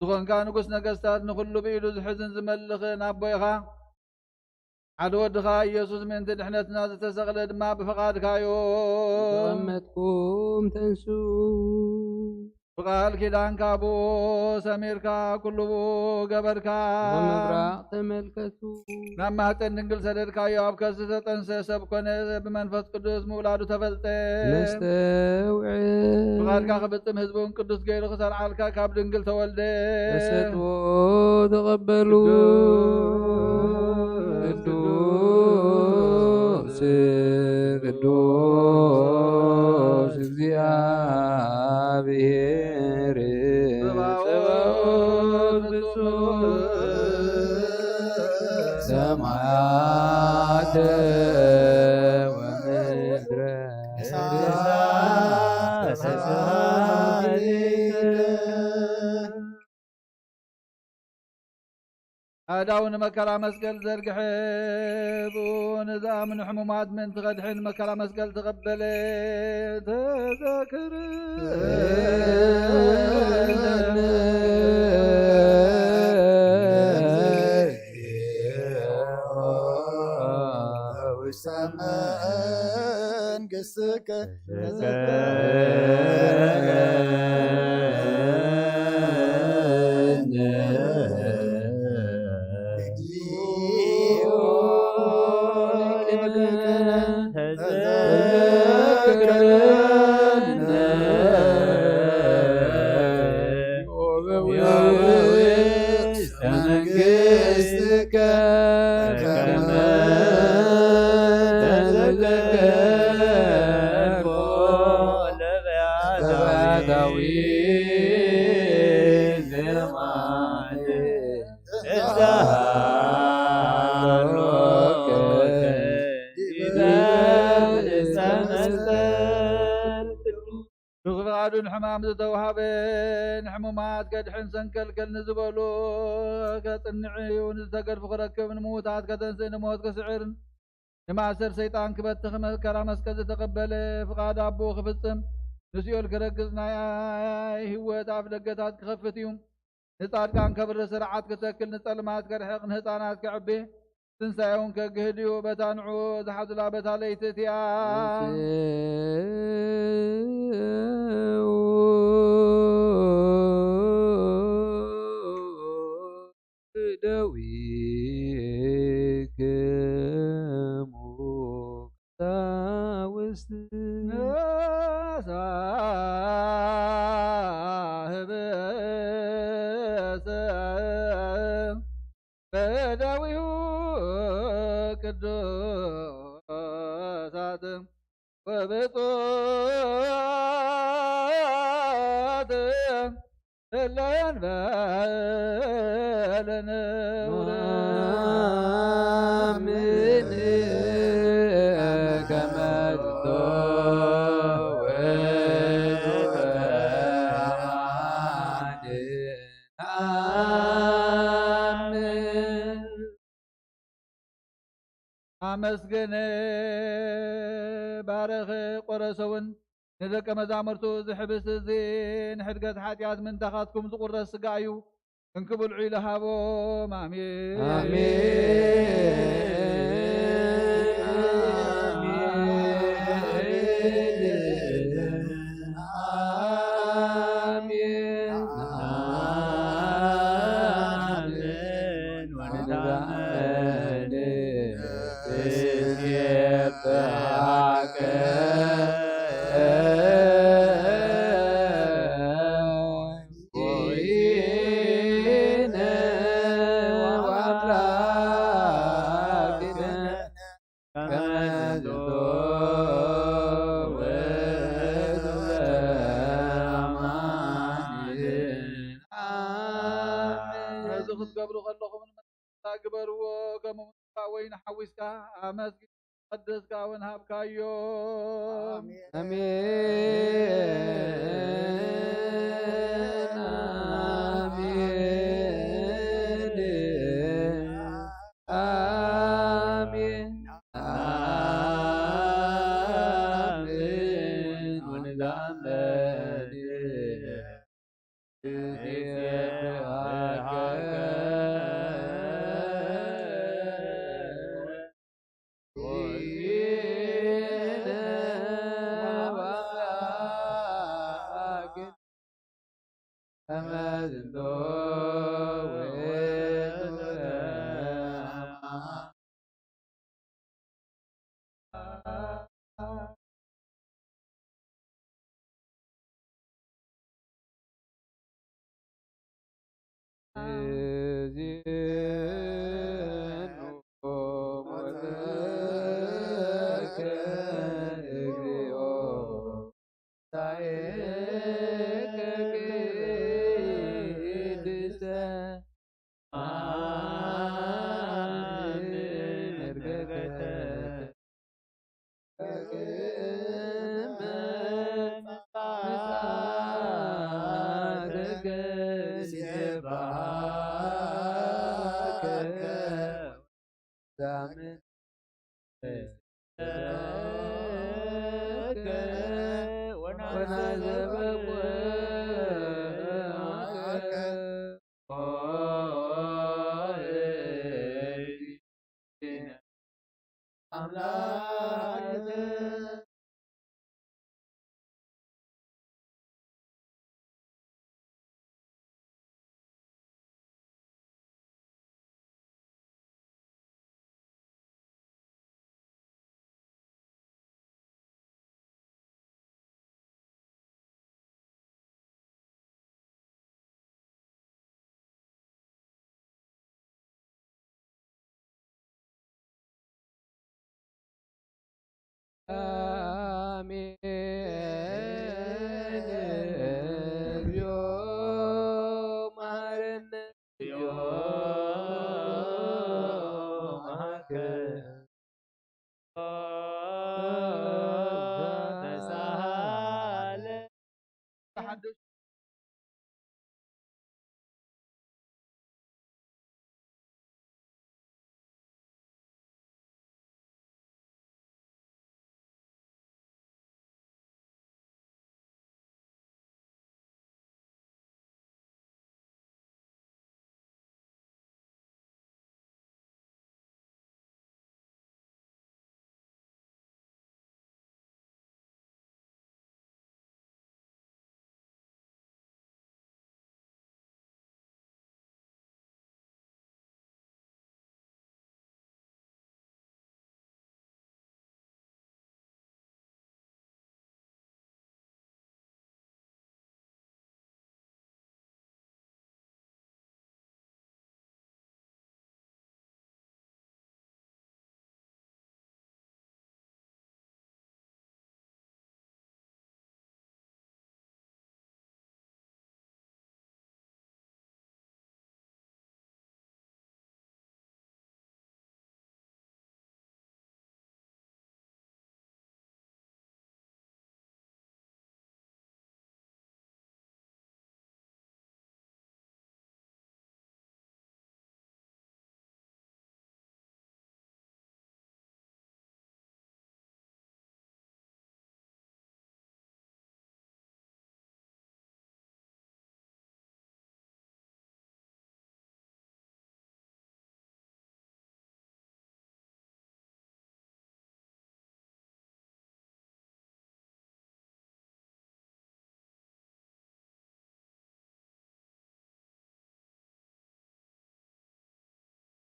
ዝኾንካ ንጉስ ነገስታት፣ ንኹሉ ብኢዱ ዝሕዝን ዝመልኽን ኣቦ ኢኻ። ሓደ ወድኻ ኢየሱስ ምእንቲ ድሕነትና ዝተሰቕለ ድማ ብፍቓድካ እዩ። ተቐመጥኩም ተንሱ። ብቓል ኪዳንካ ብኡ ሰሚርካ፣ ኩሉ ብኡ ገበርካ። ናብ ምብራቕ ተመልከቱ። ናብ ማህፀን ድንግል ሰደድካዮ፣ ኣብ ከርሲ ተጠንሰ፣ ሰብ ኮነ፣ ብመንፈስ ቅዱስ ምውላዱ ተፈልጠ። ነስተውዕል። ፍቓድካ ክፍጽም ህዝቢ እውን ቅዱስ ገይሩ ክሰርዓልካ ካብ ድንግል ተወልደ። ተሰጥዎ ተቐበሉ። ቅዱስ፣ ቅዱስ፣ ቅዱስ እግዚኣብሔር ጸባኦት ፍጹም። ሰማያት ወምድረ እሳት እሳት። ኣእዳው ንመከራ መስቀል ዘርግሐ፣ ብኡ ንዝኣምኑ ሕሙማት ምእንቲ ከድሕን መከራ መስቀል ተቐበለ። ተዘክር ውሳመን መንግሥትከ መንግሥትከ ከመ ተዘከርኮ ለፈያታዊ ዘማን እዛሃሎከ ዲበ ርእሰ መስቀል። ብፍቓዱ ንሕማም ዝተዋህበ ንሕሙማት ከድሕን ሰንከልከል ንዝበሉ ከጽንዕ እዩ። ንዝተገድፉ ክረክብ፣ ንምዉታት ከተንስእ፣ ንሞት ክስዕር፣ ንማእሰር ሰይጣን ክበትኽ፣ መከራ መስቀል ዝተቐበለ፣ ፍቓድ ኣቦኡ ክፍጽም፣ ንሲኦል ክረግጽ፣ ናይ ህይወት ኣፍ ደገታት ክኸፍት እዩ። ንጻድቃን ከብርህ፣ ስርዓት ክተክል፣ ንጸልማት ከርሕቕ፣ ንህጻናት ከዕቢ፣ ትንሳኤውን ከግህድ እዩ። በታ ንዑ ዝሓዙላ በታ ለይቲ እቲኣ ደዊክሙ ቀሳውስት ነሳህበሰ በደዊሁ ቅዱሳት ወብፁዓት እለ እንበለ ነውር። አምን ከመ ዝንቱ ውእቱ አማን። አምን። ኣመስግን፣ ባርኽ፣ ቆረሰ እውን ንደቀ መዛሙርቱ ዝሕብስ እዚ ንሕድገት ሓጢኣት ምንታኻትኩም ዝቁረስ ስጋ እዩ። እንክብልዑ ኢሉ ሃቦም። ኣሜን። ኣሜን። ኣሜን። ኣሜን። ወንዳመን ትሴብሐከ ሆይነ ወአምላክነ ከመ ዝንቱ ውእቱ አማን። ነዚ ክትገብሩ ከለኹም ንመንታ ግበርዎ፣ ከምኡ እውን ወይኒ ሓዊስካ ኣመስግን ቀደስካ እውን ሃብካዮ። ኣሜን። ኣሜን። ኣሜን። ወንዳመን ሓድሽ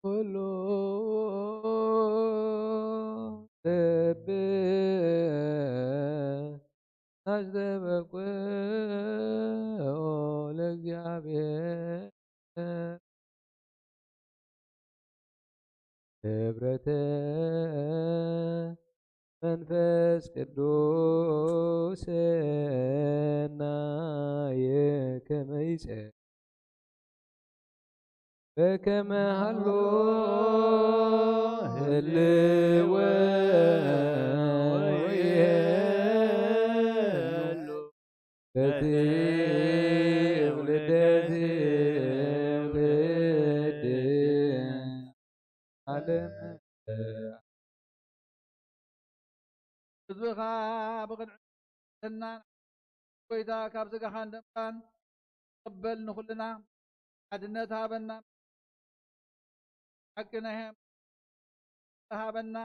ኩሉ ልቢ ኣስተበቁ ለእግዚኣብሔር። ክብረተ መንፈስ ቅዱስ ናየ ከመይጸ በከመ ሃሎ ህልወ ወይሄሉ በቲ ውልደት ውልድ ዓለም። ህዝብኻ ብቕንዕናን ጎይታ ካብ ስጋኻን ደምካን ቅበል፣ ንኹልና ሓድነት ሃበና፣ ሓቂ ናይ ሃይማኖት ሃበና፣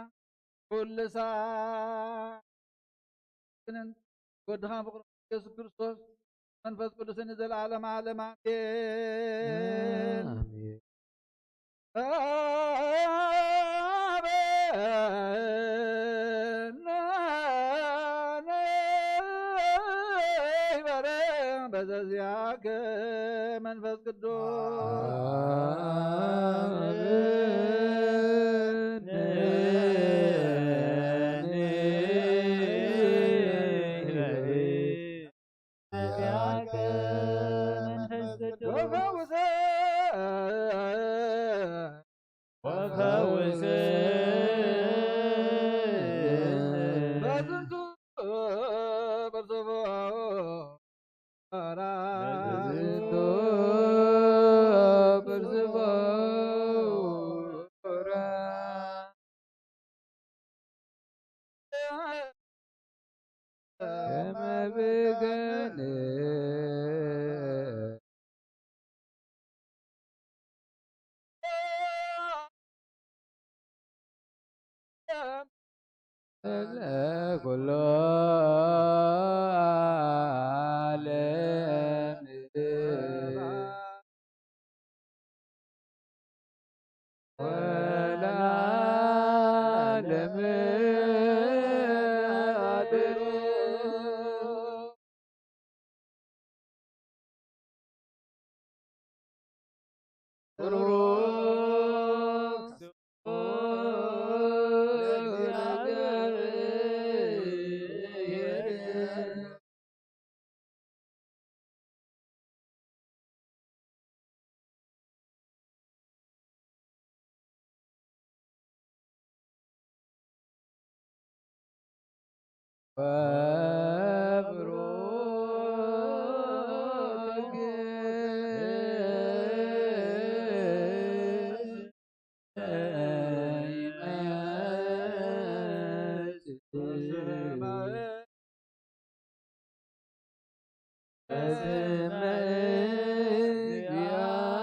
ኩሉ ሳዕንን ወድኻን ፍቕሪ ኢየሱስ ክርስቶስ መንፈስ ቅዱስን ንዘለዓለም ዓለም ኣሜን። ኣሜን። በዘዚአከ መንፈስ ቅዱስ። መንፈስ ቅዱስ። ወፈውስ። ወፈውስ። በዝንቱ በርዘቦ በዝንቱ በርዘቦ ከመ ብገንእ ለኩሉ ዓለም። ወለዓለመ ዓለም። ቡሩክ ስሙ ለእግዚኣብሔር። በስመ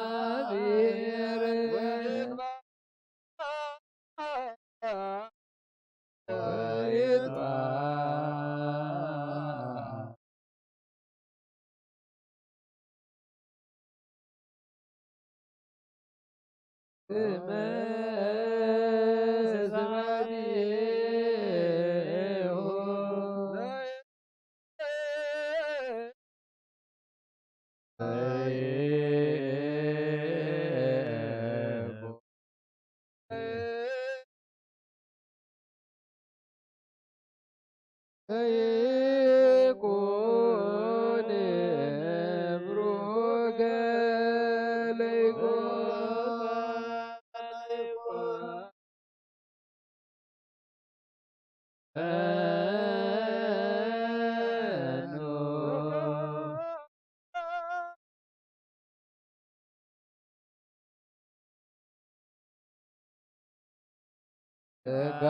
እግዚአብሔር ወይትባረክ። ይኩን ብሩከ ለይኩን ጸጋ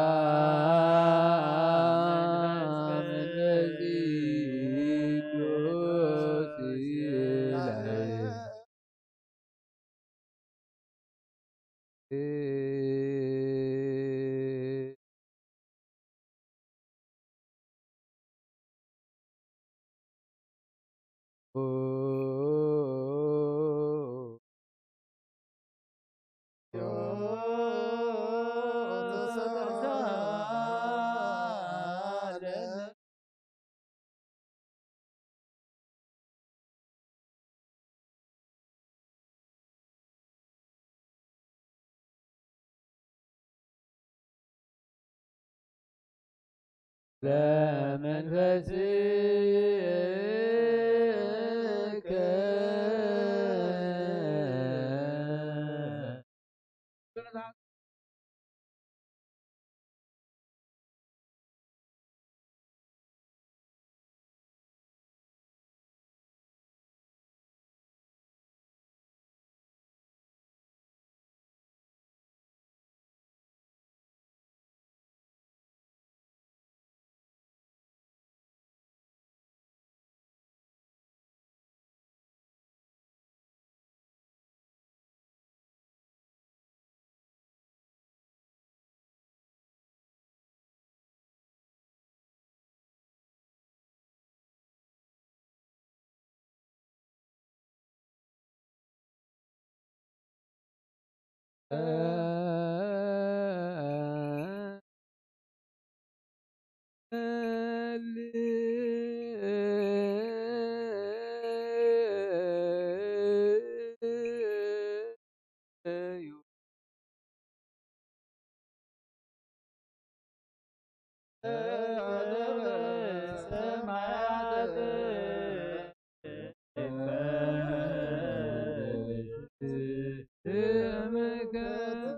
መንፈስ ቅዱስ ይላል። ለመንፈስከ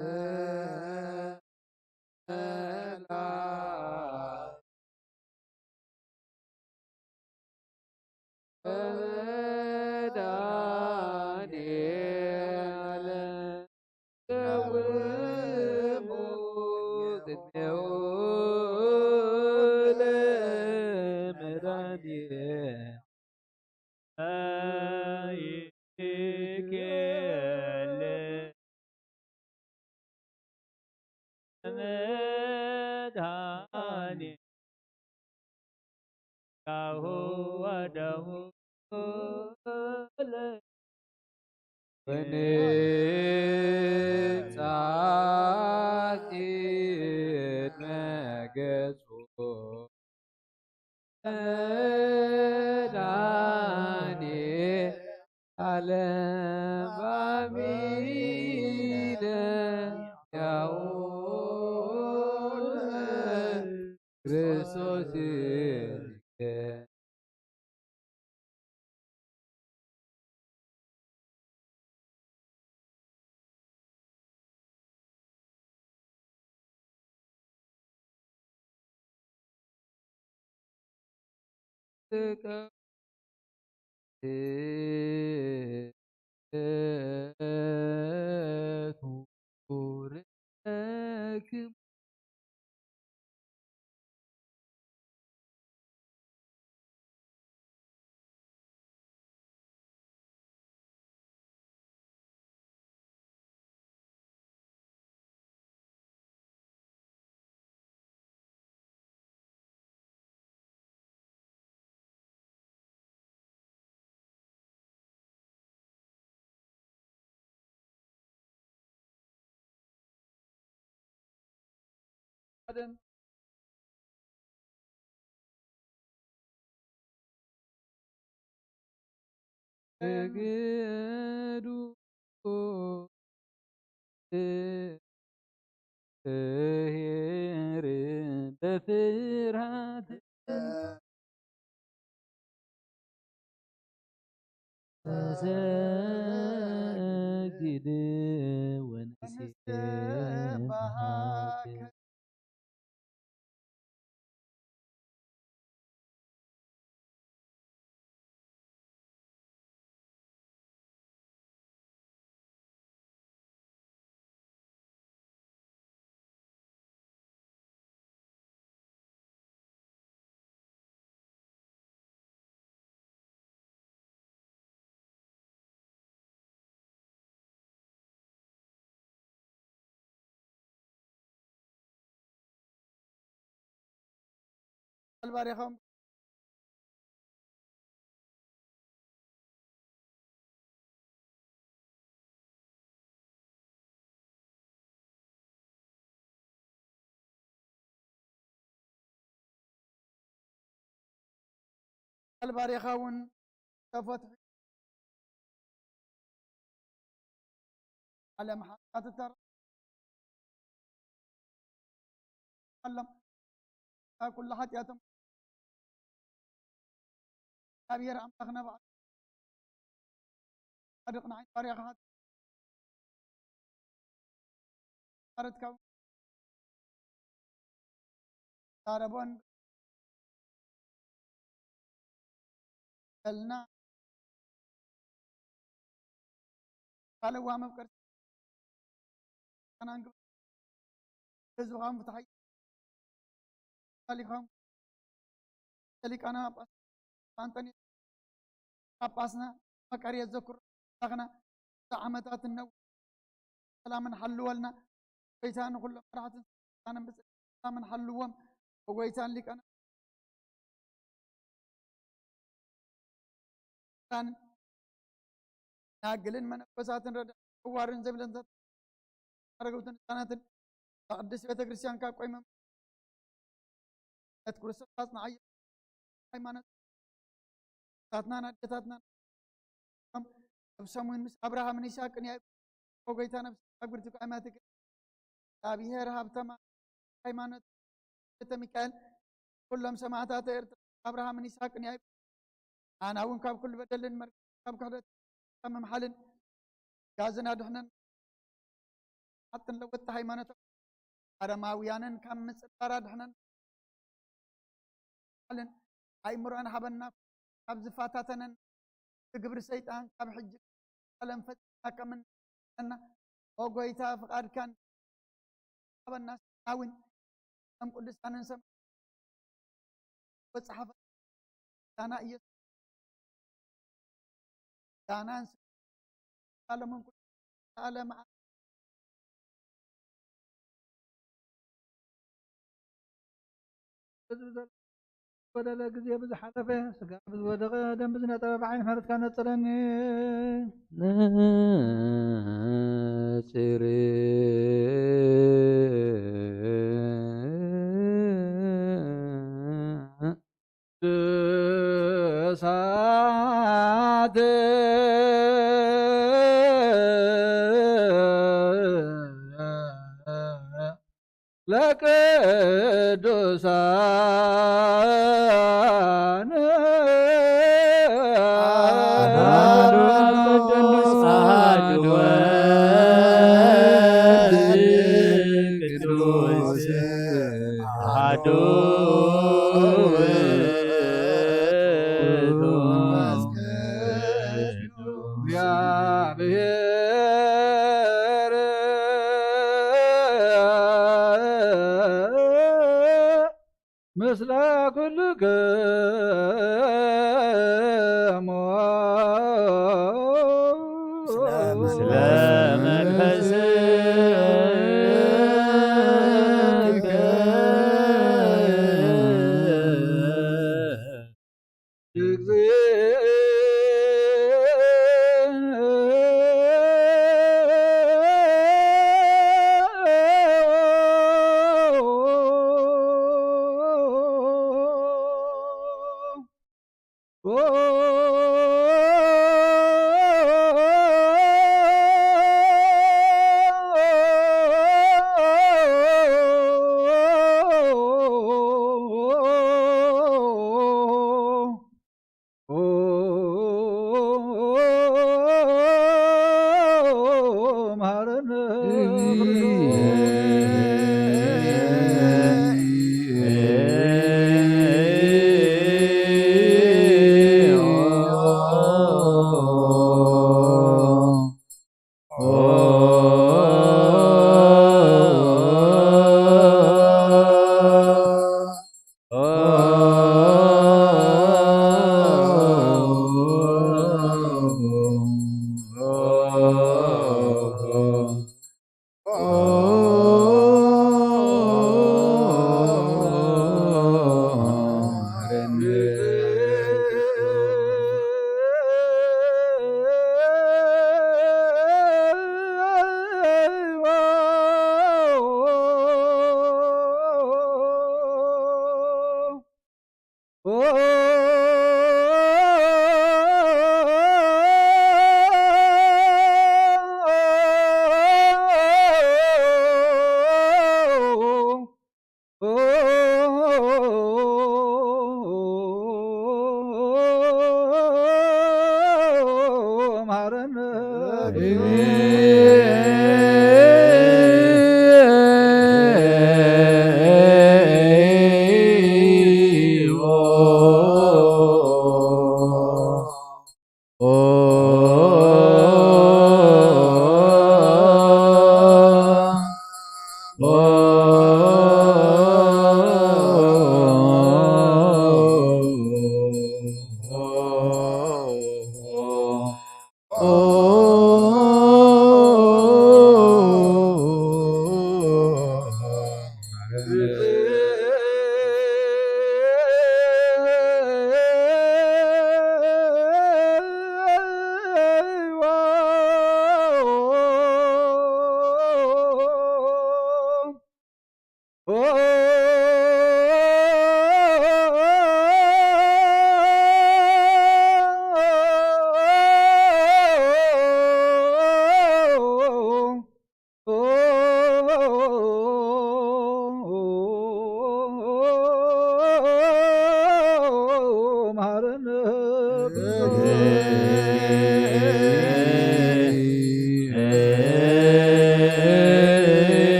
ሰላም በመድኃኔዓለም ቀውሙ ቅድሜሁ ለመድኃኔዓለም። መድኃኔዓለም አሚነ ያው ክርስቶስ እግዱ ብሔር በፍርሃት ተሰግድ ወንሴብሐከ። ባሪኻም ባሪኻ እውን ተፈትሑ። ዓለም ሓጢኣት እተር ኣሎም ካብ ኩሉ ሓጢኣቶም እግዚኣብሔር ኣምላኽና ባዕሉ ጻድቕ ንዓይ ባርያ ክሓት ኣረትካው ታረቦን በልና ካልዋ መብቀር ኣናንግብ ህዝብኻም ፍትሓይ ሊኻም ሊቃነ ጳጳስ ኣንጠኒ ጳጳስና መቃርየት ዘክሩ ኣምላኽና ዓመታት እነው ሰላምን ሓልወልና። ጎይታ ንኹሎም መራሕትን ስልጣንን ብጽድቂ ሰላምን ሓልዎም። ጎይታን ሊቃነ ናግልን መነኮሳትን ረዳ ዋርን ዘብለን ኣረገውትን ህፃናትን ቅድስት ቤተ ክርስቲያን ካብ ቆይመም ነት ክርስቶስ ኣጽንዓዮ። ሃይማኖት ታትናን ኣዴታትናን ኣብ ሰሙን ምስ ኣብርሃምን ይስሐቅን ያዕቆብ ጎይታ ነፍስ ኣጉርቲ ኣማትክ እግዚኣብሔር ሃብተማ ሃይማኖት ቤተ ሚካኤል ኩሎም ሰማዕታት ኤርትራ ኣብርሃምን ይስሐቅን ያዕቆብ ኣና እውን ካብ ኩሉ በደልን መር ካብ ክሕደት ካብ ምምሓልን ጋዝን ኣድሕነን። ሓጥን ለወጥቲ ሃይማኖት ኣረማውያንን ካብ ምጽራር ኣድሕነን። ቃልን ኣእምሮን ሃበና፣ ካብ ዝፈታተነን ብግብሪ ሰይጣን ካብ ሕጂ ቀለም ፈጺምና ከም እንድሕነና፣ ኦ ጎይታ፣ ፍቓድካን ሃበና። ስና እውን ከም ቅዱሳንን ሰማዕታትን ወጽሓፈ ዳና ኢየሱስ ዳናን ዓለምን ኩሉ ዓለም በደለ ግዜ ብዝሓለፈ፣ ስጋ ብዝወደቐ፣ ደም ብዝነጠበ፣ ብዓይኒ ምሕረትካ ነጽረኒ። ነጽር ቅዱሳት ለቅዱሳን አሐዱ ቅዱስ አሐዱ ወልድ ቅዱስ አሐዱ ውእቱ። እግዚአብሔር ምስለ ኩልክሙ። ምስለ መንፈስከ።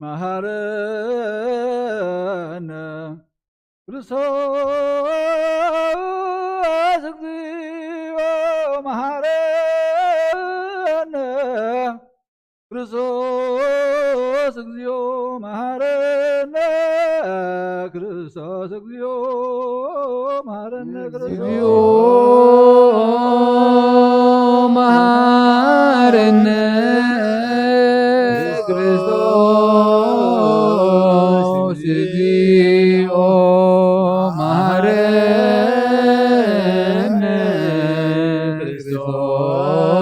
መሃረነ። ክርስቶስ እግዚኦ መሃረነ። ክርስቶስ እግዚኦ መሃረነ። ክርስቶስ እግዚኦ መሃረነ። ክርስቶስ እግዚኦ መሃረነ። ክርስቶስ እግዚኦ መሃረነ። ክርስቶስ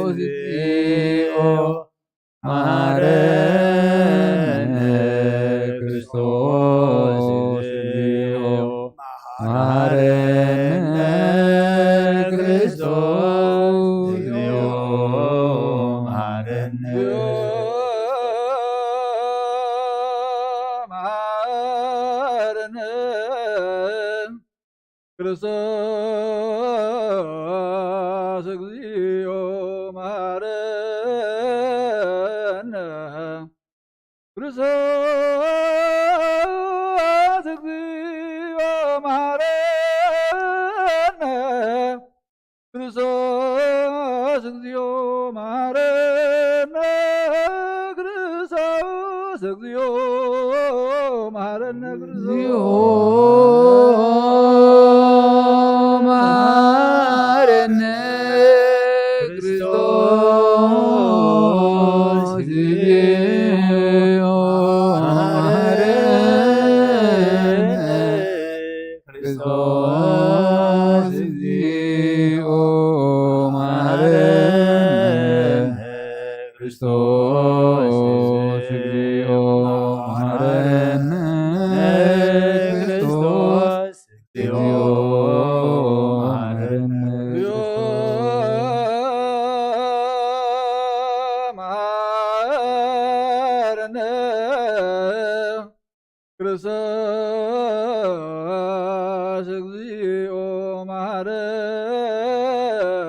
እግዚኦ መሃረነ። ክርስቶስ እግዚኦ መሃረነ። ክርስቶስ እግዚኦ መሃረነ። መሃረነ። ክርስቶስ እግዚኦ መሃረነ። ክርስቶስ እግዚኦ መሃረነ። ክርስቶስ እግዚኦ መሃረነ። ክርስቶስ እግዚኦ መሃረነ። ክርስቶስ እግዚኦ መሃረነ። ክርስቶስ እግዚኦ መሃረነ። ክርስቶስ እግዚኦ መሃረነ። ክርስቶስ እግዚኦ መሃረነ። ክርስቶስ እግዚኦ መሃረነ። መሃረነ።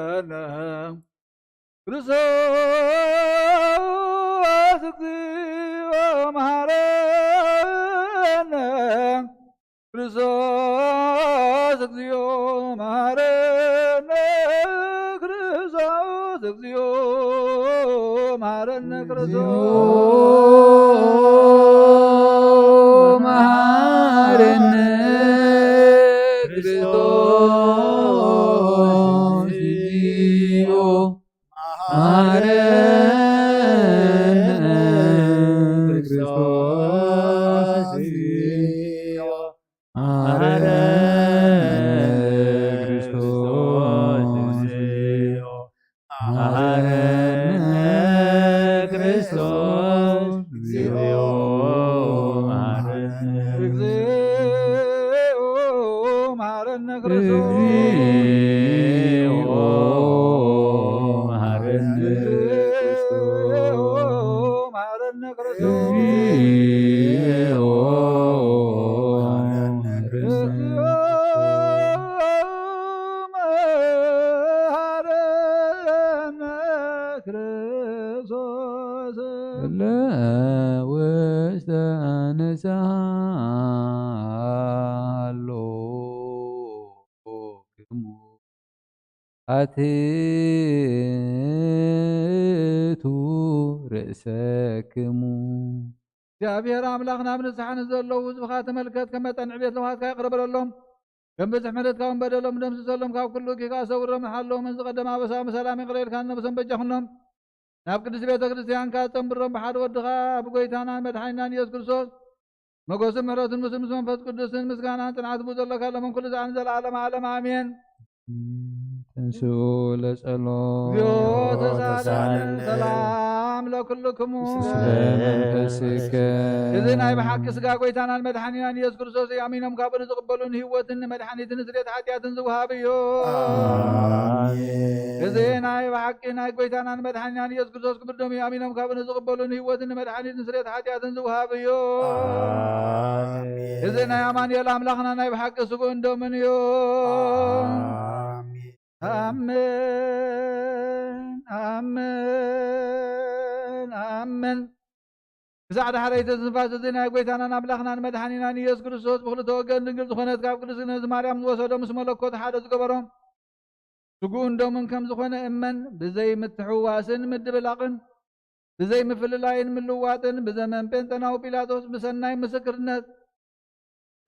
ክርስቶስ እግዚኦ መሃረነ። ክርስቶስ እግዚኦ መሃረነ። ክርስቶስ እግዚኦ መሃረነ። ክርስቶስ እግዚኦ መሃረነ። ክርስቶስ መሃረነ። ክርስቶስ እግዚኦ መሃረነ። ክርስቶስ እግዚኦ መሃረነ። ክርስቶስ መሃረነ። ክርስቶስ እግዚኦ መሃረነ። እግዚኦ መሃረነ። ክርስቶስ እግዚኦ መሃረነ። እግዚኦ መሃረነ። ክርስቶስ እግዚኦ መሃረነ። ክርስቶስ እለ ውስተ ንስሓ ሃሎክሙ። ኣትሕቱ ርእሰክሙ። እግዚኣብሔር ኣምላኽ ናብ ንስሓ ንዘለዉ ህዝብኻ ተመልከት፣ ከም መጠን ዕቤት ለውሃትካ ይቕረ በለሎም። ከም ብዝሒ ምሕረትካ እውን በደሎም ደምስሰሎም፣ ካብ ኩሉ ጌጋ ሰውሮም፣ ሓለዎም። እዚ ቀደም ኣበሳ ብሰላም ይቕረ ኢልካ ነብሶም በጃኹኖም። ናብ ቅድስቲ ቤተ ክርስቲያንካ ጸንብሮም፣ ብሓደ ወድኻ ብጎይታናን መድሓኒናን ኢየሱስ ክርስቶስ መጎስን ምሕረትን ምስ ምስ መንፈስ ቅዱስን ምስጋናን ጽንዓት ብኡ ዘለካ ለምን ኩሉ ዘዓን ዘለዓለም ዓለም ኣሜን። ተንስኡ ለጸሎት። እግዚኦ ተሳለን። ሰላም ለኩልክሙ። ምስለ መንፈስከ። እዚ ናይ ብሓቂ ስጋ ጎይታናን መድሓኒናን ኢየሱስ ክርስቶስ እዩ። ኣሚኖም ካብኡ ንዝቕበሉ ንህይወትን ንመድሓኒትን ንስርየት ሓጢኣትን ዝወሃብ እዩ። ኣሜን። እዚ ናይ ብሓቂ ናይ ጎይታናን መድሓኒናን ኢየሱስ ክርስቶስ ክብር ደሙ እዩ። ኣሚኖም ካብኡ ንዝቕበሉ ንህይወትን ንመድሓኒትን ንስርየት ሓጢኣትን ዝወሃብ እዩ። ኣሜን። እዚ ናይ ኣማኑኤል ኣምላኽና ናይ ብሓቂ ስግኡን ደሙን እዩ። ኣሜን። ኣሜን፣ ኣሜን፣ ኣሜን። ክሳዕ ዳሕረይቲ ትንፋስ እዚ ናይ ጐይታናን ኣምላኽናን መድሓኒናን ኢየሱስ ክርስቶስ ብኽልተ ወገን ድንግል ዝኾነት ካብ ቅድስቲ ነዚ ማርያም ዝወሰዶ ምስ መለኮት ሓደ ዝገበሮ ስግኡን ደሙን ከም ዝኾነ እመን። ብዘይ ምትሕውዋስን ምድብላቕን ብዘይ ምፍልላይን ምልዋጥን ብዘመን ጴንጠናዊ ጲላጦስ ብሰናይ ምስክርነት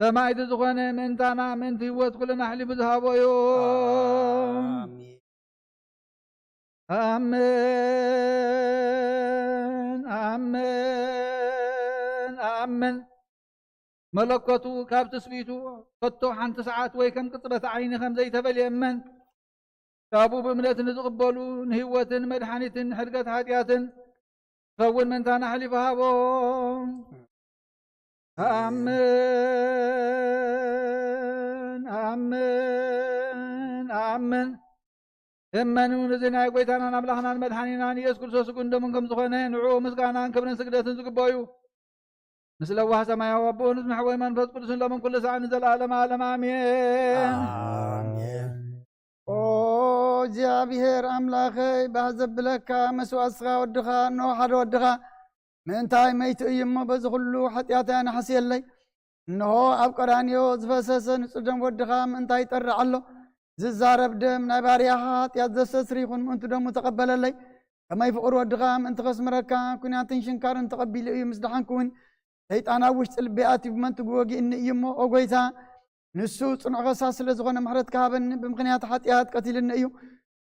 ሰማዕቲ ዝኾነ ምእንታና ምእንቲ ህይወት ኩልና ኣሕሊፉ ዝሃቦ እዩ። ኣሜን። ኣምን፣ ኣምን፣ ኣምን። መለኮቱ ካብ ትስቢቱ ከቶ ሓንቲ ሰዓት ወይ ከም ቅጽበት ዓይኒ ከም ዘይተፈልየ እመን። ካብኡ ብእምነት ንዝቕበሉ ንህይወትን መድሓኒትን ንሕድገት ሓጢኣትን ክኸውን ምእንታና ኣሕሊፉ ሃቦ። ኣምን፣ ኣምን፣ ኣምን። እመኑ፣ ንዚ ናይ ጐይታናን ኣምላኽናን መድሓኒናን ኢየሱስ ክርስቶስ ስግኡን ደሙን ከም ዝኾነ፣ ንዕኡ ምስጋናን ክብርን ስግደትን ዝግበዩ። ምስ ለዋህ ሰማያዊ ኣቦኡ፣ ምስ መሕወይ መንፈስ ቅዱስን ሎምን ኩሉ ሰዓት ንዘለኣለም ዓለም ኣሜን። ኣሜን። ኦ እግዚኣብሔር ኣምላኸይ፣ ባህ ዘብለካ መስዋእትኻ ወድኻ፣ እንሆ ሓደ ወድኻ፣ ምእንታይ መይቱ እዩ እሞ፣ በዚ ኩሉ ሓጢኣተይ ኣናሕስየለይ። እንሆ ኣብ ቀራንዮ ዝፈሰሰ ንጹር ደም ወድኻ ምእንታይ ይጠርዕ ኣሎ። ዝዛረብ ደም ናይ ባርያኻ ሓጢኣት ዘስተስሪ ይኹን፣ ምእንቱ ደሙ ተቐበለለይ። ከመይ ፍቕሪ ወድኻ ምእንቲ ከስምረካ፣ ኲናትን ሽንካርን ተቐቢሉ እዩ። ምስ ደሓንኩ እውን ሰይጣን ኣብ ውሽጢ ልበይ ኣትዩ ብመንትጉ ወጊእኒ እዩ እሞ፣ ኦ ጐይታ፣ ንሱ ጽኑዕ ከሳስ ስለ ዝኾነ ምሕረትካ ሃበኒ። ብምኽንያት ሓጢኣት ቀቲልኒ እዩ።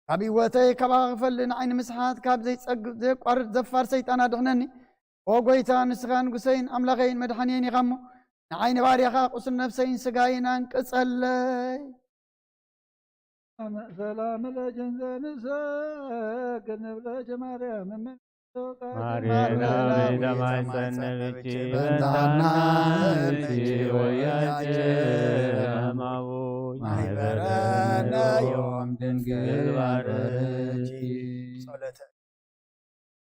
ካብ ህይወተይ ካብ ክፈልእ ንዓይ ንምስሓት ካብ ዘይጸግብ ዘየቋርጽ ዘፋር ሰይጣን ኣድሕነኒ። ኦ ጐይታ፣ ንስኻ ንጉሰይን ኣምላኸይን መድሓንየይን ኢኻ እሞ፣ ንዓይ ንባርያኻ ቁስል ነፍሰይን ስጋይን ኣንቅጸለይ። ሰላም ለኪ እንዘ ንሰግድ ንብለኪ ማርያም እመ ማርያም ተማይጸንብኪ በንታና እምኪ ወያንቺ እማሙች ማይበረነ ዮም ድንግል ባረኪ። ጸሎተ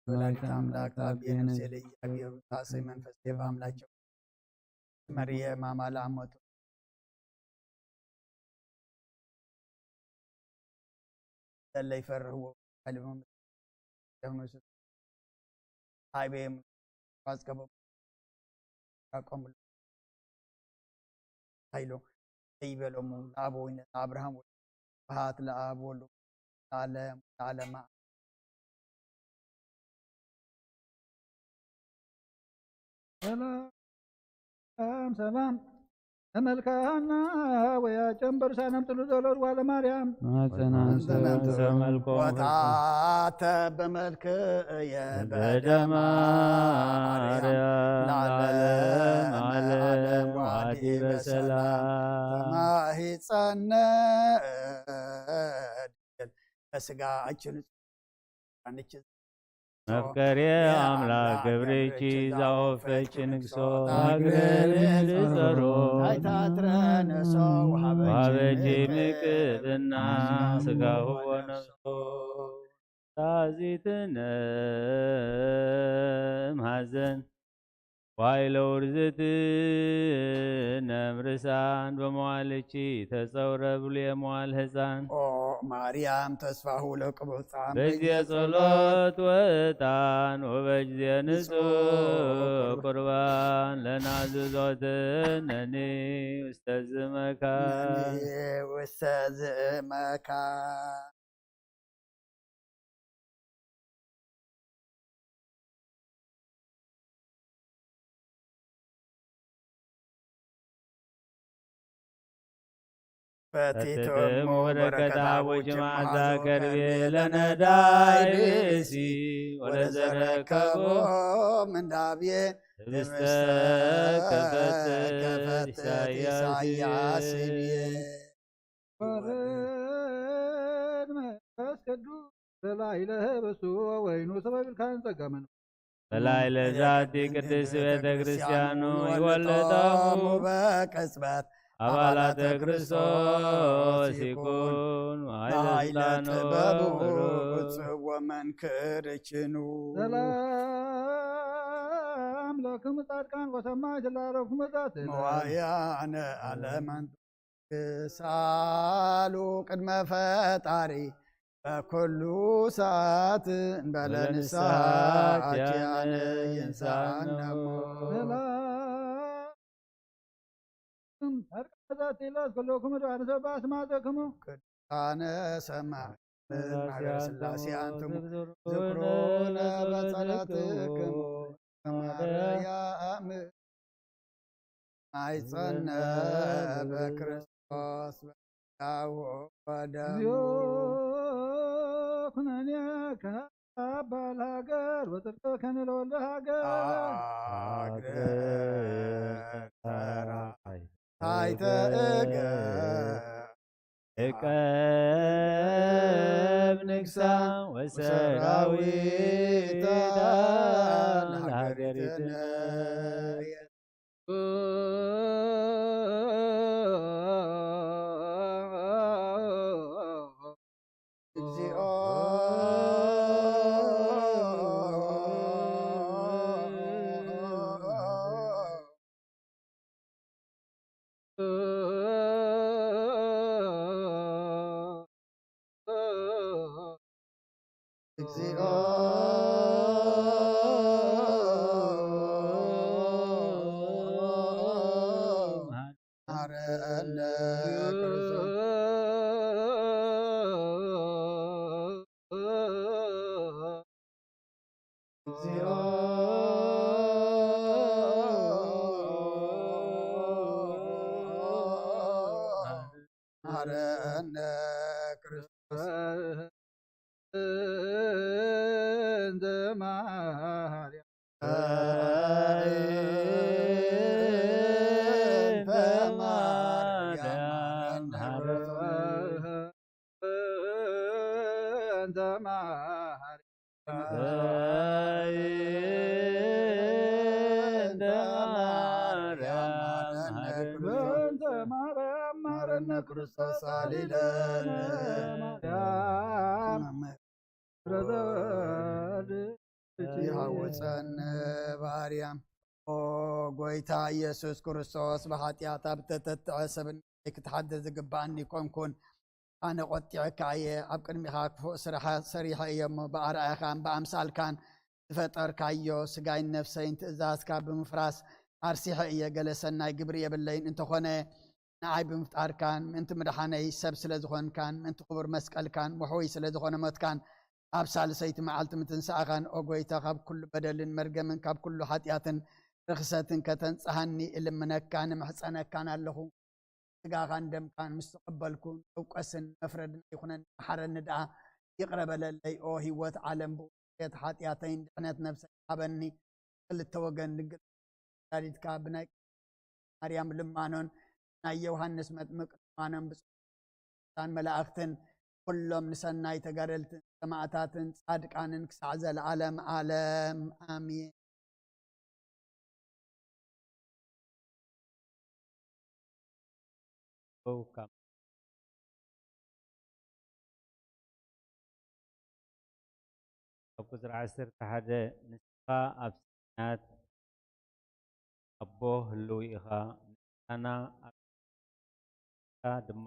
ወላዲተ አምላክ ታብዬ ነፍሴ ለኢያግዮ ብታእሰይ መንፈስ ዴባ አምላቸው መርየ ማማላ አሞቱ ለለ ይፈርህዎ ልቦም ጀምሱ ሃይቤም ኳዝገቦም ራቆም ሃይሎ ይበሎሙ ለአብ ወይነ ለአብርሃም ወ- ስብሐት ለአብ ወወልድ ለዓለም ለዓለመ። ሰላም ሰላም ተመልካና ወያ ጨንበር ሳነም ጥሉ ዘሎ ጓለ ማርያም ማጸናን ሰላም ተመልኮ ወታተ በመልክ የበደ በደማ ማርያም ለዓለም ለዓለም ለዓለም ዓለም ዋዲ ዋዲ በሰላም በሰላም። ተማሂጸነ ድንግል በስጋ እችን አንቺ መፍቀሬ አምላክ ክብርኪ ዛወፈች ንግሶ ታግረን ጸሩ ታይታትረንሶ ዋበች ምቅብና ስጋሁ ወነፍሶ ታዚትነ ማዘን ዋይለ ውርዝት ነምርሳን በመዋልቺ ተጸውረ ብሉየ መዋል ህፃን ኦ ማርያም ተስፋሁ ለቅቡፃን በጊዜ ጸሎት ወዕጣን ወበጊዜ ንጹህ ቁርባን ለናዝዞትነኒ ውስተ ዝመካን ውስተ ዝመካን ፈቲቶሙ በረከት አቡኪ መዓዛ ከርቤ ለነዳይ ብእሲ ወለዘረከቦ ምንዳብዬ ህብስተ ከፈትት ኢሳያስ ይብዬ። ወርድ መንፈስ ቅዱስ በላዕለ ህብስቱ ወወይኑ ሰበ ቢልካን ጸጋ መንፈስ በላዕለ ዛቲ ቅድስት ቤተ ክርስቲያኑ ይወልጠሙ በቅጽበት አባላተ ክርስቶስ ይኩን ኃይለ ኃይለ ስልጣኑ ጥበቡ ብሩክ። ጽወ መንክር ችኑ። ሰላም ለክሙ ጻድቃን ወሰማዕት ላረኩሙ ዛተ መዋያነ ዓለም አንቱ ክሳሉ ቅድመ ፈጣሪ ኩሉ ሰዓት እንበለ ንስሓ ኣኪያነ ይንሳነሞ። ሰላም። ዛቲ ላስ ኩሎኩም ዶ ኣንሰባ ስማዘክሙ። ቅዱሳነ ሰማይ ማሕበረ ስላሴ ኣንትሙ ዝክሩነ በጸለትክሙ። ማርያም ማይጸነ በክርስቶስ በስጋሁ ወደሙ። ኩነኔ ከበል ሃገር ወጽድቅከ ንለወልደ ሃገር። ሃገር ተራይ ታይተ እገ እቀብ ንግሳ ወሰራዊታ ለሃገሪትነ። እግዚኦ። እግዚኦ። መሐረነ ክርስቶስ። እግዚኦ። መሐረነ ክርስቶስ። እንተ ማርያም። እንተ ማርያም። እንተ ማርያም። እንተ ማርያም። እንተ ማርያም። ማረነ ክርስቶስ አሊለነ። ማርያም። ይሃውፀን ባርያም። ኦ ጎይታ ኢየሱስ ክርስቶስ፣ ብሓጢኣት ኣብ ተተትዐ ሰብነተይ ክትሓድር ዝግባኣኒ ኮንኩን። ኣነ ቆጢዐካ እየ፣ ኣብ ቅድሚኻ ክፉእ ስራሕ ሰሪሐ እየ እሞ፣ ብኣርኣያኻን ብኣምሳልካን ዝፈጠርካዮ ስጋይን ነፍሰይን ትእዛዝካ ብምፍራስ ኣርሲሐ እየ። ገለ ሰናይ ግብሪ የብለይን፣ እንተኾነ ንዓይ ብምፍጣርካን ምእንቲ ምድሓነይ ሰብ ስለ ዝኾንካን ምእንቲ ክቡር መስቀልካን ውሕውይ ስለ ዝኾነ ሞትካን ኣብ ሳልሰይቲ መዓልቲ ምትንሳእኻን፣ ኦ ጎይታ፣ ካብ ኩሉ በደልን መርገምን ካብ ኩሉ ሓጢኣትን ርኽሰትን ከተንጽሃኒ እልምነካን እምሕጸነካን ኣለኹ። ስጋኻን ደምካን ምስ ተቐበልኩ፣ መውቀስን መፍረድን ኣይኹነኒ፣ መሓረኒ ደኣ፣ ይቕረ በለለይ። ኦ ህይወት ዓለም፣ ብኡ ስርየት ሓጢኣተይን ድሕነት ነፍሰይ ሃበኒ። ክልተ ወገን ድንግል ወላዲትካ ብናይ ማርያም ልማኖን ናይ ዮሃንስ መጥምቅ ልማኖን ብፁዓን መላእኽትን ኩሎም ንሰናይ ተጋደልትን ሰማዕታትን ጻድቃንን ክሳዕ ዘለዓለም ዓለም ኣሜን። ኣብ ቁጽሪ ዓሰርተ ሓደ ንስኻ ኣብ ሰማያት ኣቦ ህልው ኢኻ፣ ምሳና ኣብ ኢኻ ድማ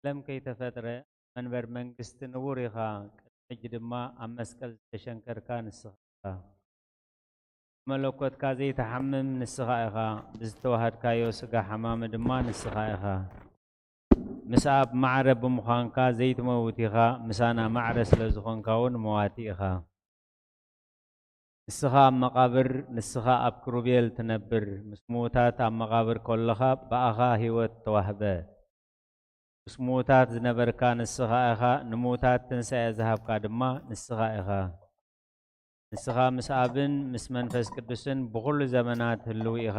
ዓለም ከይተፈጥረ ኣብ መንበር መንግስቲ ንቡር ኢኻ፣ ቅድሚ ሕጂ ድማ ኣብ መስቀል ዝተሸንከርካ ንስኻ ኢኻ። ብመለኮትካ ዘይትሓምም ንስኻ ኢኻ፣ ብዝተዋሃድካዮ ስጋ ሓማሚ ድማ ንስኻ ኢኻ። ምስ ኣብ ማዕረ ብምዃንካ ዘይትመውት ኢኻ፣ ምሳና ማዕረ ስለ ዝኾንካ እውን መዋቲ ኢኻ። ንስኻ ኣብ መቓብር፣ ንስኻ ኣብ ክሩቤል ትነብር፣ ምስ ምዉታት ኣብ መቓብር ከለኻ ብኣኻ ህይወት ተዋህበ። ምስ ምዉታት ዝነበርካ ንስኻ ኢኻ፣ ንምዉታት ትንሳኤ ዝሃብካ ድማ ንስኻ ኢኻ። ንስኻ ምስ ኣብን ምስ መንፈስ ቅዱስን ብኹሉ ዘመናት ህልው ኢኻ።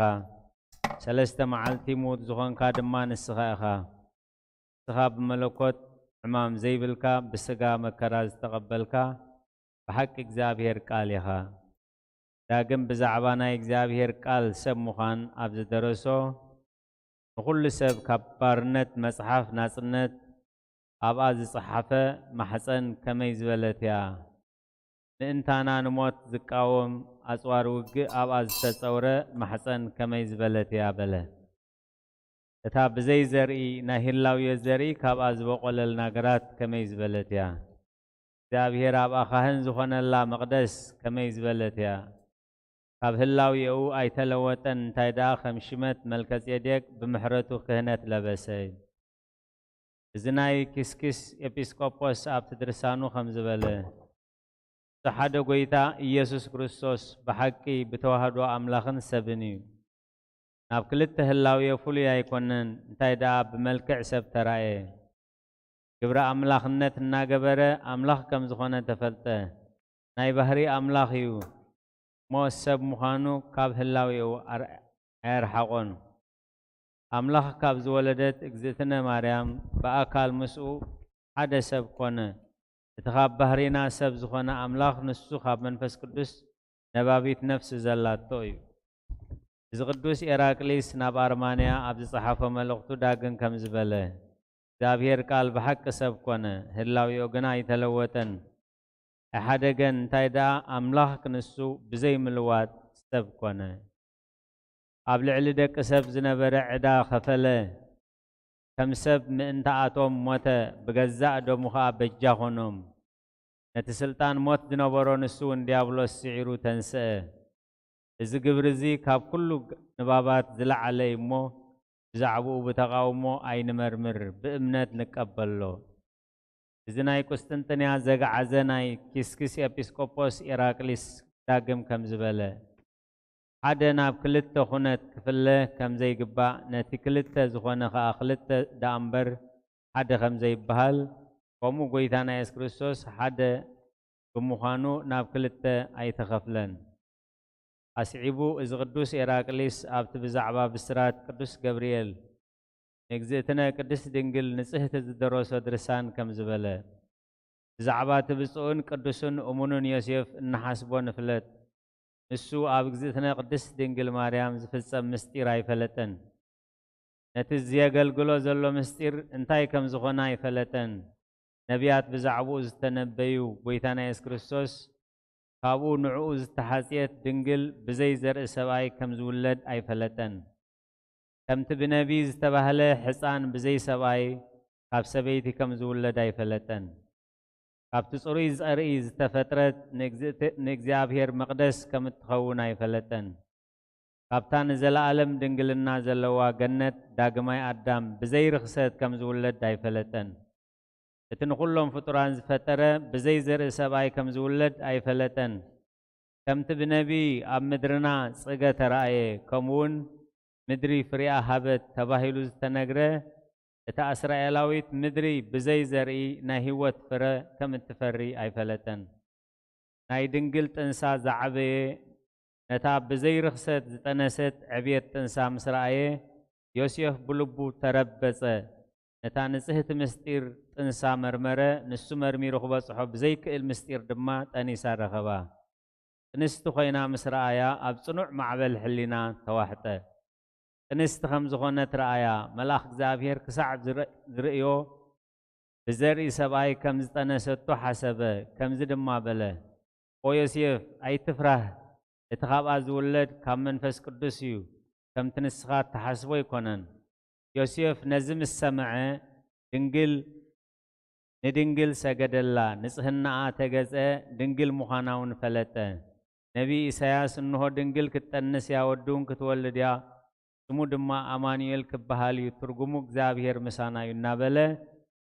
ሰለስተ መዓልቲ ምዉት ዝኾንካ ድማ ንስኻ ኢኻ። ንስኻ ብመለኮት ሕማም ዘይብልካ፣ ብስጋ መከራ ዝተቐበልካ፣ ብሓቂ እግዚኣብሔር ቃል ኢኻ። ዳግም ብዛዕባ ናይ እግዚኣብሔር ቃል ሰብ ምዃን ኣብ ዝደረሶ፣ ንኹሉ ሰብ ካብ ባርነት መጽሓፍ ናጽነት ኣብኣ ዝጸሓፈ፣ ማሕጸን ከመይ ዝበለት እያ! ምእንታና ንሞት ዝቃወም፣ ኣጽዋር ውግእ ኣብኣ ዝተጸውረ፣ ማሕጸን ከመይ ዝበለት እያ! በለ። እታ ብዘይ ዘርኢ ናይ ህላውዮ ዘርኢ ካብኣ ዝበቖለልና ግራት ከመይ ዝበለት እያ! እግዚኣብሔር ኣብኣ ካህን ዝኾነላ መቕደስ ከመይ ዝበለት እያ! ካብ ህላውዮኡ ኣይተለወጠን፣ እንታይ ደኣ ከም ሽመት መልከጼዴቅ ብምሕረቱ ክህነት ለበሰ። እዚ ናይ ኪስኪስ ኤጲስቆጶስ ኣብቲ ድርሳኑ ከም ዝበለ፣ እሱ ሓደ ጐይታ ኢየሱስ ክርስቶስ ብሓቂ ብተዋህዶ ኣምላኽን ሰብን እዩ። ናብ ክልተ ህላውዮ ፍሉይ ኣይኮነን፣ እንታይ ደኣ ብመልክዕ ሰብ ተራእየ። ግብረ ኣምላኽነት እናገበረ ኣምላኽ ከም ዝኾነ ተፈልጠ። ናይ ባህሪ ኣምላኽ እዩ እሞ ሰብ ምዃኑ ካብ ህላዌኡ ኣር-፣ ኣየርሓቖን። ኣምላኽ ካብ ዝወለደት እግዝእትነ ማርያም ብኣካል ምስኡ ሓደ ሰብ ኮነ። እቲ ካብ ባህሪና ሰብ ዝኾነ ኣምላኽ ንሱ ካብ መንፈስ ቅዱስ ነባቢት ነፍሲ ዘላቶ እዩ። እዚ ቅዱስ ኤራቅሊስ ናብ ኣርማንያ ኣብ ዝጸሓፎ መልእኽቱ ዳግም ከምዚ በለ፣ እግዚኣብሔር ቃል ብሓቂ ሰብ ኮነ፣ ህላዌኡ ግና ኣይተለወጠን፣ ኣይሓደገን፣ እንታይ ደኣ ኣምላኽ ክንሱ ብዘይ ምልዋጥ ሰብ ኮነ። ኣብ ልዕሊ ደቂ ሰብ ዝነበረ ዕዳ ኸፈለ፣ ከም ሰብ ምእንታኣቶም ሞተ፣ ብገዛእ ደሙ ኸኣ በጃ ኾኖም። ነቲ ስልጣን ሞት ዝነበሮ ንሱ እውን ዲያብሎስ ስዒሩ ተንስአ። እዚ ግብሪ እዚ ካብ ኩሉ ግ-፣ ንባባት ዝለዓለ እዩ እሞ፣ ብዛዕባኡ ብተቓውሞ ኣይንመርምር፣ ብእምነት ንቀበሎ። እዚ ናይ ቁስጥንጥንያ ዘግዓዘ ናይ ኪስኪስ ኤጲስቆጶስ ኢራቅሊስ ዳግም ከምዚ በለ፣ ሓደ ናብ ክልተ ኩነት ክፍለ ከም ዘይግባእ፣ ነቲ ክልተ ዝኾነ ኸኣ ክልተ ደኣ እምበር ሓደ ከም ዘይበሃል፣ ከምኡ ጐይታና የሱስ ክርስቶስ ሓደ ብምዃኑ ናብ ክልተ ኣይተኸፍለን። ኣስዒቡ፣ እዚ ቅዱስ ኤራቅሊስ ኣብቲ ብዛዕባ ብስራት ቅዱስ ገብርኤል ንእግዝእትነ ቅድስት ድንግል ንጽህቲ ዝደረሶ ድርሳን ከም ዝበለ፣ ብዛዕባ እቲ ብፁዕን ቅዱስን እሙንን ዮሴፍ እንሓስቦ ንፍለጥ። ንሱ ኣብ እግዝእትነ ቅድስት ድንግል ማርያም ዝፍጸም ምስጢር ኣይፈለጠን። ነቲ ዘገልግሎ ዘሎ ምስጢር እንታይ ከም ዝኾነ ኣይፈለጠን። ነቢያት ብዛዕባኡ ዝተነበዩ ጐይታና የሱስ ክርስቶስ፣ ካብኡ ንዕኡ ዝተሓጽየት ድንግል ብዘይ ዘርኢ ሰብኣይ ከም ዝውለድ ኣይፈለጠን። ከምቲ ብነቢይ ዝተባህለ፣ ሕፃን ብዘይ ሰብኣይ ካብ ሰበይቲ ከም ዝውለድ ኣይፈለጠን። ካብቲ ጽሩይ ዘርኢ ዝተፈጥረት ንእግዝእት-፣ ንእግዚኣብሔር መቕደስ ከም እትኸውን ኣይፈለጠን። ካብታ ንዘለኣለም ድንግልና ዘለዋ ገነት ዳግማይ ኣዳም ብዘይ ርኽሰት ከም ዝውለድ ኣይፈለጠን። እቲ ንኹሎም ፍጡራን ዝፈጠረ ብዘይ ዘርኢ ሰብኣይ ከም ዝውለድ ኣይፈለጠን። ከምቲ ብነቢይ ኣብ ምድርና ጽገ ተራእየ፣ ከምኡውን ምድሪ ፍሬኣ ሃበት ተባሂሉ ዝተነግረ፣ እታ እስራኤላዊት ምድሪ ብዘይ ዘርኢ ናይ ህይወት ፍረ ከም እትፈሪ ኣይፈለጠን። ናይ ድንግል ጥንሳ ዝዓበየ፣ ነታ ብዘይ ርኽሰት ዝጠነሰት ዕብየት ጥንሳ ምስ ረኣየ፣ ዮሴፍ ብልቡ ተረበጸ። ነታ ንጽህቲ ምስጢር ጥንሳ መርመረ፣ ንሱ መርሚሩ ክበጽሖ ብዘይክእል ምስጢር ድማ ጠኒሳ ረኸባ። ጥንስቲ ኮይና ምስ ረኣያ፣ ኣብ ጽኑዕ ማዕበል ሕሊና ተዋሕጠ። ጥንስቲ ከም ዝኾነት ረኣያ፣ መልኣኽ እግዚኣብሔር ክሳዕ ዝረ-፣ ዝርእዮ፣ ብዘርኢ ሰብኣይ ከም ዝጠነሰቶ ሓሰበ። ከምዚ ድማ በለ፣ "ኦ ዮሴፍ፣ ኣይትፍራህ፣ እቲ ካብኣ ዝውለድ ካብ መንፈስ ቅዱስ እዩ፣ ከምቲ ንስኻ እትሓስቦ ኣይኮነን።" ዮሴፍ ነዚ ምስ ሰምዐ፣ ድንግል፣ ንድንግል ሰገደላ፣ ንጽህናኣ ተገጸ፣ ድንግል ምዃና እውን ፈለጠ። ነቢይ ኢሳያስ፣ "እንሆ ድንግል ክትጠንስ እያ፣ ወዲ እውን ክትወልድ እያ፣ ስሙ ድማ ኣማኑኤል ክበሃል እዩ፣ ትርጉሙ እግዚኣብሔር ምሳና እዩ" እናበለ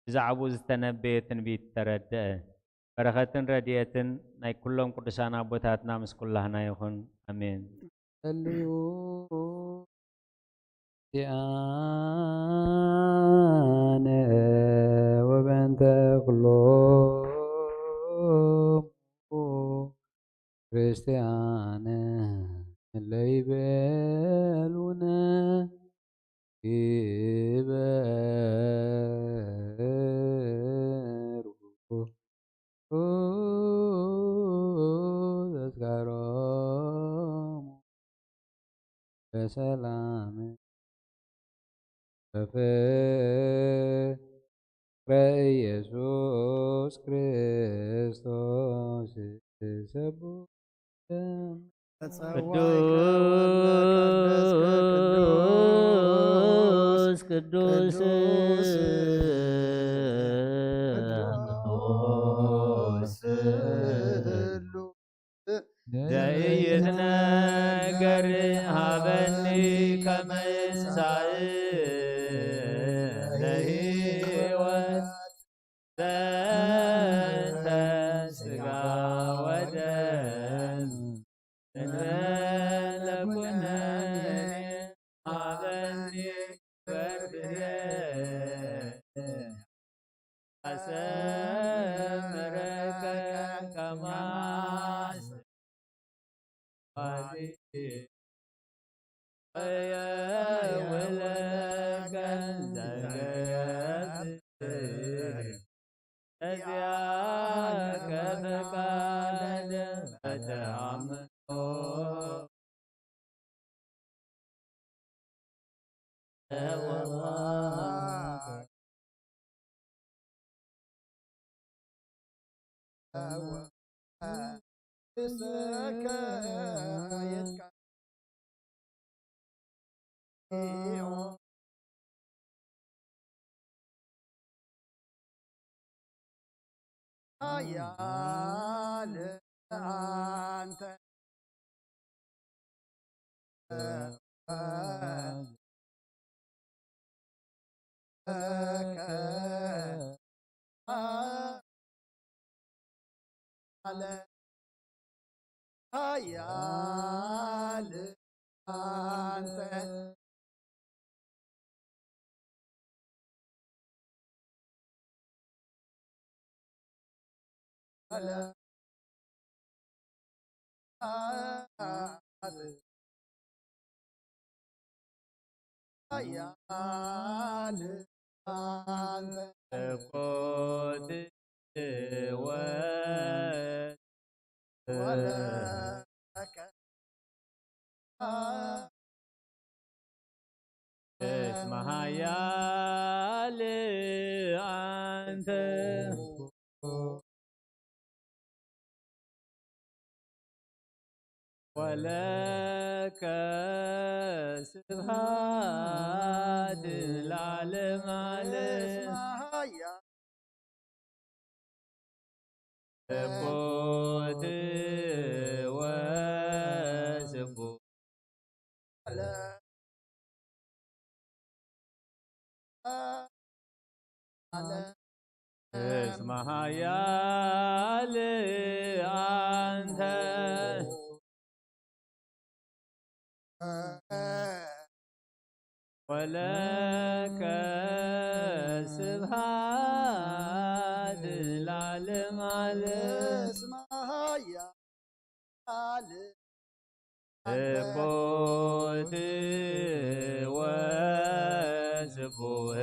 ብዛዕባኡ ዝተነበየ ትንቢት ተረድአ። በረኸትን ረድኤትን ናይ ኩሎም ቅዱሳን ኣቦታትና ምስ ኩላህና ይኹን። ኣሜን። ጸልዩ ዚኣነ ወበእንተ ኩሎም ክርስቲያን ለይቤሉነ ይበሩ ተዝካሮሙ በሰላም በፍቅረ ኢየሱስ ክርስቶስ ሰቡ ቅዱስ ቅዱስ ቅዱስ ዘይትነገር ሃበኒ ከመ ምሳእ ለህይወት ዘንተ ስጋ ወደም እንተ ለኩነኒ ሃበኒ በርብሬ አሰምረከ ከማስ ኃያል አንተ አለ ኃያል አንተ አለ ኃያል አንተ እኮ ትወ ወለከ እስመ ኃያል አንተ ወለከ ስብሐት ለዓለመ ዓለም። ስብሐት ወስብሐት እስመ ኃያል አንተ ወለከ ስብሐት ለዓለመ ዓለም። እስመ ኃያል እኮት ወስቡህ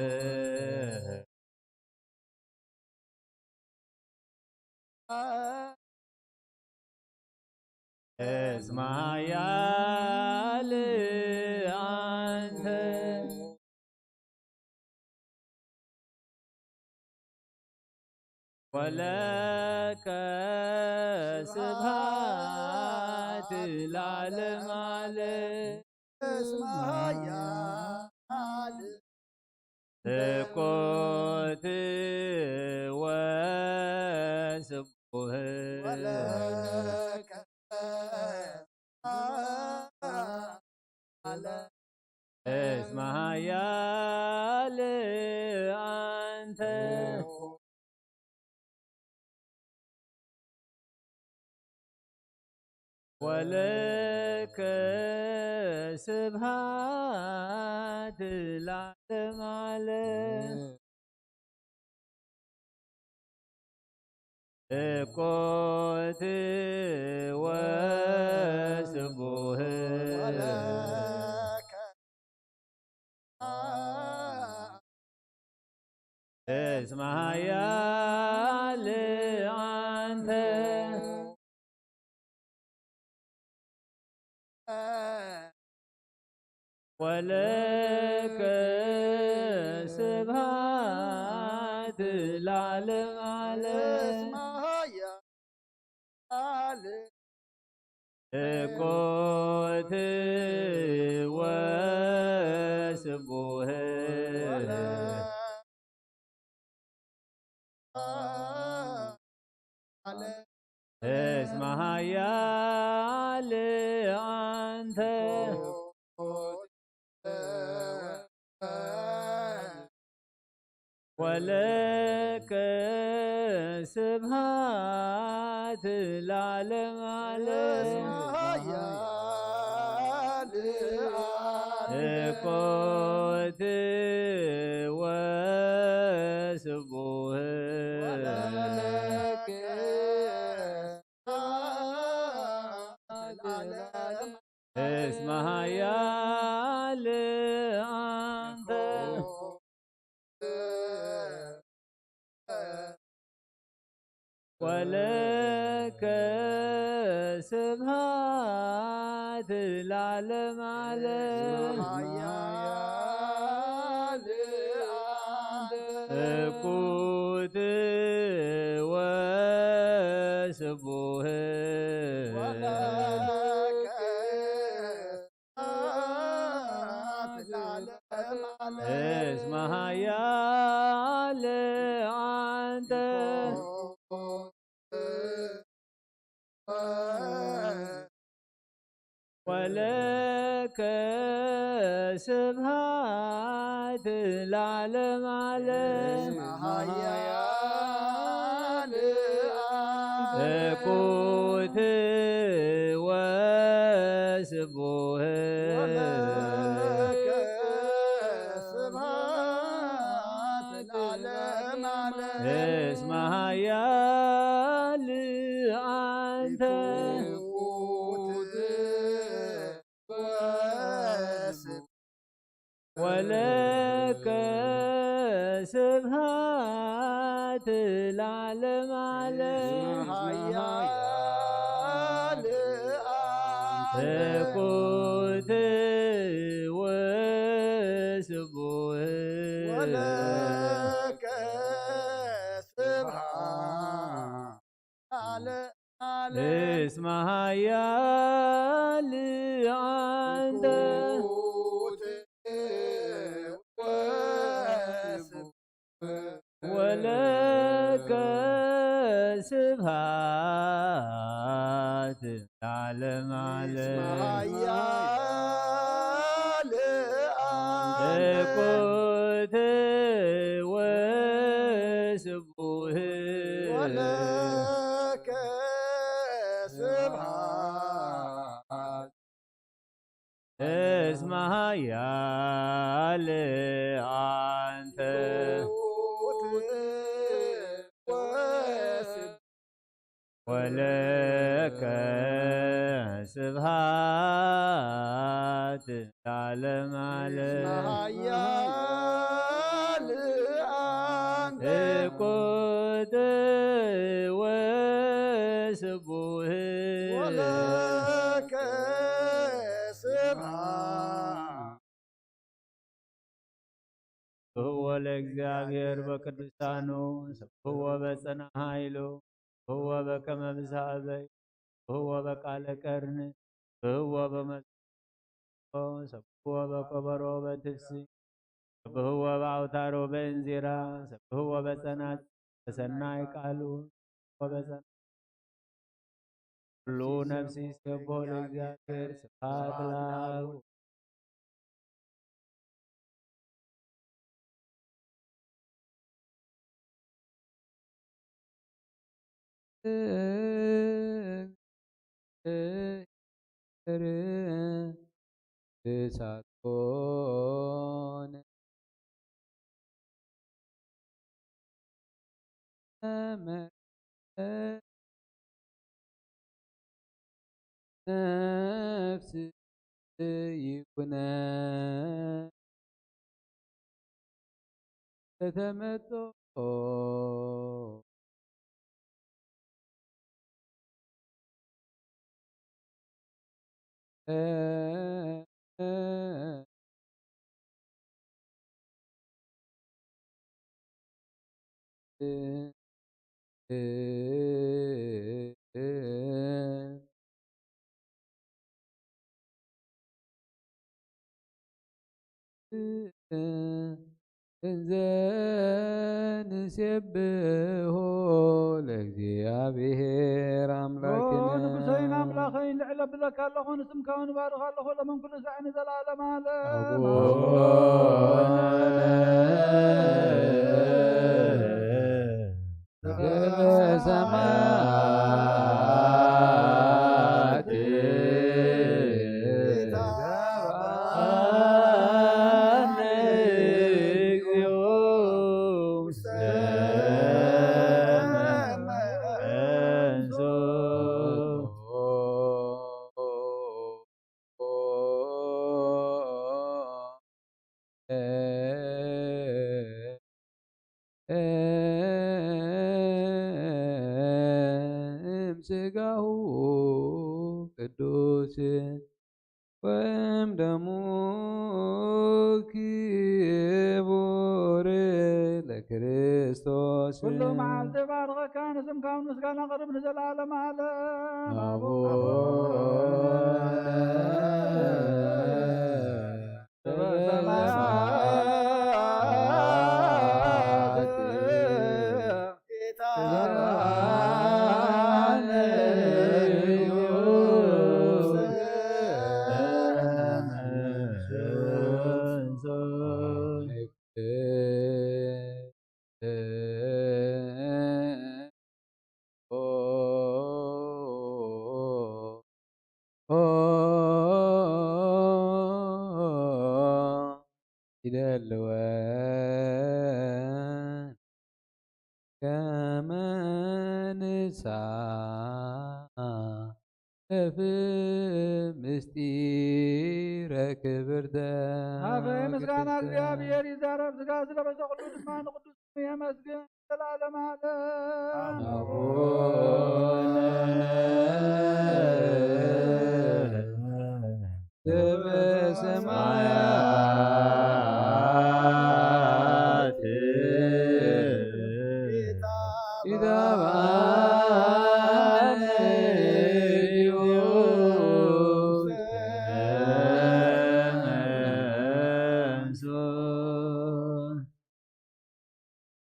እስመ ኃያል አንተ ወለከ ስብሐት ለዓለመ ዓለም። እስመ ኃያል እኮት ወስቡህ ወለከ እስመ ኃያል አንተ ወለከ ስብሐት ለዓለመ ዓለም። እኮት ወስቡህ ወለከ እስመ ኃያል አንተ ወለከ ስብሐት ለዓለመ ዓለም። እስመ ኃያል እኮት ወስቡህ ኃያል አንተ ወለከ ስብሐት ለዓለመ ዓለም። እኮት ወስቡህ እስመ ኃያል አንተ ወለከ ስብሐት ለዓለመ ዓለም። እኩት ወስቡህ እስመ ኃያል አንተ ወለከ ስብሐት ለዓለመ ዓለም። እስመ ኃያል አንተ እኩት ወስቡህ ወለከ ስብሐት ለዓለመ ዓለም። እስመ ኃያል አንተ እኩት ወስቡህ ወለከ ስብሐት ለዓለመ ዓለም። እስመ ኃያል አንተ እኩት ወስቡህ ወለከ ስብሐት ለዓለመ ዓለም። እስመ ኃያል አንተ እኩት ወስቡህ ወለከ ስብሐት ለዓለመ ዓለም። እስመ ኃያል አንተ እኩት ወስቡህ ወለከ ስብሐት እስመ ኃያል አንተ ወለከ ስብሐት ለዓለመ ዓለም። እስመ ኃያል አንተ እኩት ወስቡህ ወለከ ስብሐት። ስብሕዎ ለእግዚአብሔር በቅዱሳኑ፣ ስብሕዎ በጽንዓ ኃይሉ፣ ስብሕዎ በከመ ብዝሃ እበይ፣ ስብሕዎ በቃለ ቀርኒ፣ ስብሕዎ በመ-፣ ስብሕዎ በከበሮ በትፍሲ፣ ስብሕዎ በአውታሮ በእንዚራ፣ ስብሕዎ በጸናጽል፣ በሰናይ ቃሉ፣ ስብሕዎ በጸና-፣ ኩሉ ነፍሲ ይስብሖ ለእግዚአብሔር፣ ስብሐት ለአብ። እሳት ኮነ። ነፍስ ይኩነ ተተመጦ እንዘ ንሴብሖ ለእግዚኣብሔር ኣምላክነ። ንጉሰይን ኣምላኸይን ልዕል ኣብለካ ኣለኹ፣ ንስምካ እውን እባርኽ ኣለኹ፣ ለመን ኩሉ ሳዕ ንዘለዓለም ዓለም። ኣቡነ ዘበሰማያት እም ስጋሁ ቅዱስ ወእም ደሙ ክቡር ለክርስቶስ። ኩሉ መዓልቲ ባርኸካ፣ ንስምካ እውን ምስጋና ቅርብ ንዘለዓለም ዓለም። ኣቡነ ይደልወን ከመ ንሳተፍ ምስጢረ ክብርተ ሃበ ምስጋና ቅድስተ እግዚኣብሔር ይዛረብ ስጋ ስለበሰ ኩሉ ድማ ንቅዱስ ስሙ የመስግን። ዘላለም ዓለም።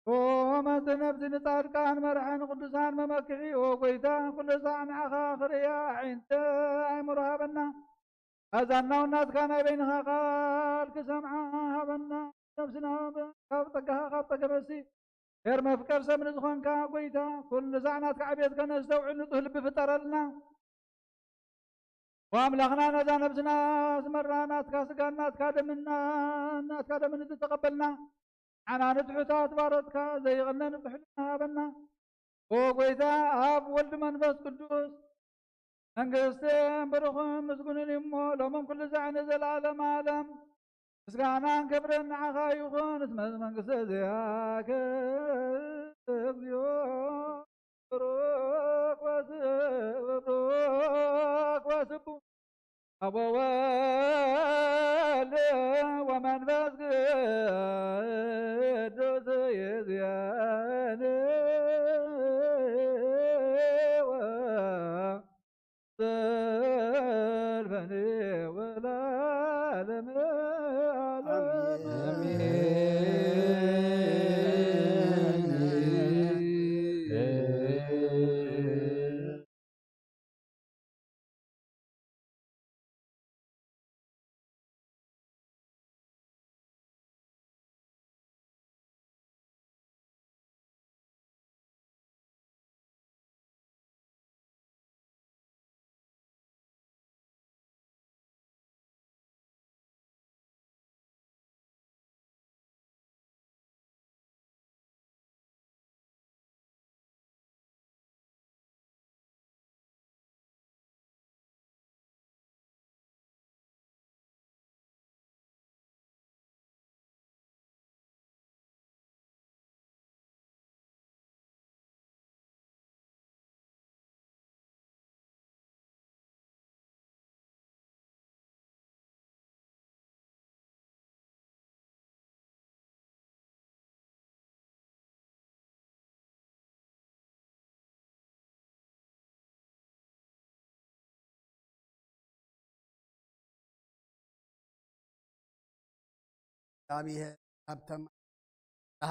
ኦ መጽእ ነፍሲ ንጻድቃን መርሐ ንቅዱሳን መመክሒ፣ ኦ ጎይታ፣ ኩሉ ሳዕ ንዓኻ ክርእያ ኣዒንቲ ኣእምሮ ሃበና። ኣዛናውን ናትካ ናይ በይንኻ ቃል ክሰምዓ ሃበና። ነፍስና ካብ ጸጋኻ ካብ ጸገበሲ ኤር መፍቀር ሰብ ንዝኾንካ ጎይታ፣ ኩሉ ሳዕ ናትካ ዕቤት ከነስተውዕል ንጹህ ልቢ ፍጠረልና። ወኣምላኽና ነዛ ነብስና ኣስመራ ናትካ ስጋን ናትካ ደምና ናትካ ደምን ዝተቐበልና ዓና ንትሑታት ባሮትካ ዘይቐነ ንጽሕልና ሃበና። ኦ ጎይታ ኣብ ወልድ መንፈስ ቅዱስ መንግስትን ብሩኽን ምስጉንን እዩ እሞ ሎምን ኩሉ ዛዕ ንዘለዓለም ዓለም። ምስጋናን ክብርን ንዓኻ ይኹን። እስመ መንግስቲ እዚኣከ እግዚኦ ብሩክ ወስብ-፣ ብሩክ ወስቡ ኣብ ወወልድ ወመንፈስ ቅዱስ ይእዜኒ ወ- ዘልፈኒ ወለዓለመ ዓለም። ኣሜን። እግዚኣብሔር ኣብተም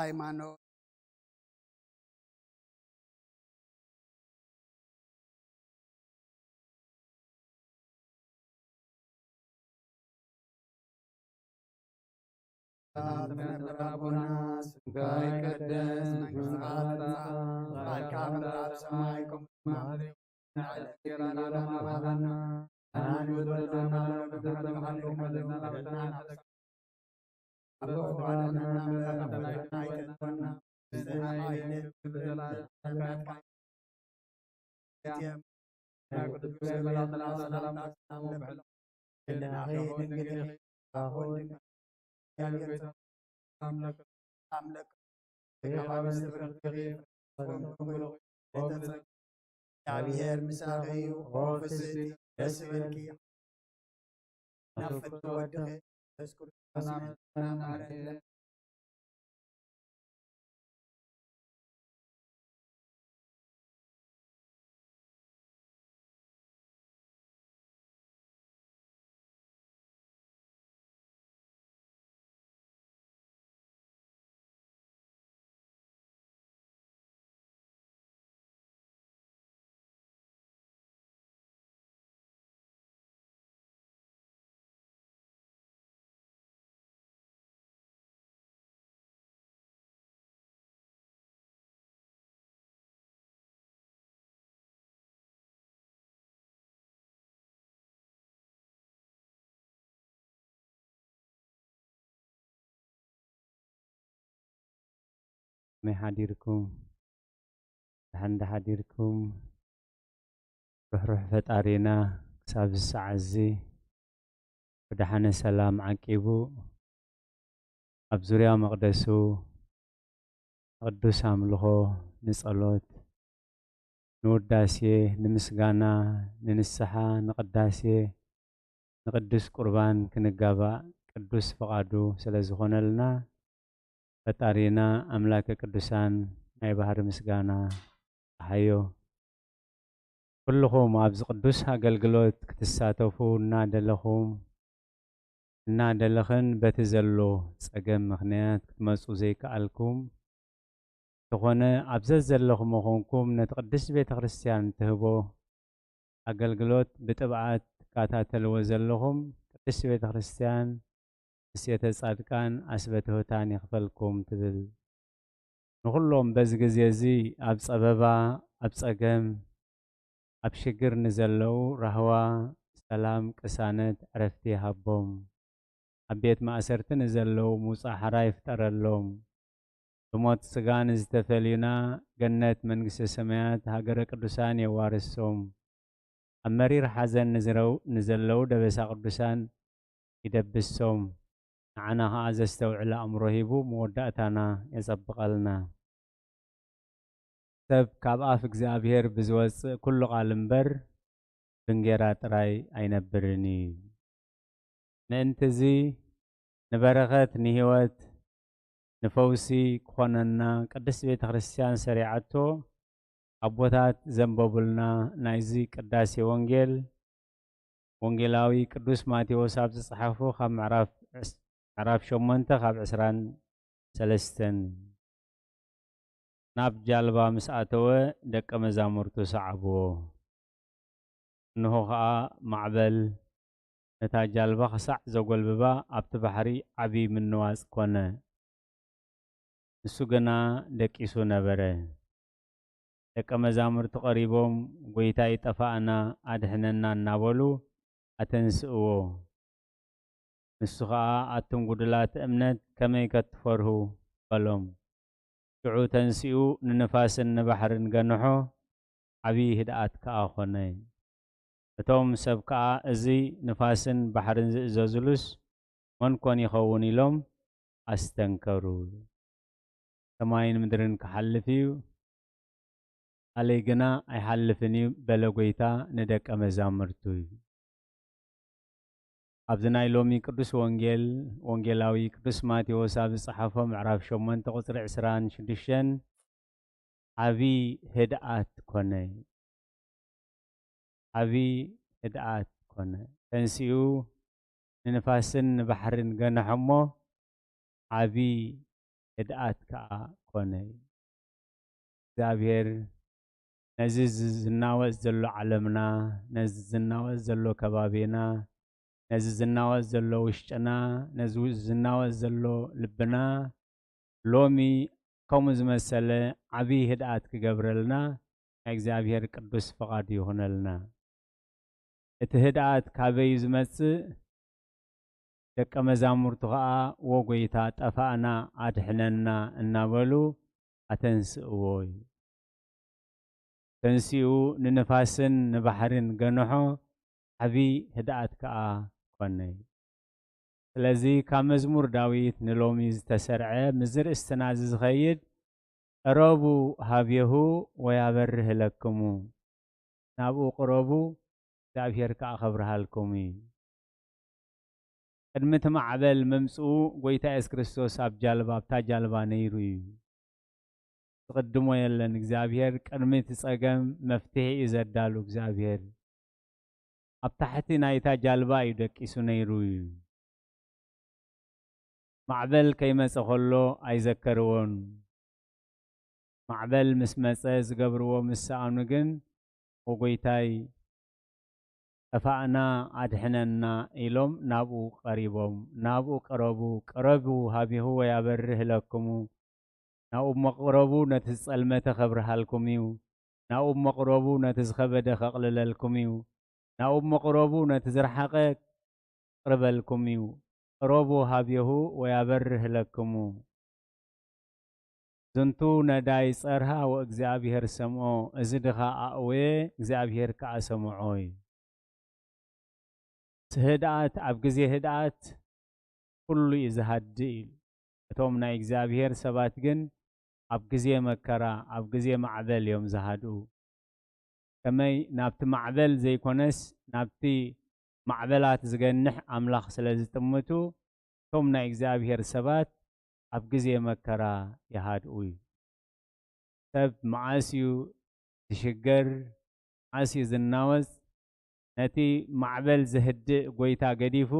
ሃይማኖት፣ ትነብር ኣቦና፣ ስምካ ይቀደስ፣ መንግስትኻ ትምጻእ፣ ፍቓድካ ከምቲ ኣብ ሰማይ ከምኡ ኣብ መሬት ትኹን። ንዕለተ እንጀራና ሃበና፣ ንሕና ንበደለና ሎሚ ፍርዲ ንኽህልወና፣ በደልና ንሓልፍ፣ ኣብ ፈተና ኣይተእትወና፣ እምበር ካብ ፈተና ኣድሕነና፣ መንግስቲ ናትካ እዩ፣ ክብሪ ዘለኣለም ናትካ እዩ። ናይ ቅዱስ ገብርኤል መልኣኽ ሰላምታ ሰላም በል። ህልናኺ ድንግል ኢኺ፣ ኣቦ ወልድ እግዚኣብሔር ኣምላክ ኣምላክ ርኻብ ዝተብረኽቲ ኢኺ፣ ፍጹም ድንግል ሆይ፣ እግዚኣብሔር ምሳኺ እዩ። ኦ ፍስሕቲ ደስ ይበልኪ፣ ናብ ፍቅሪ ወድኺ መንፈስ ቅዱስ ሰላም ሰላም ማርያም ከመይ ሓዲርኩም? ደሓን ዶ ሓዲርኩም? ርሕሩሕ ፈጣሪና ክሳብ እዚ ሰዓት እዚ ብደሓነ ሰላም ዓቂቡ ኣብ ዙርያ መቕደሱ ንቅዱስ ኣምልኾ፣ ንጸሎት፣ ንውዳሴ፣ ንምስጋና፣ ንንስሓ፣ ንቅዳሴ፣ ንቅዱስ ቁርባን ክንጋባእ ቅዱስ ፍቓዱ ስለ ዝኾነልና፣ ፈጣሪና ኣምላከ ቅዱሳን ናይ ባህሪ ምስጋና ይብጽሓዮ። ኩልኹም ኣብዚ ቅዱስ ኣገልግሎት ክትሳተፉ እናደለኹም፣ እናደለኽን በቲ ዘሎ ጸገም ምኽንያት ክትመጹ ዘይከኣልኩም፣ እንተኾነ ኣብ ዘዘለኹሞ ኾንኩም ነቲ ቅድስት ቤተ ክርስቲያን ትህቦ ኣገልግሎት ብጥብዓት ትከታተልዎ ዘለኹም፣ ቅድስት ቤተ ክርስቲያን ምስየተ ጻድቃን ኣስበ ትሑታን ይኽፈልኩም ትብል። ንኹሎም በዚ ግዜ እዚ ኣብ ጸበባ፣ ኣብ ጸገም፣ ኣብ ሽግር ንዘለዉ ራህዋ፣ ሰላም፣ ቅሳነት፣ ዕረፍቲ ይሃቦም። ኣብ ቤት ማእሰርቲ ንዘለዉ ምውጻእ ሓራ ይፍጠረሎም። ብሞት ስጋ ንዝተፈልዩና ገነት መንግስተ ሰማያት ሃገረ ቅዱሳን የዋርሶም። ኣብ መሪር ሓዘን ንዝረው-፣ ንዘለዉ ደበሳ ቅዱሳን ይደብሶም። ንዓና ኸኣ ዘስተውዕል ኣእምሮ ሂቡ መወዳእታና የጸብቐልና። ሰብ ካብ ኣፍ እግዚኣብሔር ብዝወጽእ ኩሉ ቃል እምበር ብእንጌራ ጥራይ ኣይነብርን እዩ። ምእንቲ እዚ ንበረኸት፣ ንህይወት፣ ንፈውሲ ክኾነና ቅድስት ቤተ ክርስቲያን ሰሪዓቶ ኣቦታት ዘንበቡልና ናይዚ ቅዳሴ ወንጌል ወንጌላዊ ቅዱስ ማቴዎስ ኣብ ዝጸሓፎ ካብ ምዕራፍ ዕስ-፣ ምዕራፍ ሸሞንተ ካብ ዕስራን ሰለስተን። ናብ ጃልባ ምስ ኣተወ ደቀ መዛሙርቱ ሰዓብዎ። እንሆ ኸኣ ማዕበል ነታ ጃልባ ኽሳዕ ዘጐልብባ ኣብቲ ባሕሪ ዓቢ ምንዋጽ ኰነ። ንሱ ግና ደቂሱ ነበረ። ደቀ መዛሙርቱ ቀሪቦም፣ "ጐይታ፣ ይጠፋእና፣ ኣድሕነና" እናበሉ ኣተንስእዎ። ንሱ ኸኣ፣ "ኣቱም ጉዱላት እምነት፣ ከመይ ከትፈርሁ?" በሎም። ሽዑ ተንሲኡ ንንፋስን ንባሕርን ገንሖ፣ ዓቢ ህድኣት ከኣ ኾነ። እቶም ሰብ ከኣ፣ "እዚ ንፋስን ባሕርን ዝእዘዙሉስ መን ኮን ይኸውን?" ኢሎም ኣስተንከሩ። "ሰማይን ምድርን ክሓልፍ እዩ፣ ቃለይ ግና ኣይሓልፍን እዩ" በለ ጐይታ ንደቀ መዛሙርቱ። ኣብዚ ናይ ሎሚ ቅዱስ ወንጌል፣ ወንጌላዊ ቅዱስ ማቴዎስ ኣብ ዝጸሓፎ ምዕራፍ ሸሞንተ ቁጽሪ ዕስራን ሽዱሽተን፣ ዓቢ ህድኣት ኮነ። ዓቢ ህድኣት ኮነ። ተንሲኡ ንንፋስን ንባሕርን ገንሖ እሞ፣ ዓቢ ህድኣት ከኣ ኮነ። እግዚኣብሔር ነዚ ዝ-፣ ዝናወጽ ዘሎ ዓለምና፣ ነዚ ዝናወጽ ዘሎ ከባቢና፣ ነዚ ዝናወጽ ዘሎ ውሽጥና፣ ነዚ ው-፣ ዝናወጽ ዘሎ ልብና፣ ሎሚ ከምኡ ዝመሰለ ዓብዪ ህድኣት ክገብረልና ናይ እግዚኣብሔር ቅዱስ ፍቓዱ ይኹነልና። እቲ ህድኣት ካበይ እዩ ዝመጽእ? ደቀ መዛሙርቱ ኸኣ፣ "ዎ ጐይታ፣ ጠፋእና፣ ኣድሕነና" እናበሉ ኣተንስእዎ እዩ። ተንሲኡ ንንፋስን ንባሕርን ገንሖ፣ ዓቢ ህድኣት ከኣ ኮነ። ስለዚ ካብ መዝሙር ዳዊት ንሎሚ ዝተሰርዐ፣ ምስዚ ርእስትና እዚ ዝኸይድ፣ "ቅረቡ ሀቤሁ ወያበርህ ለክሙ"፣ ናብኡ ቅረቡ፣ እግዚኣብሔር ከኣ ከብርሃልኩም እዩ። ቅድሚ እቲ ማዕበል ምምጽኡ፣ ጐይታ የሱስ ክርስቶስ ኣብ ጃልባ፣ ኣብታ ጃልባ ነይሩ እዩ። ዝቕድሞ የለን። እግዚኣብሔር ቅድሚ እቲ ጸገም መፍትሒ እዩ ዘዳሉ። እግዚኣብሔር ኣብ ታሕቲ ናይታ ጃልባ እዩ ደቂሱ ነይሩ እዩ። ማዕበል ከይመጸ ከሎ ኣይዘከርዎን። ማዕበል ምስ መጸ ዝገብርዎ ምስ ሰኣኑ ግን፣ "ኦ ጐይታይ፣ ጠፋእና፣ ኣድሕነና" ኢሎም ናብኡ ቀሪቦም። ናብኡ ቅረቡ፣ ቅረቡ ሀቤሁ ወያበርህ ለክሙ። ናብኡ እሞ ቅረቡ፣ ነቲ ዝጸልመተ ከብርሃልኩም እዩ። ናብኡ እሞ ቅረቡ፣ ነቲ ዝኸበደ ከቕልለልኩም እዩ። ናብኡ እሞ ቅረቡ፣ ነቲ ዝረሓቐ ክቕርበልኩም እዩ። ቅረቡ ሀቤሁ ወያበርህ ለክሙ። ዝንቱ ነዳይ ጸርሃ ወእግዚኣብሔር ሰምዖ፣ እዚ ድኻ ኣእወየ፣ እግዚኣብሔር ከኣ ሰምዖ እዩ። ህድኣት፣ ኣብ ግዜ ህድኣት ኩሉ እዩ ዝሃድእ ኢሉ። እቶም ናይ እግዚኣብሔር ሰባት ግን ኣብ ግዜ መከራ፣ ኣብ ግዜ ማዕበል እዮም ዝሃድኡ። ከመይ ናብቲ ማዕበል ዘይኮነስ ናብቲ ማዕበላት ዝገንሕ ኣምላኽ ስለ ዝጥምቱ፣ እቶም ናይ እግዚኣብሔር ሰባት ኣብ ግዜ መከራ ይሃድኡ እዩ። ሰብ መዓስ እዩ ዝሽገር፣ መዓስ እዩ ዝናወጽ፣ ነቲ ማዕበል ዘህድእ ጐይታ ገዲፉ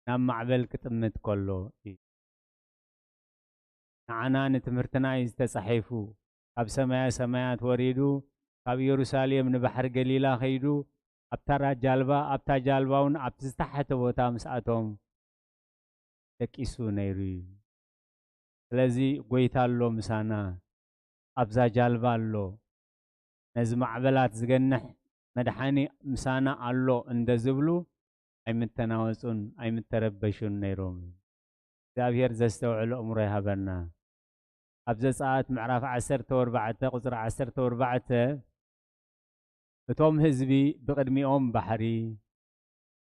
ናብ ማዕበል ክጥምት ከሎ እዩ። ንዓና ንትምህርትና እዩ ዝተጻሒፉ። ካብ ሰማየ ሰማያት ወሪዱ፣ ካብ ኢየሩሳሌም ንባሕሪ ገሊላ ከይዱ፣ ኣብታ ራ-፣ ጃልባ፣ ኣብታ ጃልባ እውን ኣብቲ ዝተሓተ ቦታ ምስኣቶም ደቂሱ ነይሩ እዩ። ስለዚ ጐይታ ኣሎ ምሳና፣ ኣብዛ ጃልባ ኣሎ፣ ነዚ ማዕበላት ዝገንሕ መድሓኒ ምሳና ኣሎ እንደ ዝብሉ ኣይምተናወጹን ኣይምተረበሹን ነይሮም። እግዚኣብሔር ዘስተውዕል ኣእምሮ ይሃበና። ኣብ ዘጸኣት ምዕራፍ ዓሰርተ ኣርባዕተ ቁጽሪ ዓሰርተ ኣርባዕተ፣ እቶም ህዝቢ ብቕድሚኦም ባሕሪ፣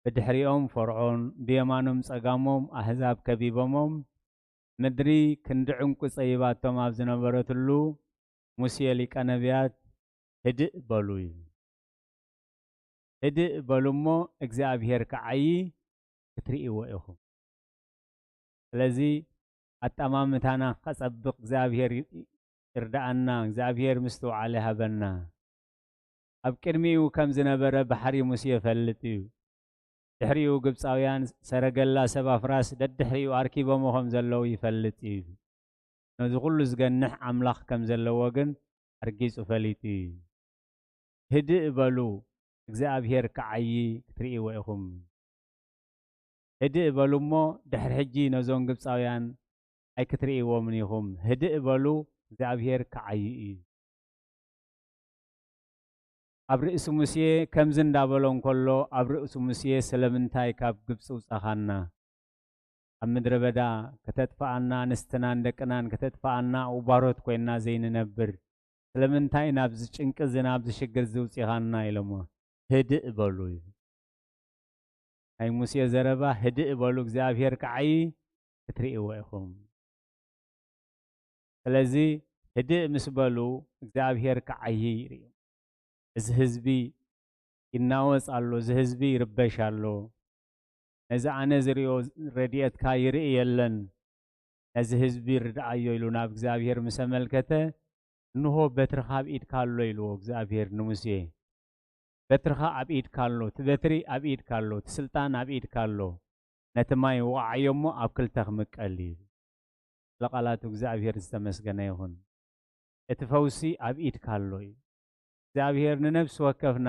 ብድሕሪኦም ፈርዖን፣ ብየማኖም ጸጋሞም ኣህዛብ ከቢቦሞም፣ ምድሪ ክንዲ ዕንቁ ጸይባቶም ኣብ ዝነበረትሉ፣ ሙሴ ሊቀ ነቢያት ህድእ በሉ እዩ። ህድእ በሉ እሞ እግዚኣብሔር ክዓዪ ክትርእይዎ ኢኹም። ስለዚ ኣጠማምታና ከጸብቕ እግዚኣብሔር ይ-፣ ይርድኣና፣ እግዚኣብሔር ምስትውዓል ይሃበና። ኣብ ቅድሚኡ ከም ዝነበረ ባሕሪ ሙሴ ይፈልጥ እዩ። ድሕሪኡ ግብጻውያን ሰረገላ ሰብ ኣፍራስ ደድሕሪኡ ኣርኪቦሞ ከም ዘለዉ ይፈልጥ እዩ። ነዚ ኩሉ ዝገንሕ ኣምላኽ ከም ዘለዎ ግን ኣርጊጹ ፈሊጡ እዩ። ህድእ በሉ፣ እግዚኣብሔር ክዓዪ ክትርእይዎ ኢኹም። ህድእ በሉ እሞ፣ ድሕሪ ሕጂ ነዞም ግብጻውያን ኣይክትርእይዎምን ኢኹም። ህድእ በሉ፣ እግዚኣብሔር ክዓዪ እዩ። ኣብ ርእሲ ሙሴ ከምዚ እንዳበሎ እንከሎ፣ ኣብ ርእሲ ሙሴ ስለምንታይ ካብ ግብጺ ውጻኻና? ኣብ ምድረ በዳ ከተጥፍኣና፣ ኣንስትናን ደቅናን ከተጥፍኣና፣ ኣውባሮት ኮይንና ዘይንነብር፣ ስለምንታይ ናብዚ ጭንቂ እዚ፣ ናብዚ ሽግር እዚ ውጺኻና? ኢሎሞ። ህድእ በሉ እዩ ናይ ሙሴ ዘረባ። ህድእ በሉ፣ እግዚኣብሔር ክዓዪ ክትርእይዎ ኢኹም። ስለዚ ህድእ ምስ በሉ እግዚኣብሔር ክዓዪ ይርእዩ። እዚ ህዝቢ ይናወጽ ኣሎ፣ እዚ ህዝቢ ይርበሽ ኣሎ። ነዚ ኣነ ዝርእዮ ረድኤትካ ይርኢ የለን። ነዚ ህዝቢ ርድኣዮ ኢሉ ናብ እግዚኣብሔር ምስ ኣመልከተ፣ እንሆ በትርኻ ኣብ ኢድካ ኣሎ ኢልዎ እግዚኣብሔር ንሙሴ። በትርኻ ኣብ ኢድካ ኣሎ፣ እቲ በትሪ ኣብ ኢድካ ኣሎ፣ እቲ ስልጣን ኣብ ኢድካ ኣሎ። ነቲ ማይ ውቕዓዮ እሞ ኣብ ክልተ ክምቀል እዩ። ለቃላቱ እግዚኣብሔር ዝተመስገነ ይኹን። እቲ ፈውሲ ኣብ ኢድካ ኣሎ እዩ። እግዚኣብሔር ንነፍሲ ወከፍና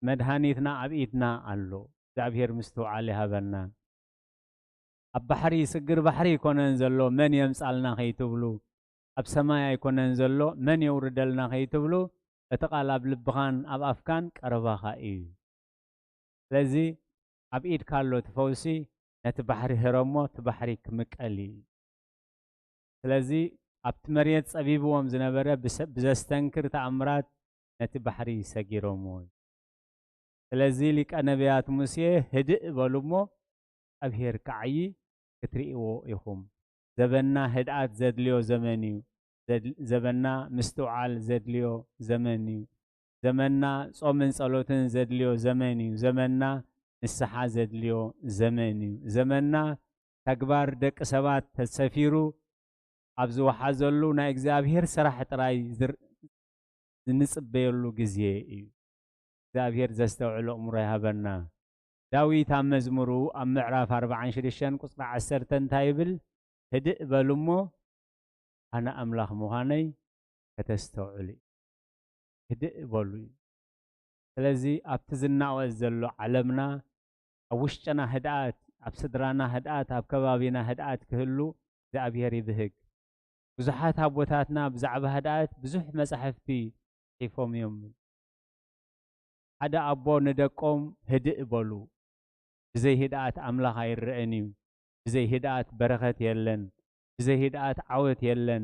መድሃኒትና ኣብ ኢድና ኣሎ። እግዚኣብሔር ምስትውዓል ይሃበና። ኣብ ባሕሪ፣ ስግር ባሕሪ ኣይኮነን ዘሎ መን የምጻልና ከይትብሉ፣ ኣብ ሰማይ ኣይኮነን ዘሎ መን የውርደልና ከይትብሉ፣ እቲ ቃል ኣብ ልብኻን ኣብ ኣፍካን ቀረባኻ እዩ። ስለዚ ኣብ ኢድካ ኣሎ እቲ ፈውሲ፣ ነቲ ባሕሪ ህረሞ፣ እቲ ባሕሪ ክምቀል እዩ። ስለዚ ኣብቲ መሬት ጸቢብዎም ዝነበረ ብሰ-፣ ብዘስተንክር ተኣምራት ነቲ ባሕሪ ሰጊሮምዎ እዩ። ስለዚ ሊቀ ነቢያት ሙሴ፣ "ህድእ በሉ እሞ፣ ኣብሄር ክዓዪ ክትርእይዎ ኢኹም። ዘበንና ህድኣት ዘድልዮ ዘመን እዩ። ዘድ-፣ ዘበንና ምስትውዓል ዘድልዮ ዘመን እዩ። ዘመንና ጾምን ጸሎትን ዘድልዮ ዘመን እዩ። ዘመንና ንስሓ ዘድልዮ ዘመን እዩ። ዘመንና ተግባር ደቂ ሰባት ተሰፊሩ ኣብ ዝወሓዘሉ ናይ እግዚኣብሔር ስራሕ ጥራይ ዝር-፣ እንጽበየሉ ግዜ እዩ። እግዚኣብሔር ዘስተውዕል ኣእምሮ ይሃበና። ዳዊት ኣብ መዝሙሩ ኣብ ምዕራፍ ኣርብዓን ሽዱሽተን ቁጽሪ ዓሰርተ እንታይ ይብል? "ህድእ በሉ እሞ ኣነ ኣምላኽ ምዃነይ ከተስተውዕሉ እዩ። ህድእ በሉ" እዩ። ስለዚ ኣብቲ ዝናወጽ ዘሎ ዓለምና፣ ኣብ ውሽጥና ህድኣት፣ ኣብ ስድራና ህድኣት፣ ኣብ ከባቢና ህድኣት ክህሉ እግዚኣብሔር ይብህግ። ብዙሓት ኣቦታትና ብዛዕባ ህድኣት ብዙሕ መጻሕፍቲ ጽሒፎም እዮም። ሓደ ኣቦ ንደቆም፣ "ህድእ በሉ፣ ብዘይ ህድኣት ኣምላኽ ኣይረኣን እዩ፣ ብዘይ ህድኣት በረኸት የለን፣ ብዘይ ህድኣት ዓወት የለን፣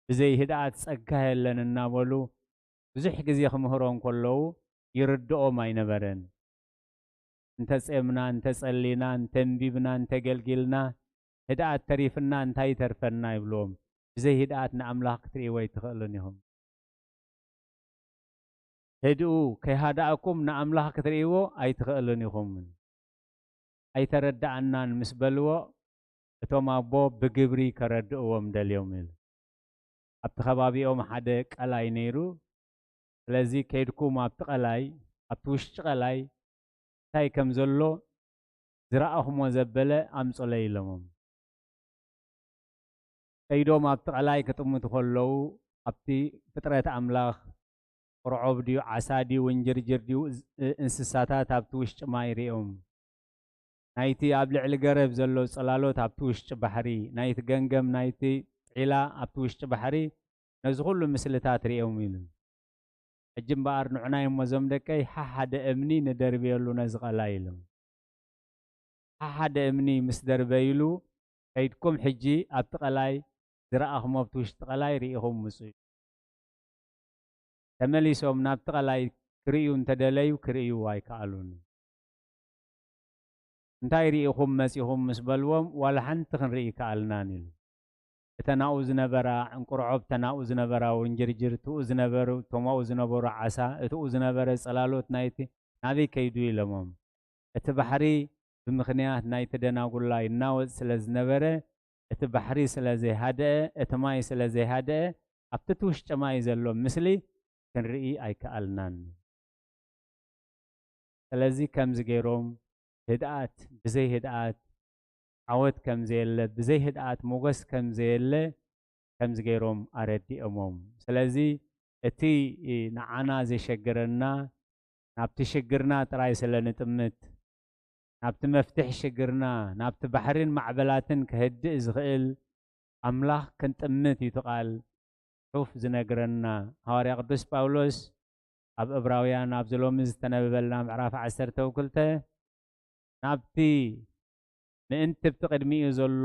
ብዘይ ህድኣት ጸጋ የለን" እናበሉ ብዙሕ ግዜ ክምህሮም ከለዉ ይርድኦም ኣይነበረን። "እንተ ጼምና፣ እንተ ጸሊና፣ እንተ ኣንቢብና፣ እንተ ገልጊልና፣ ህድኣት ተሪፍና እንታይ ይተርፈና?" ይብልዎም። "ብዘይ ህድኣት ንኣምላኽ ክትርእይዎ ኣይትኽእሉን ኢኹም። ህድኡ ከይሃዳእኩም ንኣምላኽ ክትርእይዎ ኣይትኽእሉን ኢኹም። ኣይተረዳኣናን" ምስ በልዎ፣ እቶም ኣቦ ብግብሪ ከረድእዎም ደልዮም ኢሉ። ኣብቲ ከባቢኦም ሓደ ቀላይ ነይሩ። ስለዚ ከይድኩም ኣብቲ ቀላይ፣ ኣብቲ ውሽጢ ቀላይ እንታይ ከም ዘሎ ዝረኣኹሞ ዘበለ ኣምጹለይ ኢሎሞም። ከይዶም ኣብቲ ቀላይ ክጥምቱ ከለዉ፣ ኣብቲ ፍጥረት ኣምላኽ ቁርዖብ ድዩ፣ ዓሳ ድዩ፣ ውንጅርጅር ድዩ፣ ዝ-፣ እንስሳታት ኣብቲ ውሽጢ ማይ ሪኦም። ናይቲ ኣብ ልዕሊ ገረብ ዘሎ ጽላሎት ኣብቲ ውሽጢ ባሕሪ፣ ናይቲ ገንገም ናይቲ ዒላ ኣብቲ ውሽጢ ባሕሪ፣ ነዚ ኩሉ ምስልታት ሪኦም ኢሉ። ሕጂ እምበኣር ንዑናይ እሞ እዞም ደቀይ ሓሓደ እምኒ ንደርብየሉ ነዚ ቀላይ ኢሎም። ሓሓደ እምኒ ምስ ደርበይሉ፣ ከይድኩም ሕጂ ኣብቲ ቀላይ ዝረኣኹሞ ኣብቲ ውሽጢ ቀላይ ርኢኹም ምጹ። ተመሊሶም ናብቲ ቀላይ ክርእዩ እንተደለዩ ክርእዩ ኣይከኣሉን። "እንታይ ርኢኹም መጺኹም?" ምስ በልዎም፣ "ዋላ ሓንቲ ክንርኢ ከኣልናን" ኢሉ። እተን ኣብኡ ዝነበራ ዕንቁርዖብ፣ እተን ኣብኡ ዝነበራ ውንጅርጅር፣ እትኡ ዝነበሩ፣ እቶም ኣብኡ ዝነበሩ ዓሳ፣ እትኡ ዝነበረ ጽላሎት ናይቲ ናበይ ከይዱ ኢሎሞም። እቲ ባሕሪ ብምኽንያት ናይቲ ደናጉላ ይናወጽ ስለ ዝነበረ፣ እቲ ባሕሪ ስለ ዘይሃደአ፣ እቲ ማይ ስለ ዘይሃደአ፣ ኣብቲ እቲ ውሽጢ ማይ ዘሎ ምስሊ ክንርኢ ኣይከኣልናን። ስለዚ ከምዚ ገይሮም ህድኣት፣ ብዘይ ህድኣት ዓወት ከም ዘየለ፣ ብዘይ ህድኣት ሞገስ ከም ዘየለ ከምዚ ገይሮም ኣረዲኦሞም። ስለዚ እቲ ንዓና ዘሸግረና ናብቲ ሽግርና ጥራይ ስለ ንጥምት፣ ናብቲ መፍትሒ ሽግርና፣ ናብቲ ባሕርን ማዕበላትን ከህድእ ዝኽእል ኣምላኽ ክንጥምት እዩ እቲ ቃል ጽሑፍ ዝነግረና። ሃዋርያ ቅዱስ ጳውሎስ ኣብ ዕብራውያን ኣብዚ ሎሚ ዝተነበበልና ምዕራፍ ዓሰርተ ክልተ፣ ናብቲ ምእንቲ ብቲ ቅድሚኡ ዘሎ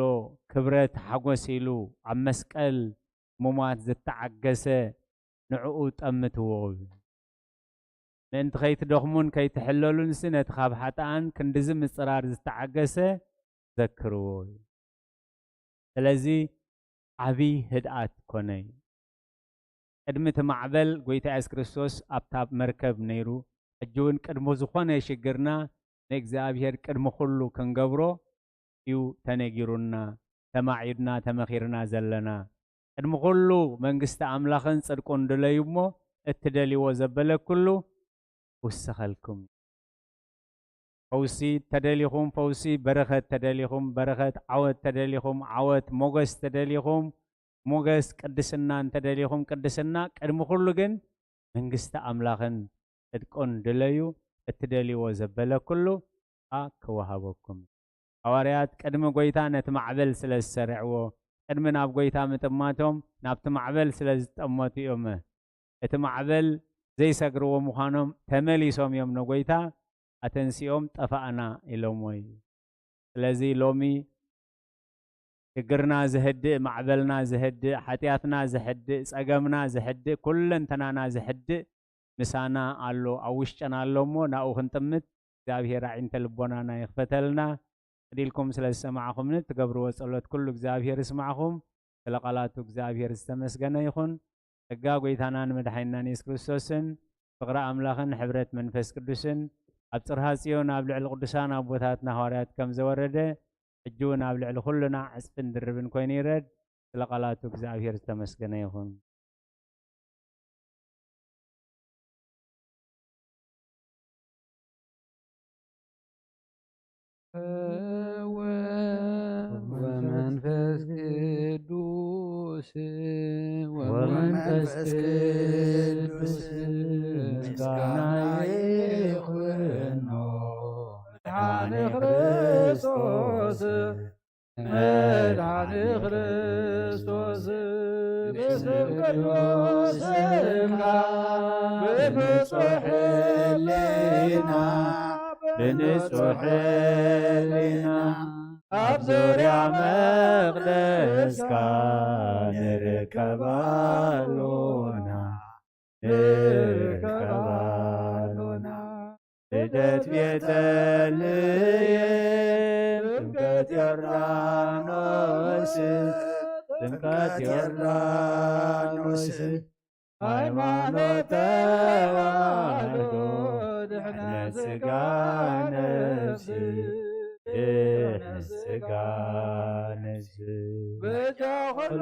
ክብረት ሓጎስ ኢሉ ኣብ መስቀል ሙማት ዝተዓገሰ ንዕኡ ጠምትዎ። ምእንቲ ከይትደኽሙን ከይትሕለሉንሲ ነቲ ካብ ሓጥኣን ክንድዚ ምጽራር ዝተዓገሰ ዘክርዎ እዩ። ስለዚ ዓቢ ህድኣት ኮነ እዩ። ቅድሚ እቲ ማዕበል ጎይታ የሱስ ክርስቶስ ኣብታ መርከብ ነይሩ። ሕጂ እውን ቅድሚ ዝኾነ ሽግርና ንእግዚኣብሔር ቅድሚ ኩሉ ክንገብሮ እዩ ተነጊሩና፣ ተማዒድና፣ ተመኺርና ዘለና። ቅድሚ ኩሉ መንግስቲ ኣምላኽን ጽድቁን ድለዩ እሞ እትደልይዎ ዘበለ ኩሉ ክውሰኸልኩም። ፈውሲ ተደሊኹም ፈውሲ፣ በረኸት ተደሊኹም በረኸት፣ ዓወት ተደሊኹም ዓወት፣ ሞገስ ተደሊኹም ሞገስ፣ ቅድስና እንተደሊኹም ቅድስና። ቅድሚ ኩሉ ግን መንግስቲ ኣምላኽን ጽድቁን ድለዩ፣ እትደልይዎ ዘበለ ኩሉ ክወሃበኩም። ሃዋርያት ቅድሚ ጎይታ ነቲ ማዕበል ስለ ዝሰርዕዎ፣ ቅድሚ ናብ ጎይታ ምጥማቶም ናብቲ ማዕበል ስለ ዝጠመቱ እዮም እቲ ማዕበል ዘይሰግርዎ ምዃኖም ተመሊሶም እዮም ንጎይታ ኣተንሲኦም ጠፋእና ኢሎምዎ እዩ። ስለዚ ሎሚ ሽግርና ዝህድእ፣ ማዕበልና ዝህድእ፣ ሓጢኣትና ዝሕድእ፣ ጸገምና ዝሕድእ፣ ኩለንተናና ዝሕድእ ምሳና ኣሎ፣ ኣብ ውሽጥና ኣሎ እሞ ናብኡ ክንጥምት እግዚኣብሔር ኣዒንተ ልቦናና ይኽፈተልና። ቅዲልኩም ስለ ዝሰማዕኹምኒ ትገብርዎ ጸሎት ኩሉ እግዚኣብሔር ይስማዕኹም። ስለ ቃላቱ እግዚኣብሔር ዝተመስገነ ይኹን። ጸጋ ጎይታናን መድሓኒናን የሱስ ክርስቶስን ፍቕሪ ኣምላኽን ሕብረት መንፈስ ቅዱስን ኣብ ጽርሃ ጽዮን ኣብ ልዕሊ ቅዱሳን ኣቦታትና ሃዋርያት ከም ዘወረደ ሕጂ እውን ኣብ ልዕሊ ኩልና ዕጽፍን ድርብን ኮይኑ ይረድ። ስለ ቃላቱ እግዚኣብሔር ዝተመስገነ ይኹን። ወመንፈስ ቅዱስ ወመንፈስ ቅዱስ ምስጋና ይኹኖ መድኃኔ ክርስቶስ መድኃኔ ክርስቶስ ብስም ቅዱስ ስምካ ብንጹሕ ሕሊና ብንጹሕ ሕሊና ኣብ ዙርያ መቕደስካ ንርከብ ኣሎና ንርከብ ኣሎና። ልደት ቤተልሔም ጥምቀት ዮርዳኖስ ጥምቀት ዮርዳኖስ ሃይማኖት ተዋህዶ ድሕነት ስጋ ነፍስ ድሕነት ስጋ ነፍስ በጃ ኩሉ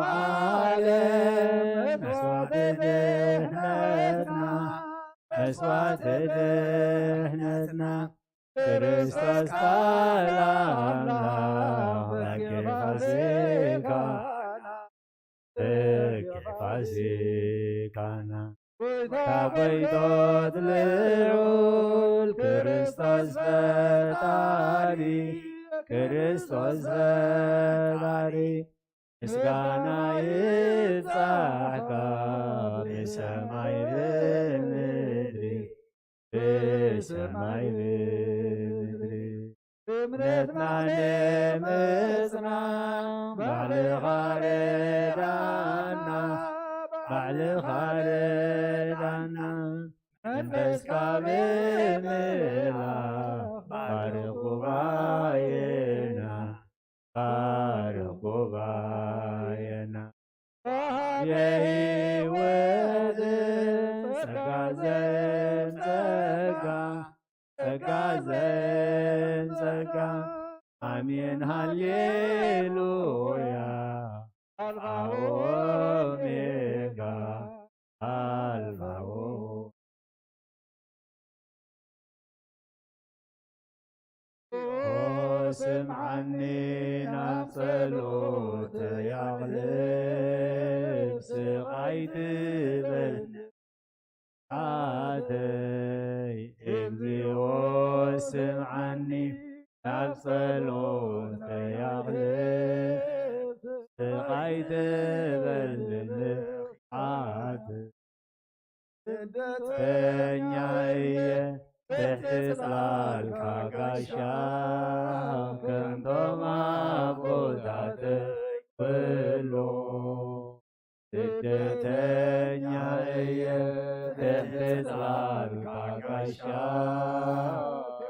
ዓለም መስዋዕቲ ድሕነትና መስዋዕቲ ድሕነትና ክርስቶስ ቃል ኣምላኽ በጊዕ ፋሲካና በጊዕ ፋሲካና ጎይታ ጎይቶት ልዑል ክርስቶስ ፈጣሪ ክርስቶስ ፈጣሪ ምስጋና ይብጻሕካ ብሰማይ ብምድሪ ብሰማይ ብምድሪ እምነትና ንምጽና ባዕልኻ ርዳና ባዕልኻ ርዳና መንፈስካ ብምልኣኽ ባርኽ ጉባኤና ባርኽ ጉባኤና ወሃቤ ሕይወት ጸጋ ዘንጸጋ ጸጋ ዘንጸጋ ኣሜን ሃሌሉያ ኣልፋ ኦሜጋ ኣልፋ ኦ ስምዓኒ ናብ ጸሎት ያቕልብ ስቓይ ትበል ሓተይ እግዚኣብሔር ስምዓኒ ናብ ጸሎት ያቕልብ ስቓይ ትበል ሓተይ ስደተኛ እየ ትሕቲ ጽላልካ ጋሻ ከምቶም ኣቦታተይ ኩሉ ስደተኛ እየ ትሕቲ ጽላልካ ጋሻ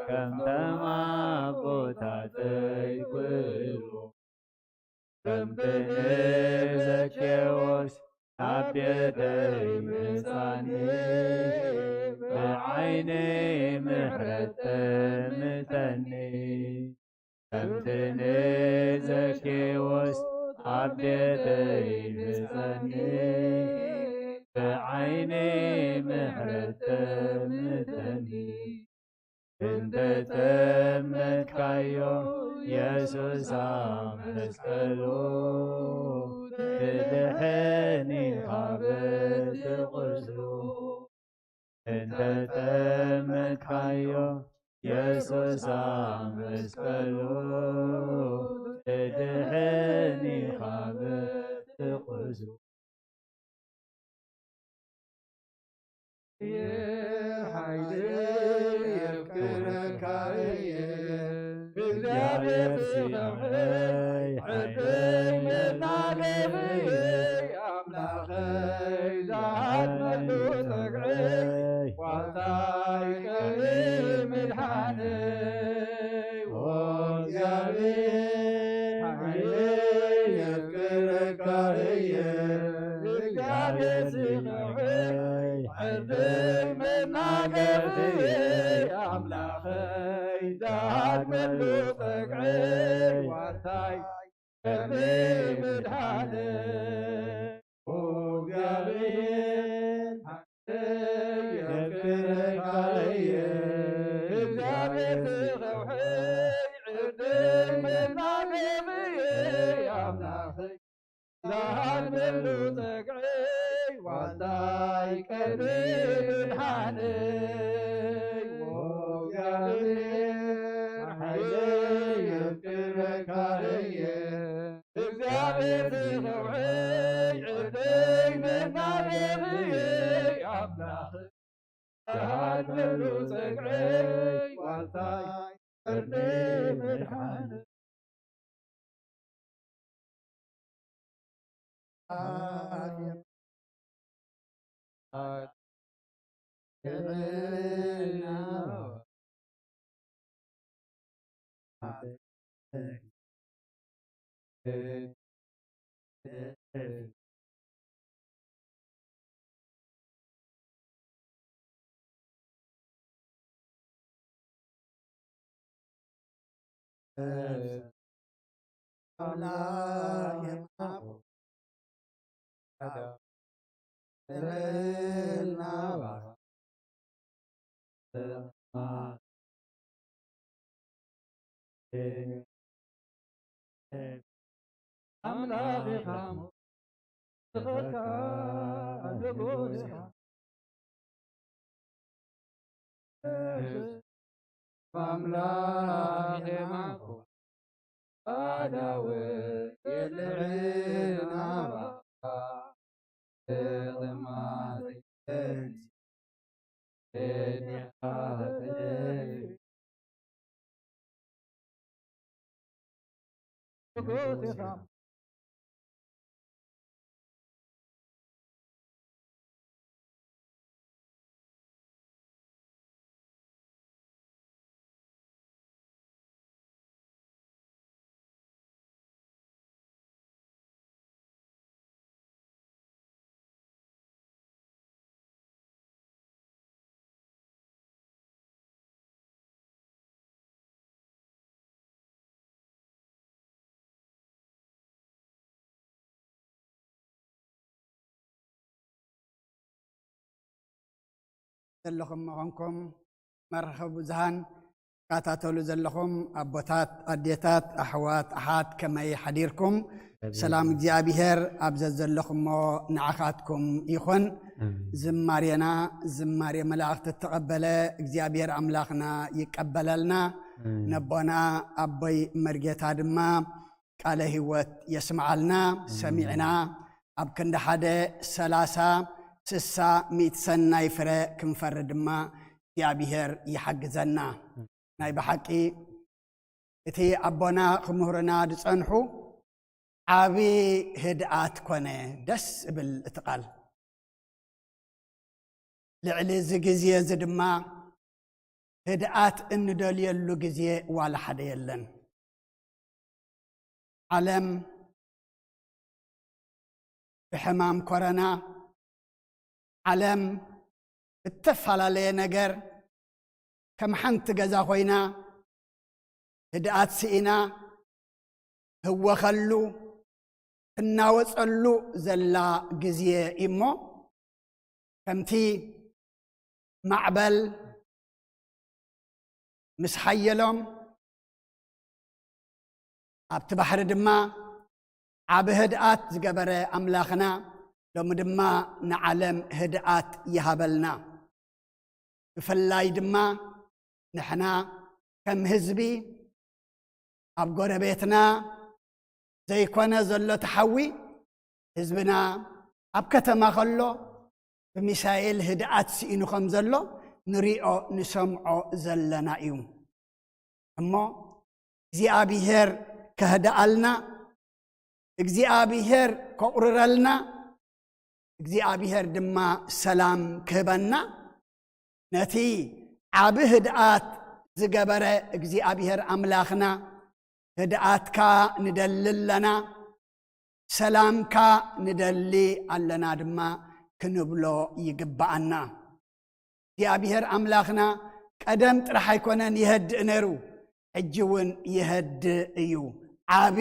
ከምቶም ኣቦታተይ ኩሉ ከምቲ ንዘኬዎስ ኣብ ቤተይ ምጻኒ ብዓይኒ ምሕረት ጠምተኒ ከምቲ ንዘኬዎስ ኣብ ቤተይ ምጻኒ ብዓይኒ ምሕረት ጠምተኒ እንተጠመትካዮ የሱስ ኣብ መስቀሉ ትድሕን ኢኻ በቲ ቁስሉ። እንተጠመትካዮ የሱስ ኣብ መስቀሉ ትድሕን ኢኻ በቲ ቁስሉ። ሓይሊ የፍቅረካ እየ እግዚኣብሔር ዝኸብሐይ ሓይለይ መናገፍየይ ኣምላኸይ ዝሃድመሉ ጸግዐይ ዋልታይ ቀሪ ምድሓነይ ኦ እግዚኣብሔር ሓይለይ የፍቅረካ እየ እግዚኣብሔር ዝኸብሐይ ሓይለይ መናገፍየይ ኣምላኸይ ዝሃድመሉ ጸግዐይ ዋልታይ ቀሪ ምድሓነይ ኦ እግዚኣብሔር የፍቅረካ እየ እግዚኣብሔር ዝኸብሐይ ዕድል መናገፍየይ ኣምላኸይ ዝሃድመሉ ጸግዐይ ዋልታይ ቀሪ ምድሓነይ ኦ እግዚኣብሔር ሓይለይ የፍቅረካ እየ እግዚኣብሔር ዝኸብሐይ ዕደይ መናገፍየይ ኣምላኽ ዝሃድመሉ ጸግዐይ ዋልታይ ቀርኒ መድሓኒ ኣምላኽ የማቦ ኣምላኽ ኢኻ እሞ ንስኻ ንጉስ ኢኻ ኣምላኽ ኢኻ እሞ ኣዳው የልዕል ናባኻ ተቐማጢ ዘለኹም ምዃንኩም መራኸቢ ብዙሃን ትከታተሉ ዘለኹም ኣቦታት፣ ኣዴታት፣ ኣሕዋት፣ ኣሓት ከመይ ሓዲርኩም? ሰላም እግዚኣብሔር ኣብ ዘዘለኹሞ ንዓኻትኩም ይኹን። ዝማሬና ዝማሬ መላእኽቲ እተቐበለ እግዚኣብሔር ኣምላኽና ይቀበለልና። ነቦና ኣቦይ መርጌታ ድማ ቃለ ህይወት የስምዓልና። ሰሚዕና ኣብ ክንዲ ሓደ ሰላሳ ስሳ ሚእቲ ሰናይ ፍረ ክንፈሪ ድማ እግዚኣብሔር ይሓግዘና። ናይ ብሓቂ እቲ ኣቦና ክምህሩና ዝጸንሑ ዓቢ ህድኣት ኮነ። ደስ እብል እቲ ቃል። ልዕሊ እዚ ግዜ እዚ ድማ ህድኣት እንደልየሉ ግዜ ዋላ ሓደ የለን። ዓለም ብሕማም ኮረና፣ ዓለም እተፈላለየ ነገር ከም ሓንቲ ገዛ ኮይና ህድኣት ስኢና ህወኸሉ ትናወጸሉ ዘላ ግዜ እሞ ከምቲ ማዕበል ምስ ሓየሎም ኣብቲ ባሕሪ ድማ ዓቢ ህድኣት ዝገበረ ኣምላኽና ሎሚ ድማ ንዓለም ህድኣት ይሃበልና። ብፍላይ ድማ ንሕና ከም ህዝቢ ኣብ ጎረቤትና ዘይኮነ ዘሎ ተሓዊ ህዝብና ኣብ ከተማ ከሎ ብሚሳኤል ህድኣት ስኢኑ ከም ዘሎ ንሪኦ ንሰምዖ ዘለና እዩ። እሞ እግዚኣብሔር ከህድኣልና፣ እግዚኣብሔር ከቑርረልና፣ እግዚኣብሔር ድማ ሰላም ክህበና ነቲ ዓቢ ህድኣት ዝገበረ እግዚኣብሔር ኣምላኽና ህድኣትካ ንደሊ ኣለና፣ ሰላምካ ንደሊ ኣለና ድማ ክንብሎ ይግብኣና። እግዚኣብሔር ኣምላኽና ቀደም ጥራሕ ኣይኮነን ይሀድእ ነይሩ፣ ሕጂ እውን ይሀድእ እዩ። ዓቢ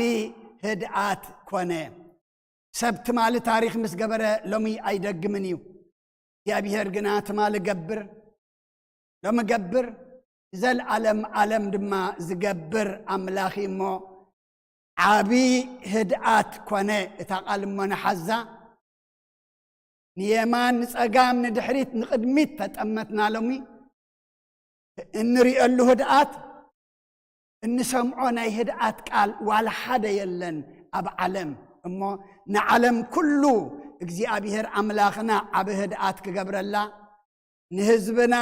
ህድኣት ኮነ። ሰብ ትማሊ ታሪኽ ምስ ገበረ ሎሚ ኣይደግምን እዩ። እግዚኣብሔር ግና ትማሊ ገብር፣ ሎሚ ገብር፣ ንዘለኣለም ኣለም ድማ ዝገብር ኣምላኽ እዩ እሞ ዓቢ ህድኣት ኮነ። እታ ቃል እሞ ንሓዛ ንየማን ንጸጋም ንድሕሪት ንቕድሚት ተጠመትና ሎሚ እንርእየሉ ህድኣት እንሰምዖ ናይ ህድኣት ቃል ዋላ ሓደ የለን ኣብ ዓለም። እሞ ንዓለም ኩሉ እግዚኣብሔር ኣምላኽና ዓቢ ህድኣት ክገብረላ ንህዝብና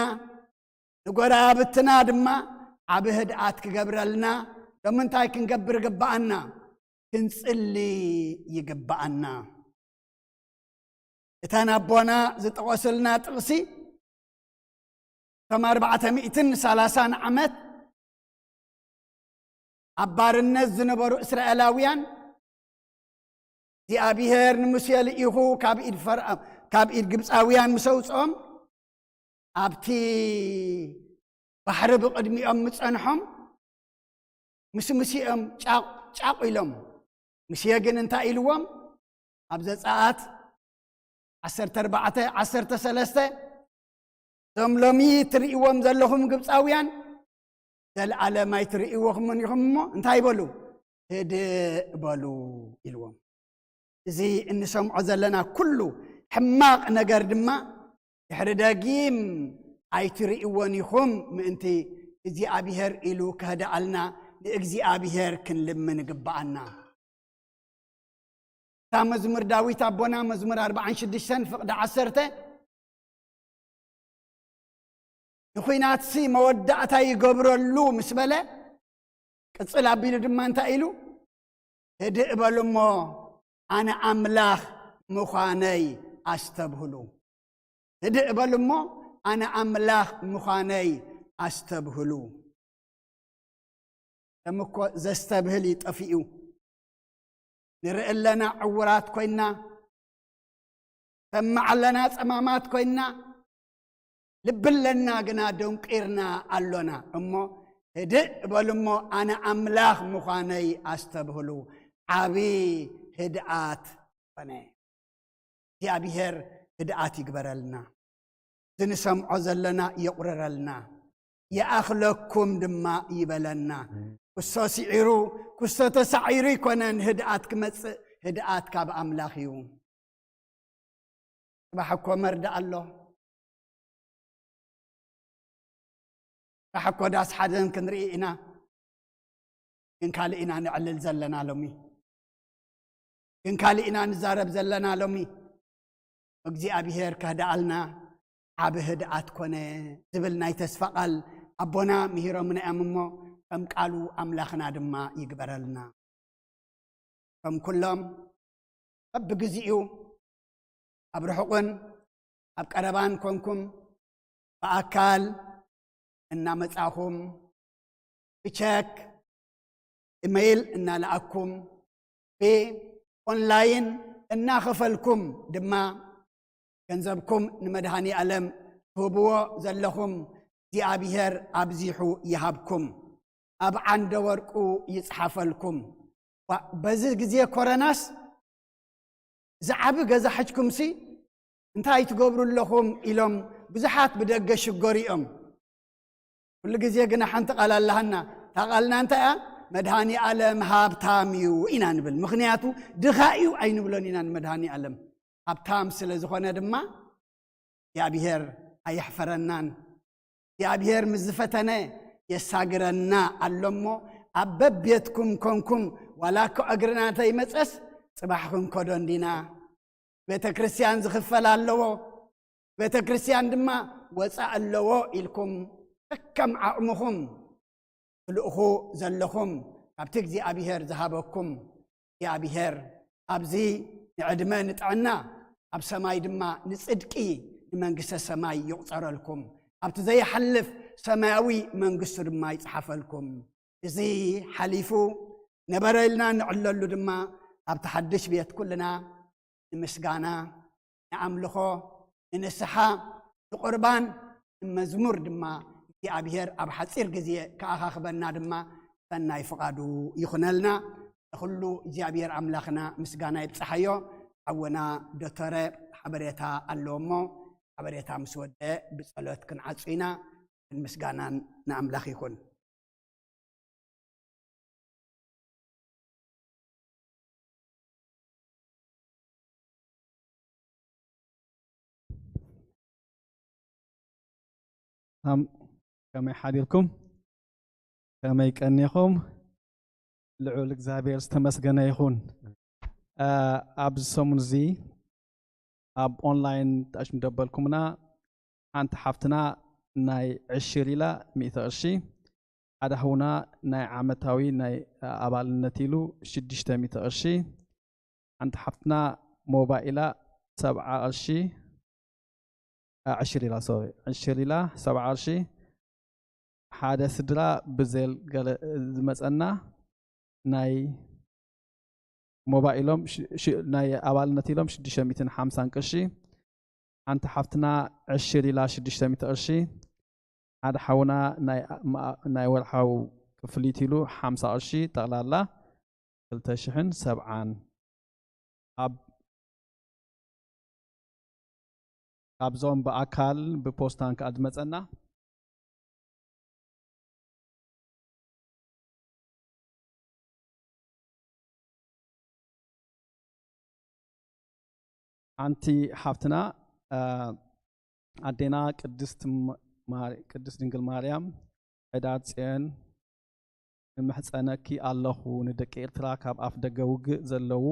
ንጎረባብትና ድማ ዓቢ ህድኣት ክገብረልና ሎሚ እንታይ ክንገብር ይግብኣና? ክንጽሊ ይግብኣና። እተን ኣቦና ዝጠቐሱልና ጥቕሲ እቶም ኣርባዕተ ሚእትን ሰላሳን ዓመት ኣብ ባርነት ዝነበሩ እስራኤላውያን እግዚኣብሔር ንሙሴ ልኢኹ ካብ ኢድ ፈርዖ ካብ ኢድ ግብፃውያን ምስ ኣውፅኦም ኣብቲ ባሕሪ ብቕድሚኦም ምፀንሖም ምስ ሙሴኦም ጫቕ ጫቕ ኢሎም። ሙሴ ግን እንታይ ኢልዎም? ኣብ ዘፀኣት ዓሰርተ ኣርባዕተ ዓሰርተ ሰለስተ እዞም ሎሚ ትርእይዎም ዘለኹም ግብፃውያን ዘለኣለም ኣይትርእይዎምን ኢኹም እሞ እንታይ በሉ? ህድእ በሉ ኢልዎም። እዚ እንሰምዖ ዘለና ኩሉ ሕማቕ ነገር ድማ ድሕሪ ደጊም ኣይትርእይዎን ኢኹም ምእንቲ እግዚኣብሔር ኢሉ ከህድኣልና ንእግዚኣብሔር ክንልምን ይግብኣና። እታ መዝሙር ዳዊት ኣቦና መዝሙር ኣርባዓን ሽዱሽተን ፍቕዲ ዓሰርተ ንኹናትሲ መወዳእታ ይገብረሉ ምስ በለ ቅጽል ኣቢሉ ድማ እንታይ ኢሉ? ህድእ በሉ እሞ ኣነ ኣምላኽ ምዃነይ ኣስተብህሉ። ህድእ በሉ እሞ ኣነ ኣምላኽ ምዃነይ ኣስተብህሉ። ከም እኮ ዘስተብህል እዩ ጠፊኡ። ንርኢ ኣለና ዕውራት ኮይና፣ ሰማዕ ኣለና ጸማማት ኮይና፣ ልቢ ኣለና ግና ደንቂርና ኣሎና። እሞ ህድእ በሉ እሞ ኣነ ኣምላኽ ምዃነይ ኣስተብህሉ። ዓቢ ህድኣት ኮነ። እግዚኣብሔር ህድኣት ይግበረልና። ዝንሰምዖ ዘለና የቑርረልና። ይኣኽለኩም ድማ ይበለና። ኩሶ ስዒሩ ኩሶ ተሳዒሩ ኣይኮነን ህድኣት ክመጽእ፣ ህድኣት ካብ ኣምላኽ እዩ። ጽባሕ እኮ መርዳእ ኣሎ። ጽባሕ እኮ ዳስ ሓዘን ክንርኢ ኢና። ግን ካልእ ኢና ነዕልል ዘለና ሎሚ። ግን ካልእ ኢና ንዛረብ ዘለና ሎሚ። እግዚኣብሔር ከህድኣልና ዓቢ ህድኣት ኮነ ዝብል ናይ ተስፋ ቃል ኣቦና ምሂሮምና እዮም እሞ ከም ቃሉ ኣምላኽና ድማ ይግበረልና። ከም ኩሎም በብግዚኡ ኣብ ርሑቕን ኣብ ቀረባን ኮንኩም ብኣካል እናመጻኹም ብቸክ ኢመይል እናለኣኩም ብኦንላይን እናኸፈልኩም ድማ ገንዘብኩም ንመድሃኒ ኣለም ትህብዎ ዘለኹም እግዚኣብሔር ኣብዚሑ ይሃብኩም፣ ኣብ ዓንደ ወርቁ ይጽሓፈልኩም። ዋ፣ በዚ ግዜ ኮረናስ ዝዓቢ ገዛ ሕጅኩምሲ እንታይ ትገብሩ ኣለኹም ኢሎም ብዙሓት ብደገ ሽገሩ እዮም። ኩሉ ግዜ ግና ሓንቲ ቃል ኣለሃና። እታ ቃልና እንታይ እያ? መድሃኒ ኣለም ሃብታም እዩ ኢና ንብል። ምኽንያቱ ድኻ እዩ ኣይንብሎን ኢና ንመድሃኒ ኣለም። ሃብታም ስለ ዝኾነ ድማ እግዚኣብሔር ኣየሕፈረናን። እግዚኣብሔር ምስ ዝፈተነ የሳግረና ኣሎ እሞ፣ ኣብ በቤትኩም ኮንኩም ዋላ እኮ እግርና እንተይመጸስ ጽባሕ ክንከዶ እንዲና። ቤተ ክርስቲያን ዝኽፈል ኣለዎ፣ ቤተ ክርስቲያን ድማ ወፃእ ኣለዎ ኢልኩም ከከም ዓቕምኹም ትልእኹ ዘለኹም፣ ካብቲ እግዚኣብሔር ዝሃበኩም እግዚኣብሔር ኣብዚ ንዕድመ ንጥዕና ኣብ ሰማይ ድማ ንጽድቂ ንመንግስተ ሰማይ ይቑጸረልኩም፣ ኣብቲ ዘይሓልፍ ሰማያዊ መንግስቱ ድማ ይጽሓፈልኩም። እዚ ሓሊፉ ነበረ ኢልና ንዕለሉ ድማ ኣብቲ ሓድሽ ቤት ኩልና ንምስጋና፣ ንኣምልኾ፣ ንንስሓ፣ ንቁርባን፣ ንመዝሙር ድማ እግዚኣብሔር ኣብ ሓጺር ግዜ ከኣኻኽበና ድማ ሰናይ ፍቓዱ ይኹነልና። ንኹሉ እግዚኣብሔር ኣምላኽና ምስጋና ይብጽሓዮ። ሓወና ዶተረ ሓበሬታ ኣለዎ እሞ፣ ሓበሬታ ምስ ወደ ብጸሎት ክንዓጹ ኢና። ምስጋናን ንኣምላኽ ይኹን። ኣም-፣ ከመይ ሓዲርኩም? ከመይ ቀኒኹም? ልዑል እግዚኣብሔር ዝተመስገነ ይኹን። እ፣ ኣብዚ ሰሙን እዚ ኣብ ኦንላይን ተኣሽምደበልኩምና፣ ሓንቲ ሓፍትና ናይ ዕሽር ኢላ ሚእቲ ቅርሺ፣ ሓደ ሓውና ናይ ዓመታዊ ናይ ኣባልነት ኢሉ ሽዱሽተ ሚእቲ ቅርሺ፣ ሓንቲ ሓፍትና ሞባይላ ሰብዓ ቅርሺ፣ እ፣ ዕሽር ኢላ፣ ሶሪ፣ ዕሽር ኢላ ሰብዓ ቅርሺ፣ ሓደ ስድራ ብዜል ገለ ዝመጸና ናይ ሞባይሎም ሽ-፣ ሽ-፣ ናይ ኣባልነት ኢሎም ሽዱሽተ ሚእትን ሓምሳን ቅርሺ፣ ሓንቲ ሓፍትና ዕሽር ኢላ ሽዱሽተ ሚእቲ ቅርሺ፣ ሓደ ሓውና ናይ፣ ማ-፣ ናይ ወርሓዊ ክፍሊት ኢሉ ሓምሳ ቅርሺ፣ ጠቕላላ ክልተ ሽሕን ሰብዓን። ኣብ፣ ካብዞም ብኣካል ብፖስታን ከኣ ዝመጸና፣ ሓንቲ ሓፍትና፣ እ፣ ኣዴና ቅድስት ማ-፣ ማር-፣ ቅድስት ድንግል ማርያም፣ ሕዳር ጽዮን፣ እምሕጸነኪ ኣለኹ፣ ንደቂ ኤርትራ ካብ ኣፍ ደገ ውግእ ዘለዉ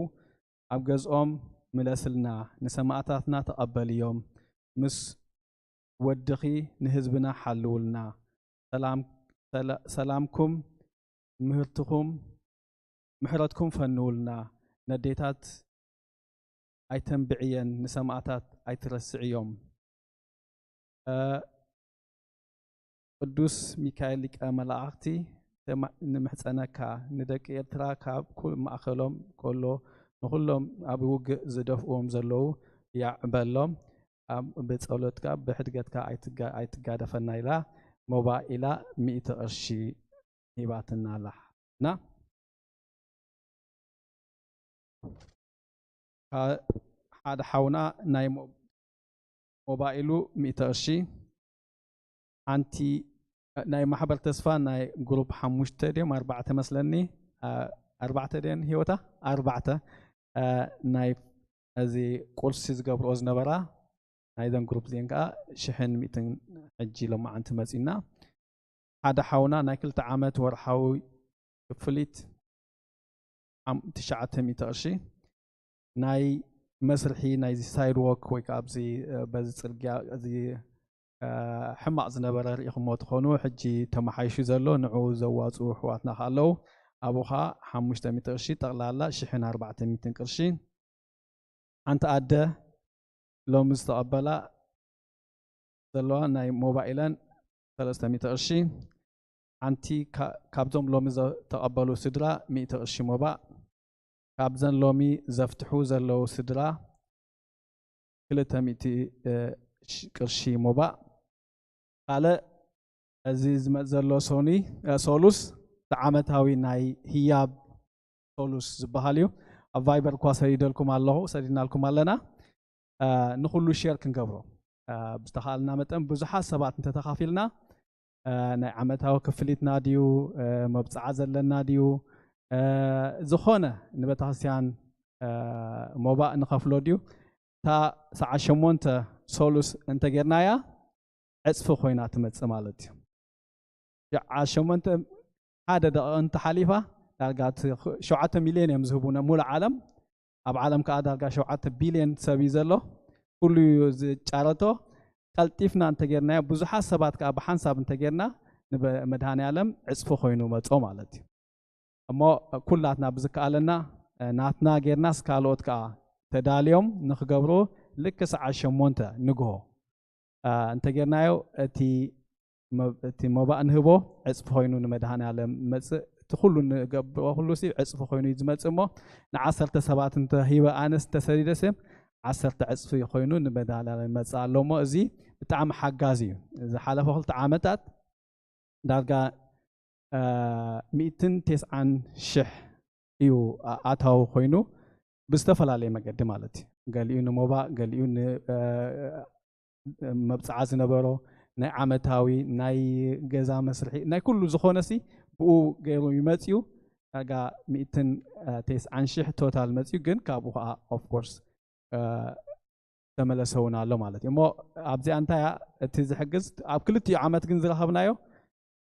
ኣብ ገዝኦም ምለስልና፣ ንሰማእታትና ተቐበልዮም፣ ምስ ወድኺ ንህዝብና ሓልውልና፣ ሰላም፣ ሰላ-፣ ሰላምኩም ምህርትኹም፣ ምሕረትኩም ፈንውልና፣ ነዴታት ኣይተንብዕየን፣ ንሰማእታት ኣይትረስዕዮም። እ፣ ቅዱስ ሚካኤል ሊቀ መላእኽቲ ተማ-፣ ንምሕጸነካ፣ ንደቂ ኤርትራ ካብ ኩ-፣ ማእከሎም ከሎ ንኹሎም ኣብ ውግእ ዝደፍእዎም ዘለዉ ያዕ በሎም፣ ኣብ፣ ብጸሎትካ ብሕድገትካ ኣይትጋ-፣ ኣይትጋደፈና ኢላ ሞባይላ ሚእቲ ቅርሺ ሂባትና ኣላ። እና ካ-፣ ሓደ ሓውና ናይ ሞ-፣ ሞባይሉ ሚእቲ ቅርሺ፣ ሓንቲ ናይ ማሕበር ተስፋ ናይ ግሩፕ ሓሙሽተ ድዮም ኣርባዕተ መስለኒ፣ ኣ-፣ ኣርባዕተ ድየን ህይወታ? ኣርባዕተ፣ ኣ፣ ናይ እዚ ቁርሲ ዝገብርኦ ዝነበራ ናይዘን ግሩፕ እዚአን ከዓ ሽሕን ሚእትን ሕጂ ሎማዓንቲ መፂና። ሓደ ሓውና ናይ ክልተ ዓመት ወርሓዊ ክፍሊት ዓም-፣ ትሽዓተ ሚእቲ ቅርሺ፣ ናይ መስርሒ ናይዚ ሳይድ ዎክ ወይ ከዓ ኣብዚ፣ እ፣ በዚ ጽርግያ እዚ፣ እ፣ ሕማቕ ዝነበረ ርኢኹሞ ትኾኑ፣ ሕጂ ተመሓይሹ ዘሎ ንዑ ዘዋፅኡ ኣሕዋትና ከ ኣለዉ፣ ኣብኡ ከዓ ሓሙሽተ ሚእቲ ቅርሺ፣ ጠቕላላ ሽሕን ኣርባዕተ ሚእትን ቅርሺ። ሓንቲ ኣደ ሎሚ ዝተቐበላ ዘለዋ ናይ ሞባይለን ሰለስተ ሚእቲ ቅርሺ፣ ሓንቲ ካ-፣ ካብዞም ሎሚ ዝተቐበሉ ስድራ ሚእቲ ቅርሺ ሞባእ፣ ካብዘን ሎሚ ዘፍትሑ ዘለዉ ስድራ ክልተ ሚእቲ፣ እ፣ ሽ-፣ ቅርሺ ሞባእ። ካልእ እዚ ዝመጽእ ዘሎ ሶኒ፣ እ፣ ሶሉስ፣ እቲ ዓመታዊ ናይ ህያብ ሶሉስ ዝበሃል እዩ። ኣብ ቫይበር እኳ ሰዲደልኩም ኣለኹ፣ ሰዲድናልኩም ኣለና። እ፣ ንኹሉ ሼር ክንገብሮ፣ እ፣ ብዝተኻእልና መጠን ብዙሓት ሰባት እንተተኻፊልና፣ እ፣ ናይ ዓመታዊ ክፍሊትና ድዩ፣ እ፣ መብጽዓ ዘለና ድዩ፣ እ፣ ዝኾነ ንቤተክርስትያን፣ እ፣ ሞባእ ንኸፍሎ ድዩ፣ እታ ሰዓት ሸሞንተ ሶሉስ እንተጌርናያ ዕጽፊ ኮይና ትመጽእ ማለት እዩ። ሸዓ ሸሞንተ ሓደ ደቂቕ እንተሓሊፋ ዳርጋ እቲ ኽ-፣ ሸውዓተ ሚልዮን እዮም ዝህቡ ነ-፣ ሙሉእ ዓለም። ኣብ ዓለም ከኣ ዳርጋ ሸውዓተ ቢልዮን ሰብ እዩ ዘሎ። ኩሉ እዩ ዝጫረቶ። ቀልጢፍና እንተጌርናዮ፣ ብዙሓት ሰባት ከኣ ብሓንሳብ እንተጌርና፣ ንበ-፣ መድኃኔ ዓለም ዕጽፊ ኮይኑ መጾ ማለት እዩ። እሞ ኩላትና ብዝከኣለና፣ እ፣ ናትና ጌርናስ ካልኦት ከኣ ተዳልዮም ንኽገብሩ ልክዕ ሰዓት ሸሞንተ ንግሆ፣ እ፣ እንተጌርናዮ፣ እቲ መ-፣ እቲ መባእ ንህቦ ዕጽፊ ኮይኑ ንመድኃኔ ዓለም መጽእ፣ እቲ ኩሉ ንገብሮ ኩሉ ሲ ዕጽፊ ኮይኑ እዩ ዝመጽእ። እሞ ንዓሰርተ ሰባት እንተሂበ ኣነስ እንተሰዲደስ ዓሰርተ ዕጽፊ ኮይኑ ንመድኃኔ ዓለም ይመጽእ ኣሎ። እሞ እዚ ብጣዕሚ ሓጋዚ እዩ። ዝሓለፈ ክልተ ዓመታት ዳርጋ፣ እ፣ ሚእትን ተስዓን ሽሕ እዩ ኣ-፣ ኣታዊ ኮይኑ ብዝተፈላለየ መገዲ ማለት እዩ። ገሊኡ ንሞባእ፣ ገሊኡ ን-፣ እ፣ መብጽዓ ዝነበሮ ናይ ዓመታዊ፣ ናይ ገዛ መስርሒ፣ ናይ ኩሉ ዝኾነሲ ብኡ ገይሩ ይመጽኡ። ዳርጋ ሚእትን ተስዓን ሽሕ ቶታል መጽኡ፣ ግን ካብኡ ኸዓ ኦፍ ኮርስ፣ እ፣ ተመለሰ እውን ኣሎ ማለት እዩ። እሞ ኣብዚኣ እንታይ እያ እቲ ዝሕግዝ? ኣብ ክልቲኡ ዓመት ግን ዝረኸብናዮ፣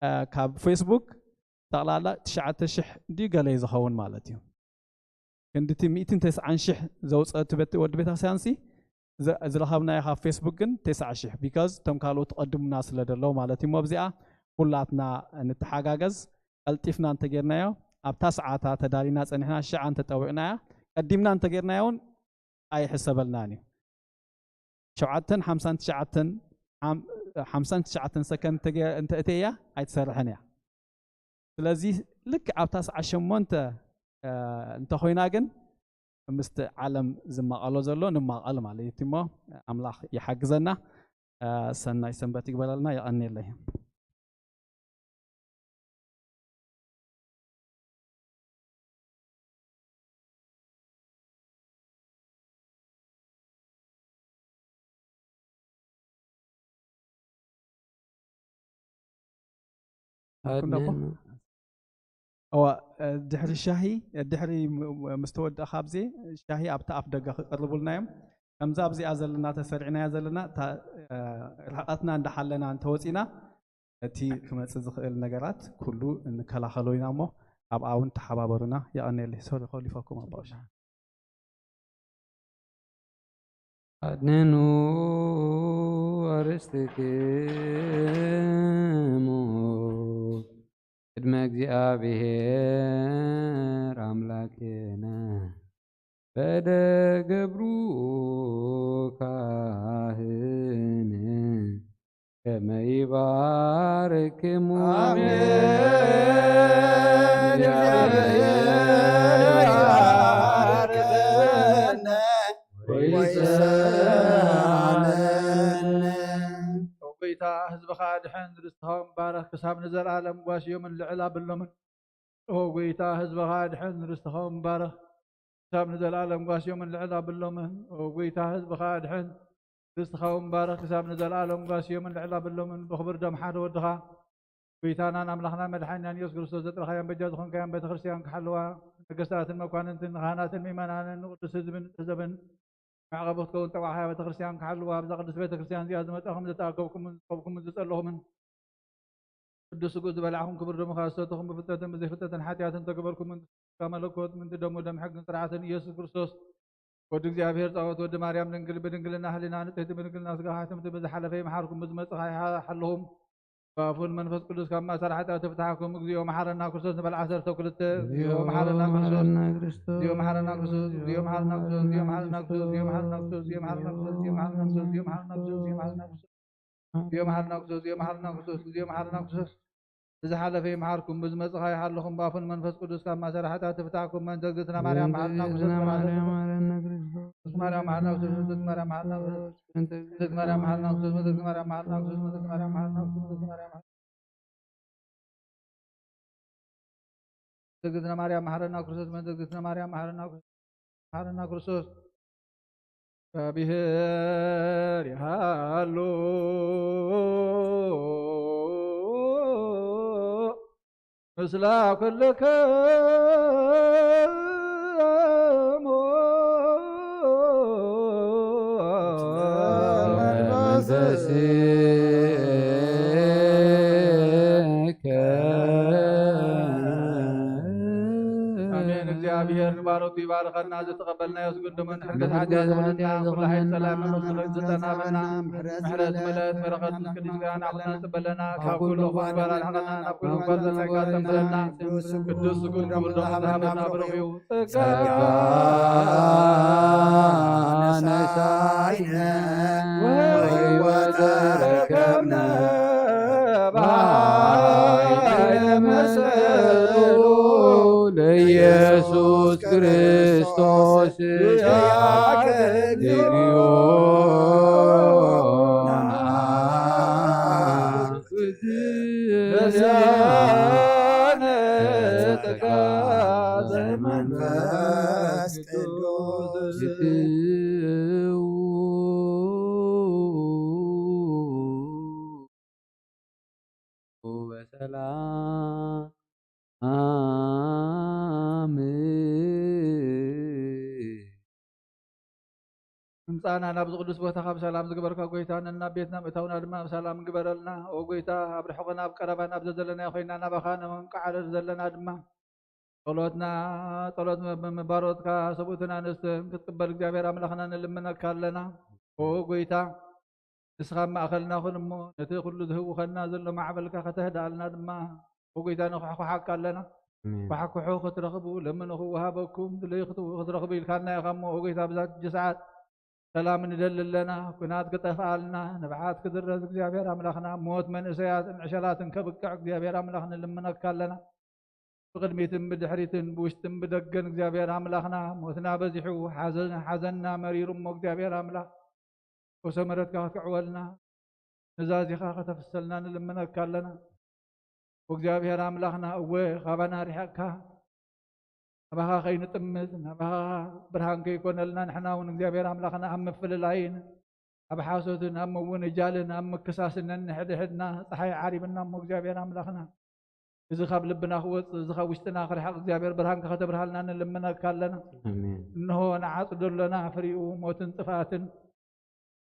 እ፣ ካብ ፌስቡክ ጠቕላላ ትሽዓተ ሽሕ ድዩ ገለ እዩ ዝኸውን ማለት እዩ። ክንዲ እቲ ሚእትን ተስዓን ሽሕ ዘውፀአ እቲ ቤት-፣ ወዲ ቤተክርስትያንሲ ዘ-፣ ዝረኸብናዮ ካብ ፌስቡክ ግን ተስዓ ሽሕ፣ ቢካዝ እቶም ካልኦት ተቐድሙና ስለ ደለዉ ማለት እዩ። እሞ ኣብዚኣ ኩላትና ንተሓጋገዝ፣ ቀልጢፍና እንተጌርናዮ፣ ኣብታ ሰዓታ ተዳሊና ጸኒሕና ሽዓ እንተጠዊቕናያ፣ ቀዲምና እንተጌርናዮ እውን ኣይሕሰበልናን እዩ። ሸውዓተን ሓምሳን ትሽዓተን፣ ሓም-፣ ሓምሳን ትሽዓተን ሰከንድ እንተጌ-፣ እንተ እተያ ኣይትሰርሕን እያ። ስለዚ ልክዕ ኣብታ ሰዓት ሸሞንተ፣ እ፣ እንተኾይና ግን ምስቲ ዓለም ዝማቐሎ ዘሎ ንማቐል ማለት እዩ። እሞ ኣምላኽ ይሓግዘና። እ፣ ሰናይ ሰንበት ይግበረልና። የቐንየለይ። ኣድነን። እዋ፣ እ፣ ድሕሪ ሻሂ፣ እ፣ ድሕሪ ም-፣ ም-፣ ምስ ተወድአ ካብዚ ሻሂ ኣብቲ ኣፍ ደገ ክቀርቡልና እዮም። ከምዛ ኣብዚኣ ዘለና ተሰሪዕናያ ዘለና፣ እታ፣ እ፣ ርሕቀትና እንዳሓለና እንተወፂና፣ እቲ ክመጽእ ዝኽእል ነገራት ኩሉ እንከላኸሎ ኢና እሞ፣ ኣብኣ እውን ተሓባበሩና። የቐንየለይ። ሶሪ፣ ኮሊፈኩም ኣባ ሻሂ። ኣድንኑ ኣርእስትክሙ ቅድመ እግዚኣብሔር ኣምላክነ በደ ገብሩ ካህን ከመ ይባርክሙ። ኣሜን። እግዚኣብሔር ይባርክነ ወይሰአለነ። ኦ ጎይታ፣ ህዝብኻ ኣድሕን፣ ርስትኻ እውን ባርኽ፣ ክሳብ ንዘለኣለም ጓስዮምን ልዕል ኣብሎምን። ኦ ጎይታ፣ ህዝብኻ ኣድሕን፣ ርስትኻ እውን ባርኽ፣ ክሳብ ንዘለኣለም ጓስዮምን ልዕል ኣብሎምን። ኦ ጎይታ፣ ህዝብኻ ኣድሕን፣ ርስትኻ እውን ባርኽ፣ ክሳብ ንዘለኣለም ጓስዮምን ልዕል ኣብሎምን። ብኽቡር ደም ሓደ ወድኻ፣ ጎይታናን ኣምላኽናን መድሓኒናን ኢየሱስ ክርስቶስ ዘጥረኻያን በጃ ዝኾንካያን ቤተ ክርስቲያን ክሓልዋ፣ ነገስታትን መኳንንትን፣ ንኻህናትን ምእመናንን፣ ንቅዱስ ህዝብን ንጥህዘብን መዕቐቢ ክትከውን ጠባዕኻያ ቤተ ክርስቲያን ክሓልዋ፣ ኣብዛ ቅድስት ቤተ ክርስቲያን እዚኣ ዝመጻኹም፣ ዝተኣከብኩምን ዝኸብኩምን ዝጸለኹምን፣ ቅዱስ ስግኡ ዝበላዕኹም፣ ክቡር ደሙ ካብ ዝሰተኹም፣ ብፍልጠትን ብዘይፍልጠትን ሓጢኣትን ተገበርኩምን፣ ካብ መለኮት ምንቲ ደሙ፣ ደም ሕግን ስርዓትን ኢየሱስ ክርስቶስ ወዲ እግዚኣብሔር ጻወት ወዲ ማርያም ድንግል፣ ብድንግልና ህሊና ንጽሕቲ፣ ብድንግልና ስጋ ሓትምቲ፣ ብዝሓለፈ ይምሓርኩም፣ ብዝመጽእ ይሓልኹም፣ ብኣፉን መንፈስ ቅዱስ ካብ ማእሰር ሓጢኣት ይፍትሓኩም። እግዚኦ መሓረና ክርስቶስ ንበል ዓሰርተ ክልተ። እግዚኦ መሓረና ክርስቶስ፣ መሓረና ክርስቶስ። እግዚኦ መሓረና ክርስቶስ፣ እግዚኦ መሓረና ክርስቶስ፣ እግዚኦ መሓረና ክርስቶስ፣ እግዚኦ መሓረና ክርስቶስ፣ እግዚኦ መሓረና ክርስቶስ፣ እግዚኦ መሓረና ክርስቶስ፣ እግዚኦ መሓረና ክርስቶስ፣ እግዚኦ መሓረና ክርስቶስ፣ እግዚኦ መሓረና ክርስቶስ። ብዝሓለፈ ይምሓርኩም፣ ብዝመጽእ ይሓልኹም፣ ብኣፉን መንፈስ ቅዱስ ካብ ማእሰር ሓጢኣት ይፍታሕኩም። መንተ እግዝእትነ ማርያም መሓረና ክርስቶስ፣ መሓረና ክርስቶስ። ማርያም መሓረና ክርስቶስ፣ ማርያም መሓረና ክርስቶስ። መንተ እግዝእትነ ማርያም መሓረና ክርስቶስ፣ መንተ እግዝእትነ ማርያም መሓረና ክርስቶስ፣ መንተ እግዝእትነ ማርያም መሓረና ክርስቶስ፣ መንተ እግዝእትነ ማርያም መሓረና ክርስቶስ፣ መንተ እግዝእትነ ማርያም መሓረና ክርስቶስ፣ መሓረና ክርስቶስ። እግዚአብሔር ይሃሉ። ምስላ ኩልክሙ መንፈስከ። ኣሜን። እግዚኣብሔር ንባሮቱ ይባርከና። ዝተቐበልናዮ ዝግድሙን ሕርገት ሓጢኣት ዝኾነና፣ ኩሉ ሓይል ጸላኢ መኖስ ተኸይዱ ዝጠናበና፣ ምሕረት ዝመልአት በረኸት ቅድስቲ ዚኣና ኩልና ንጽበለና። ካብ ኩሉ ክፉእ ምግባር ኣርሕቐና፣ ናብ ኩሉ ምግባር ዘጸጋ ተንብረና። ቅዱስ ስጉድ ክቡር ደሙ ዝሃበና ብሩኽ እዩ። ጸጋ ነሳይነ ወሕይወት ረከብነ በኃይለ መስቀሉ ለኢየሱስ ክርስቶስ ያከ እግዚኦ። በዚያነ ጸጋ ዘመንፈስ ቅዱስ በሰላም ምምጻእና ናብዚ ቅዱስ ቦታኻ ብሰላም ዝግበርካ ጎይታ፣ ነናብ ቤትና ምእታውና ድማ ብሰላም ግበረልና። ኦ ጎይታ፣ ኣብ ርሑቕን ኣብ ቀረባን ኣብ ዘዘለናዮ ኮይና ናባኻ ነመንቃዕረር ዘለና ድማ ጸሎትና፣ ጸሎት መ-፣ መባሮትካ ሰብኡትን ኣንስትን ክትቅበል እግዚኣብሔር ኣምላኽና ንልምነካ ኣለና። ኦ ጎይታ፣ ንስኻ ኣብ ማእከልና ኩን እሞ፣ ነቲ ኩሉ ዝህውኸና ዘሎ ማዕበልካ ከተህድኣልና ድማ፣ ኦ ጎይታ፣ ንኹሕኩሓካ ኣለና። ኣሜን። ኳሕኩሑ ክትረኽቡ፣ ለምኑ ክወሃበኩም፣ ድለዩ ክትው-፣ ክትረኽቡ ኢልካና ኢኻ እሞ፣ ኦ ጎይታ፣ ብዛት እጂ ሰዓት ሰላም ንደሊ ኣለና። ኩናት ክጠፍኣልና፣ ንብዓት ክድረዝ እግዚኣብሔር ኣምላኽና፣ ሞት መንእሰያትን ዕሸላትን ከብቅዕ እግዚኣብሔር ኣምላኽ ንልምነካ ኣለና። ብቕድሚትን ብድሕሪትን ብውሽጥን ብደገን እግዚኣብሔር ኣምላኽና፣ ሞትና በዚሑ፣ ሓዘን-፣ ሓዘንና መሪሩ እሞ እግዚኣብሔር ኣምላኽ፣ ወሰ ምሕረትካ ክትክዕወልና፣ ንዛዚኻ ከተፍሰልና ንልምነካ ኣለና። ወእግዚኣብሔር ኣምላኽና፣ እወ፣ ካባና ርሒቕካ፣ ናባኻ ከይንጥምት፣ ናባኻ ብርሃን ከይኮነልና፣ ንሕና እውን እግዚኣብሔር ኣምላኽና ኣብ ምፍልላይን ኣብ ሓሶትን ኣብ ምውንጃልን ኣብ ምክሳስን ነንሕድሕድና ጸሓይ ዓሪብና እሞ እግዚኣብሔር ኣምላኽና፣ እዚ ካብ ልብና ክወጽእ፣ እዚ ካብ ውሽጥና ክርሕቕ እግዚኣብሔር ብርሃንካ ከተብርሃልና ንልምነካ ኣለና። ኣሜን። እንሆ ንዓጽዶ ኣሎና ፍሪኡ ሞትን ጥፍኣትን።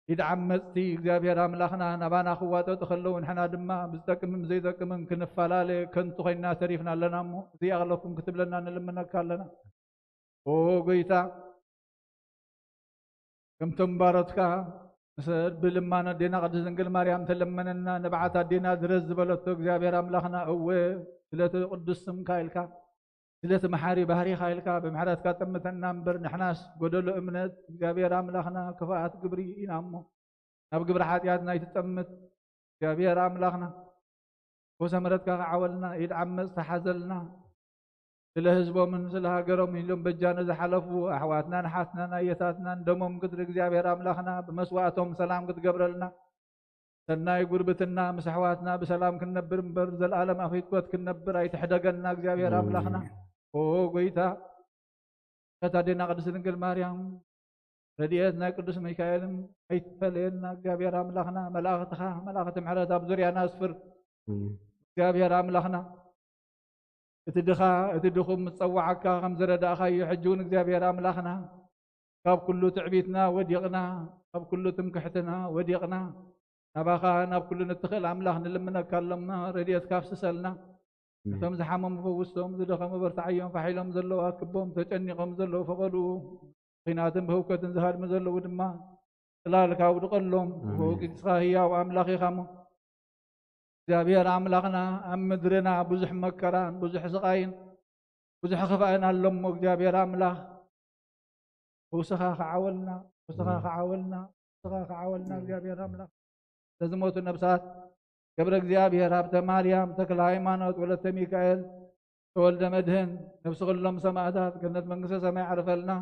ኢድ ዓመጽቲ እግዚኣብሔር ኣምላኽና ናባና ክዋጠጡ ከለዉ ንሕና ድማ ብዝጠቅምን ብዘይጠቅምን ክንፈላለ ከንቱ ኮይንና ተሪፍና ኣለና እሞ፣ እዚ ይኣኽለኩም ክትብለና ንልምነካ ኣለና። ኦ ጎይታ፣ ከምቶም ባሮትካ ምስ ብልማኖ ኣዴና ቅድስት ድንግል ማርያም ተለመነና፣ ንብዓት ኣዴና ድረስ ዝበለቶ እግዚኣብሔር ኣምላኽና፣ እወ፣ ስለቲ ቅዱስ ስምካ ኢልካ፣ ስለቲ መሓሪ ባህሪኻ ኢልካ፣ ብምሕረትካ ጠምተና እምበር፣ ንሕናስ ጎደሎ እምነት፣ እግዚኣብሔር ኣምላኽና፣ ክፉኣት ግብሪ ኢና እሞ፣ ናብ ግብሪ ሓጢኣትና ኣይትጠምት። እግዚኣብሔር ኣምላኽና፣ ወሰ ምሕረትካ ክዓወልና፣ ኢድ ዓመጽ ተሓዘልና። ስለ ህዝቦምን ስለ ሃገሮምን ኢሎም በጃና ዝሓለፉ ኣሕዋትናን ኣሓትናን ኣየታትናን ደሞም ክትሪ እግዚኣብሔር ኣምላኽና ብመስዋእቶም ሰላም ክትገብረልና፣ ሰናይ ጉርብትና ምስ ኣሕዋትና ብሰላም ክንነብር እምበር፣ ዘልኣለም ኣብ ህይወት ክንነብር ኣይትሕደገና እግዚኣብሔር ኣምላኽና። ኣሜን። ኦ ጎይታ፣ እታ ኣዴና ቅድስት ድንግል ማርያም፣ ረድኤት ናይ ቅዱስ ሚካኤልን ኣይትፈለየና እግዚኣብሔር ኣምላኽና። መላእኽትኻ፣ መላእኽቲ ምሕረት ኣብ ዙርያና ኣስፍር። ኣሜን። እግዚኣብሔር ኣምላኽና፣ እቲ ድኻ፣ እቲ ድኹም ምስ ጸዋዓካ ከም ዝረዳእካዮ፣ ሕጂ እውን እግዚኣብሔር ኣምላኽና፣ ካብ ኩሉ ትዕቢትና ወዲቕና፣ ካብ ኩሉ ትምክሕትና ወዲቕና፣ ናባኻ ናብ ኩሉ ንትኽእል ኣምላኽ ንልምነካ ኣለና፣ ረድኤትካ ኣፍስሰልና። ኣሜን። እቶም ዝሓመሙ ፈውሶም፣ ዝደኸሙ በርትዓዮም፣ ፋሕ ኢሎም ዘለዉ ኣክቦም፣ ተጨኒቖም ዘለዉ ፈቐድኡ፣ ኲናትን ብህውከትን ዝሃድሙ ዘለዉ ድማ ጽላልካ ኣውድቐሎም። ኣሜን። ንስኻ ህያው ኣምላኽ ኢኻ እሞ፣ እግዚኣብሔር ኣምላኽና፣ ኣብ ምድርና ብዙሕ መከራን ብዙሕ ስቓይን ብዙሕ ክፋእን ኣሎ እሞ፣ እግዚኣብሔር ኣምላኽ፣ ፈውስኻ ክዓወልና፣ ፈውስኻ ኣሜን። ክዓወልና፣ ፈውስኻ ክዓወልና፣ ኣሜን። እግዚኣብሔር ኣምላኽ። ለዝሞቱ ነብሳት ገብረ እግዚኣብሔር ሃብተ ማርያም ተክለ ሃይማኖት ወለተ ሚካኤል ተወልደ መድህን ነብሲ ኩሎም ሰማእታት ገነት መንግስተ ሰማይ ዓርፈልና።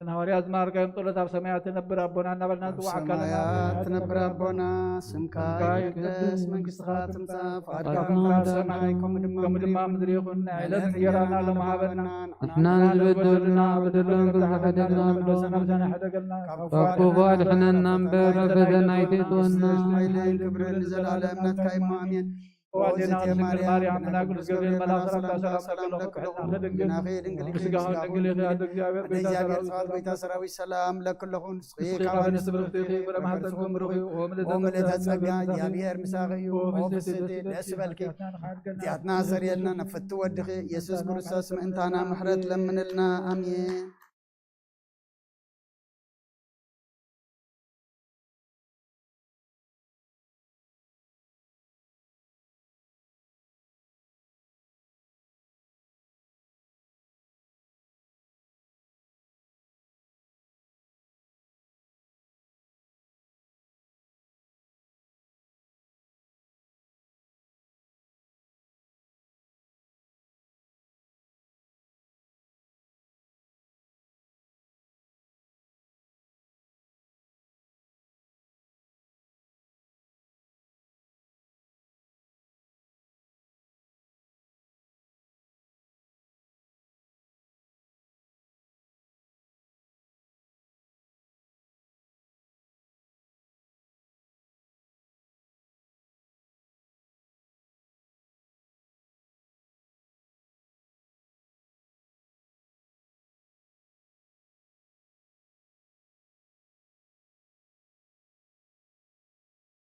እተን ሃዋርያት ዝመሃርካዮም ጸሎት ኣብ ሰማያት ትነብር ኣቦና እናበልና ኣብ ንጽውዓካ ኣለና። ሰማያት ትነብር ኣቦና፣ ስምካ ይትቀደስ፣ መንግስትኻ ትምጻእ፣ ፍቓድካ ፈቃድካ ከም ኣብ ሰማይ ከምኡ ድማ ኣብ ምድሪ ይኹን። ናይ ዕለት እንጀራና ሎም ሃበና። ንሕና ንዝበደሉና በደሎም ከም ዝሓደግና ንበደሎም ሕደገልና። ካብ ክፉ ኣድሕነና እምበር፣ ኣብ ፈተና ኣይተእትወና። ሓይልን ክብርን ንዘለኣለም ናትካ እዩ። ኣሜን። ኦ እግዝእትየ ማርያም፣ ብናይ ቅዱስ ገብርኤል መልኣክ ሰላምታ ሰላም ለኪ፣ ብሕልናኺ ድንግል ኢኺ፣ ብስጋኺ ድንግል ኢኺ፣ ኣደ እግዚኣብሔር ኣደ እግዚኣብሔር ጸባኦት ጎይታ ሰራዊት ሰላም ለኪ ኣለኹ። ንስኺ ካብ ኣንስቲ ብርኽቲ ኢኺ፣ ፍረ ማህፀንኪ ብሩኽ እዩ። ኦ ምልእተ ጸጋ፣ እግዚኣብሔር ምሳኺ እዩ። ኦ ፍስሕቲ ደስ ይበልኪ። ኃጢአትና ሰርየልና፣ ነፍቲ ወድኺ ኢየሱስ ክርስቶስ ምእንታና ምሕረት ለምንልና። ኣሜን።